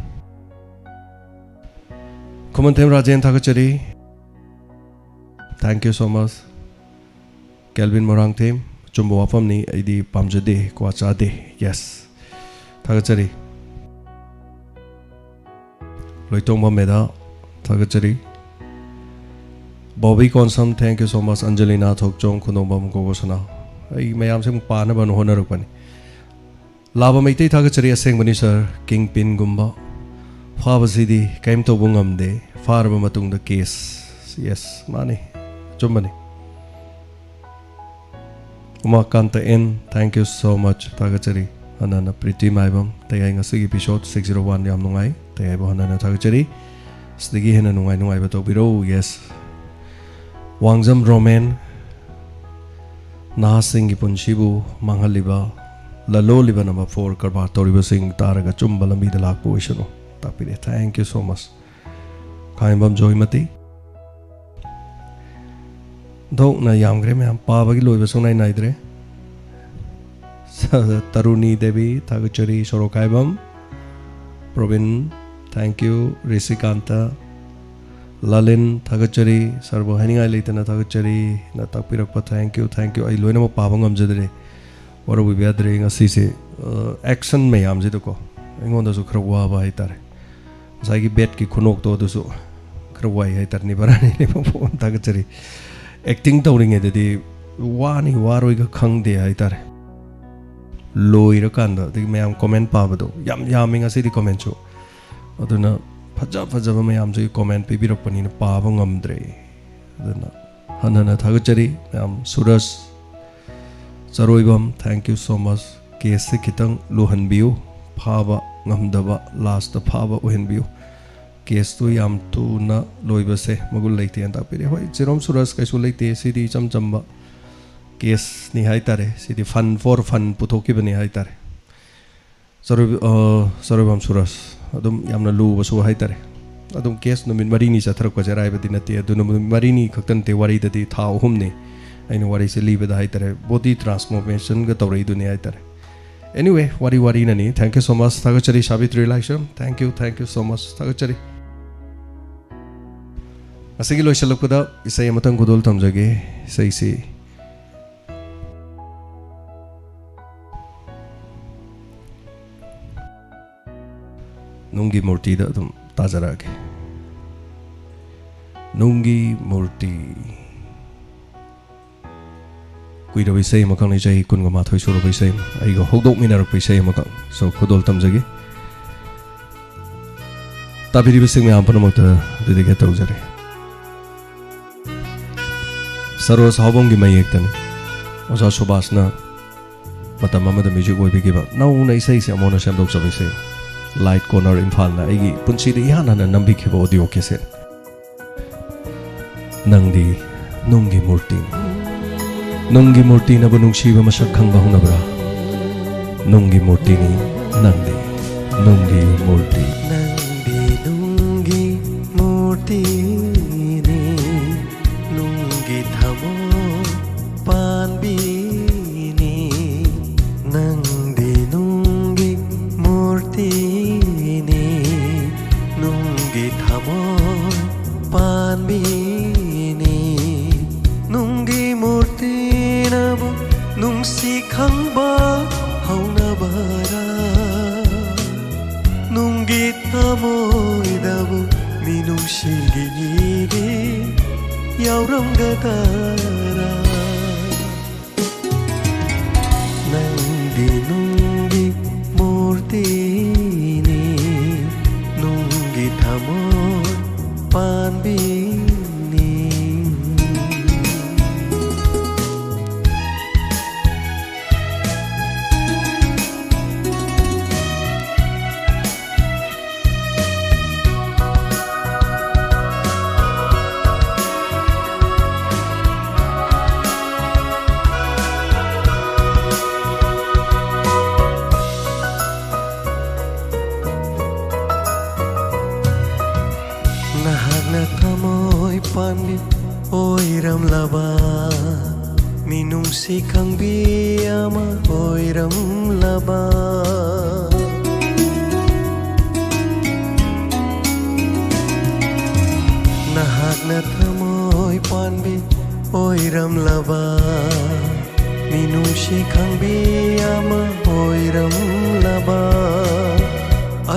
ꯈꯨꯃꯟꯊꯦꯝ ꯔꯥꯖꯦꯟ, ꯊꯥꯒꯠꯆꯔꯤ, thank you so much꯫ Calvin Moirangthem, "ꯑꯆꯨꯝꯕ ꯋꯥꯐꯝꯅꯤ, ꯑꯩꯗꯤ ꯄꯥꯝꯖꯗꯦ, ꯀ꯭ꯋꯥ ꯆꯥꯗꯦ"꯫ Yes, ꯊꯥꯒꯠꯆꯔꯤ꯫ ꯂꯣꯏꯇꯣꯡꯕ ꯃꯦꯙꯥ, ꯊꯥꯒꯠꯆꯔꯤ꯫ Bobby Konsam, thank you so much꯫ ꯑꯟꯖꯂꯤꯅꯥ ꯊꯣꯛꯆꯣꯝ, ꯈꯨꯅꯣꯡꯕꯝ ꯒꯣꯒꯣꯁꯅꯥ, ꯑꯩ ꯃꯌꯥꯝꯁꯦ ꯑꯃꯨꯛ ꯄꯥꯅꯕꯅ ꯍꯣꯠꯅꯔꯛꯄꯅꯤ꯫ ꯂꯥꯕ ꯃꯩꯇꯩ, ꯊꯥꯒꯠꯆꯔꯤ꯫ ꯑꯁꯦꯡꯕꯅꯤ ꯁꯥꯔ, ꯀꯤꯡ ꯄꯤꯟꯒꯨꯝꯕ ꯐꯥꯕꯁꯤꯗꯤ ꯀꯔꯤꯝ ꯇꯧꯕ ꯉꯝꯗꯦ, ꯐꯥꯔꯕ ꯃꯇꯨꯡꯗ ꯀꯦꯁ꯫ Yes, ꯃꯥꯅꯤ, ꯑꯆꯨꯝꯕꯅꯤ꯫ ꯎꯃꯥꯀꯥꯟꯇ and, thank you so much, ꯊꯥꯒꯠꯆꯔꯤ꯫ ꯍꯟꯅ ꯍꯟꯅ ꯄ꯭ꯔꯤꯇꯤ ꯃꯥꯏꯕꯝ, ꯇꯌꯥꯏ ꯉꯁꯤꯒꯤ episode six zero one ꯌꯥꯝ ꯅꯨꯡꯉꯥꯏ, ꯇꯌꯥꯏꯕꯨ ꯍꯟꯅ ꯍꯟꯅ ꯊꯥꯒꯠꯆꯔꯤ꯫ ꯁꯤꯗꯒꯤ ꯍꯦꯟꯅ ꯅꯨꯡꯉꯥꯏ ꯅꯨꯡꯉꯥꯏꯕ ꯇꯧꯕꯤꯔꯛꯎ꯫ Yes꯫ ꯋꯥꯡꯖꯝ ꯔꯣꯃꯦꯟ, ꯅꯍꯥꯁꯤꯡꯒꯤ ꯄꯨꯟꯁꯤꯕꯨ ꯃꯥꯡꯍꯜꯂꯤꯕ ꯂꯂꯣꯜꯂꯤꯕ ꯅꯝꯕꯔ ꯐꯣꯔ ꯀꯔꯕꯥꯔ ꯇꯧꯔꯤꯕꯁꯤꯡ ꯇꯥꯔꯒ ꯑꯆꯨꯝꯕ ꯂꯝꯕꯤꯗ ꯂꯥꯛꯄ ꯑꯣꯏꯁꯅꯨ꯫ ꯇꯥꯛꯄꯤꯔꯦ꯫ Thank you so much꯫ ꯈꯥꯏꯕꯝ ꯖꯣꯏꯃꯇꯤ꯫ ꯊꯣꯛꯅ ꯌꯥꯝꯈ꯭ꯔꯦ ꯃꯌꯥꯝ, ꯄꯥꯕꯒꯤ ꯂꯣꯏꯕ ꯁꯨꯡꯅꯥꯏ ꯅꯥꯏꯗ꯭ꯔꯦ꯫ ꯁ-, ꯇꯔꯨꯅꯤ ꯗꯦꯕꯤ, ꯊꯥꯒꯠꯆꯔꯤ꯫ ꯁꯣꯔꯣꯛꯈꯥꯏꯕꯝ ꯄ꯭ꯔꯣꯕꯤꯟ, thank you꯫ ꯔꯤꯁꯤꯀꯥꯟꯇ, ꯂꯥꯂꯤꯟ, ꯊꯥꯒꯠꯆꯔꯤ꯫ ꯁꯥꯔꯕꯨ ꯍꯥꯏꯅꯤꯡꯉꯥꯏ ꯂꯩꯇꯅ ꯊꯥꯒꯠꯆꯔꯤ꯫ ꯅ ꯇꯥꯛꯄꯤꯔꯛꯄ, thank you, thank you꯫ ꯑꯩ ꯂꯣꯏꯅꯃꯛ ꯄꯥꯕ ꯉꯝꯖꯗ꯭ꯔꯦ, ꯋꯥꯔꯧꯕꯤꯕ ꯌꯥꯗ꯭ꯔꯦ꯫ ꯉꯁꯤꯁꯦ, ꯑ, action ꯃꯌꯥꯝꯁꯤꯗꯀꯣ ꯑꯩꯉꯣꯟꯗꯁꯨ ꯈꯔ ꯋꯥꯕ ꯍꯥꯏꯇꯥꯔꯦ꯫ ꯉꯁꯥꯏꯒꯤ ꯕꯦꯠꯀꯤ ꯈꯨꯅꯣꯛꯇꯣ ꯑꯗꯨꯁꯨ ꯈꯔ ꯋꯥꯏ ꯍꯥꯏꯇꯥꯔꯦ꯫ ꯅꯤꯕꯔꯥꯅꯤ ꯅꯤꯕꯝ ꯊꯥꯒꯠꯆꯔꯤ꯫ Acting ꯇꯧꯔꯤꯉꯩꯗꯗꯤ ꯋꯥꯅꯤ ꯋꯥꯔꯣꯏꯒ ꯈꯪꯗꯦ ꯍꯥꯏꯇꯥꯔꯦ꯫ ꯂꯣꯏꯔꯀꯥꯟꯗ ꯑꯗꯒꯤ ꯃꯌꯥꯝ comment ꯄꯥꯕꯗꯣ ꯌꯥꯝ ꯌꯥꯝꯃꯤ ꯉꯁꯤꯗꯤ commentꯁꯨ꯫ ꯑꯗꯨꯅ ꯐꯖ ꯐꯖꯕ ꯃꯌꯥꯝꯁꯤꯒꯤ comment ꯄꯤꯕꯤꯔꯛꯄꯅꯤꯅ ꯄꯥꯕ ꯉꯝꯗ꯭ꯔꯦ꯫ ꯑꯗꯨꯅ ꯍꯟꯅ ꯍꯟꯅ ꯊꯥꯒꯠꯆꯔꯤ ꯃꯌꯥꯝ꯫ ꯁꯨꯔꯖ ꯆꯔꯣꯏꯕꯝ, thank you so much꯫ Caseꯁꯦ ꯈꯤꯇꯪ ꯂꯨꯍꯟꯕꯤꯌꯨ, ꯐꯥꯕ ꯉꯝꯗꯕ, lastꯇ ꯐꯥꯕ ꯑꯣꯏꯍꯟꯕꯤꯌꯨ꯫ Caseꯇꯨ ꯌꯥꯝ ꯊꯨꯅ ꯂꯣꯏꯕꯁꯦ ꯃꯒꯨꯟ ꯂꯩꯇꯦꯅ ꯇꯥꯛꯄꯤꯔꯦ꯫ ꯍꯣꯏ, ꯆꯦꯔꯣꯝ ꯁꯨꯔꯖ, ꯀꯩꯁꯨ ꯂꯩꯇꯦ꯫ ꯁꯤꯗꯤ ꯏꯆꯝ ꯆꯝꯕ caseꯅꯤ ꯍꯥꯏꯇꯥꯔꯦ꯫ ꯁꯤꯗꯤ fun for fun ꯄꯨꯊꯣꯛꯈꯤꯕꯅꯤ ꯍꯥꯏꯇꯥꯔꯦ꯫ ꯆꯔꯣꯏ-, ꯑ, ꯆꯔꯣꯏꯕꯝ ꯁꯨꯔꯖ, ꯑꯗꯨꯝ ꯌꯥꯝꯅ ꯂꯨꯕꯁꯨ ꯍꯥꯏꯇꯥꯔꯦ꯫ ꯑꯗꯨꯝ case ꯅꯨꯃꯤꯠ ꯃꯔꯤꯅꯤ ꯆꯠꯊꯔꯛꯄꯁꯦ ꯑꯔꯥꯏꯕꯗꯤ ꯅꯠꯇꯦ꯫ ꯑꯗꯨ ꯅꯨꯃꯤꯠ ꯃꯔꯤꯅꯤ ꯈꯛꯇ ꯅꯠꯇꯦ, ꯋꯥꯔꯤꯗꯗꯤ ꯊꯥ ꯑꯍꯨꯝꯅꯤ ꯑꯩꯅ ꯋꯥꯔꯤꯁꯦ ꯂꯤꯕꯗ ꯍꯥꯏꯇꯥꯔꯦ꯫ Body transformationꯒ ꯇꯧꯔꯛꯏꯗꯨꯅꯤ ꯍꯥꯏꯇꯥꯔꯦ꯫ Anyway, ꯋꯥꯔꯤ ꯋꯥꯔꯤꯅꯅꯤ꯫ Thank you so much꯫ ꯊꯥꯒꯠꯆꯔꯤ ꯁꯥꯕꯤꯇ꯭ꯔꯤ ꯂꯥꯏꯁ꯭ꯔꯝ꯫ Thank you, thank you so much꯫ ꯊꯥꯒꯠꯆꯔꯤ꯫ ꯉꯁꯤꯒꯤ ꯂꯣꯏꯁꯤꯜꯂꯛꯄꯗ ꯏꯁꯩ ꯑꯃꯇꯪ ꯈꯨꯗꯣꯜ ꯇꯝꯖꯒꯦ꯫ ꯏꯁꯩꯁꯤ ꯅꯨꯡꯒꯤ ꯃꯨꯔꯇꯤꯗ ꯑꯗꯨꯝ ꯇꯥꯖꯔꯛꯑꯒꯦ꯫ ꯅꯨꯡꯒꯤ ꯃꯨꯔꯇꯤ꯫ ꯀꯨꯏꯔꯕ ꯏꯁꯩ ꯑꯃꯈꯛꯅꯤ, ꯆꯍꯤ ꯀꯨꯟꯒ ꯃꯥꯊꯣꯏ ꯁꯨꯔꯕ ꯏꯁꯩ ꯑꯃ, ꯑꯩꯒ ꯍꯧꯗꯣꯛꯃꯤꯟꯅꯔꯛꯄ ꯏꯁꯩ ꯑꯃꯈꯛ꯫ So, ꯈꯨꯗꯣꯜ ꯇꯝꯖꯒꯦ꯫ ꯇꯥꯕꯤꯔꯤꯕꯁꯤꯡ ꯃꯌꯥꯝ ꯄꯨꯝꯅꯃꯛꯇ dedicate ꯇꯧꯖꯔꯤ꯫ ꯁꯔꯣꯖ ꯍꯥꯎꯕꯝꯒꯤ ꯃꯌꯦꯛꯇꯅꯤ꯫ ꯑꯣꯖꯥ ꯁꯨꯕꯥꯁꯅ ꯃꯇꯝ ꯑꯃꯗ music ꯑꯣꯏꯕꯤꯈꯤꯕ ꯅꯧꯅ ꯏꯁꯩꯁꯦ ꯑꯃꯨꯛ ꯍꯟꯅ ꯁꯦꯝꯗꯣꯛꯆꯕ ꯏꯁꯩ꯫ Light Corner ꯏꯝꯐꯥꯜꯅ ꯑꯩꯒꯤ ꯄꯨꯟꯁꯤꯗ ꯏꯍꯥꯟ ꯍꯥꯟꯅ ꯅꯝꯕꯤꯈꯤꯕ audio cassette꯫ ꯅꯪꯗꯤ ꯅꯨꯡꯒꯤ ꯃꯨꯔꯇꯤꯅꯤ꯫ ꯅꯨꯡꯒꯤ ꯃꯨꯔꯇꯤꯅꯕꯨ ꯅꯨꯡꯁꯤꯕ ꯃꯁꯛ ꯈꯪꯕ ꯍꯧꯅꯕ꯭ꯔꯥ? ꯅꯨꯡꯒꯤ ꯃꯨꯔꯇꯤꯅꯤ ꯅꯪꯗꯤ, ꯅꯨꯡꯒꯤ ꯃꯨꯔꯇꯤ꯫ ꯅꯪꯗꯤ ꯅꯨꯡꯒꯤ ꯃꯨꯔꯇꯤꯅꯤ, ꯅꯨꯡꯒꯤ ꯊꯃꯣꯏ ꯄꯥꯟꯕꯤꯅꯤ꯫ ꯅꯪꯗꯤ ꯅꯨꯡꯒꯤ ꯃꯨꯔꯇꯤꯅꯤ, ꯅꯨꯡꯒꯤ ꯊꯃꯣꯏ ꯄꯥꯟꯕꯤꯅꯤ꯫ ꯅꯨꯡꯒꯤ ꯃꯨꯔꯇꯤꯅꯕꯨ ꯅꯨꯡꯁꯤ ꯈꯪꯕ ꯍꯧꯅꯕꯔꯥ? ꯅꯨꯡꯒꯤ ꯊꯃꯣꯏꯗꯕꯨ ꯃꯤꯅꯨꯡꯁꯤꯒꯤ ꯏꯒꯤ ꯌꯥꯎꯔꯝꯒꯗꯔꯥ? ꯅꯪꯗꯤ ꯅꯨꯡꯒꯤ ꯃꯨꯔꯇꯤꯅꯤ, ꯅꯨꯡꯒꯤ ꯊꯃꯣꯏ ꯄꯥꯟꯕꯤꯅꯤ꯫ ꯅꯍꯥꯛꯅ ꯊꯃꯣꯏ ꯄꯥꯟꯕꯤ ꯑꯣꯏꯔꯝꯂꯕ, ꯃꯤꯅꯨꯡꯁꯤ ꯈꯪꯕꯤ ꯑꯃ ꯑꯣꯏꯔꯝꯂꯕ꯫ ꯅꯍꯥꯛꯅ ꯊꯃꯣꯏ ꯄꯥꯟꯕꯤ ꯑꯣꯏꯔꯝꯂꯕ, ꯃꯤꯅꯨꯡꯁꯤ ꯈꯪꯕꯤ ꯑꯃ ꯑꯣꯏꯔꯝꯂꯕ꯫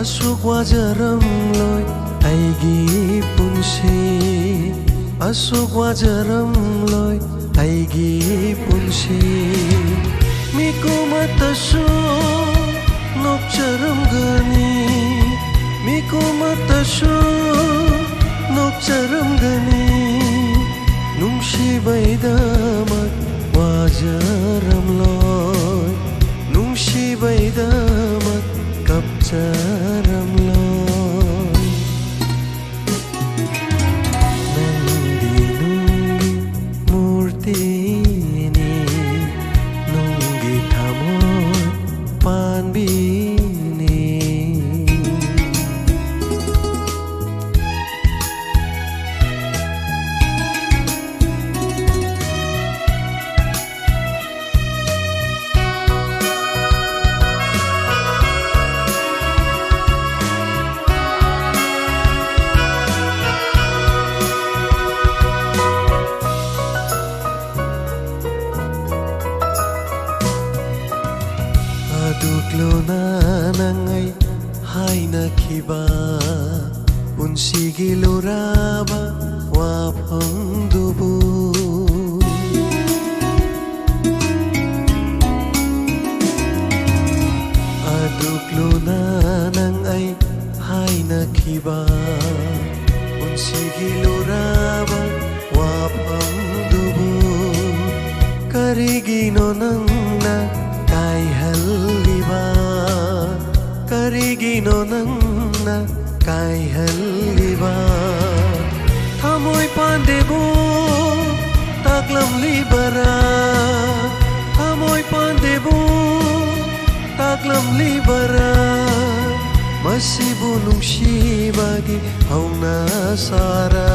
ꯑꯁꯨꯛ ꯋꯥꯖꯔꯝꯂꯣꯏ ꯑꯩꯒꯤ ꯄꯨꯟꯁꯤ, ꯑꯁꯨꯛ ꯋꯥꯖꯔꯝꯂꯣꯏ ꯑꯩꯒꯤ ꯄꯨꯟꯁꯤ꯫ ꯃꯤꯀꯨꯝ ꯑꯃꯠꯇꯁꯨ ꯅꯣꯛꯆꯔꯝꯒꯅꯤ, ꯃꯤꯀꯨꯝ ꯑꯃꯠꯇꯁꯨ ꯅꯣꯛꯆꯔꯝꯒꯅꯤ꯫ ꯅꯨꯡꯁꯤꯕꯩꯗꯃꯛ ꯋꯥꯖꯔꯝꯂꯣꯏ, ꯅꯨꯡꯁꯤꯕꯩꯗꯃꯛ ꯀꯞꯆꯔꯝꯂꯣꯏ꯫ ꯅꯪꯗꯤ ꯅꯨꯡꯒꯤ ꯃꯨꯔꯇꯤꯅꯤ, ꯂꯨꯅ ꯅꯪ ꯑꯩ ꯍꯥꯏꯅꯈꯤꯕ ꯄꯨꯟꯁꯤꯒꯤ ꯂꯨꯔꯕ ꯋꯥꯐꯝꯗꯨꯕꯨ ꯑꯗꯨꯛ ꯂꯨꯅ ꯅꯪ ꯑꯩ ꯍꯥꯏꯅꯈꯤꯕ ꯄꯨꯟꯁꯤꯒꯤ ꯂꯨꯔꯕ ꯋꯥꯐꯝꯗꯨꯕꯨ ꯀꯔꯤꯒꯤꯅꯣ ꯅꯪꯅ ꯀꯥꯏꯍꯜꯂꯤꯕ? ꯀꯔꯤꯒꯤꯅꯣ ꯅꯪꯅ ꯀꯥꯏꯍꯜꯂꯤꯕ? ꯊꯃꯣꯏ ꯄꯥꯟꯗꯦꯕꯨ ꯇꯥꯛꯂꯝꯂꯤꯕꯔꯥ? ꯊꯃꯣꯏ ꯄꯥꯟꯗꯦꯕꯨ ꯇꯥꯛꯂꯝꯂꯤꯕꯔꯥ? ꯃꯁꯤꯕꯨ ꯅꯨꯡꯁꯤꯕꯒꯤ ꯍꯧꯅ ꯁꯥꯔ,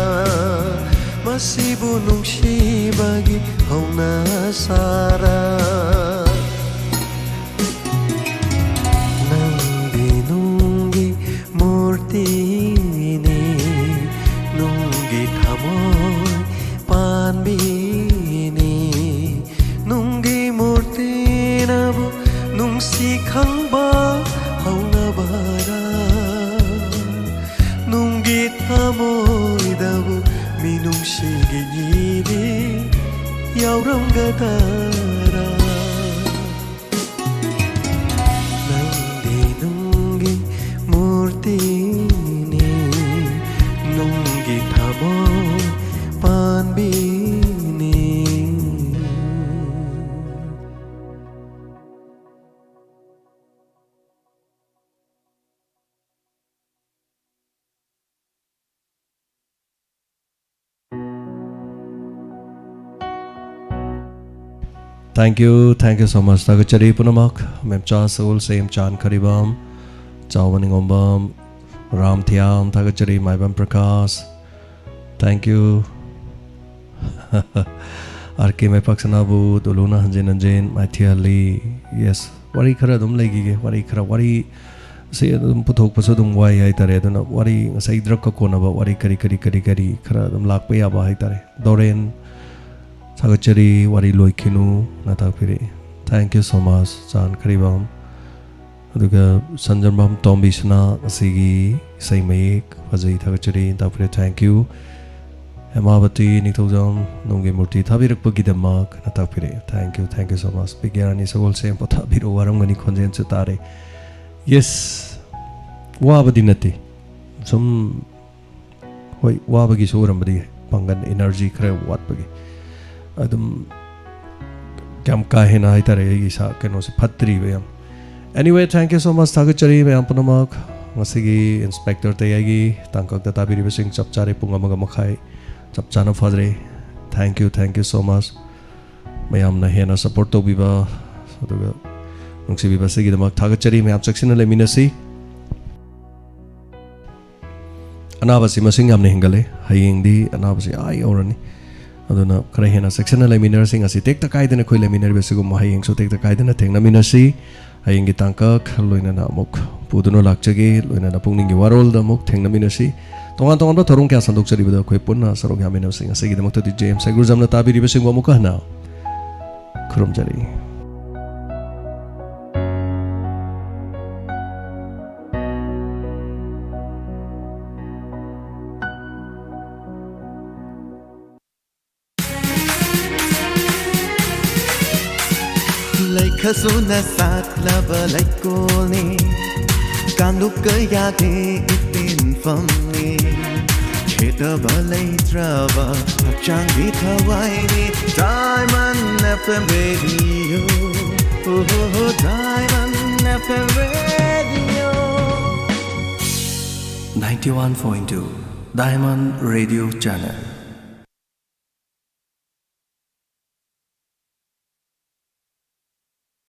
ꯃꯁꯤꯕꯨ ꯅꯨꯡꯁꯤꯕꯒꯤ ꯍꯧꯅ ꯁꯥꯔ꯫ ꯅꯪꯗꯤ ꯅꯨꯡꯒꯤ ꯃꯨꯔꯇꯤꯅꯤ, ꯅꯨꯡꯒꯤ ꯊꯃꯣꯏ ꯄꯥꯟꯕꯤꯅꯤ꯫ ꯅꯨꯡꯒꯤ ꯃꯨꯔꯇꯤꯅꯕꯨ ꯅꯨꯡꯁꯤ ꯈꯪꯕ ꯍꯧꯅꯕꯔꯥ? ꯅꯨꯡꯒꯤ ꯊꯃꯣꯏꯗꯕꯨ ꯃꯤꯅꯨꯡꯁꯤꯒꯤ ꯏꯗꯤ ꯌꯥꯎꯔꯝꯒꯗꯔꯥ? ꯅꯪꯗꯤ ꯅꯨꯡꯒꯤ ꯃꯨꯔꯇꯤꯅꯤ, ꯅꯨꯡꯒꯤ ꯊꯃꯣꯏ ꯄꯥꯟꯕꯤꯅꯤ꯫ Thank you, thank you so much. ꯊꯥꯒꯠꯆꯔꯤ ꯄꯨꯝꯅꯃꯛ, ꯃꯦꯝꯆꯥ ꯁꯒꯣꯜꯁꯦꯝ, ꯆꯥꯟ ꯈꯔꯤꯕꯝ, ꯆꯥꯎꯕ ꯅꯤꯉꯣꯝꯕꯝ, ꯔꯥꯝ ꯊꯤꯌꯥꯝ, ꯊꯥꯒꯠꯆꯔꯤ ꯃꯥꯏꯕꯝ ꯄ꯭ꯔꯀꯥꯁ, thank you꯫ ꯑꯥꯔ ꯀꯦ ꯃꯩꯄꯥꯛ ꯁꯅꯥꯕꯨ, ꯇꯣꯂꯨꯅ ꯍꯟꯖꯤꯟ ꯍꯟꯖꯤꯟ ꯃꯥꯏꯊꯤꯍꯜꯂꯤ꯫ Yes, ꯋꯥꯔꯤ ꯈꯔ ꯑꯗꯨꯝ ꯂꯩꯈꯤꯒꯦ, ꯋꯥꯔꯤ ꯈꯔ, ꯋꯥꯔꯤ ꯁꯤ ꯑꯗꯨꯝ ꯄꯨꯊꯣꯛꯄꯁꯨ ꯑꯗꯨꯝ ꯋꯥꯏ ꯍꯥꯏꯇꯥꯔꯦ꯫ ꯑꯗꯨꯅ ꯋꯥꯔꯤ ꯉꯁꯥꯏ ꯗ꯭ꯔꯛꯀ ꯀꯣꯟꯅꯕ ꯋꯥꯔꯤ ꯀꯔꯤ ꯀꯔꯤ ꯀꯔꯤ ꯀꯔꯤ ꯈꯔ ꯑꯗꯨꯝ ꯂꯥꯛꯄ ꯌꯥꯕ ꯍꯥꯏꯇꯥꯔꯦ꯫ ꯗꯣꯔꯦꯟ, ꯊꯥꯒꯠꯆꯔꯤ, ꯋꯥꯔꯤ ꯂꯣꯏꯈꯤꯅꯨꯅ ꯇꯥꯛꯄꯤꯔꯛꯏ꯫ Thank you so much, ꯆꯥꯟ ꯈꯔꯤꯕꯝ꯫ ꯑꯗꯨꯒ ꯁꯟꯖꯔꯕꯝ ꯇꯣꯝꯕꯤꯁꯅꯥ, ꯑꯁꯤꯒꯤ ꯏꯁꯩ ꯃꯌꯦꯛ ꯐꯖꯩ, ꯊꯥꯒꯠꯆꯔꯤ, ꯇꯥꯛꯄꯤꯔꯦ, thank you꯫ ꯍꯦꯃꯥꯕꯇꯤ ꯅꯤꯡꯊꯧꯖꯝ, ꯅꯣꯡꯒꯤ ꯃꯨꯔꯇꯤ ꯊꯥꯕꯤꯔꯛꯄꯒꯤꯗꯃꯛ ꯅ ꯇꯥꯛꯄꯤꯔꯛꯑꯦ, thank you, thank you so much꯫ ꯕꯤꯒ꯭ꯌꯥꯔꯥꯅꯤ ꯁꯒꯣꯜꯁꯦꯝ, ꯄꯣꯊꯥꯕꯤꯔꯛꯑꯣ, ꯋꯥꯔꯝꯒꯅꯤ, ꯈꯣꯟꯖꯦꯜꯁꯨ ꯇꯥꯔꯦ꯫ Yes, ꯋꯥꯕꯗꯤ ꯅꯠꯇꯦ, ꯁꯨꯝ, ꯍꯣꯏ, ꯋꯥꯕꯒꯤꯁꯨ ꯑꯣꯏꯔꯝꯕꯗꯤ ꯌꯥꯏ, ꯄꯥꯡꯒꯜ, energy ꯈꯔ ꯋꯥꯠꯄꯒꯤ꯫ ꯑꯗꯨꯝ ꯌꯥꯝ ꯀꯥ ꯍꯦꯟꯅ ꯍꯥꯏꯇꯥꯔꯦ, ꯑꯩꯒꯤ ꯏꯁꯥ ꯀꯩꯅꯣꯁꯦ ꯐꯠꯇ꯭ꯔꯤꯕ ꯌꯥꯝ꯫ Anyway, thank you so much, ꯊꯥꯒꯠꯆꯔꯤ ꯃꯌꯥꯝ ꯄꯨꯝꯅꯃꯛ꯫ ꯉꯁꯤꯒꯤ ꯏꯟꯁꯄꯦꯛꯇꯔ ꯇꯌꯥꯏꯒꯤ ꯇꯥꯡꯀꯛꯇ ꯇꯥꯕꯤꯔꯤꯕꯁꯤꯡ ꯆꯞ ꯆꯥꯔꯦ, ꯄꯨꯡ ꯑꯃꯒ ꯃꯈꯥꯏ ꯆꯞ ꯆꯥꯅ ꯐꯥꯖꯔꯦ꯫ Thank you, thank you so much꯫ ꯃꯌꯥꯝꯅ ꯍꯦꯟꯅ support ꯇꯧꯕꯤꯕ ꯑꯗꯨꯒ ꯅꯨꯡꯁꯤꯕꯤꯕ ꯑꯁꯤꯒꯤꯗꯃꯛ ꯊꯥꯒꯠꯆꯔꯤ꯫ ꯃꯌꯥꯝ ꯆꯦꯛꯁꯤꯟꯅ ꯂꯩꯃꯤꯟꯅꯁꯤ꯫ ꯑꯅꯥꯕꯁꯤ ꯃꯁꯤꯡ ꯌꯥꯝꯅ ꯍꯦꯟꯒꯠꯂꯦ꯫ ꯍꯌꯦꯡꯗꯤ ꯑꯅꯥꯕꯁꯤ ꯑꯥ ꯌꯧꯔꯅꯤ꯫ ꯑꯗꯨꯅ ꯈꯔ ꯍꯦꯟꯅ ꯆꯦꯛꯁꯤꯟꯅ ꯂꯩꯃꯤꯟꯅꯔꯁꯤ꯫ ꯉꯁꯤ ꯇꯦꯛꯇ ꯀꯥꯏꯗꯅ ꯑꯩꯈꯣꯏ ꯂꯩꯃꯤꯟꯅꯔꯤꯕ ꯑꯁꯤꯒꯨꯝꯕ ꯍꯌꯦꯡꯁꯨ ꯇꯦꯛꯇ ꯀꯥꯏꯗꯅ ꯊꯦꯡꯅꯃꯤꯟꯅꯁꯤ꯫ ꯍꯌꯦꯡꯒꯤ ꯇꯥꯡꯀꯛ ꯂꯣꯏꯅꯅ ꯑꯃꯨꯛ ꯄꯨꯗꯨꯅ ꯂꯥꯛꯆꯒꯦ, ꯂꯣꯏꯅꯅ ꯄꯨꯛꯅꯤꯡꯒꯤ ꯋꯥꯔꯣꯜꯗ ꯑꯃꯨꯛ ꯊꯦꯡꯅꯃꯤꯟꯅꯁꯤ꯫ ꯇꯣꯉꯥꯟ ꯇꯣꯉꯥꯟꯕ ꯊꯧꯔꯝ ꯀꯌꯥ ꯁꯟꯗꯣꯛꯆꯔꯤꯕꯗ ꯑꯩꯈꯣꯏ ꯄꯨꯟꯅ ꯁꯔꯨꯛ ꯌꯥꯃꯤꯟꯅꯁꯤ꯫ ꯉꯁꯤꯒꯤꯗꯃꯛꯇꯗꯤ ꯖꯦ ꯑꯦꯝ ꯁꯥꯏꯒꯨꯔꯖꯝꯅ ꯇꯥꯕꯤꯔꯤꯕꯁꯤꯡꯕꯨ ꯑꯃꯨꯛꯀ ꯍꯟꯅ ꯈꯨꯔꯨꯝꯖꯔꯤ꯫ ꯂꯩꯈꯁꯨꯅ ꯁꯥꯠꯂꯕ ꯂꯩꯀꯣꯜꯅꯤ, ꯀꯥꯡꯂꯨꯞ ꯀꯌꯥꯒꯤ ꯏꯇꯤꯟꯐꯝꯅꯤ꯫ ꯈꯦꯠꯇꯕ ꯂꯩꯇ꯭ꯔꯕ ꯍꯛꯆꯥꯡꯒꯤ ꯊꯋꯥꯏꯅꯤ, Diamond F M Radio. Oh, Diamond F M Radio. Ninety-one point two Diamond Radio Channel.